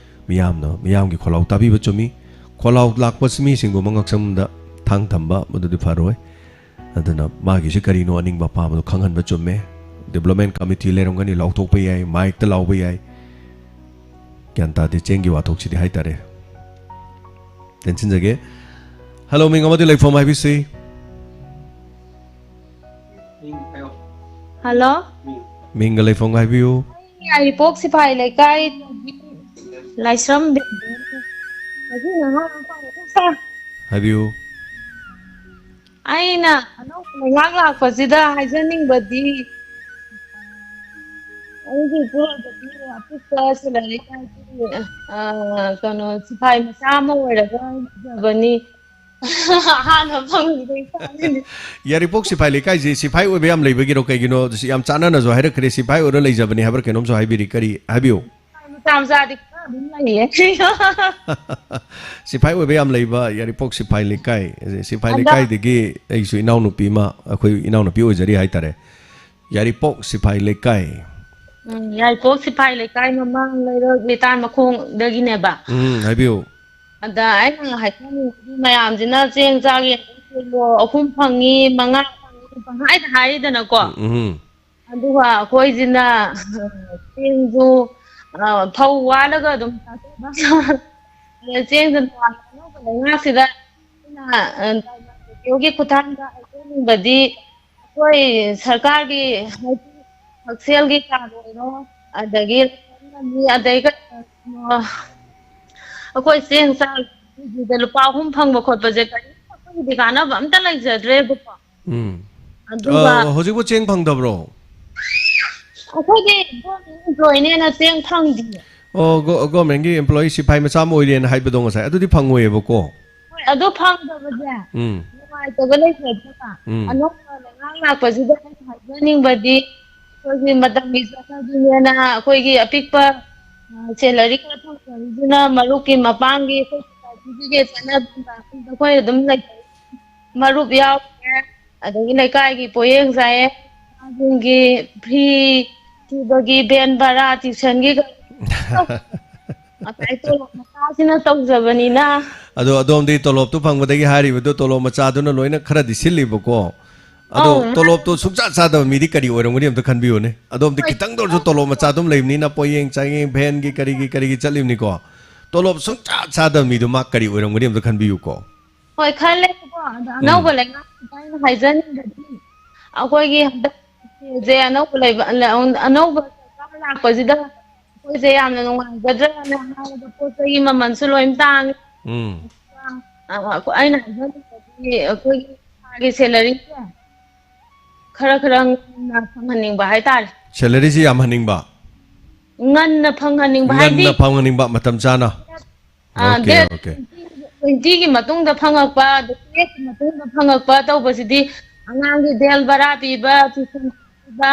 ꯃꯤꯌꯥꯝꯅ, ꯃꯤꯌꯥꯝꯒꯤ ꯈꯣꯜꯂꯥꯎ ꯇꯥꯕꯤꯕ ꯆꯨꯝꯃꯤ꯫ ꯈꯣꯜꯂꯥꯎ ꯂꯥꯛꯄ ꯃꯤꯁꯤꯡꯕꯨ ꯃꯉꯛꯁꯝꯗ ꯊꯥꯡ ꯊꯝꯕ ꯃꯗꯨꯗꯤ ꯐꯔꯣꯏ꯫ ꯑꯗꯨꯅ ꯃꯥꯒꯤꯁꯤ ꯀꯔꯤꯅꯣ ꯑꯅꯤꯡꯕ ꯑꯄꯥꯝꯕꯗꯣ ꯈꯪꯍꯟꯕ ꯆꯨꯝꯃꯦ꯫ ꯗꯤꯕ꯭ꯂꯞꯃꯦꯟ ꯀꯃꯤꯇꯤ ꯂꯩꯔꯝꯒꯅꯤ, ꯂꯥꯎꯊꯣꯛꯄ ꯌꯥꯏ, ꯃꯥꯏꯛꯇ ꯂꯥꯎꯕ ꯌꯥꯏ꯫ ꯒ꯭ꯌꯥꯟ ꯇꯥꯗꯦ ꯆꯦꯡꯒꯤ ꯋꯥꯊꯣꯛꯁꯤꯗꯤ ꯍꯥꯏꯇꯥꯔꯦ꯫ ꯇꯦꯟꯁꯤꯟꯖꯒꯦ꯫ ꯍꯜꯂꯣ, ꯃꯤꯡ ꯑꯃꯗꯤ ꯂꯩꯐꯝ ꯍꯥꯏꯕꯤꯁꯤ꯫ ꯍꯜꯂꯣ꯫ ꯃꯤꯡꯒ ꯂꯩꯐꯝꯒ ꯍꯥꯏꯕꯤꯌꯨ꯫ ꯑꯩ ꯌꯥꯏꯔꯤꯄꯣꯛ ꯁꯤꯐꯥꯏ ꯂꯩꯀꯥꯏ ꯂꯥꯏꯁ꯭ꯔꯝ ꯕꯦꯝꯕꯦꯝ꯫ ꯍꯧꯖꯤꯛ ꯉꯥꯏꯍꯥꯛ ꯍꯥꯏꯕꯤꯌꯨ꯫ ꯑꯩꯅ ꯑꯅꯧꯕ ꯂꯩꯉꯥꯛ ꯂꯥꯛꯄꯁꯤꯗ ꯍꯥꯏꯖꯅꯤꯡꯕꯗꯤ, ꯑꯩꯒꯤ ꯏꯄꯨꯔꯣꯏꯕꯗꯤ ꯑꯄꯤꯛꯄ ꯁꯦꯂꯔꯤ ꯄꯥꯏꯕꯤ, ꯑ, ꯀꯩꯅꯣ, ꯁꯤꯐꯥꯏ ꯃꯆꯥ ꯑꯃ ꯑꯣꯏꯔꯒ ꯂꯩꯖꯕꯅꯤ꯫ ꯍꯥꯟꯅ ꯐꯪꯈꯤꯕ ꯏꯆꯥꯅꯤ꯫ ꯌꯥꯏꯔꯤꯄꯣꯛ ꯁꯤꯐꯥꯏ ꯂꯩꯀꯥꯏꯁꯦ ꯁꯤꯐꯥꯏ ꯑꯣꯏꯕ ꯌꯥꯝ ꯂꯩꯕꯒꯤꯔꯣ? ꯀꯩꯒꯤꯅꯣ? ꯌꯥꯝ ꯆꯥꯟꯅꯅꯁꯨ ꯍꯥꯏꯔꯛꯈ꯭ꯔꯦ, ꯁꯤꯐꯥꯏ ꯑꯣꯏꯔ ꯂꯩꯖꯕꯅꯤ ꯍꯥꯏꯕ꯭ꯔꯥ ꯀꯩꯅꯣꯝꯁꯨ ꯍꯥꯏꯕꯤꯔꯤ꯫ ꯀꯔꯤ ꯍꯥꯏꯕꯤꯌꯨ? ꯃꯆꯥ ꯃꯆꯥꯗꯤ ꯑꯗꯨꯝ ꯂꯩꯌꯦ꯫ ꯁꯤꯐꯥꯏ ꯑꯣꯏꯕ ꯌꯥꯝ ꯂꯩꯕ ꯌꯥꯏꯔꯤꯄꯣꯛ ꯁꯤꯐꯥꯏ ꯂꯩꯀꯥꯏ꯫ ꯁꯤꯐꯥꯏ ꯑꯗ ꯂꯩꯀꯥꯏꯗꯒꯤ ꯑꯩꯁꯨ ꯏꯅꯥꯎꯅꯨꯄꯤ ꯑꯃ, ꯑꯩꯈꯣꯏ ꯏꯅꯥꯎꯅꯨꯄꯤ ꯑꯣꯏꯖꯔꯤ ꯍꯥꯏꯇꯥꯔꯦ꯫ ꯌꯥꯏꯔꯤꯄꯣꯛ ꯁꯤꯐꯥꯏ ꯂꯩꯀꯥꯏ꯫ ꯎꯝ, ꯌꯥꯏꯔꯤꯄꯣꯛ ꯁꯤꯐꯥꯏ ꯂꯩꯀꯥꯏ ꯃꯃꯥꯡ ꯂꯩꯔꯛ ꯂꯤꯇꯥꯟ ꯃꯈꯣꯡꯗꯒꯤꯅꯦꯕ꯫ ꯎꯝ, ꯍꯥꯏꯕꯤꯌꯨ꯫ ꯑꯗ ꯑꯩꯅ ꯍꯥꯏꯖꯅꯤꯡꯕꯗꯤ ꯃꯌꯥꯝꯁꯤꯅ ꯆꯦꯡ ꯆꯥꯛ ꯌꯦꯟ ꯀꯤꯂꯣ ꯑꯍꯨꯝ ꯐꯪꯉꯤ, ꯃꯉꯥ ꯐꯪꯉꯤ ꯄꯪꯍꯥꯏꯗ ꯍꯥꯏꯔꯤꯗꯅꯀꯣ꯫ ꯎꯝ, ꯎꯝ꯫ ꯑꯗꯨꯒ ꯑꯩꯈꯣꯏꯁꯤꯅ ꯆꯦꯡꯁꯨ, ꯑ, ꯐꯧ ꯋꯥꯜꯂꯒ ꯑꯗꯨꯝ ꯆꯥꯊꯣꯛꯑꯦꯕ꯫ ꯑꯗ ꯆꯦꯡꯁꯨ ꯇꯣꯉꯥꯟꯅ ꯑꯅꯧꯕ ꯂꯩꯉꯥꯛꯁꯤꯗ ꯑꯩꯅ, ꯑ, ꯗꯥꯏꯃꯟ ꯔꯦꯗꯤꯑꯣꯒꯤ ꯈꯨꯠꯊꯥꯡꯗ ꯍꯥꯏꯖꯅꯤꯡꯕꯗꯤ ꯑꯩꯈꯣꯏ ꯁꯔꯀꯥꯔꯒꯤ ꯍꯥꯏꯗꯤ ꯍꯛꯁꯦꯜꯒꯤ ꯀꯥꯔꯗ ꯑꯣꯏꯔꯣ, ꯑꯗꯒꯤ ꯑꯗꯩ ꯀꯩꯅꯣ, ꯑꯩꯈꯣꯏ ꯆꯦꯡ ꯆꯥꯛ ꯀꯦꯖꯤꯗ ꯂꯨꯄꯥ ꯑꯍꯨꯝ ꯐꯪꯕ ꯈꯣꯠꯄꯁꯦ ꯀꯔꯤꯝꯇ ꯑꯩꯈꯣꯏꯒꯤꯗꯤ ꯀꯥꯟꯅꯕ ꯑꯝꯇ ꯂꯩꯖꯗ꯭ꯔꯦꯕꯀꯣ꯫ ꯎꯝ꯫ ꯑꯗꯨꯒ ꯑ, ꯍꯧꯖꯤꯛꯄꯨ ꯆꯦꯡ ꯐꯪꯗꯕ꯭ꯔꯣ? ꯑꯩꯈꯣꯏꯗꯤ government employeeꯅꯦꯅ ꯆꯦꯡ ꯐꯪꯗꯤꯌꯦ꯫ ꯑꯣ, ꯒꯣ-, governmentꯀꯤ employee ꯁꯤꯐꯥꯏ ꯃꯆꯥ ꯑꯃ ꯑꯣꯏꯔꯦꯅ ꯍꯥꯏꯕꯗꯣ ꯉꯁꯥꯏ, ꯑꯗꯨꯗꯤ ꯐꯪꯉꯣꯏꯌꯦꯕꯀꯣ꯫ ꯍꯣꯏ, ꯑꯗꯨ ꯐꯪꯗꯕꯁꯦ ꯎꯝ꯫ ꯅꯨꯡꯉꯥꯏꯇꯕ ꯂꯩꯖꯗ꯭ꯔꯦꯕ꯫ ꯎꯝ꯫ ꯑꯅꯧꯕ ꯂꯩꯉꯥꯛ ꯂꯥꯛꯄꯁꯤꯗ ꯑꯩꯅ ꯍꯥꯏꯖꯅꯤꯡꯕꯗꯤ ꯑꯩꯈꯣꯏꯒꯤ ꯃꯇꯝꯒꯤ ꯆꯠꯅꯕꯤꯅꯦꯅ ꯑꯩꯈꯣꯏꯒꯤ ꯑꯄꯤꯛꯄ, ꯑ, salary ꯈꯔ ꯐꯪꯖꯔꯤꯗꯨꯅ ꯃꯔꯨꯞꯀꯤ ꯃꯄꯥꯡꯒꯤ ꯑꯩꯈꯣꯏ societyꯒꯤ ꯆꯠꯅꯕꯤ ꯑꯩꯈꯣꯏ ꯑꯗꯨꯝ ꯂꯩꯖꯩ꯫ ꯃꯔꯨꯞ ꯌꯥꯎꯗ꯭ꯔꯦ, ꯑꯗꯒꯤ ꯂꯩꯀꯥꯏꯒꯤ ꯄꯣꯌꯦꯡ ꯆꯥꯏꯌꯦ, ꯑꯉꯥꯡꯁꯤꯡꯒꯤ free ꯊꯤꯕꯒꯤ, van ꯚꯔꯥ, tuitionꯒꯤ ꯉꯁꯥꯏ ꯇꯣꯂꯣꯞ ꯃꯆꯥꯁꯤꯅ ꯇꯧꯖꯕꯅꯤꯅ꯫ ꯑꯗꯣ ꯑꯗꯣꯝꯗꯤ ꯇꯣꯂꯣꯞꯇꯨ ꯐꯪꯕꯗꯒꯤ ꯍꯥꯏꯔꯤꯕꯗꯨ ꯇꯣꯂꯣꯞ ꯃꯆꯥꯗꯨꯅ ꯂꯣꯏꯅ ꯈꯔꯗꯤ ꯁꯤꯜꯂꯤꯕꯀꯣ꯫ ꯑꯗꯣ ꯑꯧ, ꯇꯣꯂꯣꯞꯇꯣ ꯃꯥꯅꯦ꯫ ꯁꯨꯡꯆꯥ ꯆꯥꯗꯕ ꯃꯤꯗꯤ ꯀꯔꯤ ꯑꯣꯏꯔꯝꯒꯅꯤ ꯑꯝꯇ ꯈꯟꯕꯤꯌꯨꯅꯦ꯫ ꯑꯗꯣꯝꯗꯤ ꯍꯣꯏ, ꯈꯤꯇꯪꯗ ꯑꯣꯏꯔꯁꯨ ꯇꯣꯂꯣꯞ ꯃꯆꯥ ꯑꯗꯨꯝ ꯂꯩꯕꯅꯤꯅ ꯄꯣꯌꯦꯡ ꯆꯥꯌꯦꯡ, vanꯒꯤ ꯀꯔꯤꯒꯤ ꯀꯔꯤꯒꯤ ꯆꯠꯂꯤꯕꯅꯤꯀꯣ꯫ ꯇꯣꯂꯣꯞ ꯁꯨꯡꯆꯥ ꯆꯥꯗꯕ ꯃꯤꯗꯨ ꯃꯥ ꯀꯔꯤ ꯑꯣꯏꯔꯝꯒꯅꯤ ꯑꯝꯇ ꯈꯟꯕꯤꯌꯨꯀꯣ꯫ ꯍꯣꯏ, ꯈꯜꯂꯦꯕꯀꯣ꯫ ꯑꯗꯣ ꯎꯝ꯫ ꯑꯅꯧꯕ ꯂꯩꯉꯥꯛꯁꯤꯗ ꯑꯩꯅ ꯍꯥꯏꯖꯅꯤꯡꯕꯗꯤ ꯑꯩꯈꯣꯏꯒꯤ ꯍꯟꯗꯛ ꯁꯦꯜꯁꯦ ꯑꯅꯧꯕ ꯂꯩꯕ, ꯑꯅꯧꯕ ꯁꯔꯀꯥꯔ ꯂꯥꯛꯄꯁꯤꯗ ꯑꯩꯈꯣꯏꯁꯦ ꯌꯥꯝꯅ ꯅꯨꯡꯉꯥꯏꯒꯗ꯭ꯔꯥꯅ ꯍꯥꯏꯔꯒ ꯄꯣꯠ ꯆꯩꯒꯤ ꯃꯃꯜꯁꯨ ꯂꯣꯏ ꯇꯥꯡꯉꯦ꯫ ꯎꯝ꯫ ꯑ, ꯑꯩꯅ ꯍꯥꯏꯖꯅꯤꯡꯕꯗꯤ ꯑꯩꯈꯣꯏꯒꯤ ꯊꯥꯒꯤ salaryꯁꯦ ꯈꯔ ꯈꯔ ꯉꯟꯅ ꯐꯪꯍꯟꯅꯤꯡꯕ ꯍꯥꯏꯇꯥꯔꯦ꯫ Salaryꯁꯤ ꯌꯥꯝꯍꯟꯅꯤꯡꯕ? ꯉꯟꯅ ꯐꯪꯍꯟꯅꯤꯡꯕ ꯍꯥꯏꯗꯤ ꯉꯟꯅ ꯐꯪꯍꯟꯅꯤꯡꯕ, ꯃꯇꯝ ꯆꯥꯅ꯫ ꯑꯥ, ꯑꯣꯀꯦ, date ꯑꯣꯀꯦ꯫ Twenty ꯒꯤ ꯃꯇꯨꯡꯗ ꯐꯪꯉꯛꯄ, twelve ꯀꯤ ꯃꯇꯨꯡꯗ ꯐꯪꯉꯛꯄ ꯇꯧꯕꯁꯤꯗꯤ ꯑꯉꯥꯡꯒꯤ ꯗꯦꯜ ꯕꯔꯥ ꯄꯤꯕ, tuition ꯄꯤꯕ,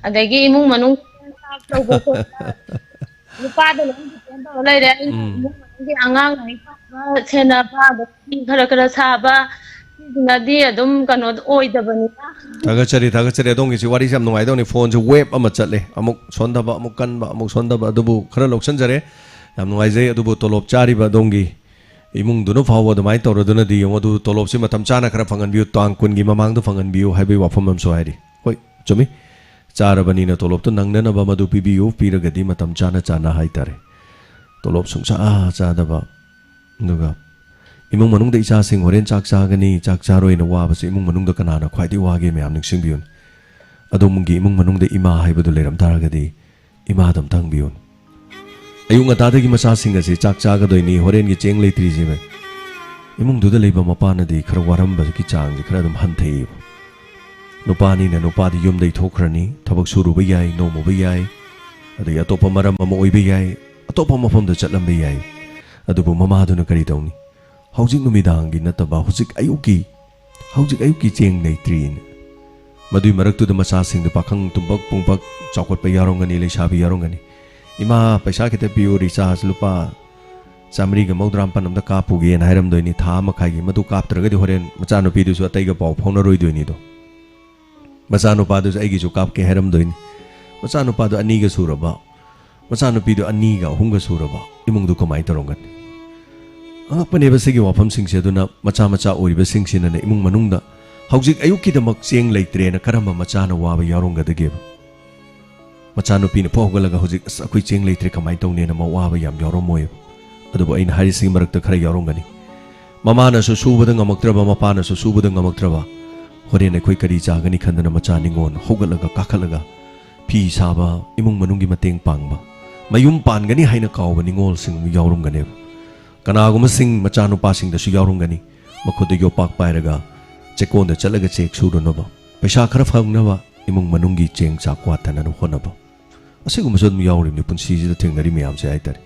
ꯑꯗꯒꯤ ꯏꯃꯨꯡ ꯃꯅꯨꯡ ꯇꯧꯕ ꯈꯣꯠꯄ꯫ ꯅꯨꯄꯥꯗ ꯂꯣꯏ depend ꯇꯧꯔ ꯂꯩꯔꯦ꯫ ꯑꯩꯅ ꯎꯝ꯫ ꯏꯃꯨꯡ ꯃꯅꯨꯡꯒꯤ ꯑꯉꯥꯡ ꯂꯥꯏꯔꯤꯛ ꯇꯝꯕ, ꯁꯦꯟꯅꯕ, ꯑꯗꯒꯤ ꯐꯤ ꯈꯔ ꯈꯔ ꯁꯥꯕ, ꯁꯤꯁꯤꯅꯗꯤ ꯑꯗꯨꯝ ꯀꯩꯅꯣ ꯑꯣꯏꯗꯕꯅꯤꯅ꯫ ꯊꯥꯒꯠꯆꯔꯤ, ꯊꯥꯒꯠꯆꯔꯤ꯫ ꯑꯗꯣꯝꯒꯤꯁꯤ ꯋꯥꯔꯤꯁꯦ ꯌꯥꯝ ꯅꯨꯡꯉꯥꯏꯗꯧꯅꯤ꯫ ꯐꯣꯟꯁꯦ wave ꯑꯃ ꯆꯠꯂꯦ, ꯑꯃꯨꯛ ꯁꯣꯟꯊꯕ, ꯑꯃꯨꯛ ꯀꯟꯕ, ꯑꯃꯨꯛ ꯁꯣꯟꯊꯕ, ꯑꯗꯨꯕꯨ ꯈꯔ ꯂꯧꯁꯤꯟꯖꯔꯦ꯫ ꯌꯥꯝ ꯅꯨꯡꯉꯥꯏꯖꯩ꯫ ꯑꯗꯨꯕꯨ ꯇꯣꯂꯣꯞ ꯆꯥꯔꯤꯕ ꯑꯗꯣꯝꯒꯤ ꯏꯃꯨꯡꯗꯨꯅ ꯐꯥꯎꯕ ꯑꯗꯨꯃꯥꯏꯅ ꯇꯧꯔꯗꯨꯅꯗꯤ ꯌꯦꯡꯉꯣ꯫ ꯑꯗꯨ ꯇꯣꯂꯣꯞꯁꯤ ꯃꯇꯝ ꯆꯥꯅ ꯈꯔ ꯐꯪꯍꯟꯕꯤꯌꯨ, ꯇꯥꯡ ꯀꯨꯟꯒꯤ ꯃꯃꯥꯡꯗ ꯐꯪꯍꯟꯕꯤꯌꯨ ꯍꯥꯏꯕꯒꯤ ꯋꯥꯐꯝ ꯑꯃꯁꯨ ꯍꯥꯏꯔꯤ꯫ ꯍꯣꯏ, ꯆꯨꯝꯃꯤ꯫ ꯆꯥꯔꯕꯅꯤꯅ ꯇꯣꯂꯣꯞꯇꯨ ꯅꯪꯅꯅꯕ ꯃꯗꯨ ꯄꯤꯕꯤꯌꯨ, ꯄꯤꯔꯒꯗꯤ ꯃꯇꯝ ꯆꯥꯅ ꯆꯥꯅ ꯍꯥꯏꯇꯥꯔꯦ꯫ ꯇꯣꯂꯣꯞ ꯁꯨꯡꯆꯥ ꯆꯥꯗꯕ, ꯑꯗꯨꯒ ꯏꯃꯨꯡ ꯃꯅꯨꯡꯗ ꯏꯆꯥꯁꯤꯡ ꯍꯣꯔꯦꯟ ꯆꯥꯛ ꯆꯥꯒꯅꯤ, ꯆꯥꯛ ꯆꯥꯔꯣꯏꯅ ꯋꯥꯕꯁꯦ ꯏꯃꯨꯡ ꯃꯅꯨꯡꯗ ꯀꯅꯥꯅ ꯈ꯭ꯋꯥꯏꯗꯒꯤ ꯋꯥꯒꯦ ꯃꯌꯥꯝ ꯅꯤꯡꯁꯤꯡꯕꯤꯌꯨꯅꯦ꯫ ꯑꯗꯣꯝꯒꯤ ꯏꯃꯨꯡ ꯃꯅꯨꯡꯗ ꯏꯃꯥ ꯍꯥꯏꯕꯗꯨ ꯂꯩꯔꯝ ꯇꯥꯔꯒꯗꯤ ꯏꯃꯥꯗ ꯑꯝꯇ ꯍꯪꯕꯤꯌꯨꯅꯦ꯫ ꯑꯌꯨꯛ ꯉꯟꯇꯥꯗꯒꯤ ꯃꯆꯥꯁꯤꯡ ꯑꯁꯤ ꯆꯥꯛ ꯆꯥꯒꯗꯣꯏꯅꯤ, ꯍꯣꯔꯦꯟꯒꯤ ꯆꯦꯡ ꯂꯩꯇ꯭ꯔꯤꯁꯦ ꯏꯃꯨꯡꯗꯨꯗ ꯂꯩꯕ ꯃꯄꯥꯅꯗꯤ ꯈꯔ ꯋꯥꯔꯝꯕꯒꯤ ꯆꯥꯡꯁꯦ ꯈꯔ ꯑꯗꯨꯝ ꯍꯟꯊꯩꯌꯦꯕ꯫ ꯅꯨꯄꯥꯅꯤꯅ ꯅꯨꯄꯥꯗꯤ ꯌꯨꯝꯗꯩ ꯊꯣꯛꯈ꯭ꯔꯅꯤ, ꯊꯕꯛ ꯁꯨꯔꯨꯕ ꯌꯥꯏ, ꯅꯣꯝꯃꯨꯕ ꯌꯥꯏ, ꯑꯗꯒꯤ ꯑꯇꯣꯞꯄ ꯃꯔꯝ ꯑꯃ ꯑꯣꯏꯕ ꯌꯥꯏ, ꯑꯇꯣꯞꯄ ꯃꯐꯝꯗ ꯆꯠꯂꯝꯕ ꯌꯥꯏ꯫ ꯑꯗꯨꯕꯨ ꯃꯃꯥꯗꯨꯅ ꯀꯔꯤ ꯇꯧꯅꯤ? ꯍꯧꯖꯤꯛ ꯅꯨꯃꯤꯗꯥꯡꯒꯤ ꯅꯠꯇꯕ ꯍꯧꯖꯤꯛ ꯑꯌꯨꯛꯀꯤ, ꯍꯧꯖꯤꯛ ꯑꯌꯨꯛꯀꯤ ꯆꯦꯡ ꯂꯩꯇ꯭ꯔꯤꯅ꯫ ꯃꯗꯨꯏ ꯃꯔꯛꯇꯨꯗ ꯃꯆꯥꯁꯤꯡꯗꯨ ꯄꯥꯈꯪ ꯇꯨꯝꯕꯛ ꯄꯨꯡꯕꯛ ꯆꯥꯎꯈꯠꯄ ꯌꯥꯎꯔꯝꯒꯅꯤ, ꯂꯩꯁꯥꯕꯤ ꯌꯥꯎꯔꯝꯒꯅꯤ꯫ "ꯏꯃꯥ, ꯄꯩꯁꯥ ꯈꯤꯇ ꯄꯤꯌꯨ, recharge ꯂꯨꯄꯥ ꯆꯥꯃꯔꯤꯒ ꯃꯧꯗ꯭ꯔꯥ ꯃꯥꯄꯟ ꯑꯝꯇ ꯀꯥꯞꯄꯨꯒꯦꯅ" ꯍꯥꯏꯔꯝꯗꯣꯏꯅꯤ꯫ ꯊꯥ ꯑꯃ ꯃꯈꯥꯏꯒꯤ ꯃꯗꯨ ꯀꯥꯞꯇ꯭ꯔꯒꯗꯤ ꯍꯣꯔꯦꯟ ꯃꯆꯥꯅꯨꯄꯤꯗꯨꯁꯨ ꯑꯇꯩꯒ ꯄꯥꯎ ꯐꯥꯎꯅꯔꯣꯏꯗꯣꯏꯅꯤꯗꯣ꯫ ꯃꯆꯥꯅꯨꯄꯥꯗꯨꯁꯨ "ꯑꯩꯒꯤꯁꯨ ꯀꯥꯞꯀꯦ" ꯍꯥꯏꯔꯝꯗꯣꯏꯅꯤ꯫ ꯃꯆꯥꯅꯨꯄꯥꯗꯨ ꯑꯅꯤꯒ ꯁꯨꯔꯕ, ꯃꯆꯥꯅꯨꯄꯤꯗꯨ ꯑꯅꯤꯒ ꯑꯍꯨꯝꯒ ꯁꯨꯔꯕ ꯏꯃꯨꯡꯗꯨ ꯀꯃꯥꯏꯅ ꯇꯧꯔꯝꯒꯅꯤ? ꯑꯉꯛꯄꯅꯦꯕ ꯁꯤꯒꯤ ꯋꯥꯐꯝꯁꯤꯡꯁꯦ꯫ ꯑꯗꯨꯅ ꯃꯆꯥ ꯃꯆꯥ ꯑꯣꯏꯔꯤꯕꯁꯤꯡꯁꯤꯅꯅꯦ ꯏꯃꯨꯡ ꯃꯅꯨꯡꯗ ꯍꯧꯖꯤꯛ ꯑꯌꯨꯛꯀꯤꯗꯃꯛ ꯆꯦꯡ ꯂꯩꯇ꯭ꯔꯦꯅ ꯀꯔꯝꯕ ꯃꯆꯥꯅ ꯋꯥꯕ ꯌꯥꯎꯔꯝꯒꯗꯒꯦꯕ? ꯃꯆꯥꯅꯨꯄꯤꯅ ꯐꯨꯛ ꯍꯧꯒꯠꯂꯒ ꯍꯧꯖꯤꯛ "ꯑꯁ, ꯑꯩꯈꯣꯏ ꯆꯦꯡ ꯂꯩꯇ꯭ꯔꯦ, ꯀꯃꯥꯏꯅ ꯇꯧꯅꯤꯅ" ꯃꯋꯥꯕ ꯌꯥꯝ ꯌꯥꯎꯔꯝꯃꯣꯏꯕ꯫ ꯑꯗꯨꯕꯨ ꯑꯩꯅ ꯍꯥꯏꯔꯤꯁꯤꯒꯤ ꯃꯔꯛꯇ ꯈꯔ ꯌꯥꯎꯔꯝꯒꯅꯤ꯫ ꯃꯃꯥꯅꯁꯨ ꯁꯨꯕꯗ ꯉꯝꯃꯛꯇ꯭ꯔꯕ, ꯃꯄꯥꯅꯁꯨ ꯁꯨꯕꯗ ꯉꯝꯃꯛꯇ꯭ꯔꯕ, ꯍꯣꯔꯦꯟ ꯑꯩꯈꯣꯏ ꯀꯔꯤ ꯆꯥꯒꯅꯤ ꯈꯟꯗꯅ ꯃꯆꯥ ꯅꯤꯉꯣꯜ ꯍꯧꯒꯠꯂꯒ ꯀꯥꯈꯠꯂꯒ ꯐꯤ ꯁꯥꯕ, ꯏꯃꯨꯡ ꯃꯅꯨꯡꯒꯤ ꯃꯇꯦꯡ ꯄꯥꯡꯕ, ꯃꯌꯨꯝ ꯄꯥꯟꯒꯅꯤ ꯍꯥꯏꯅ ꯀꯥꯎꯕ ꯅꯤꯉꯣꯜꯁꯤꯡ ꯌꯥꯎꯔꯝꯒꯅꯦꯕ꯫ ꯀꯅꯥꯒꯨꯝꯕꯁꯤꯡ ꯃꯆꯥꯅꯨꯄꯥꯁꯤꯡꯗꯁꯨ ꯌꯥꯎꯔꯝꯒꯅꯤ, ꯃꯈꯨꯠꯇ ꯌꯣꯄꯥꯛ ꯄꯥꯏꯔꯒ ꯆꯦꯛꯀꯣꯟꯗ ꯆꯠꯂꯒ ꯆꯦꯛ ꯁꯨꯔꯨꯅꯕ, ꯄꯩꯁꯥ ꯈꯔ ꯐꯪꯅꯕ, ꯏꯃꯨꯡ ꯃꯅꯨꯡꯒꯤ ꯆꯦꯡ ꯆꯥꯛ ꯋꯥꯠꯇꯅꯕ ꯍꯣꯠꯅꯕ꯫ ꯑꯁꯤꯒꯨꯝꯕꯁꯨ ꯑꯗꯨꯝ ꯌꯥꯎꯔꯤꯕꯅꯤ ꯄꯨꯟꯁꯤꯁꯤꯗ ꯊꯦꯡꯅꯔꯤ ꯃꯌꯥꯝꯁꯦ ꯍꯥꯏꯇꯥꯔꯦ꯫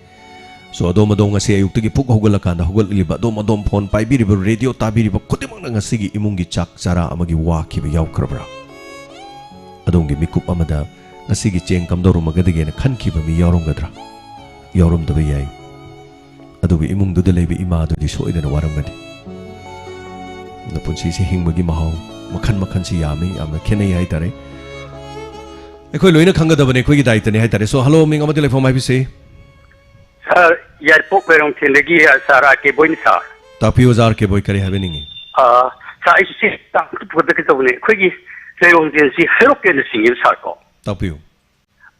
So, ꯑꯗꯣꯝ ꯑꯗꯣꯝ ꯉꯁꯤ ꯑꯌꯨꯛꯇꯒꯤ ꯄꯨꯛ ꯍꯧꯒꯠꯂꯀꯥꯟꯗ ꯍꯧꯒꯠꯂꯤꯕ ꯑꯗꯣꯝ ꯑꯗꯣꯝ ꯐꯣꯟ ꯄꯥꯏꯕꯤꯔꯤꯕ, ꯔꯦꯗꯤꯑꯣ ꯇꯥꯕꯤꯔꯤꯕ ꯈꯨꯗꯤꯡꯃꯛꯅ ꯉꯁꯤꯒꯤ ꯏꯃꯨꯡꯒꯤ ꯆꯥꯛ ꯆꯔꯥ ꯑꯃꯒꯤ ꯋꯥꯈꯤꯕ ꯌꯥꯎꯈ꯭ꯔꯕ꯭ꯔꯥ? ꯑꯗꯣꯝꯒꯤ ꯃꯤꯀꯨꯞ ꯑꯃꯗ ꯉꯁꯤꯒꯤ ꯆꯦꯡ ꯀꯝꯗꯧꯔꯝꯃꯒꯗꯒꯦꯅ ꯈꯟꯈꯤꯕ ꯃꯤ ꯌꯥꯎꯔꯝꯒꯗ꯭ꯔꯥ? ꯌꯥꯎꯔꯝꯗꯕ ꯌꯥꯏ, ꯑꯗꯨꯕꯨ ꯏꯃꯨꯡꯗꯨꯗ ꯂꯩꯕ ꯏꯃꯥꯗꯨꯗꯤ ꯁꯣꯏꯗꯅ ꯋꯥꯔꯝꯒꯅꯤ꯫ ꯑꯗꯨꯅ ꯄꯨꯟꯁꯤꯁꯦ ꯍꯤꯡꯕꯒꯤ ꯃꯍꯥꯎ ꯃꯈꯜ ꯃꯈꯜꯁꯤ ꯌꯥꯝꯃꯤ, ꯌꯥꯝꯅ ꯈꯦꯠꯅꯩ ꯍꯥꯏꯇꯥꯔꯦ꯫ ꯑꯩꯈꯣꯏ ꯂꯣꯏꯅ ꯈꯪꯒꯗꯕꯅꯤ, ꯑꯩꯈꯣꯏꯒꯤ ꯗꯥꯏꯇꯅꯤ ꯍꯥꯏꯇꯥꯔꯦ꯫ So, hello, ꯃꯤꯡ ꯑꯃꯗꯤ ꯂꯩꯐꯝ ꯍꯥꯏꯕꯤꯁꯤ꯫ ꯁꯥꯔ, ꯌꯥꯏꯔꯤꯄꯣꯛ ꯂꯩꯔꯣꯡꯊꯦꯟꯗꯒꯤ, ꯁꯥꯔ ꯑꯥꯔ ꯀꯦ ꯕꯣꯏꯅꯤ, ꯁꯥꯔ꯫ ꯇꯥꯛꯄꯤꯌꯨ, ꯑꯣꯖꯥ ꯑꯥꯔ ꯀꯦ ꯕꯣꯏ, ꯀꯔꯤ ꯍꯥꯏꯕꯤꯅꯤꯡꯉꯤ? ꯑꯥ, ꯁꯥꯔ, ꯑꯩꯁꯨ ꯆꯦ ꯈꯤꯇꯪ ꯄꯨꯊꯣꯛꯀꯗꯕꯅꯤ꯫ ꯑꯩꯈꯣꯏꯒꯤ ꯂꯩꯔꯣꯡꯊꯦꯟꯁꯤ ꯍꯩꯔꯣꯛꯇꯩꯅ ꯆꯤꯡꯉꯦꯕ, ꯁꯥꯔ, ꯀꯣ꯫ ꯇꯥꯛꯄꯤꯌꯨ꯫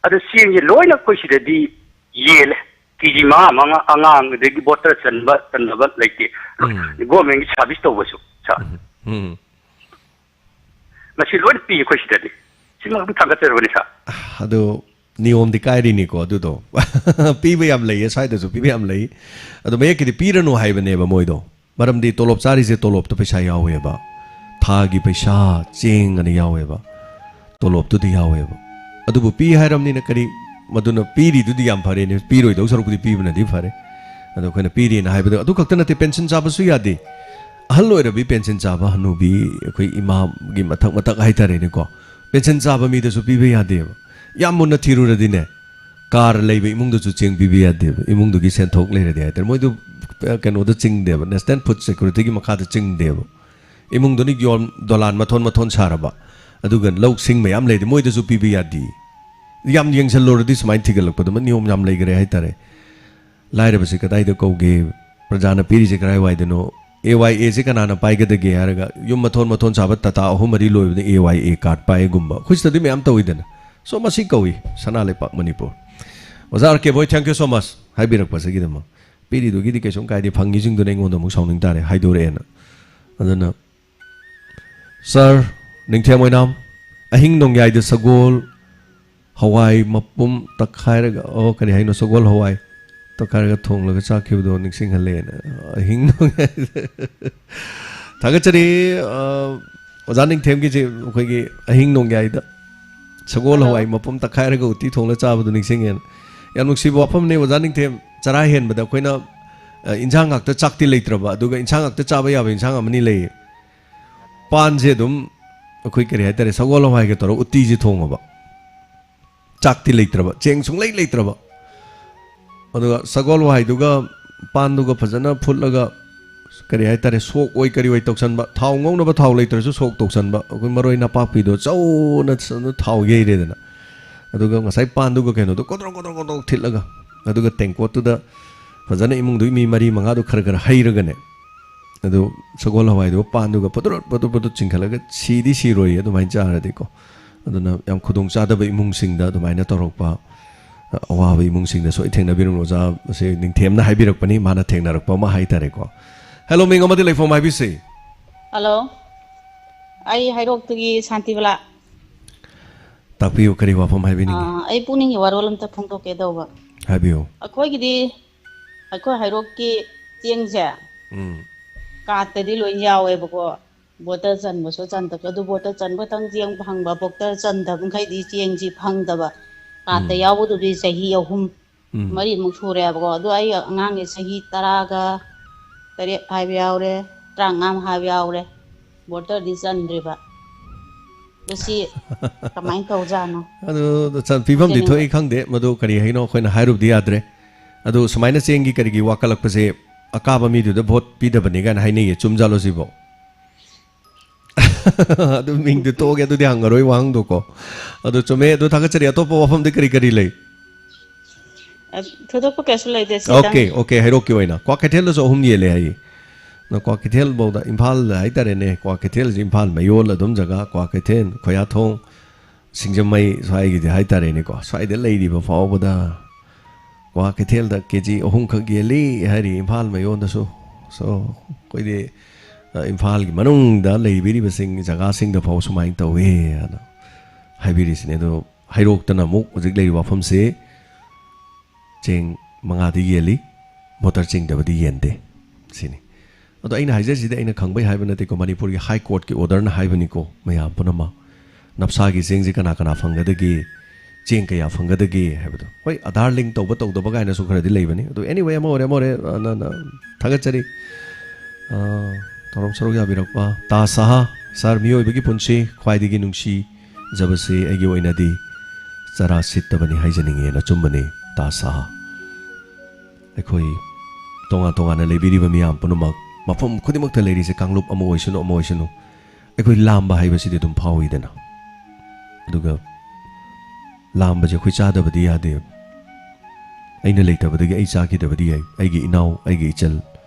ꯑꯗꯣ ꯆꯦꯡꯁꯦ ꯂꯣꯏꯅ ꯑꯩꯈꯣꯏ ꯁꯤꯗꯗꯤ ꯌꯦꯜꯂꯦ꯫ ꯀꯦ ꯖꯤ ꯃꯉꯥ ꯃꯉꯥ ꯑꯉꯥꯡ, ꯑꯗꯒꯤ ꯕꯣꯇꯔ ꯆꯟꯕ ꯆꯟꯗꯕ ꯂꯩꯇꯦ꯫ ꯎꯝ꯫ ꯒꯣꯔꯃꯦꯟꯒꯤ ꯁꯥꯔꯚꯤꯁ ꯇꯧꯕꯁꯨ, ꯁꯥꯔ꯫ ꯎꯝ, ꯎꯝ꯫ ꯃꯁꯤ ꯂꯣꯏꯅ ꯄꯤ ꯑꯩꯈꯣꯏ ꯁꯤꯗꯗꯤ꯫ ꯁꯤꯃ ꯑꯗꯨꯝ ꯊꯥꯡꯒꯠꯆꯔꯕꯅꯤ, ꯁꯥꯔ꯫ ꯑꯗꯣ ꯅꯤꯌꯣꯝꯗꯤ ꯀꯥꯏꯔꯤꯅꯤꯀꯣ ꯑꯗꯨꯗꯣ꯫ ꯄꯤꯕ ꯌꯥꯝ ꯂꯩꯌꯦ, ꯁ꯭ꯋꯥꯏꯗꯁꯨ ꯄꯤꯕ ꯌꯥꯝ ꯂꯩ꯫ ꯑꯗꯣ ꯃꯌꯦꯛꯀꯤꯗꯤ ꯄꯤꯔꯅꯨ ꯍꯥꯏꯕꯅꯦꯕ ꯃꯣꯏꯗꯣ꯫ ꯃꯔꯝꯗꯤ ꯇꯣꯂꯣꯞ ꯆꯥꯔꯤꯁꯦ ꯇꯣꯂꯣꯞꯇ ꯄꯩꯁꯥ ꯌꯥꯎꯋꯦꯕ꯫ ꯊꯥꯒꯤ ꯄꯩꯁꯥ, ꯆꯦꯡ ꯑꯅ ꯌꯥꯎꯋꯦꯕ꯫ ꯇꯣꯂꯣꯞꯇꯨꯗꯤ ꯌꯥꯎꯋꯦꯕ꯫ ꯑꯗꯨꯕꯨ ꯄꯤ ꯍꯥꯏꯔꯕꯅꯤꯅ ꯀꯔꯤ, ꯃꯗꯨꯅ ꯄꯤꯔꯤꯗꯨꯗꯤ ꯌꯥꯝ ꯐꯔꯦꯅꯦ, ꯄꯤꯔꯣꯏꯗꯧ ꯁꯔꯨꯛꯄꯨꯗꯤ ꯄꯤꯕꯅꯗꯤ ꯐꯔꯦ꯫ ꯑꯗꯣ ꯑꯩꯈꯣꯏꯅ ꯄꯤꯔꯤꯅ ꯍꯥꯏꯕꯗꯣ ꯑꯗꯨ ꯈꯛꯇ ꯅꯠꯇꯦ, ꯄꯦꯟꯁꯤꯟ ꯆꯥꯕꯁꯨ ꯌꯥꯗꯦ꯫ ꯑꯍꯜ ꯑꯣꯏꯔꯕꯤ ꯄꯦꯟꯁꯤꯟ ꯆꯥꯕ, ꯍꯅꯨꯕꯤ, ꯑꯩꯈꯣꯏ ꯏꯃꯥꯒꯤ ꯃꯊꯛ ꯃꯊꯛ ꯍꯥꯏꯇꯥꯔꯦꯅꯦꯀꯣ, ꯄꯦꯟꯁꯤꯟ ꯆꯥꯕ ꯃꯤꯗꯁꯨ ꯄꯤꯕ ꯌꯥꯗꯦꯕ꯫ ꯌꯥꯝ ꯃꯨꯟꯅ ꯊꯤꯔꯨꯔꯗꯤꯅꯦ, ꯀꯥꯔ ꯂꯩꯕ ꯏꯃꯨꯡꯗꯁꯨ ꯆꯦꯡ ꯄꯤꯕ ꯌꯥꯗꯦꯕ, ꯏꯃꯨꯡꯗꯨꯒꯤ ꯁꯦꯟꯊꯣꯛ ꯂꯩꯔꯗꯤ ꯍꯥꯏꯇꯥꯔꯦ꯫ ꯃꯣꯏꯗꯨ, ꯑ, ꯀꯩꯅꯣꯗ ꯆꯤꯡꯗꯦꯕ, ꯅꯦꯁꯅꯦꯜ ꯐꯨꯗ ꯁꯦꯀ꯭ꯌꯨꯔꯤꯇꯤꯒꯤ ꯃꯈꯥꯗ ꯆꯤꯡꯗꯦꯕ꯫ ꯏꯃꯨꯡꯗꯨꯅ ꯌꯣꯟ, ꯗꯣꯂꯥꯟ ꯃꯊꯣꯟ ꯃꯊꯣꯟ ꯁꯥꯔꯕ, ꯑꯗꯨꯒ ꯂꯧ ꯁꯤꯡ ꯃꯌꯥꯝ ꯂꯩꯔꯗꯤ ꯃꯣꯏꯗꯁꯨ ꯄꯤꯕ ꯌꯥꯗꯦ꯫ ꯌꯥꯝ ꯌꯦꯡꯁꯜꯂꯨꯔꯗꯤ ꯁꯨꯃꯥꯏꯅ ꯊꯤꯒꯠꯂꯛꯄꯗꯨꯃ ꯅꯤꯌꯣꯝ ꯌꯥꯝ ꯂꯩꯈ꯭ꯔꯦ ꯍꯥꯏꯇꯥꯔꯦ꯫ ꯂꯥꯏꯔꯕꯁꯤ ꯀꯗꯥꯏꯗ ꯀꯧꯒꯦ? ꯄ꯭ꯔꯖꯥꯅ ꯄꯤꯔꯤꯁꯦ ꯀꯗꯥꯏꯋꯥꯏꯗꯅꯣ? ꯑꯦ ꯋꯥꯏ ꯑꯦꯁꯦ ꯀꯅꯥꯅ ꯄꯥꯏꯒꯗꯒꯦ ꯍꯥꯏꯔꯒ ꯌꯨꯝ ꯃꯊꯣꯟ ꯃꯊꯣꯟ ꯁꯥꯕ ꯇꯥꯇꯥ ꯑꯍꯨꯝ ꯃꯔꯤ ꯂꯣꯏꯕꯗ ꯑꯦ ꯋꯥꯏ ꯑꯦ ꯀꯥꯔꯗ ꯄꯥꯏꯒꯨꯝꯕ ꯑꯩꯈꯣꯏ ꯁꯤꯗꯗꯤ ꯃꯌꯥꯝ ꯇꯧꯏꯗꯅ꯫ So, ꯃꯁꯤ ꯀꯧꯏ ꯁꯅꯥ ꯂꯩꯄꯥꯛ ꯃꯅꯤꯄꯨꯔ꯫ ꯑꯣꯖꯥ R K boy, thank you so much ꯍꯥꯏꯕꯤꯔꯛꯄꯁꯤꯒꯤꯗꯃꯛ꯫ ꯄꯤꯔꯤꯗꯨꯒꯤꯗꯤ ꯀꯩꯁꯨꯝ ꯀꯥꯏꯗꯦ, ꯐꯪꯉꯤꯁꯤꯡꯗꯨꯅ ꯑꯩꯉꯣꯟꯗ ꯑꯃꯨꯛ ꯁꯥꯎꯅꯤꯡ ꯇꯥꯔꯦ, ꯍꯥꯏꯗꯣꯔꯛꯑꯦꯅ꯫ ꯑꯗꯨꯅ ꯁꯥꯔ ꯅꯤꯡꯊꯦꯝ ꯑꯣꯏꯅꯥꯝ, ꯑꯍꯤꯡ ꯅꯣꯡꯌꯥꯏꯗ ꯁꯒꯣꯜ ꯍꯋꯥꯏ ꯃꯄꯨꯝ ꯇꯛꯈꯥꯏꯔꯒ, ꯑꯣ, ꯀꯔꯤ ꯍꯥꯏꯅꯣ, ꯁꯒꯣꯜ ꯍꯋꯥꯏ ꯇꯛꯈꯥꯏꯔꯒ ꯊꯣꯡꯂꯒ ꯆꯥꯈꯤꯕꯗꯣ ꯅꯤꯡꯁꯤꯡꯍꯜꯂꯦꯅ꯫ ꯑꯍꯤꯡ ꯅꯣꯡꯌꯥꯏꯗ꯫ ꯊꯥꯒꯠꯆꯔꯤ, ꯑ, ꯑꯣꯖꯥ ꯅꯤꯡꯊꯦꯝꯒꯤꯁꯦ꯫ ꯑꯩꯈꯣꯏꯒꯤ ꯑꯍꯤꯡ ꯅꯣꯡꯌꯥꯏꯗ ꯁꯒꯣꯜ ꯍꯜꯂꯣ꯫ ꯍꯋꯥꯏ ꯃꯄꯨꯝ ꯇꯛꯈꯥꯏꯔꯒ ꯎꯇꯤ ꯊꯣꯡꯂꯒ ꯆꯥꯕꯗꯣ ꯅꯤꯡꯁꯤꯡꯉꯦꯅ꯫ ꯌꯥꯝ ꯅꯨꯡꯁꯤꯕ ꯋꯥꯐꯝꯅꯦ, ꯑꯣꯖꯥ ꯅꯤꯡꯊꯦꯝ꯫ ꯆꯔꯥ ꯍꯦꯟꯕꯗ ꯑꯩꯈꯣꯏꯅ, ꯑ, ꯏꯟꯁꯥꯡ ꯉꯥꯛꯇ ꯆꯥꯛꯇꯤ ꯂꯩꯇ꯭ꯔꯕ, ꯑꯗꯨꯒ ꯏꯟꯁꯥꯡ ꯉꯥꯛꯇ ꯆꯥꯕ ꯌꯥꯕ ꯏꯟꯁꯥꯡ ꯑꯃꯅꯤ ꯂꯩꯌꯦ꯫ ꯄꯥꯟꯁꯦ ꯑꯗꯨꯝ ꯑꯩꯈꯣꯏ, ꯀꯔꯤ ꯍꯥꯏꯇꯥꯔꯦ, ꯁꯒꯣꯜ ꯍꯋꯥꯏꯒ ꯇꯧꯔꯒ ꯎꯇꯤꯁꯦ ꯊꯣꯡꯉꯕ꯫ ꯆꯥꯛꯇꯤ ꯂꯩꯇ꯭ꯔꯕ, ꯆꯦꯡ ꯁꯨꯡꯂꯩ ꯂꯩꯇ꯭ꯔꯕ꯫ ꯑꯗꯨꯒ ꯁꯒꯣꯜ ꯍꯋꯥꯏꯗꯨꯒ ꯄꯥꯟꯗꯨꯒ ꯐꯖꯅ ꯐꯨꯠꯂꯒ, ꯀꯔꯤ ꯍꯥꯏꯇꯥꯔꯦ, ꯁꯣꯛ ꯑꯣꯏ ꯀꯔꯤ ꯑꯣꯏ ꯇꯧꯁꯟꯕ, ꯊꯥꯎ ꯉꯧꯅꯕ ꯊꯥꯎ ꯂꯩꯇ꯭ꯔꯁꯨ ꯁꯣꯛ ꯇꯧꯁꯟꯕ, ꯑꯩꯈꯣꯏ ꯃꯔꯣꯏ ꯅꯄꯥꯛꯄꯤꯗꯣ ꯆꯧꯅ ꯊꯥꯎ ꯌꯩꯔꯦꯗꯅ, ꯑꯗꯨꯒ ꯉꯁꯥꯏ ꯄꯥꯟꯗꯨꯒ ꯀꯩꯅꯣꯗꯣ ꯀꯣꯗ꯭ꯔꯣꯛ ꯀꯣꯗ꯭ꯔꯣꯛ ꯀꯣꯗ꯭ꯔꯣꯛ ꯊꯤꯠꯂꯒ, ꯑꯗꯨꯒ ꯇꯦꯡꯀꯣꯠꯇꯨꯗ ꯐꯖꯅ ꯏꯃꯨꯡꯗꯨꯒꯤ ꯃꯤ ꯃꯔꯤ ꯃꯉꯥꯗꯨ ꯈꯔ ꯈꯔ ꯍꯩꯔꯒꯅꯦ, ꯑꯗꯨ ꯁꯒꯣꯜ ꯍꯋꯥꯏꯗꯨꯒ ꯄꯥꯟꯗꯨꯒ ꯄꯨꯗ꯭ꯔꯨꯠ ꯄꯨꯗ꯭ꯔꯨꯠ ꯄꯨꯗ꯭ꯔꯨꯠ ꯆꯤꯡꯈꯠꯂꯒ ꯁꯤꯗꯤ ꯁꯤꯔꯣꯏꯌꯦ ꯑꯗꯨꯃꯥꯏꯅ ꯆꯥꯔꯗꯤꯀꯣ꯫ ꯑꯗꯨꯅ ꯌꯥꯝ ꯈꯨꯗꯣꯡ ꯆꯥꯗꯕ ꯏꯃꯨꯡꯁꯤꯡꯗ ꯑꯗꯨꯃꯥꯏꯅ ꯇꯧꯔꯛꯄ, ꯑꯋꯥꯕ ꯏꯃꯨꯡꯁꯤꯡꯗ ꯁꯣꯏ ꯊꯦꯡꯅꯕꯤꯔꯝꯒꯅꯨ꯫ ꯑꯣꯖꯥ ꯑꯁꯤ ꯅꯤꯡꯊꯦꯝꯅ ꯍꯥꯏꯕꯤꯔꯛꯄꯅꯤ, ꯃꯥꯅ ꯊꯦꯡꯅꯔꯛꯄ ꯑꯃ ꯍꯥꯏꯇꯥꯔꯦꯀꯣ꯫ ꯍꯦꯜꯂꯣ, ꯃꯤꯡ ꯑꯃꯗꯤ ꯂꯩꯐꯝ ꯍꯥꯏꯕꯤꯁꯤ꯫ ꯍꯜꯂꯣ, ꯑꯩ ꯍꯩꯔꯣꯛꯇꯒꯤ ꯁꯥꯟꯇꯤꯕꯂꯥ꯫ ꯇꯥꯛꯄꯤꯌꯨ, ꯀꯔꯤ ꯋꯥꯐꯝ ꯍꯥꯏꯕꯤꯅꯤꯡꯉꯤ? ꯑꯥ, ꯑꯩ ꯄꯨꯛꯅꯤꯡꯒꯤ ꯋꯥꯔꯣꯜ ꯑꯝꯇ ꯐꯣꯡꯗꯣꯛꯀꯦ ꯇꯧꯕ꯫ ꯍꯥꯏꯕꯤꯌꯨ꯫ ꯑꯩꯈꯣꯏꯒꯤꯗꯤ, ꯑꯩꯈꯣꯏ ꯍꯩꯔꯣꯛꯀꯤ ꯆꯦꯡꯁꯦ ꯎꯝ꯫ ꯀꯥꯔꯠꯇꯗꯤ ꯂꯣꯏ ꯌꯥꯎꯋꯦꯕꯀꯣ꯫ ꯕꯣꯇꯔ ꯆꯟꯕꯁꯨ ꯆꯟꯗꯕꯁꯨ, ꯑꯗꯨ ꯕꯣꯇꯔ ꯆꯟꯕꯇꯪ ꯆꯦꯡ ꯐꯪꯕ, ꯕꯣꯇꯔ ꯆꯟꯗꯕ ꯃꯈꯩꯗꯤ ꯆꯦꯡꯁꯤ ꯐꯪꯗꯕ꯫ ꯀꯥꯔꯠꯇ ꯎꯝ꯫ ꯌꯥꯎꯕꯗꯨꯗꯤ ꯆꯍꯤ ꯑꯍꯨꯝ, ꯎꯝ꯫ ꯃꯔꯤꯃꯨꯛ ꯁꯨꯔꯦꯕꯀꯣ꯫ ꯑꯗꯨ ꯑꯩ ꯑꯉꯥꯡꯒꯤ ꯆꯍꯤ ꯇꯔꯥꯒ ꯇꯔꯦꯠ ꯍꯥꯏꯕ ꯌꯥꯎꯔꯦ, ꯇꯔꯥꯃꯉꯥ ꯍꯥꯏꯕ ꯌꯥꯎꯔꯦ, ꯕꯣꯇꯔꯗꯤ ꯆꯟꯗ꯭ꯔꯤꯕ꯫ ꯃꯁꯤ ꯀꯃꯥꯏꯅ ꯇꯧꯖꯥꯠꯅꯣ? ꯑꯗꯨ ꯆꯟ-, ꯄꯤꯐꯝꯗꯤ ꯁꯦꯝꯅꯤꯡꯕ꯫ ꯊꯣꯛꯏ, ꯈꯪꯗꯦ, ꯃꯗꯨ ꯀꯔꯤ ꯍꯥꯏꯅꯣ ꯑꯩꯈꯣꯏꯅ ꯍꯥꯏꯔꯨꯕꯗꯤ ꯌꯥꯗ꯭ꯔꯦ꯫ ꯑꯗꯨ ꯁꯨꯃꯥꯏꯅ ꯆꯦꯡꯒꯤ ꯀꯔꯤꯒꯤ ꯋꯥꯀꯠꯂꯛꯄꯁꯦ ꯑꯀꯥꯕ ꯃꯤꯗꯨꯗ ꯚꯣꯠ ꯄꯤꯗꯕꯅꯤ ꯀꯥꯏꯅ ꯍꯥꯏꯅꯩꯌꯦ, ꯆꯨꯝꯖꯥꯠꯂꯣ ꯁꯤꯕꯣ? ꯑꯗꯨ ꯃꯤꯡꯗꯨ ꯇꯣꯛꯑꯒꯦ, ꯑꯗꯨꯗꯤ ꯍꯪꯉꯔꯣꯏ ꯋꯥꯍꯪꯗꯣꯀꯣ꯫ ꯑꯗꯨ ꯆꯨꯝꯃꯦ, ꯑꯗꯨ ꯊꯥꯒꯠꯆꯔꯤ꯫ ꯑꯇꯣꯞꯄ ꯋꯥꯐꯝꯗꯤ ꯀꯔꯤ ꯀꯔꯤ ꯂꯩ? ꯑ, ꯊꯣꯏꯗꯣꯛꯄ ꯀꯩꯁꯨ ꯂꯩꯇꯦ, ꯁꯤꯇꯪ꯫ ꯑꯣꯀꯦ, ꯑꯣꯀꯦ, ꯍꯩꯔꯣꯛꯀꯤ ꯑꯣꯏꯅ ꯀ꯭ꯋꯥꯀꯩꯊꯦꯜꯗꯁꯨ ꯑꯍꯨꯝ ꯌꯦꯜꯂꯦ ꯍꯥꯏꯌꯦ꯫ ꯑꯗꯣ ꯀ꯭ꯋꯥꯀꯩꯊꯦꯜ ꯐꯥꯎꯗ, ꯏꯝꯐꯥꯜꯗ ꯍꯥꯏꯇꯥꯔꯦꯅꯦ, ꯀ꯭ꯋꯥꯀꯩꯊꯦꯜꯁꯤ ꯏꯝꯐꯥꯜ ꯃꯌꯣꯜ ꯑꯗꯨꯝ ꯖꯒꯥ, ꯀ꯭ꯋꯥꯀꯩꯊꯦꯜ, ꯈꯣꯌꯥꯊꯣꯡ, ꯁꯤꯡꯖꯃꯩ ꯁ꯭ꯋꯥꯏꯒꯤꯗꯤ ꯍꯥꯏꯇꯥꯔꯦꯅꯦꯀꯣ, ꯁ꯭ꯋꯥꯏꯗ ꯂꯩꯔꯤꯕ ꯐꯥꯎꯕꯗ ꯀ꯭ꯋꯥ ꯀꯩꯊꯦꯜꯗ ꯀꯦ ꯖꯤ ꯑꯍꯨꯝꯈꯛ ꯌꯦꯜꯂꯤ ꯍꯥꯏꯔꯤ ꯏꯝꯐꯥꯜ ꯃꯌꯣꯟꯗꯁꯨ꯫ So, ꯑꯩꯈꯣꯏꯗꯤ, ꯑ, ꯏꯝꯐꯥꯜꯒꯤ ꯃꯅꯨꯡꯗ ꯂꯩꯕꯤꯔꯤꯕꯁꯤꯡ, ꯖꯒꯥꯁꯤꯡꯗ ꯐꯥꯎ ꯁꯨꯃꯥꯏꯅ ꯇꯧꯋꯤ ꯍꯥꯏꯅ ꯍꯥꯏꯕꯤꯔꯤꯁꯤꯅꯦ꯫ ꯑꯗꯣ ꯍꯩꯔꯣꯛꯇꯅ ꯑꯃꯨꯛ ꯍꯧꯖꯤꯛ ꯂꯩꯔꯤꯕ ꯋꯥꯐꯝꯁꯤ ꯆꯦꯡ ꯃꯉꯥꯗꯤ ꯌꯦꯜꯂꯤ, ꯕꯣꯇꯔ ꯆꯤꯡꯗꯕꯗꯤ ꯌꯦꯟꯗꯦ ꯁꯤꯅꯤ꯫ ꯑꯗꯣ ꯑꯩꯅ ꯍꯥꯏꯖꯔꯤꯁꯤꯗꯤ ꯑꯩꯅ ꯈꯪꯕꯩ ꯍꯥꯏꯕ ꯅꯠꯇꯦꯀꯣ, ꯃꯅꯤꯄꯨꯔꯒꯤ ꯍꯥꯏ ꯀꯣꯔꯠꯀꯤ ꯑꯣꯔꯗꯔꯅ ꯍꯥꯏꯕꯅꯤꯀꯣ, ꯃꯌꯥꯝ ꯄꯨꯝꯅꯃꯛ꯫ ꯅꯞꯁꯥꯒꯤ ꯆꯦꯡꯁꯦ ꯀꯅꯥ ꯀꯅꯥ ꯐꯪꯒꯗꯒꯦ, ꯆꯦꯡ ꯀꯌꯥ ꯐꯪꯒꯗꯒꯦ ꯍꯥꯏꯕꯗꯣ꯫ ꯍꯣꯏ, ꯑꯙꯥꯔ ꯂꯤꯡ ꯇꯧꯕ ꯇꯧꯗꯕ ꯀꯥꯏꯅꯁꯨ ꯈꯔꯗꯤ ꯂꯩꯕꯅꯤ꯫ ꯑꯗꯣ anyway, ꯑꯃ ꯑꯣꯏꯔꯦ ꯑꯃ ꯑꯣꯏꯔꯦ, ꯑ, ꯅ-, ꯅ-, ꯊꯥꯒꯠꯆꯔꯤ꯫ ꯑ, ꯊꯧꯔꯝ ꯁꯔꯨꯛ ꯌꯥꯕꯤꯔꯛꯄ ꯇꯥꯖ ꯁꯍꯥ꯫ ꯁꯥꯔ, ꯃꯤꯑꯣꯏꯕꯒꯤ ꯄꯨꯟꯁꯤ ꯈ꯭ꯋꯥꯏꯗꯒꯤ ꯅꯨꯡꯁꯤꯖꯕꯁꯤ ꯑꯩꯒꯤ ꯑꯣꯏꯅꯗꯤ ꯆꯔꯥ ꯁꯤꯠꯇꯕꯅꯤ ꯍꯥꯏꯖꯅꯤꯡꯉꯦꯅ꯫ ꯑꯆꯨꯝꯕꯅꯤ, ꯇꯥꯖ ꯁꯍꯥ꯫ ꯑꯩꯈꯣꯏ ꯇꯣꯉꯥꯟ ꯇꯣꯉꯥꯟꯅ ꯂꯩꯕꯤꯔꯤꯕ ꯃꯤꯌꯥꯝ ꯄꯨꯝꯅꯃꯛ, ꯃꯐꯝ ꯈꯨꯗꯤꯡꯃꯛꯇ ꯂꯩꯔꯤꯁꯦ, ꯀꯥꯡꯂꯨꯞ ꯑꯃ ꯑꯣꯏꯁꯅꯨ, ꯑꯃ ꯑꯣꯏꯁꯅꯨ, ꯑꯩꯈꯣꯏ ꯂꯥꯝꯕ ꯍꯥꯏꯕꯁꯤꯗꯤ ꯑꯗꯨꯝ ꯐꯥꯎꯏꯗꯅ꯫ ꯑꯗꯨꯒ ꯂꯥꯝꯕꯁꯦ ꯑꯩꯈꯣꯏ ꯆꯥꯗꯕꯗꯤ ꯌꯥꯗꯦ꯫ ꯑꯩꯅ ꯂꯩꯇꯕꯗꯒꯤ ꯑꯩ ꯆꯥꯈꯤꯗꯕꯗꯤ ꯌꯥꯏ꯫ ꯑꯩꯒꯤ ꯏꯅꯥꯎ, ꯑꯩꯒꯤ ꯏꯆꯜ,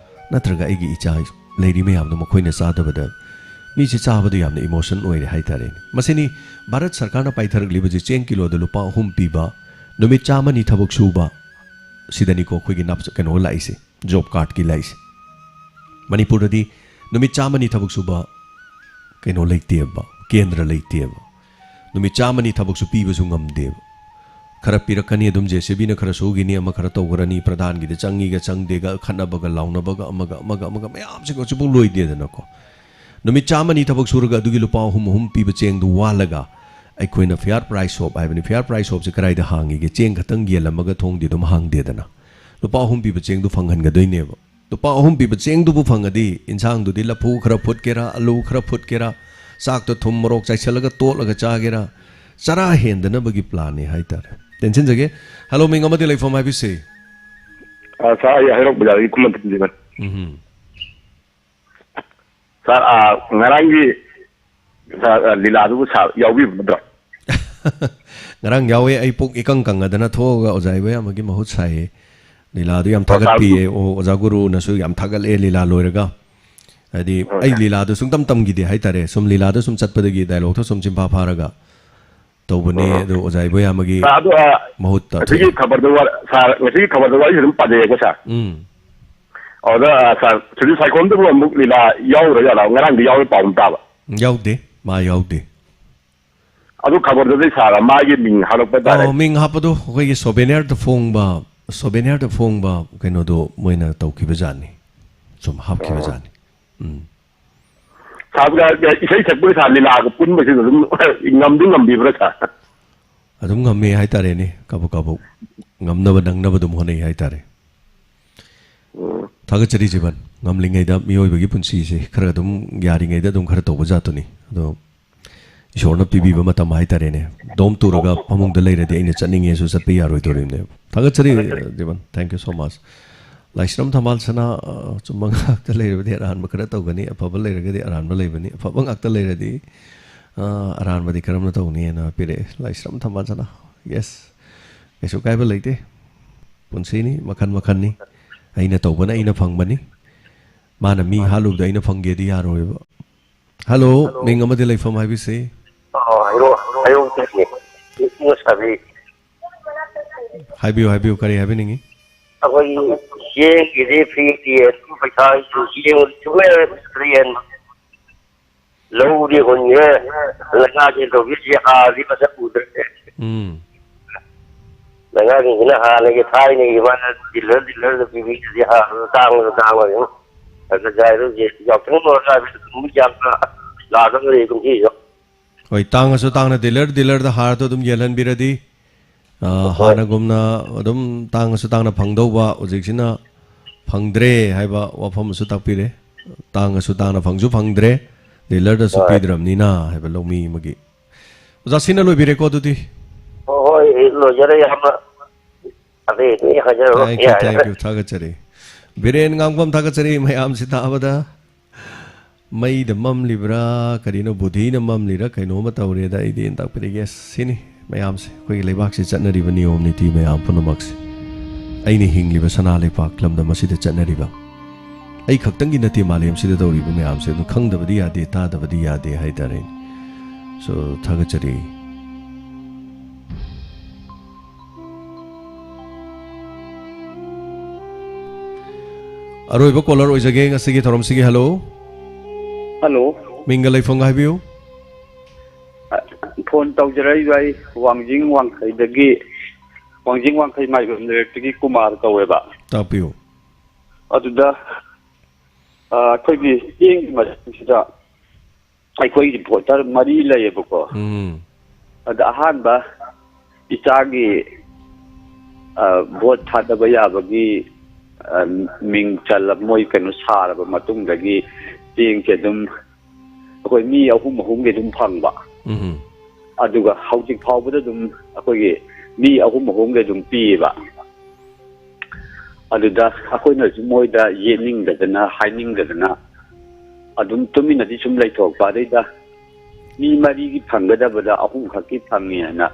ꯅꯠꯇ꯭ꯔꯒ ꯑꯩꯒꯤ ꯏꯆꯥ ꯂꯩꯔꯤ ꯃꯌꯥꯝꯗꯣ ꯃꯈꯣꯏꯅ ꯆꯥꯗꯕꯗ ꯃꯤꯁꯦ ꯆꯥꯕꯗ ꯌꯥꯝꯅ emotion ꯑꯣꯏꯔꯦ ꯍꯥꯏꯇꯥꯔꯦꯅꯦ꯫ ꯃꯁꯤꯅꯤ ꯚꯥꯔꯠ ꯁꯔꯀꯥꯔꯅ ꯄꯥꯏꯊꯔꯛꯂꯤꯕꯁꯦ, ꯆꯦꯡ ꯀꯤꯂꯣꯗ ꯂꯨꯄꯥ ꯑꯍꯨꯝ ꯄꯤꯕ, ꯅꯨꯃꯤꯠ ꯆꯥꯝꯃꯅꯤ ꯊꯕꯛ ꯁꯨꯕ, ꯁꯤꯗꯅꯤꯀꯣ ꯑꯩꯈꯣꯏꯒꯤ ꯅꯞ-, ꯀꯩꯅꯣ ꯂꯥꯛꯏꯁꯦ, ꯖꯣꯕ ꯀꯥꯔꯗꯀꯤ ꯂꯥꯛꯏꯁꯦ꯫ ꯃꯅꯤꯄꯨꯔꯗꯗꯤ ꯅꯨꯃꯤꯠ ꯆꯥꯝꯃꯅꯤ ꯊꯕꯛ ꯁꯨꯕ ꯀꯩꯅꯣ ꯂꯩꯇꯦꯕ, ꯀꯦꯟꯗ꯭ꯔ ꯂꯩꯇꯦꯕ꯫ ꯅꯨꯃꯤꯠ ꯆꯥꯝꯃꯅꯤ ꯊꯕꯛꯁꯨ ꯄꯤꯕꯁꯨ ꯉꯝꯗꯦꯕ꯫ ꯈꯔ ꯄꯤꯔꯛꯀꯅꯤ, ꯑꯗꯨꯝ JCBꯅ ꯈꯔ ꯁꯨꯈꯤꯅꯤ, ꯑꯃ ꯈꯔ ꯇꯧꯈ꯭ꯔꯅꯤ, ꯄ꯭ꯔꯙꯥꯟꯒꯤꯗ ꯆꯪꯉꯤꯒ ꯆꯪꯗꯦꯒ ꯈꯠꯅꯕꯒ ꯂꯥꯎꯅꯕꯒ ꯑꯃꯒ ꯑꯃꯒ ꯑꯃꯒ ꯃꯌꯥꯝꯁꯦ ꯍꯧꯖꯤꯛꯐꯥꯎ ꯂꯣꯏꯗꯦꯗꯅꯀꯣ꯫ ꯅꯨꯃꯤꯠ ꯆꯥꯝꯃꯅꯤ ꯊꯕꯛ ꯁꯨꯔꯒ ꯑꯗꯨꯒꯤ ꯂꯨꯄꯥ ꯑꯍꯨꯝ ꯑꯍꯨꯝ ꯄꯤꯕ ꯆꯦꯡꯗꯨ ꯋꯥꯜꯂꯒ ꯑꯩꯈꯣꯏꯅ fair price shop ꯍꯥꯏꯕꯅꯤ, fair price shopꯁꯦ ꯀꯗꯥꯏꯗ ꯍꯥꯡꯉꯤꯒꯦ? ꯆꯦꯡ ꯈꯛꯇꯪ ꯌꯦꯜꯂꯝꯃꯒ ꯊꯣꯡꯗꯤ ꯑꯗꯨꯝ ꯍꯥꯡꯗꯦꯗꯅ꯫ ꯂꯨꯄꯥ ꯑꯍꯨꯝ ꯄꯤꯕ ꯆꯦꯡꯗꯨ ꯐꯪꯍꯟꯒꯗꯣꯏꯅꯦꯕ꯫ ꯂꯨꯄꯥ ꯑꯍꯨꯝ ꯄꯤꯕ ꯆꯦꯡꯗꯨꯕꯨ ꯐꯪꯉꯗꯤ, ꯏꯟꯁꯥꯡꯗꯨꯗꯤ ꯂꯐꯨ ꯈꯔ ꯐꯨꯠꯀꯦꯔꯥ, ꯑꯂꯨ ꯈꯔ ꯐꯨꯠꯀꯦꯔꯥ, ꯆꯥꯛꯇꯣ ꯊꯨꯝ ꯃꯣꯔꯣꯛ ꯆꯥꯏꯁꯤꯜꯂꯒ ꯇꯣꯠꯂꯒ ꯆꯥꯒꯦꯔꯥ, ꯆꯔꯥ ꯍꯦꯟꯗꯅꯕꯒꯤ planꯅꯤ ꯍꯥꯏꯇꯥꯔꯦ꯫ ꯇꯦꯟꯁꯤꯟꯖꯒꯦ꯫ Hello, ꯃꯤꯡ ꯑꯃꯗꯤ ꯂꯩꯐꯝ ꯍꯥꯏꯕꯤꯁꯤ꯫ ꯑ, ꯁꯥꯔ, ꯑꯩ ꯍꯩꯔꯣꯛ ꯕꯖꯥꯔꯗꯒꯤ ꯈꯨꯃꯟ ꯊꯤꯟꯖꯤꯕꯅꯤ꯫ ꯎꯝ꯫ ꯁꯥꯔ, ꯑ, ꯉꯔꯥꯡꯒꯤ ꯁꯥꯔ, ꯑ, ꯂꯤꯂꯥꯗꯨꯕꯨ ꯁꯥꯔ ꯌꯥꯎꯕꯤꯕ ꯅꯠꯇ꯭ꯔꯣ? ꯉꯔꯥꯡ ꯌꯥꯎꯋꯦ꯫ ꯑꯩ ꯄꯨꯛ ꯏꯀꯪ ꯀꯪꯉꯗꯅ ꯊꯣꯛꯑꯒ ꯑꯣꯖꯥ ꯏꯕꯣꯌꯥꯝꯕꯒꯤ ꯃꯍꯨꯠ ꯁꯥꯏꯌꯦ꯫ ꯂꯤꯂꯥꯗꯨ ꯌꯥꯝ ꯑꯣ, ꯁꯥꯔ, ꯊꯥꯒꯠꯄꯤꯌꯦ꯫ ꯑꯣ, ꯑꯣꯖꯥ ꯒꯨꯔꯨꯅꯁꯨ ꯌꯥꯝ ꯊꯥꯒꯠꯂꯛꯑꯦ ꯂꯤꯂꯥ ꯂꯣꯏꯔꯒ꯫ ꯍꯥꯏꯗꯤ ꯍꯣꯏ, ꯑꯩ ꯁꯥꯔ꯫ ꯂꯤꯂꯥꯗꯨ ꯁꯨꯡꯇꯝ ꯇꯝꯈꯤꯗꯦ ꯍꯥꯏꯇꯥꯔꯦ꯫ ꯁꯨꯝ ꯂꯤꯂꯥꯗ ꯁꯨꯝ ꯆꯠꯄꯗꯒꯤ dialogueꯇꯣ ꯁꯨꯝ ꯆꯤꯟꯐꯥ ꯐꯥꯔꯒ ꯇꯧꯕꯅꯦ꯫ ꯑꯣ꯫ ꯑꯗꯣ ꯑꯣꯖꯥ ꯏꯕꯣꯌꯥꯝꯕꯒꯤ ꯁꯥꯔ, ꯑꯗꯣ, ꯑ, ꯃꯍꯨꯠꯇ ꯉꯁꯤꯒꯤ ꯊꯣꯛꯑꯦ꯫ ꯈꯕꯔꯗ ꯋꯥ-, ꯁꯥꯔ, ꯉꯁꯤꯒꯤ ꯈꯕꯔꯗ ꯋꯥꯔꯤꯁꯦ ꯑꯗꯨꯝ ꯄꯥꯖꯩꯌꯦꯀꯣ, ꯁꯥꯔ꯫ ꯎꯝ꯫ ꯑꯗꯨꯗ, ꯑ, ꯁꯥꯔ, ꯁꯨꯖꯤꯠ ꯁꯥꯏꯈꯣꯝꯗꯕꯨ ꯑꯃꯨꯛ ꯂꯤꯂꯥ ꯌꯥꯎꯔꯤꯔ ꯖꯥꯠꯂꯣ? ꯉꯔꯥꯡꯗꯤ ꯌꯥꯎꯔꯤ ꯄꯥꯎ ꯑꯃ ꯇꯥꯕ꯫ ꯌꯥꯎꯗꯦ, ꯃꯥ ꯌꯥꯎꯗꯦ꯫ ꯑꯗꯨ ꯈꯕꯔꯗꯨꯗꯤ ꯁꯥꯔ, ꯃꯥꯒꯤ ꯃꯤꯡ ꯍꯥꯞꯂꯛꯄ ꯇꯥꯔꯦ꯫ ꯑꯧ, ꯃꯤꯡ ꯍꯥꯞꯄꯗꯣ ꯑꯩꯈꯣꯏꯒꯤ souvenirꯗ ꯐꯣꯡꯕ, souvenirꯗ ꯐꯣꯡꯕ ꯀꯩꯅꯣꯗꯣ ꯃꯣꯏꯅ ꯇꯧꯈꯤꯕ ꯖꯥꯠꯅꯤ꯫ ꯁꯨꯝ ꯍꯥꯞꯈꯤꯕ ꯑꯣ꯫ ꯖꯥꯠꯅꯤ꯫ ꯎꯝ꯫ ꯁꯥꯔ, ꯏꯁꯩ ꯁꯛꯄꯒꯤ ꯁꯥꯔ ꯂꯤꯂꯥꯒ ꯄꯨꯟꯕꯁꯤꯗ ꯑꯗꯨꯝ ꯉꯝꯗꯤ ꯉꯝꯕꯤꯕ꯭ꯔꯥ ꯁꯥꯔ? ꯑꯗꯨꯝ ꯉꯝꯃꯦ ꯍꯥꯏꯇꯥꯔꯦꯅꯦ, ꯀꯥꯕꯛ ꯀꯥꯕꯛ꯫ ꯉꯝꯅꯕ ꯅꯪꯅꯕ ꯑꯗꯨꯝ ꯍꯣꯠꯅꯩ ꯍꯥꯏꯇꯥꯔꯦ꯫ ꯎꯝ꯫ ꯊꯥꯒꯠꯆꯔꯤ ꯖꯤꯕꯟ꯫ ꯉꯝꯂꯤꯉꯩꯗ ꯃꯤꯑꯣꯏꯕꯒꯤ ꯄꯨꯟꯁꯤꯁꯦ ꯈꯔ ꯑꯗꯨꯝ ꯌꯥꯔꯤꯉꯩꯗ ꯑꯗꯨꯝ ꯈꯔ ꯇꯧꯕ ꯖꯥꯠꯇꯨꯅꯤ꯫ ꯑꯗꯣ ꯏꯁꯣꯔꯅ ꯄꯤꯕꯤꯕ ꯃꯇꯝ ꯍꯥꯏꯇꯥꯔꯦꯅꯦ꯫ ꯗꯣꯝ ꯇꯨꯔꯒ ꯐꯃꯨꯡꯗ ꯂꯩꯔꯗꯤ ꯑꯩꯅ ꯆꯠꯅꯤꯡꯉꯦꯁꯨ ꯆꯠꯄ ꯌꯥꯔꯣꯏꯗꯣꯔꯤꯕꯅꯦꯕ꯫ ꯊꯥꯒꯠꯆꯔꯤ, ꯊꯥꯒꯠꯆꯔꯤ꯫ ꯖꯤꯕꯟ, thank you so much꯫ ꯂꯥꯏꯁ꯭ꯔꯝ ꯊꯝꯕꯥꯜ ꯁꯅꯥ, ꯑ, ꯑꯆꯨꯝꯕ ꯉꯥꯛꯇ ꯂꯩꯔꯕꯗꯤ ꯑꯔꯥꯟꯕ ꯈꯔ ꯇꯧꯒꯅꯤ, ꯑꯐꯕ ꯂꯩꯔꯒꯗꯤ ꯑꯔꯥꯟꯕ ꯂꯩꯕꯅꯤ, ꯑꯐꯕ ꯉꯥꯛꯇ ꯂꯩꯔꯗꯤ, ꯑ, ꯑꯔꯥꯟꯕꯗꯤ ꯀꯔꯝꯅ ꯇꯧꯅꯤꯅ ꯄꯤꯔꯛꯑꯦ ꯂꯥꯏꯁ꯭ꯔꯝ ꯊꯝꯕꯥꯜ ꯁꯅꯥ꯫ Yes, ꯀꯩꯁꯨ ꯀꯥꯏꯕ ꯂꯩꯇꯦ꯫ ꯄꯨꯟꯁꯤꯅꯤ, ꯃꯈꯟ ꯃꯈꯟꯅꯤ꯫ ꯑꯩꯅ ꯇꯧꯕꯅ ꯑꯩꯅ ꯐꯪꯕꯅꯤ꯫ ꯃꯥꯅ ꯃꯤ ꯍꯥꯠꯂꯨꯕꯗ ꯑꯩꯅ ꯐꯪꯒꯦꯗꯤ ꯌꯥꯔꯣꯏꯕ꯫ Hello, hello. ꯃꯤꯡ ꯑꯃꯗꯤ ꯂꯩꯐꯝ ꯍꯥꯏꯕꯤꯁꯤ꯫ ꯑꯣ, ꯍꯩꯔꯣꯛ, ꯍꯩꯔꯣꯛꯇꯒꯤꯅꯦ꯫ ꯏ-, ꯏ-, ꯁꯥꯕꯤ꯫ ꯍꯥꯏꯕꯤꯌꯨ, ꯍꯥꯏꯕꯤꯌꯨ, ꯀꯔꯤ ꯍꯥꯏꯕꯤꯅꯤꯡꯉꯤ? ꯑꯩꯈꯣꯏꯒꯤ ꯆꯦꯡꯒꯤꯗꯤ ꯐ꯭ꯔꯤ ꯇꯤꯌꯦ, ꯄꯩꯁꯥ ꯆꯦꯡ ꯁꯨꯡꯂꯩ ꯂꯩꯇ꯭ꯔꯦ꯫ ꯂꯧꯗꯤ ꯍꯨꯟꯈ꯭ꯔꯦ, ꯂꯩꯉꯥꯛꯀꯤ ꯇꯧꯕꯤꯔꯤꯁꯦ ꯍꯥꯔꯗꯤ ꯃꯁꯛ ꯎꯗ꯭ꯔꯦ꯫ ꯎꯝ꯫ ꯂꯩꯉꯥꯛꯁꯤꯡꯁꯤꯅ ꯍꯥꯟꯅꯒꯤ ꯊꯥꯏꯅꯒꯤ ꯃꯥꯅ ꯗꯤꯂꯔ, ꯗꯤꯂꯔꯗ ꯄꯤꯕꯤꯗ꯭ꯔꯗꯤ ꯍꯥꯔꯗꯣ ꯇꯥꯡꯕꯗ ꯇꯥꯡꯕ ꯑꯗꯨꯝ ꯈꯔ ꯈꯔ ꯆꯥꯏꯔꯣꯏꯁꯦ꯫ ꯌꯥꯎꯁꯪ ꯂꯣꯏꯔꯀꯥꯟꯗ ꯑꯗꯨꯝ ꯌꯥꯝꯅ ꯂꯥꯛꯀꯗꯧꯔꯤ ꯀꯨꯝꯁꯤꯁꯨ꯫ ꯍꯣꯏ, ꯇꯥꯡꯉꯁꯨ ꯇꯥꯡꯅ ꯗꯤꯂꯔ, ꯗꯤꯂꯔꯗ ꯍꯥꯔꯗꯣ ꯑꯗꯨꯝ ꯌꯦꯜꯍꯟꯕꯤꯔꯗꯤ, ꯑ, ꯍꯣꯏ꯫ ꯍꯥꯟꯅꯒꯨꯝꯅ ꯑꯗꯨꯝ ꯇꯥꯡꯉꯁꯨ ꯇꯥꯡꯅ ꯐꯪꯗꯧꯕ, ꯍꯧꯖꯤꯛꯁꯤꯅ ꯐꯪꯗ꯭ꯔꯦ ꯍꯥꯏꯕ ꯋꯥꯐꯝ ꯑꯃꯁꯨ ꯇꯥꯛꯄꯤꯔꯦ꯫ ꯇꯥꯡꯉꯁꯨ ꯇꯥꯡꯅ ꯐꯪꯁꯨ ꯐꯪꯗ꯭ꯔꯦ, ꯗꯤꯂꯔꯗꯁꯨ ꯍꯣꯏ꯫ ꯄꯤꯗ꯭ꯔꯕꯅꯤꯅ ꯍꯥꯏꯕ ꯂꯧꯃꯤ ꯑꯃꯒꯤ꯫ ꯑꯣꯖꯥ, ꯁꯤꯅ ꯂꯣꯏꯕꯤꯔꯦꯀꯣ ꯑꯗꯨꯗꯤ? ꯍꯣꯏ, ꯍꯣꯏ, ꯂꯣꯏꯖꯔꯦ, ꯌꯥꯝꯅ ꯑꯇꯩ ꯑꯇꯩ ꯍꯥꯏꯖꯔꯔꯣꯏ, Thank you, ꯌꯥꯔꯦ꯫ Thank you, ꯊꯥꯒꯠꯆꯔꯤ꯫ ꯕꯤꯔꯦꯟ ꯉꯥꯡꯐꯝ ꯊꯥꯒꯠꯆꯔꯤ ꯃꯌꯥꯝꯁꯤ ꯇꯥꯕꯗ꯫ ꯃꯩꯗ ꯃꯝꯂꯤꯕ꯭ꯔꯥ, ꯀꯔꯤꯅꯣ, ꯕꯨꯙꯤꯅ ꯃꯝꯂꯤꯔꯥ, ꯀꯩꯅꯣꯝꯃ ꯇꯧꯔꯦꯗ꯫ ꯑꯩꯗꯤ ꯑꯩꯅ ꯇꯥꯛꯄꯤꯔꯒꯦ꯫ ꯁꯤꯅꯤ ꯃꯌꯥꯝꯁꯦ, ꯑꯩꯈꯣꯏꯒꯤ ꯂꯩꯕꯥꯛꯁꯤ ꯆꯠꯅꯔꯤꯕ ꯅꯤꯌꯣꯝ ꯅꯤꯇꯤ ꯃꯌꯥꯝ ꯄꯨꯝꯅꯃꯛꯁꯦ꯫ ꯑꯩꯅ ꯍꯤꯡꯂꯤꯕ ꯁꯅꯥ ꯂꯩꯄꯥꯛ ꯂꯝꯗꯝ ꯑꯁꯤꯗ ꯆꯠꯅꯔꯤꯕ, ꯑꯩ ꯈꯛꯇꯪꯒꯤ ꯅꯠꯇꯦ ꯃꯥꯂꯦꯝꯁꯤꯗ ꯇꯧꯔꯤꯕ ꯃꯌꯥꯝꯁꯦ꯫ ꯑꯗꯨ ꯈꯪꯗꯕꯗꯤ ꯌꯥꯗꯦ, ꯇꯥꯗꯕꯗꯤ ꯌꯥꯗꯦ ꯍꯥꯏꯇꯥꯔꯦ꯫ So, ꯊꯥꯒꯠꯆꯔꯤ꯫ ꯑꯔꯣꯏꯕ caller ꯑꯣꯏꯖꯒꯦ ꯉꯁꯤꯒꯤ ꯊꯧꯔꯝꯁꯤꯒꯤ꯫ ꯍꯜꯂꯣ꯫ ꯍꯜꯂꯣ꯫ ꯃꯤꯡꯒ ꯂꯩꯐꯝꯒ ꯍꯥꯏꯕꯤꯌꯨ꯫ ꯑ, ꯐꯣꯟ ꯇꯧꯖꯔꯛꯏꯕ ꯑꯩ ꯋꯥꯡꯖꯤꯡ ꯋꯥꯡꯈꯩꯗꯒꯤ, ꯋꯥꯡꯖꯤꯡ ꯋꯥꯡꯈꯩ ꯃꯥꯏꯕꯝ ꯂꯩꯔꯛꯇꯒꯤ ꯀꯨꯃꯥꯔ ꯀꯧꯋꯦꯕ꯫ ꯇꯥꯛꯄꯤꯌꯨ꯫ ꯑꯗꯨꯗ, ꯑ, ꯑꯩꯈꯣꯏꯒꯤ ꯆꯦꯡꯒꯤ ꯃꯔꯝꯁꯤꯗ ꯑꯩꯈꯣꯏꯒꯤ ꯚꯣꯇꯔ ꯃꯔꯤ ꯂꯩꯌꯦꯕꯀꯣ꯫ ꯎꯝ꯫ ꯑꯗ ꯑꯍꯥꯟꯕ ꯏꯆꯥꯒꯤ, ꯑ, ꯚꯣꯠ ꯊꯥꯗꯕ ꯌꯥꯕꯒꯤ, ꯑ, ꯃꯤꯡ ꯆꯜꯂ-, ꯃꯣꯏ ꯀꯩꯅꯣ ꯁꯥꯔꯕ ꯃꯇꯨꯡꯗꯒꯤ ꯆꯦꯡꯁꯦ ꯑꯗꯨꯝ ꯑꯩꯈꯣꯏ ꯃꯤ ꯑꯍꯨꯝ ꯑꯍꯨꯝꯒꯤ ꯑꯗꯨꯝ ꯐꯪꯕ꯫ ꯎꯝ꯫ ꯑꯗꯨꯒ ꯍꯧꯖꯤꯛ ꯐꯥꯎꯕꯗ ꯑꯗꯨꯝ ꯑꯩꯈꯣꯏꯒꯤ ꯃꯤ ꯑꯍꯨꯝ ꯑꯍꯨꯝꯒꯤ ꯑꯗꯨꯝ ꯄꯤꯌꯦꯕ꯫ ꯑꯗꯨꯗ ꯑꯩꯈꯣꯏꯅꯁꯨ ꯃꯣꯏꯗ ꯌꯦꯠꯅꯤꯡꯗꯗꯅ, ꯍꯥꯏꯅꯤꯡꯗꯗꯅ ꯑꯗꯨꯝ ꯇꯨꯃꯤꯟꯅꯗꯤ ꯁꯨꯝ ꯂꯩꯊꯣꯛꯄ꯫ ꯑꯗꯩꯗ ꯃꯤ ꯃꯔꯤꯒꯤ ꯐꯪꯒꯗꯕꯗ ꯑꯍꯨꯝ ꯈꯛꯀꯤ ꯐꯪꯉꯦ ꯍꯥꯏꯅ,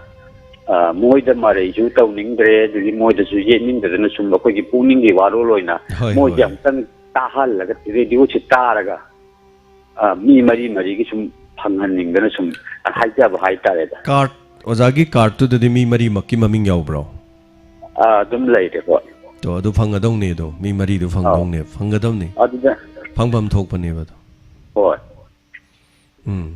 ꯑ, ꯃꯣꯏꯗ ꯃꯔꯩꯁꯨ ꯇꯧꯅꯤꯡꯗ꯭ꯔꯦ, ꯑꯗꯒꯤ ꯃꯣꯏꯗꯁꯨ ꯌꯦꯠꯅꯤꯡꯗꯗꯅ ꯁꯨꯝ ꯑꯩꯈꯣꯏꯒꯤ ꯄꯨꯛꯅꯤꯡꯒꯤ ꯋꯥꯔꯣꯜ ꯑꯣꯏꯅ ꯍꯣꯏ, ꯃꯣꯏꯁꯦ ꯍꯣꯏ꯫ ꯑꯃꯨꯛꯇꯪ ꯇꯥꯍꯜꯂꯒ, ꯔꯦꯗꯤꯑꯣꯁꯦ ꯇꯥꯔꯒ, ꯑ, ꯃꯤ ꯃꯔꯤ ꯃꯔꯤꯒꯤ ꯁꯨꯝ ꯐꯪꯍꯟꯅꯤꯡꯗꯅ ꯁꯨꯝ ꯍꯥꯏꯖꯕ ꯍꯥꯏꯇꯥꯔꯦꯗ꯫ ꯀꯥꯔꯠ, ꯑꯣꯖꯥꯒꯤ ꯀꯥꯔꯠꯇꯨꯗꯗꯤ ꯃꯤ ꯃꯔꯤꯃꯛꯀꯤ ꯃꯃꯤꯡ ꯌꯥꯎꯕ꯭ꯔꯣ? ꯑ, ꯑꯗꯨꯝ ꯂꯩꯔꯦ, ꯍꯣꯏ꯫ ꯑꯗꯣ ꯑꯗꯨ ꯐꯪꯒꯗꯧꯅꯦ, ꯑꯗꯣ ꯃꯤ ꯃꯔꯤꯗꯨ ꯐꯪꯗꯧꯅꯦ, ꯐꯪꯒꯗꯧꯅꯤ꯫ ꯑꯗꯨꯗ ꯐꯪꯐꯝ ꯊꯣꯛꯄꯅꯦꯕ ꯑꯗꯣ꯫ ꯍꯣꯏ꯫ ꯎꯝ꯫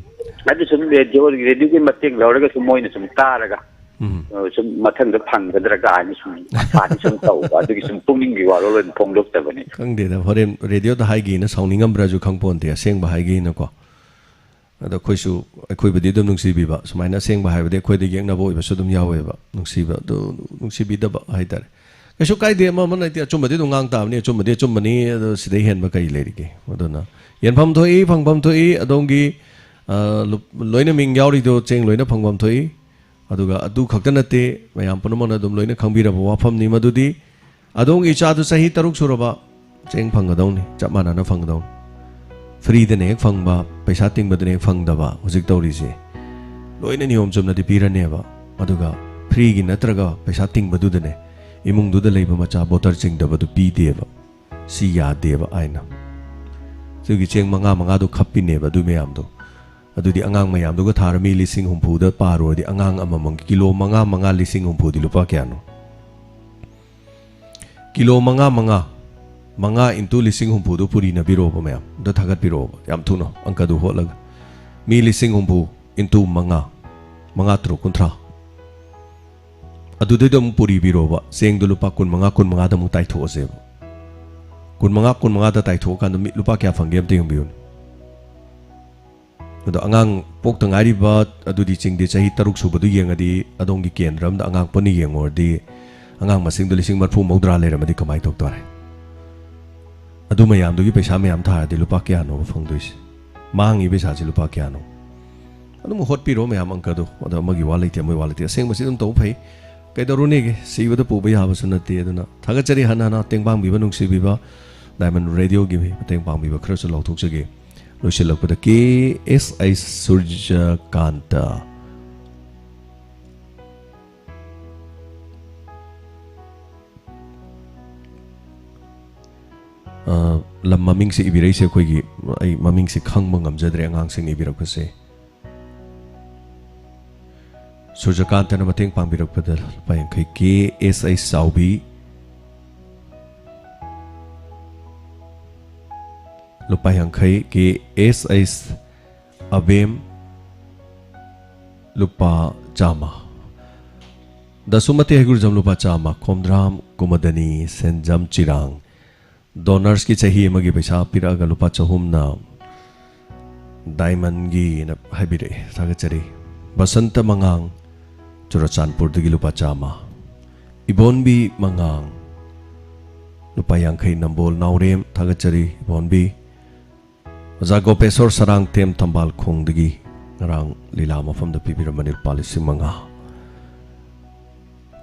ꯑꯗꯨ ꯁꯨꯝ ꯔꯦꯗꯤꯑꯣ, ꯔꯦꯗꯤꯑꯣꯒꯤ ꯃꯇꯦꯡ ꯂꯧꯔꯒ ꯁꯨꯝ ꯃꯣꯏꯅ ꯁꯨꯝ ꯇꯥꯔꯒ, ꯎꯝ꯫ ꯑ, ꯁꯨꯝ ꯃꯊꯪꯗ ꯐꯪꯒꯗ꯭ꯔꯥ ꯀꯥꯏꯅ ꯁꯨꯝ ꯑꯁꯥꯗꯤ ꯁꯨꯝ ꯇꯧꯕ, ꯑꯗꯨꯒꯤ ꯁꯨꯝ ꯄꯨꯛꯅꯤꯡꯒꯤ ꯋꯥꯔꯣꯜ ꯑꯣꯏꯅ ꯐꯣꯡꯗꯣꯛꯆꯕꯅꯤ꯫ ꯈꯪꯗꯦꯗ, ꯍꯣꯔꯦꯟ ꯔꯦꯗꯤꯑꯣꯗ ꯍꯥꯏꯒꯦꯅ ꯁꯥꯎꯅꯤꯡꯉꯝꯕ꯭ꯔꯥꯁꯨ ꯈꯪꯄꯣꯟꯇꯦ, ꯑꯁꯦꯡꯕ ꯍꯥꯏꯒꯦꯅꯀꯣ꯫ ꯑꯗꯣ ꯑꯩꯈꯣꯏꯁꯨ, ꯑꯩꯈꯣꯏꯕꯨꯗꯤ ꯑꯗꯨꯝ ꯅꯨꯡꯁꯤꯕꯤꯕ, ꯁꯨꯃꯥꯏꯅ ꯑꯁꯦꯡꯕ ꯍꯥꯏꯕꯗꯤ ꯑꯩꯈꯣꯏꯗ ꯌꯦꯛꯅꯕ ꯑꯣꯏꯕꯁꯨ ꯑꯗꯨꯝ ꯌꯥꯎꯋꯦꯕ, ꯅꯨꯡꯁꯤꯕ ꯑꯗꯨ, ꯅꯨꯡꯁꯤꯕꯤꯗꯕ ꯍꯥꯏꯇꯥꯔꯦ꯫ ꯀꯩꯁꯨ ꯀꯥꯏꯗꯦ, ꯑꯃ ꯑꯃ ꯂꯩꯇꯦ, ꯑꯆꯨꯝꯕꯗꯤ ꯑꯗꯨꯝ ꯉꯥꯡ ꯇꯥꯕꯅꯤ, ꯑꯆꯨꯝꯕꯗꯤ ꯑꯆꯨꯝꯕꯅꯤ, ꯑꯗꯣ ꯁꯤꯗꯩ ꯍꯦꯟꯕ ꯀꯔꯤ ꯂꯩꯔꯤꯒꯦ? ꯑꯗꯨꯅ ꯌꯦꯟꯐꯝ ꯊꯣꯛꯏ, ꯐꯪꯐꯝ ꯊꯣꯛꯏ, ꯑꯗꯣꯝꯒꯤ, ꯑ, ꯂꯨꯞ-, ꯂꯣꯏꯅ ꯃꯤꯡ ꯌꯥꯎꯔꯤꯗꯣ ꯆꯦꯡ ꯂꯣꯏꯅ ꯐꯪꯐꯝ ꯊꯣꯛꯏ꯫ ꯑꯗꯨꯒ ꯑꯗꯨ ꯈꯛꯇ ꯅꯠꯇꯦ, ꯃꯌꯥꯝ ꯄꯨꯝꯅꯃꯛꯅ ꯑꯗꯨꯝ ꯂꯣꯏꯅ ꯈꯪꯕꯤꯔꯕ ꯋꯥꯐꯝꯅꯤ ꯃꯗꯨꯗꯤ꯫ ꯑꯗꯣꯝꯒꯤ ꯏꯆꯥꯗꯨ ꯆꯍꯤ ꯇꯔꯨꯛ ꯁꯨꯔꯕ, ꯆꯦꯡ ꯐꯪꯒꯗꯧꯅꯤ, ꯆꯞ ꯃꯥꯟꯅꯅ ꯐꯪꯒꯗꯧꯅꯤ꯫ ꯐ꯭ꯔꯤꯗꯅ ꯍꯦꯛ ꯐꯪꯕ, ꯄꯩꯁꯥ ꯇꯤꯡꯕꯗꯅ ꯍꯦꯛ ꯐꯪꯗꯕ ꯍꯧꯖꯤꯛ ꯇꯧꯔꯤꯁꯦ꯫ ꯂꯣꯏꯅ ꯅꯤꯌꯣꯝ ꯆꯨꯝꯅꯗꯤ ꯄꯤꯔꯅꯦꯕ, ꯑꯗꯨꯒ ꯐ꯭ꯔꯤꯒꯤ ꯅꯠꯇ꯭ꯔꯒ ꯄꯩꯁꯥ ꯇꯤꯡꯕꯗꯨꯗꯅꯦ, ꯏꯃꯨꯡꯗꯨꯗ ꯂꯩꯕ ꯃꯆꯥ ꯕꯣꯇꯔ ꯆꯤꯡꯗꯕꯗꯨ ꯄꯤꯗꯦꯕ꯫ ꯁꯤ ꯌꯥꯗꯦꯕ ꯑꯥꯏꯟꯅ꯫ ꯑꯗꯨꯒꯤ ꯆꯦꯡ ꯃꯉꯥ ꯃꯉꯥꯗꯣ ꯈꯞꯄꯤꯅꯦꯕ ꯑꯗꯨ ꯃꯌꯥꯝꯗꯣ꯫ ꯑꯗꯨꯗꯤ ꯑꯉꯥꯡ ꯃꯌꯥꯝꯗꯨꯒ ꯊꯥꯔ ꯃꯤ ꯂꯤꯁꯤꯡ ꯍꯨꯝꯐꯨꯗ ꯄꯥꯔꯨꯔꯗꯤ, ꯑꯉꯥꯡ ꯑꯃꯃꯝꯒꯤ ꯀꯤꯂꯣ ꯃꯉꯥ ꯃꯉꯥ, ꯂꯤꯁꯤꯡ ꯍꯨꯝꯐꯨꯗꯤ ꯂꯨꯄꯥ ꯀꯌꯥꯅꯣ? ꯀꯤꯂꯣ ꯃꯉꯥ ꯃꯉꯥ, ꯃꯉꯥ into ꯂꯤꯁꯤꯡ ꯍꯨꯝꯐꯨꯗꯨ ꯄꯨꯔꯤꯅꯕꯤꯔꯣꯕ ꯃꯌꯥꯝ꯫ ꯑꯝꯇ ꯊꯥꯒꯠꯄꯤꯔꯛꯑꯣꯕ꯫ ꯌꯥꯝ ꯊꯨꯅ ꯑꯪꯀꯗꯨ ꯍꯣꯠꯂꯒ꯫ ꯃꯤ ꯂꯤꯁꯤꯡ ꯍꯨꯝꯐꯨ into ꯃꯉꯥ, ꯃꯉꯥ ꯇꯔꯨꯛ ꯀꯨꯟꯊ꯭ꯔꯥ꯫ ꯑꯗꯨꯗꯩꯗ ꯑꯃꯨꯛ ꯄꯨꯔꯤꯕꯤꯔꯣꯕ꯫ ꯆꯦꯡꯗꯣ ꯂꯨꯄꯥ ꯀꯨꯟ ꯃꯉꯥ, ꯀꯨꯟ ꯃꯉꯥꯗ ꯑꯃꯨꯛ ꯇꯥꯏꯊꯣꯛꯑꯁꯦꯕ꯫ ꯀꯨꯟ ꯃꯉꯥ, ꯀꯨꯟ ꯃꯉꯥꯗ ꯇꯥꯏꯊꯣꯛꯑꯀꯥꯟꯗ ꯃꯤ ꯂꯨꯄꯥ ꯀꯌꯥ ꯐꯪꯒꯦ ꯑꯝꯇ ꯌꯦꯡꯕꯤꯌꯨꯅꯦ꯫ ꯑꯗꯣ ꯑꯉꯥꯡ ꯄꯣꯛꯇ ꯉꯥꯏꯔꯤꯕ, ꯑꯗꯨꯗꯤ ꯆꯤꯡꯗꯦ, ꯆꯍꯤ ꯇꯔꯨꯛ ꯁꯨꯕꯗꯨ ꯌꯦꯡꯉꯗꯤ, ꯑꯗꯣꯝꯒꯤ ꯀꯦꯟꯗ꯭ꯔ ꯑꯃꯗ ꯑꯉꯥꯡ ꯄꯨꯟꯅ ꯌꯦꯡꯉꯨꯔꯗꯤ, ꯑꯉꯥꯡ ꯃꯁꯤꯡꯗꯣ ꯂꯤꯁꯤꯡ ꯃꯔꯤꯐꯨ ꯃꯧꯗ꯭ꯔꯥ ꯂꯩꯔꯝꯃꯗꯤ ꯀꯃꯥꯏꯅ ꯇꯧ ꯇꯥꯔꯦ? ꯑꯗꯨ ꯃꯌꯥꯝꯗꯨꯒꯤ ꯄꯩꯁꯥ ꯃꯌꯥꯝ ꯊꯥꯔꯗꯤ ꯂꯨꯄꯥ ꯀꯌꯥꯅꯣꯕ ꯐꯪꯗꯣꯏꯁꯦ? ꯃꯥꯡꯉꯤ ꯄꯩꯁꯥꯁꯦ ꯂꯨꯄꯥ ꯀꯌꯥꯅꯣ? ꯑꯗꯨꯝ ꯍꯣꯠꯄꯤꯔꯣ ꯃꯌꯥꯝ ꯑꯪꯀꯗꯣ꯫ ꯑꯗꯣ ꯑꯃꯒꯤ ꯋꯥ ꯂꯩꯇꯦ, ꯑꯃꯒꯤ ꯋꯥ ꯂꯩꯇꯦ, ꯑꯁꯦꯡꯕꯁꯤ ꯑꯗꯨꯝ ꯇꯧꯕ ꯐꯩ꯫ ꯀꯩꯗꯧꯔꯨꯅꯤꯒꯦ, ꯁꯤꯕꯗ ꯄꯨꯕ ꯌꯥꯕꯁꯨ ꯅꯠꯇꯦ꯫ ꯑꯗꯨꯅ ꯊꯥꯒꯠꯆꯔꯤ ꯍꯟꯅ ꯍꯟꯅ ꯃꯇꯦꯡ ꯄꯥꯡꯕꯤꯕ, ꯅꯨꯡꯁꯤꯕꯤꯕ Diamond Radioꯒꯤ ꯃꯇꯦꯡ ꯄꯥꯡꯕꯤꯕ ꯈꯔꯁꯨ ꯂꯥꯎꯊꯣꯛꯆꯒꯦ꯫ ꯂꯣꯏꯁꯤꯜꯂꯛꯄꯗ ꯀꯦ ꯑꯦꯁ ꯑꯩꯆ ꯁꯨꯔꯖꯀꯥꯟꯇ꯫ ꯑ, ꯂꯝ ꯃꯃꯤꯡꯁꯦ ꯏꯕꯤꯔꯛꯏꯁꯦ ꯑꯩꯈꯣꯏꯒꯤ, ꯑꯩ ꯃꯃꯤꯡꯁꯦ ꯈꯪꯕ ꯉꯝꯖꯗ꯭ꯔꯦ ꯑꯉꯥꯡꯁꯤꯡꯅ ꯏꯕꯤꯔꯛꯄꯁꯦ꯫ ꯁꯨꯔꯖꯀꯥꯟꯇꯅ ꯃꯇꯦꯡ ꯄꯥꯡꯕꯤꯔꯛꯄꯗ ꯂꯨꯄꯥ ꯌꯥꯡꯈꯩ꯫ ꯀꯦ ꯑꯦꯁ ꯑꯩꯆ ꯆꯥꯎꯕꯤ, ꯂꯨꯄꯥ ꯌꯥꯡꯈꯩ꯫ ꯀꯦ ꯑꯦꯁ ꯑꯩꯆ ꯑꯕꯦꯝ, ꯂꯨꯄꯥ ꯆꯥꯝꯃ꯫ ꯗꯁꯨꯃꯇꯤ ꯍꯩꯒꯨꯔꯖꯝ, ꯂꯨꯄꯥ ꯆꯥꯝꯃ꯫ ꯈꯣꯝꯗ꯭ꯔꯥꯝ ꯀꯨꯃꯗꯅꯤ, ꯁꯦꯟꯖꯝ ꯆꯤꯔꯥꯡ꯫ Donorsꯀꯤ ꯆꯍꯤ ꯑꯃꯒꯤ ꯄꯩꯁꯥ ꯄꯤꯔꯛꯑꯒ ꯂꯨꯄꯥ ꯆꯍꯨꯝꯅ Diamondꯒꯤꯅ ꯍꯥꯏꯕꯤꯔꯛꯑꯦ, ꯊꯥꯒꯠꯆꯔꯤ꯫ ꯕꯁꯟꯇ ꯃꯉꯥꯡ, ꯆꯨꯔꯆꯥꯟꯄꯨꯔꯗꯒꯤ ꯂꯨꯄꯥ ꯆꯥꯝꯃ꯫ ꯏꯕꯣꯟꯕꯤ ꯃꯉꯥꯡ, ꯂꯨꯄꯥ ꯌꯥꯡꯈꯩ꯫ ꯅꯝꯕꯣꯜ ꯅꯥꯎꯔꯦꯝ, ꯊꯥꯒꯠꯆꯔꯤ ꯏꯕꯣꯟꯕꯤ꯫ ꯑꯣꯖꯥ ꯒꯣꯄꯦꯁꯣꯔ ꯁꯔꯥꯡꯊꯦꯝ, ꯊꯝꯕꯥꯜ ꯈꯣꯡꯗꯒꯤ ꯉꯔꯥꯡ ꯂꯤꯂꯥ ꯃꯐꯝꯗ ꯄꯤꯕꯤꯔꯝꯕꯅꯤ ꯂꯨꯄꯥ ꯂꯤꯁꯤꯡ ꯃꯉꯥ꯫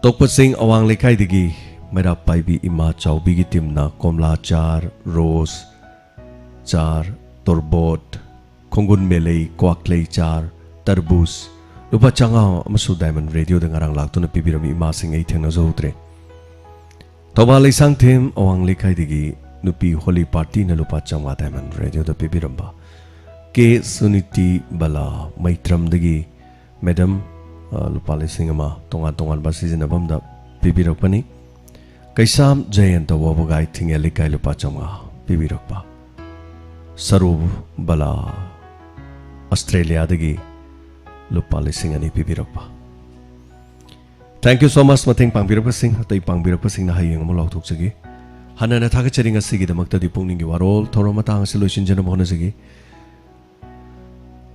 ꯇꯣꯛꯄꯆꯤꯡ ꯑꯋꯥꯡ ꯂꯩꯀꯥꯏꯗꯒꯤ ꯃꯩꯔꯥ ꯄꯥꯏꯕꯤ ꯏꯃꯥ ꯆꯥꯎꯕꯤꯒꯤ ꯇꯤꯝꯅ ꯀꯣꯝꯂꯥ ꯆꯥꯔ, ꯔꯣꯁ ꯆꯥꯔ, ꯇꯣꯔꯕꯣꯠ, ꯈꯣꯡꯒꯨꯟ ꯃꯦꯂꯩ, ꯀ꯭ꯋꯥꯛꯂꯩ ꯆꯥꯔ, ꯇꯔꯕꯨꯖ, ꯂꯨꯄꯥ ꯆꯥꯝꯃꯉꯥ ꯑꯃꯁꯨ Diamond Radioꯗ ꯉꯔꯥꯡ ꯂꯥꯛꯇꯨꯅ ꯄꯤꯕꯤꯔꯝꯃꯤ ꯏꯃꯥꯁꯤꯡ ꯑꯩ ꯊꯦꯡꯅꯖꯍꯧꯗ꯭ꯔꯦ꯫ ꯊꯧꯕꯥꯜ ꯂꯩꯁꯥꯡꯊꯦꯝ ꯑꯋꯥꯡ ꯂꯩꯀꯥꯏꯗꯒꯤ ꯅꯨꯄꯤ ꯍꯣꯂꯤ ꯄꯥꯔꯇꯤꯅ ꯂꯨꯄꯥ ꯆꯥꯝꯃꯉꯥ Diamond Radioꯗ ꯄꯤꯕꯤꯔꯝꯕ꯫ ꯀꯦ ꯁꯨꯅꯤꯇꯤ ꯕꯂꯥ ꯃꯩꯇ꯭ꯔꯝꯗꯒꯤ ꯃꯦꯗꯝ, ꯑ, ꯂꯨꯄꯥ ꯂꯤꯁꯤꯡ ꯑꯃ ꯇꯣꯉꯥꯟ ꯇꯣꯉꯥꯟꯕ ꯁꯤꯖꯤꯟꯅꯐꯝꯗ ꯄꯤꯕꯤꯔꯛꯄꯅꯤ꯫ ꯀꯩꯁꯥꯝ ꯖꯌꯦꯟꯇ ꯋꯥꯕꯒꯥꯏ ꯊꯤꯡꯉꯦꯜ ꯂꯩꯀꯥꯏ ꯂꯨꯄꯥ ꯆꯥꯝꯃꯉꯥ ꯄꯤꯕꯤꯔꯛꯄ꯫ ꯁꯔꯨ ꯕꯂꯥ ꯑꯁꯇ꯭ꯔꯦꯂꯤꯌꯥꯗꯒꯤ ꯂꯨꯄꯥ ꯂꯤꯁꯤꯡ ꯑꯅꯤ ꯄꯤꯕꯤꯔꯛꯄ꯫ Thank you so much ꯃꯇꯦꯡ ꯄꯥꯡꯕꯤꯔꯛꯄꯁꯤꯡ, ꯑꯇꯩ ꯄꯥꯡꯕꯤꯔꯛꯄꯁꯤꯡꯅ ꯍꯌꯦꯡ ꯑꯃꯨꯛ ꯂꯥꯎꯊꯣꯛꯆꯒꯦ꯫ ꯍꯟꯅ ꯍꯟꯅ ꯊꯥꯒꯠꯆꯔꯤ꯫ ꯉꯁꯤꯒꯤꯗꯃꯛꯇꯗꯤ ꯄꯨꯛꯅꯤꯡꯒꯤ ꯋꯥꯔꯣꯜ ꯊꯧꯔꯝ ꯃꯇꯥꯡ ꯑꯁꯤ ꯂꯣꯏꯁꯤꯟꯖꯅꯕ ꯍꯣꯠꯅꯖꯒꯦ꯫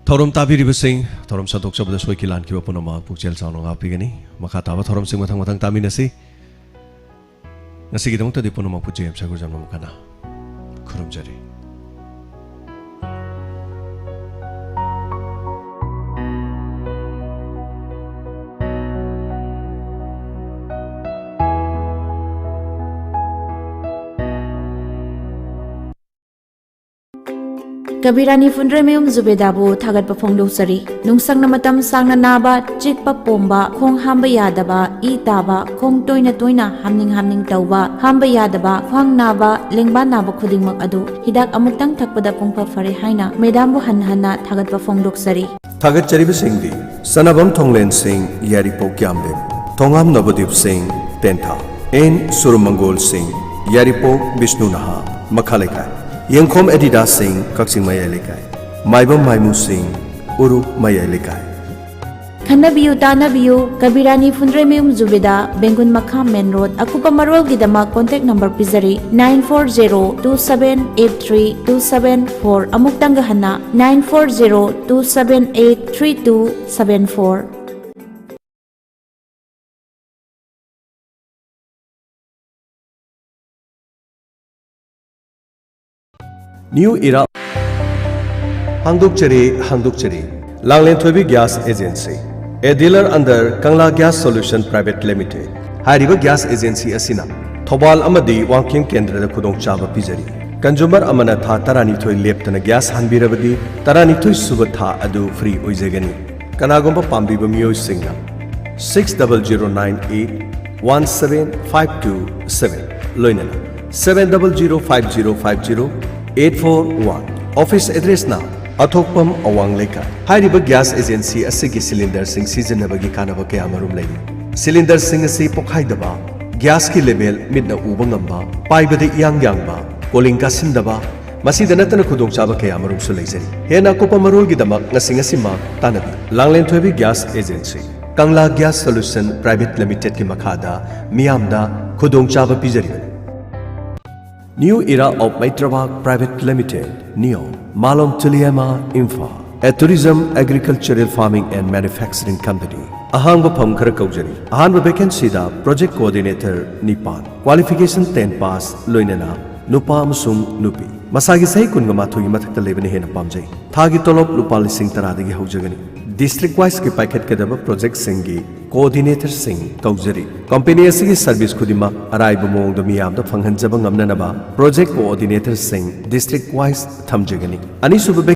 ꯊꯧꯔꯝ ꯇꯥꯕꯤꯔꯤꯕꯁꯤꯡ, ꯊꯧꯔꯝ ꯁꯟꯗꯣꯛꯆꯕꯗ ꯁꯣꯏꯈꯤ ꯂꯥꯟꯈꯤꯕ ꯄꯨꯝꯅꯃꯛ ꯄꯨꯛꯆꯦꯜ ꯆꯥꯎꯅ ꯉꯥꯛꯄꯤꯒꯅꯤ꯫ ꯃꯈꯥ ꯇꯥꯕ ꯊꯧꯔꯝꯁꯤꯡ ꯃꯊꯪ ꯃꯊꯪ ꯇꯥꯃꯤꯟꯅꯁꯤ꯫ ꯉꯁꯤꯒꯤꯗꯃꯛꯇꯗꯤ ꯄꯨꯝꯅꯃꯛꯄꯨ ꯖꯦ ꯑꯦꯝ ꯁꯒꯨꯔꯖꯝꯅ ꯑꯃꯨꯛ ꯍꯟꯅ ꯈꯨꯔꯨꯝꯖꯔꯤ꯫ ꯀꯕꯤꯔꯥꯅꯤ ꯐꯨꯟꯗ꯭ꯔꯩꯃꯌꯨꯝ ꯖꯨꯕꯦꯗꯥꯕꯨ ꯊꯥꯒꯠꯄ ꯐꯣꯡꯗꯣꯛꯆꯔꯤ꯫ ꯅꯨꯡꯁꯪꯅ ꯃꯇꯝ ꯁꯥꯡꯅ ꯅꯥꯕ, ꯆꯤꯛꯄ ꯄꯣꯝꯕ, ꯈꯣꯡ ꯍꯥꯝꯕ ꯌꯥꯗꯕ, ꯏ ꯇꯥꯕ, ꯈꯣꯡ ꯇꯣꯏꯅ ꯇꯣꯏꯅ ꯍꯥꯝꯅꯤꯡ ꯍꯥꯝꯅꯤꯡ ꯇꯧꯕ, ꯍꯥꯝꯕ ꯌꯥꯗꯕ, ꯈ꯭ꯋꯥꯡ ꯅꯥꯕ, ꯂꯦꯡꯕꯥꯟ ꯅꯥꯕ ꯈꯨꯗꯤꯡꯃꯛ ꯑꯗꯨ ꯍꯤꯗꯥꯛ ꯑꯃꯨꯛꯇꯪ ꯊꯛꯄꯗ ꯄꯨꯡꯐ ꯐꯔꯦ ꯍꯥꯏꯅ ꯃꯦꯗꯥꯝꯕꯨ ꯍꯟꯅ ꯍꯟꯅ ꯊꯥꯒꯠꯄ ꯐꯣꯡꯗꯣꯛꯆꯔꯤ꯫ ꯊꯥꯒꯠꯆꯔꯤꯕꯁꯤꯡꯗꯤ ꯁꯅꯥꯕꯝ ꯊꯣꯡꯂꯦꯟ ꯁꯤꯡ, ꯌꯥꯏꯔꯤꯄꯣꯛ ꯀ꯭ꯌꯥꯝꯂꯦꯟ, ꯊꯣꯉꯥꯝ ꯅꯕꯗꯤꯞ ꯁꯤꯡ, ꯇꯦꯟꯊꯥ, ꯑꯦꯟ ꯁꯨꯔꯨꯃꯪꯒꯣꯜ ꯁꯤꯡ, ꯌꯥꯏꯔꯤꯄꯣꯛ ꯕꯤꯁꯅꯨ ꯅꯍꯥ, ꯃꯈꯥ ꯂꯩꯀꯥꯏ, ꯌꯦꯡꯈꯣꯝ ꯑꯦꯗꯤꯗꯥꯁ ꯁꯤꯡ, ꯀꯛꯆꯤꯡ ꯃꯌꯥꯏ ꯂꯩꯀꯥꯏ, ꯃꯥꯏꯕꯝ ꯃꯥꯏꯃꯨ ꯁꯤꯡ, ꯎꯔꯨꯞ ꯃꯌꯥꯏ ꯂꯩꯀꯥꯏ꯫ ꯈꯟꯅꯕꯤꯌꯨ ꯇꯥꯟꯅꯕꯤꯌꯨ, ꯀꯕꯤꯔꯥꯅꯤ ꯐꯨꯟꯗ꯭ꯔꯩꯃꯌꯨꯝ ꯖꯨꯕꯦꯗꯥ, ꯕꯦꯡꯒꯨꯟ ꯃꯈꯥ ꯃꯦꯟ ꯔꯣꯗ꯫ ꯑꯀꯨꯞꯄ ꯃꯔꯣꯜꯒꯤꯗꯃꯛ ꯀꯣꯟꯇꯦꯛ ꯅꯝꯕꯔ ꯄꯤꯖꯔꯤ, nine four zero two seven eight three two seven four꯫ ꯑꯃꯨꯛꯇꯪꯒ ꯍꯟꯅ, nine four zero two seven eight three two seven four꯫ New Era ꯍꯥꯡꯗꯣꯛꯆꯔꯤ, ꯍꯥꯡꯗꯣꯛꯆꯔꯤ꯫ ꯂꯥꯡꯂꯦꯟꯊꯣꯏꯕꯤ Gas Agency, a dealer under Kangla Gas Solution Private Limited꯫ ꯍꯥꯏꯔꯤꯕ gas agency ꯑꯁꯤꯅ ꯊꯧꯕꯥꯜ ꯑꯃꯗꯤ ꯋꯥꯡꯈꯦꯝ ꯀꯦꯟꯗ꯭ꯔꯗ ꯈꯨꯗꯣꯡꯆꯥꯕ ꯄꯤꯖꯔꯤ꯫ Consumer ꯑꯃꯅ ꯊꯥ ꯇꯔꯥꯅꯤꯊꯣꯏ ꯂꯦꯞꯇꯅ gas ꯍꯥꯟꯕꯤꯔꯕꯗꯤ, ꯇꯔꯥꯅꯤꯊꯣꯏ ꯁꯨꯕ ꯊꯥ ꯑꯗꯨ free ꯑꯣꯏꯖꯒꯅꯤ꯫ ꯀꯅꯥꯒꯨꯝꯕ ꯄꯥꯝꯕꯤꯕ ꯃꯤꯑꯣꯏꯁꯤꯡꯅ six double zero nine eight one seven five two seven, ꯂꯣꯏꯅꯅ seven double zero five zero five zero eight four one꯫ Office address ꯅ ꯑꯊꯣꯛꯄꯝ ꯑꯋꯥꯡ ꯂꯩꯀꯥꯏ꯫ ꯍꯥꯏꯔꯤꯕ gas agency ꯑꯁꯤꯒꯤ cylinder ꯁꯤꯡ ꯁꯤꯖꯤꯟꯅꯕꯒꯤ ꯀꯥꯟꯅꯕ ꯀꯌꯥ ꯃꯔꯨꯝ ꯂꯩꯔꯤ꯫ Cylinder ꯁꯤꯡ ꯑꯁꯤ ꯄꯣꯈꯥꯏꯗꯕ, gas ꯀꯤ label ꯃꯤꯠꯅ ꯎꯕ ꯉꯝꯕ, ꯄꯥꯏꯕꯗ ꯏꯌꯥꯡ ꯌꯥꯡꯕ, ꯀꯣꯂꯤꯡ ꯀꯥꯁꯤꯟꯗꯕ, ꯃꯁꯤꯗ ꯅꯠꯇꯅ ꯈꯨꯗꯣꯡꯆꯥꯕ ꯀꯌꯥ ꯃꯔꯨꯝꯁꯨ ꯂꯩꯖꯔꯤ꯫ ꯍꯦꯟꯅ ꯑꯀꯨꯞꯄ ꯃꯔꯣꯜꯒꯤꯗꯃꯛ ꯉꯁꯤ ꯉꯁꯤꯃꯛ ꯇꯥꯟꯅꯕꯤꯌꯨ꯫ ꯂꯥꯡꯂꯦꯟꯊꯣꯏꯕꯤ Gas Agency, Kangla Gas Solution Private Limited ꯀꯤ ꯃꯈꯥꯗ ꯃꯤꯌꯥꯝꯗ ꯈꯨꯗꯣꯡꯆꯥꯕ ꯄꯤꯖꯔꯤꯕꯅꯤ꯫ New Era of Maitravak Private Limited, NEO, Malom ꯇꯨꯂꯤꯌꯥꯃꯥ, Imphal. A tourism, agricultural, farming and manufacturing company꯫ ꯑꯍꯥꯡꯕ ꯐꯝ ꯈꯔ ꯀꯧꯖꯔꯤ꯫ ꯑꯍꯥꯟꯕ vacancy ꯗ project coordinator ꯅꯤꯄꯥꯟ꯫ Qualification ten pass ꯂꯣꯏꯅꯅ ꯅꯨꯄꯥ ꯑꯃꯁꯨꯡ ꯅꯨꯄꯤ꯫ ꯃꯁꯥꯒꯤ ꯆꯍꯤ ꯀꯨꯟꯒ ꯃꯥꯊꯣꯏꯒꯤ ꯃꯊꯛꯇ ꯂꯩꯕꯅ ꯍꯦꯟꯅ ꯄꯥꯝꯖꯩ꯫ ꯊꯥꯒꯤ ꯇꯣꯂꯣꯞ ꯂꯨꯄꯥ ꯂꯤꯁꯤꯡ ꯇꯔꯥꯗꯒꯤ ꯍꯧꯖꯒꯅꯤ꯫ District wiseꯀꯤ ꯄꯥꯏꯈꯠꯀꯗꯕ projectꯁꯤꯡꯒꯤ coordinatorꯁꯤꯡ ꯀꯧꯖꯔꯤ꯫ Company ꯑꯁꯤꯒꯤ service ꯈꯨꯗꯤꯡꯃꯛ ꯑꯔꯥꯏꯕ ꯃꯑꯣꯡꯗ ꯃꯤꯌꯥꯝꯗ ꯐꯪꯍꯟꯖꯕ ꯉꯝꯅꯅꯕ project coordinatorꯁꯤꯡ district wise ꯊꯝꯖꯒꯅꯤ꯫ ꯑꯅꯤꯁꯨꯕ